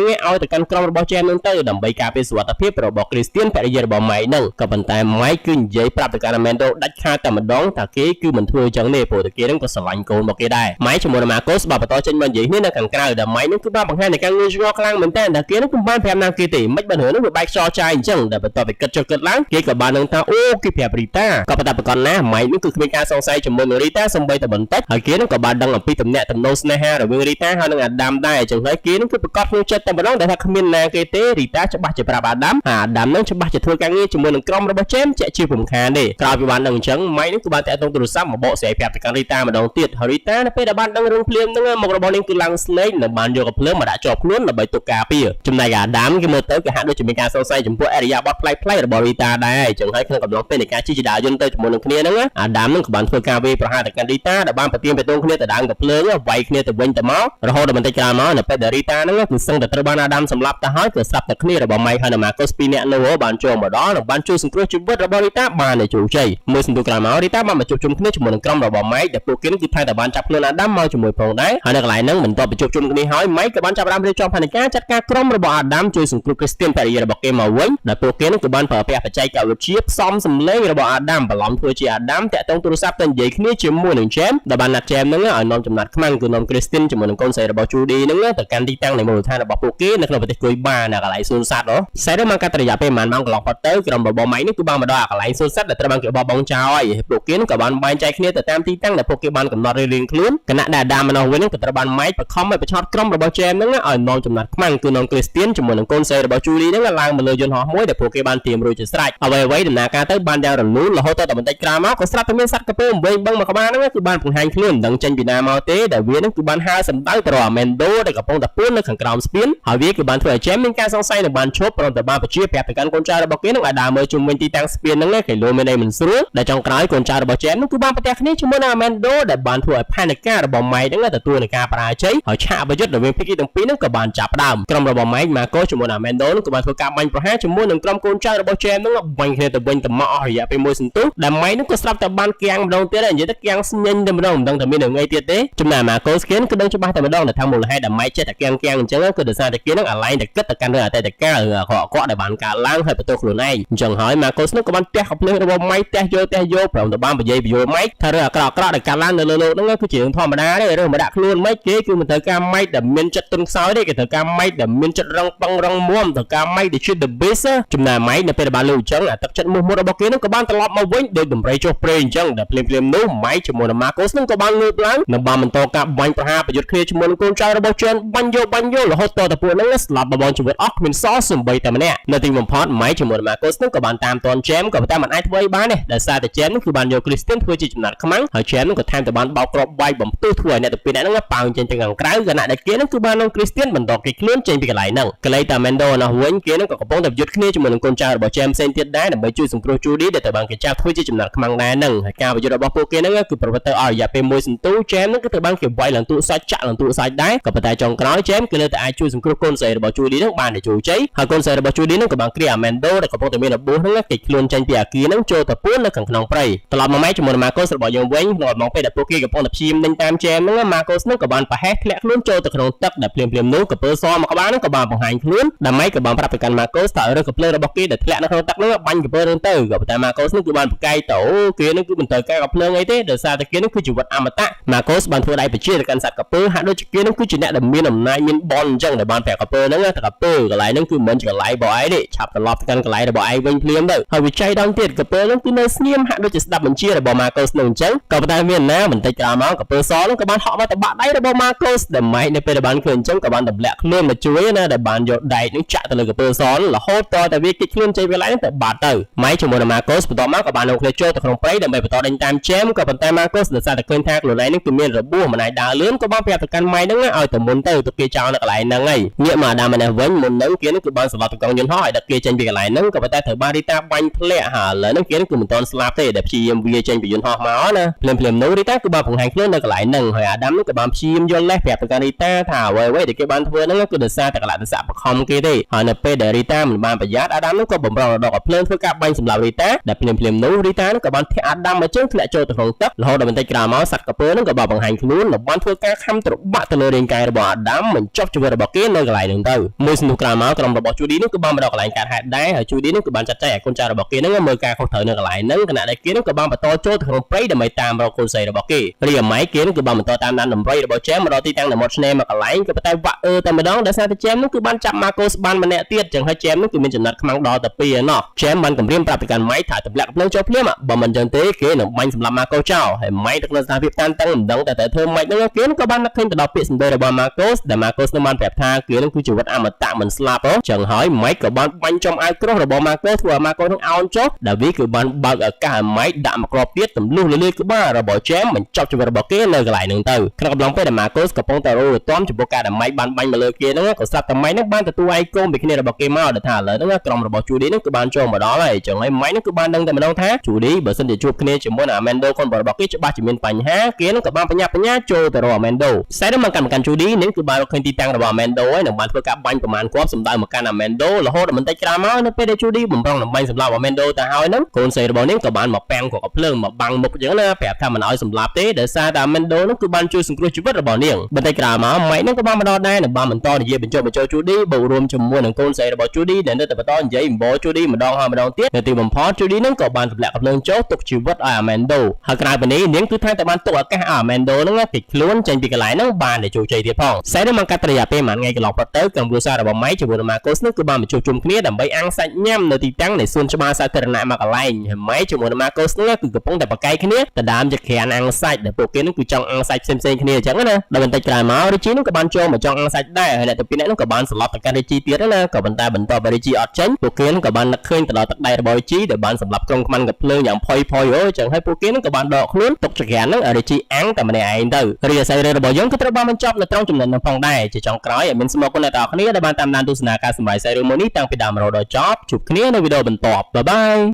ងឲ្យទៅកាន់ក្រុមរបស់ James ហ្នឹងទៅដើម្បីការពារសុវត្ថិភាពរបស់ Christian ភរិយារបស់ Mike ហ្នឹងក៏ប៉ុន្តែ Mike គឺនិយាយប្រាប់ទៅកាន់ Amando ដាច់ខាតតែម្ដងថាគេគឺមិនធ្វើអញ្ចឹងទេព្រោះតែគេហ្នឹងក៏ស្រឡាញ់កូនរបស់គេដែរ Mike ជាមួយនឹង Marcos បានបន្តចេញមកនិយាយគ្នានៅខាងក្រៅដែល Mike ហ្នឹងគឺបានបង្ហាញនៃការងឿងឆ្ងល់ខ្លាំងមែនតើថាគេហ្នឹងពុំបានប្រាប់ណាគេទេមិនបានរឿងហ្នឹងវាបែកខ្យល់ចាយអញ្ចឹងដែលបន្ទាប់ពីគិតចុះគិតឡើងគេក៏បានដឹងថាអូគេប្រាប់រីតាក៏ប៉ុន្តែប្រកបណា Mike ហ្នឹងគឺគ្មានការសង្ស័យជាមួយនឹងរីតាសំបីតែបន្តិចហើយគេហ្នឹងក៏បានដឹងអំពីទំនាក់ទំនងស្នេហារវាងរីតាហើយនិងអាដាមដែរអញ្ចឹងហើយគេហ្នឹងគឺប្រកាសក្នុងចិត្តតែម្ដងដែលថាគ្មានណាគេទេរីតាច្បាស់ជាប្រាប់អាដាមហើយអាដាមហ្នឹងច្បាស់ជាធ្វើការងារជាមួយនឹងក្រុមរបស់ James ជាក់ជាពុំខានទេក្រោយពីបានដឹងអញ្ចឹង Mike ហ្នឹងគឺបានតាក់ទងទូរស័ព្ទមកបកស្រាយប្រាប់ទៅកាន់រីតាម្ដងទៀតហើយរីតានៅពេលដែលបានដឹងរឿងភ្លាមហ្នឹងមករបស់នាងគឺឡើងស្លេកនិងបានយកកាំភ្លើងមកដាក់ជាប់ខ្លួនដើម្បីទុកការពារចំណែកអាដាមគេមើលទៅគេហាក់ដូចជាមានការសង្ស័យចំពោះអរិយាប័ត្រប្លែកៗរបស់រីតាដែរអញ្ចឹងហើយក្នុងកំឡុងពេលនៃការជិះជដាយន្តទៅជាមួយនឹងគ្នាហ្នឹងអាដាមហ្នឹងក៏បានធ្វើការវាយប្រហារទៅកាន់រីតាដែលបានប្រទៀមប្រទងគ្នាទៅដើមកាំភ្លើងវាយគ្នាទៅវិញទៅមករហូតដល់បន្តិចក្រោយមកនៅពេលដែលរីតាហ្នឹងគឺសឹងតែត្រូវបានអាដាមសម្លាប់ទៅហើយគឺស្រាប់តែគ្នារបស់ Mike ហើយនិង Marcos ពីរនាក់នោះបានចូលមកដល់និងបានជួយសង្គ្រោះជីវិតរបស់រីតាបានជោគជ័យមួយសន្ទុះក្រោយមករីតាបានមកជួបជុំគ្នាជាមួយនឹងក្រុមរបស់ Mike ដែលពួកគេគឺថែមតែបានចាប់ខ្លួនអាដាមមកជាមួយផងដែរហើយនៅកន្លែងហ្នឹងបន្ទាប់ពីជួបជុំគ្នាហើយ Mike ក៏បានចាប់ផ្ដើមរៀបចំផែនការចាត់ការក្រុមរបស់អាដាមជួយសង្គ្រោះ Christian ភរិយារបស់គេមកវិញដែលពួកគេនឹងគឺបានប្រើប្រាស់បច្ចេកវិទ្យាផ្សំសម្លេងរបស់អាដាមបន្លំធ្វើជាអាដាមតាក់ទងទូរស័ព្ទទៅនិយាយគ្នាជាមួយនឹង James ដែលបានណាត់ James ហ្នឹងឲ្យនាំចំណាត់ខ្មាំងគឺនាំ Christian ជាមួយនឹងកូនស្រីរបស់ Judy ហ្នឹងទៅកាន់ទីតាំងនៃមូលដ្ឋានរបស់ពួកគេនៅក្នុងប្រទេសគុយបានៅកន្លែងសួនសត្វហ៎សែរមកកាត់រយៈពេលប្រហែលម៉ោងកន្លងផុតទៅក្រុមរបស់ Mike នេះគឺបានមកដល់កន្លែងសួនសត្វដែលត្រូវបានគេបោះបង់ចោលហើយពួកគេនឹងក៏បានបែងចែកគ្នាទៅតាមទីតាំងដែលពួកគេបានកំណត់រៀងៗខ្លួនខណៈដែលអាដាមម្នោះវិញក៏ត្រូវបាន Mike បខំឲ្យបញ្ឆោតក្រុមរបស់ James ហ្នឹង ឲ្យនាំចំណាត់ខ្មាំងគឺនាំ Christian ជាមួយនឹងកូនស្រីរបស់ Judy ហ្នឹងឡើងមកលើយន្តហោះមួយដែលពួកគេបានត្រៀមរួចជាស្រេចអ្វីអ្វីដំណើរការទៅបានយ៉ាងរលូនរហូតដល់បន្តិចក្រោយមកក៏ស្រាប់តែមានសត្វក្រពើវែងបឹងមួយក្បាលហ្នឹងគឺបានបង្ហាញខ្លួនមិនដឹងចេញពីណាមកទេដែលវាហ្នឹងគឺបានហើរសម្ដៅទៅរក Amando ដែលកំពុងតែពួននៅខាងក្រោមស្ពានហើយវាគឺបានធ្វើឲ្យ James មានការសង្ស័យនិងបានឈប់ព្រមទាំងបានបញ្ជាប្រាប់ទៅកាន់កូនចៅរបស់គេនឹងឲ្យដើរមើលជុំវិញទីតាំងស្ពានហ្នឹងគេលោមានអីមិនស្រួលដែលចុងក្រោយកូនចៅរបស់ James ហ្នឹងគឺបានប្រទះគ្នាជាមួយនឹង Amando ដែលបានធ្វើឲ្យផែនការរបស់ Mike ហ្នឹងទទួលនឹងការបរាជ័យហើយឆាកប្រយុទ្ធរវាងភាគីទាំងពីរហ្នឹងក៏បានចាប់ផ្ដើមក្រុមរបស់ Mike Marco ជាមួយនឹង Amando ហ្នឹងក៏បានធ្វើការបាញ់ប្រហារជាមួយនឹងក្រុមកូនចៅរបស់ James ហ្នឹងបាញ់គ្នាទៅវិញទៅមកអស់រយៈពេលមួយសន្ទុះដែល Mike ហ្នឹងក៏ស្រាប់តែបានគាំងម្ដងទៀតហើយនិយាយទៅគាំងស្ញិញតែម្ដងមិនដឹងថាមានរឿងអីទៀតទេចំណែក Marco Skin គឺដឹងច្បាស់តែម្ដងថាមូលហេតុដែល Mike ចេះតែគាំងគាំងអញ្ចឹងគឺដោយសារតែគេហ្នឹងអាឡែងតែគិតទៅកាន់រឿងអតីតកាលរឿងអាក្រក់អាក្រក់ដែលបានកើតឡើងហើយបន្ទោសខ្លួនឯងអញ្ចឹងហើយ Marcos នោះក៏បានទះកាំភ្លើងរបស់ Mike ទះយកទះយកព្រមទៅបាននិយាយបញ្យល់ Mike ថារឿងអាក្រក់អាក្រក់ដែលកើតឡើងនៅលើលោកហ្នឹងគឺជារឿងធម្មតាទេរឿងមកដាក់ខ្លួន Mike គេគឺមិនត្រូវការ Mike ដែលមានចិត្តទន់ខ្សោយទេគេត្រូវការ Mike ដែលមានចិត្តរឹងប៉ឹងរឹងមាំត្រូវការ Mike ដែលជា the best ចំណែក Mike នៅពេលដែលបានលើអញ្ចឹងអាទឹកចិត្តមោះមុតរបស់គេហ្នឹងក៏បានត្រឡប់មកវិញដោយដំរីចុះព្រៃអញ្ចឹងដែលភ្លាមភ្លាមនោះ Mike ជាមួយនឹង Marcos ហ្នឹងក៏បានងើបឡើងនិងបានបន្តការបាញ់ប្រហារប្រយុទ្ធគ្នាជាមួយនឹងកូនចៅរបស់ Jen បាញ់យកបាញ់យករហូតតទៅពួកហ្នឹងស្លាប់បបងជីវិតអស់គ្មានសល់សំបីតែម្នាក់នៅទីបំផុត Mike ជាមួយនឹង Marcos ហ្នឹងក៏បានតាមទាន់ James ក៏ប៉ុន្តែមិនអាចធ្វើអីបានទេដោយសារតែ James ហ្នឹងគឺបានយក Christian ធ្វើជាចំណាត់ខ្មាំងហើយ James ហ្នឹងក៏ថែមតែបានបោកគ្រាប់បែកបំផ្ទុះធ្វើឲ្យអ្នកទាំងពីរនាក់ហ្នឹងប៉ោងចេញទៅខាងក្រៅខណៈដែលគេហ្នឹងគឺបាននាំ Christian បន្តគេខ្លួនចេញពីកន្លែងហ្នឹងកន្លែងតា Mando នោះវិញគេហ្នឹងក៏កំពុងតែយុទ្ធគ្នាជាមួយនឹងកូនចៅរបស់ James ផ្សេងទៀតដែរដើម្បីជួយសង្គ្រោះ Judy ដែលត្រូវបានគេចាប់ធ្វើជាចំណាត់ខ្មាំងដែរហ្នឹងហើយការប្រយុទ្ធរបស់ពួកគេហ្នឹងគឺប្រព្រឹត្តទៅអស់រយៈពេលមួយសន្ទុះ James ហ្នឹងគឺត្រូវបានគេវាយឡើងទូសាច់ចាក់ឡើងទូសាច់ដែរក៏ប៉ុន្តែចុងក្រោយ James គឺនៅតែអាចជួយសង្គ្រោះកូនស្រីរបស់ Judy ហ្នឹងបានដោយជោគជ័យហើយកូនស្រីរបស់ Judy ហ្នឹងក៏បានគ្រា Amando ដែលកំពុងតែមានរបួសហ្នឹងគេចខ្លួនចេញពីអាគារហ្នឹងចូលទៅពួននៅខាងក្នុងព្រៃត្រឡប់មកម៉ែជាមួយនឹង Marcos របស់យើងវិញក្នុងអំឡុងពេលដែលពួកគេកំពុងតែព្យាយាមដេញតាម James ហ្នឹង Marcos ហ្នឹងក៏បានប្រហែសធ្លាក់ខ្លួនចូលទៅក្នុងទឹកដែលភ្លាមៗនោះក្រពើសមកក្បាលហ្នឹងក៏បានបង្ហាញខ្លួនដើម្បីក៏បានប្រាប់ទៅកាន់ Marcos ថារើសកាំភ្លើងរបស់គេដែលធ្លាក់នៅក្នុងទឹកហ្នឹងបាញ់ក្រពើហ្នឹងទៅក៏ប៉ុន្តែ Marcos ហ្នឹងគឺបានប្រកែកទៅគេហ្នឹងគឺមិនត្រូវការកាំភ្លើងអីទេដោយសារតែគេហ្នឹងគឺជីវិតអមតៈ Marcos បានធ្វើដៃបញ្ជាទៅកាន់សត្វក្រពើហាក់ដូចជាគេហ្នឹងគឺជាអ្នកដែលមានអំណាចមានបនអញ្ចឹងដែលបានប្រាប់ក្រពើហ្នឹងថាក្រពើកន្លែងហ្នឹងគឺមិនមែនជាកន្លែងរបស់ឯងទេឆាប់ត្រឡប់ទៅកាន់កន្លែងរបស់ឯងវិញភ្លាមទៅហើយវិច័យដល់ទៀតក្រពើហ្នឹងគឺនៅស្ងៀមហាក់ដូចជាស្ដាប់បញ្ជារបស់ Marcos ហ្នឹងអញ្ចឹងក៏ប៉ុន្តែមានណាបន្តិចក្រោយមកក្រពើសហ្នឹងក៏បានហក់មកទៅបាក់ដៃរបស់ Marcos ដែលម៉ែកនៅពេលដែលបានឃើញអញ្ចឹងក៏បានទម្លាក់ខ្លួនមកជួយណាដែលបានយកដែកហ្នឹងចាក់ទៅលើក្រពើសហ្នឹងរហូតតតែវាគេចខ្លួនចេញពីកន្លែងហ្នឹងទៅបាត់ទៅម៉ែកជាមួយនឹង Marcos បន្ទាប់មកក៏បាននាំគ្នាចូលទៅក្នុងព្រៃដើម្បីបន្តដេញតាម James ក៏ប៉ុន្តែ Marcos ដោយសារតែឃើញថាខ្លួនឯងហ្នឹងគឺមានរបួសមិនអាចដើរលឿនក៏បានប្រាប់ទៅកាន់ម៉ែហ្នឹងឲ្យទៅមុនទៅទុកគេចោលនៅកន្លែងហ្នឹងហើយងាកមកអាដាមម្នាក់វិញមុនហ្នឹងគេហ្នឹងគឺបានសម្លាប់តកង់យន្តហោះឲ្យដឹកគេចេញពីកន្លែងហ្នឹងក៏ប៉ុន្តែត្រូវបានរីតាបាញ់ធ្លាក់ហើយឥឡូវហ្នឹងគេហ្នឹងគឺមិនទាន់ស្លាប់ទេដែលព្យាយាមវាចេញពីយន្តហោះមកណាភ្លាមភ្លាមនោះរីតាគឺបានបង្ហាញខ្លួននៅកន្លែងហ្នឹងហើយអាដាមហ្នឹងក៏បានព្យាយាមយល់លេសប្រាប់ទៅកាន់រីតាថាអ្វីៗដែលគេបានធ្វើហ្នឹងគឺដោយសារតែកលៈទេសៈបខំគេទេហើយនៅពេលដែលរីតាមិនបានប្រយ័ត្នអាដាមហ្នឹងក៏បំរុងដល់ឲ្យភ្លើងធ្វើការបាញ់សម្លាប់រីតាដែលភ្លាមភ្លាមនោះរីតាហ្នឹងក៏បានធាក់អាដាមមកជើងធ្លាក់ចូលទៅក្នុងទឹករហូតដល់បន្តិចក្រោយមកសត្វក្រពើហ្នឹងក៏បានបង្ហាញខ្លួននិងបានធ្វើការខំត្របាក់ទៅលើរាងកាយរបស់អាដាមបញ្ចប់ជីវិតរបស់គេនៅកន្លែងហ្នឹងទៅមួយសន្ទុះក្រោយមកក្រុមរបស់ Judy នេះគឺបានមកដល់កន្លែងកើតហេតុដែរហើយ Judy នេះគឺបានចាត់ចែងឲ្យកូនចៅរបស់គេហ្នឹងមើលការខុសត្រូវនៅកន្លែងហ្នឹងខណៈដែលគេហ្នឹងក៏បានបន្តចូលទៅក្នុងព្រៃដើម្បីតាមរកកូនស្រីរបស់គេរីឯម៉ៃគេហ្នឹងគឺបានបន្តតាមដានដំរីរបស់ James មកដល់ទីតាំងនៃមាត់ឆ្នេរមកកន្លែងក៏ប៉ុន្តែវាក់អឺតែម្ដងដោយសារតែ James ហ្នឹងគឺបានចាប់ Marcos បានម្នាក់ទៀតចឹងហើយ James ហ្នឹងគឺមានចំណាត់ខ្មាំងដល់ទៅពីរឯណោះ James បានគម្រាមប្រាប់ទៅកាន់ Mike ថាទម្លាក់ភ្លើងចូលភ្លាមបើមិនចឹងទេគេនឹងបាញ់សម្លាប់ Marcos ចោលហើយ Mike ទៅក្នុងស្ថានភាពតានតឹងមិនដឹងតែត្រូវធ្វើម៉េចហ្នឹងគេក៏បាននឹកឃើញទៅដល់ពាក្យសម្ដីរបស់ Marcos ដែល Marcos នឹងបានប្រាប់ថាគេនឹងគឺជីវិតអមតៈមិនស្លាប់ហ៎ចឹងហើយ Mike ក៏បានបាញ់ចំអាវក្រោះរបស់ Marcos ធ្វើឲ្យ Marcos នឹងអោនចុះដែលវាគឺបានបើកឱកាសឲ្យ Mike ដាក់មកគ្រាប់ទៀតទម្លុះលលាយក្បាលរបស់ James បញ្ចប់ជីវិតរបស់គេនៅកន្លែងហ្នឹងទៅក្នុងកំឡុងពេលដែល Marcos កំពុងតែរលទាំចំពោះការដែល Mike បានបាញ់មកលើគេហ្នឹងក៏ស្រាប់តែ Mike ហ្នឹងបានទទួលឯកូនពីគ្នារបស់គេមកដែលថាឥឡូវហ្នឹងក្រុមរបស់ Judy ហ្នឹងគឺបានចូលមកដល់ហើយចឹងហើយ Mike ហ្នឹងគឺបានដឹងតែម្ដងថា Judy បើសិនជាជួបគ្នាជាមួយនឹង Amando កូនរបស់គេច្បាស់ជាមានបញ្ហាគេហ្នឹងក៏បានបញ្ញាបញ្ញាចូលទៅរក Amando ខ្សែហ្នឹងមកកាន់មកកាន់ Judy នឹងគឺបានរកឃើញទីតាំងរបស់ Amando ហើយនឹងបានធ្វើការបាញ់ប្រមាណគ្រាប់សម្ដៅមកកាន់ Amando រហូតដល់បន្តិចក្រោយមកនៅពេលដែល Judy បំរុងនឹងបាញ់សម្លាប់ Amando ទៅហើយហ្នឹងកូនស្រីរបស់នាងក៏បានមកពាំងគ្រាប់ភ្លើងមកបាំងមុខចឹងណាប្រាប់ថាមិនឲ្យសម្លាប់ទេដោយសារតែ Amando ហ្នឹងគឺបានជួយសង្គ្រោះជីវិតរបស់នាងបន្តិចក្រោយមក Mike ហ្នឹងក៏បានមកដល់ដែរនិងបានបន្តនិយាយបញ្ចុះបញ្ចូល Judy បូករួមជាមួយនឹងកូនស្រីរបស់ Judy ដែលនៅតែបន្តនិយាយអំបោ Judy ម្ដងហើយម្ដងទៀតនៅទីបំផុត Judy ហ្នឹងក៏បានទម្លាក់កំភ្លើងចុះទុកជីវិតឲ្យ Amando ហើយក្រៅពីនេះនាងគឺថែមតែបានទុកឱកាសឲ្យ Amando ហ្នឹងគេចខ្លួនចេញពីកន្លែងហ្នឹងបានតែជោគជ័យទៀតផងខ្សែនេះមកកាត់រយៈពេលប្រហែលថ្ងៃកន្លងផុតទៅក្រុមគ្រួសាររបស់ Mike ជាមួយនឹង Marcos នោះគឺបានមកជួបជុំគ្នាដើម្បីអាំងសាច់ញ៉ាំនៅទីតាំងនៃសួនច្បារសាធារណៈមួយកន្លែងហើយ Mike ជាមួយនឹង Marcos នោះគឺកំពុងតែប្រកែកគ្នាដណ្ដើមជាក្រានអាំងសាច់ដែលពួកគេនោះគឺចង់អាំងសាច់ផ្សេងៗគ្នាអញ្ចឹងណាដល់បន្តិចក្រោយមក Richie នោះក៏បានចូលមក ចង់អាំងសាច់ដែរហើយអ្នកទាំងពីរនាក់នោះក៏បានសន្លប់ទៅកាន់ Richie ទៀតណាក៏ប៉ុន្តែបន្ទាប់ពី Richie អត់ចេញពួកគេនឹងក៏បាននឹកឃើញទៅដល់ទឹកដៃរបស់ Richie ដែលបានសម្លាប់ក្រុមខ្មាន់កាំភ្លើងយ៉ាងផុយផុយអូចឹងហើយពួកគេនឹងក៏បានដកខ្លួនទុកចក្រាននឹងឲ្យ Richie អាំងតែម្នាក់ឯងទៅរីឯសាច់រឿងរបស់យើងក៏ត្រូវបានបញ្ចប់នៅត្រង់ចំណុចនោះផងដែរជាចុងក្រោយឲ្យមានស្មោកគុណអ្នកទាំងអស់គ្នាដែលបានតាមដានទស្សនាការសម្ដែងសាច់រឿងមួយនេះតាំងពីដើមរហូតដល់ចប់ជួបគ្នានៅវីដេអូបន្ទាប់bye bye.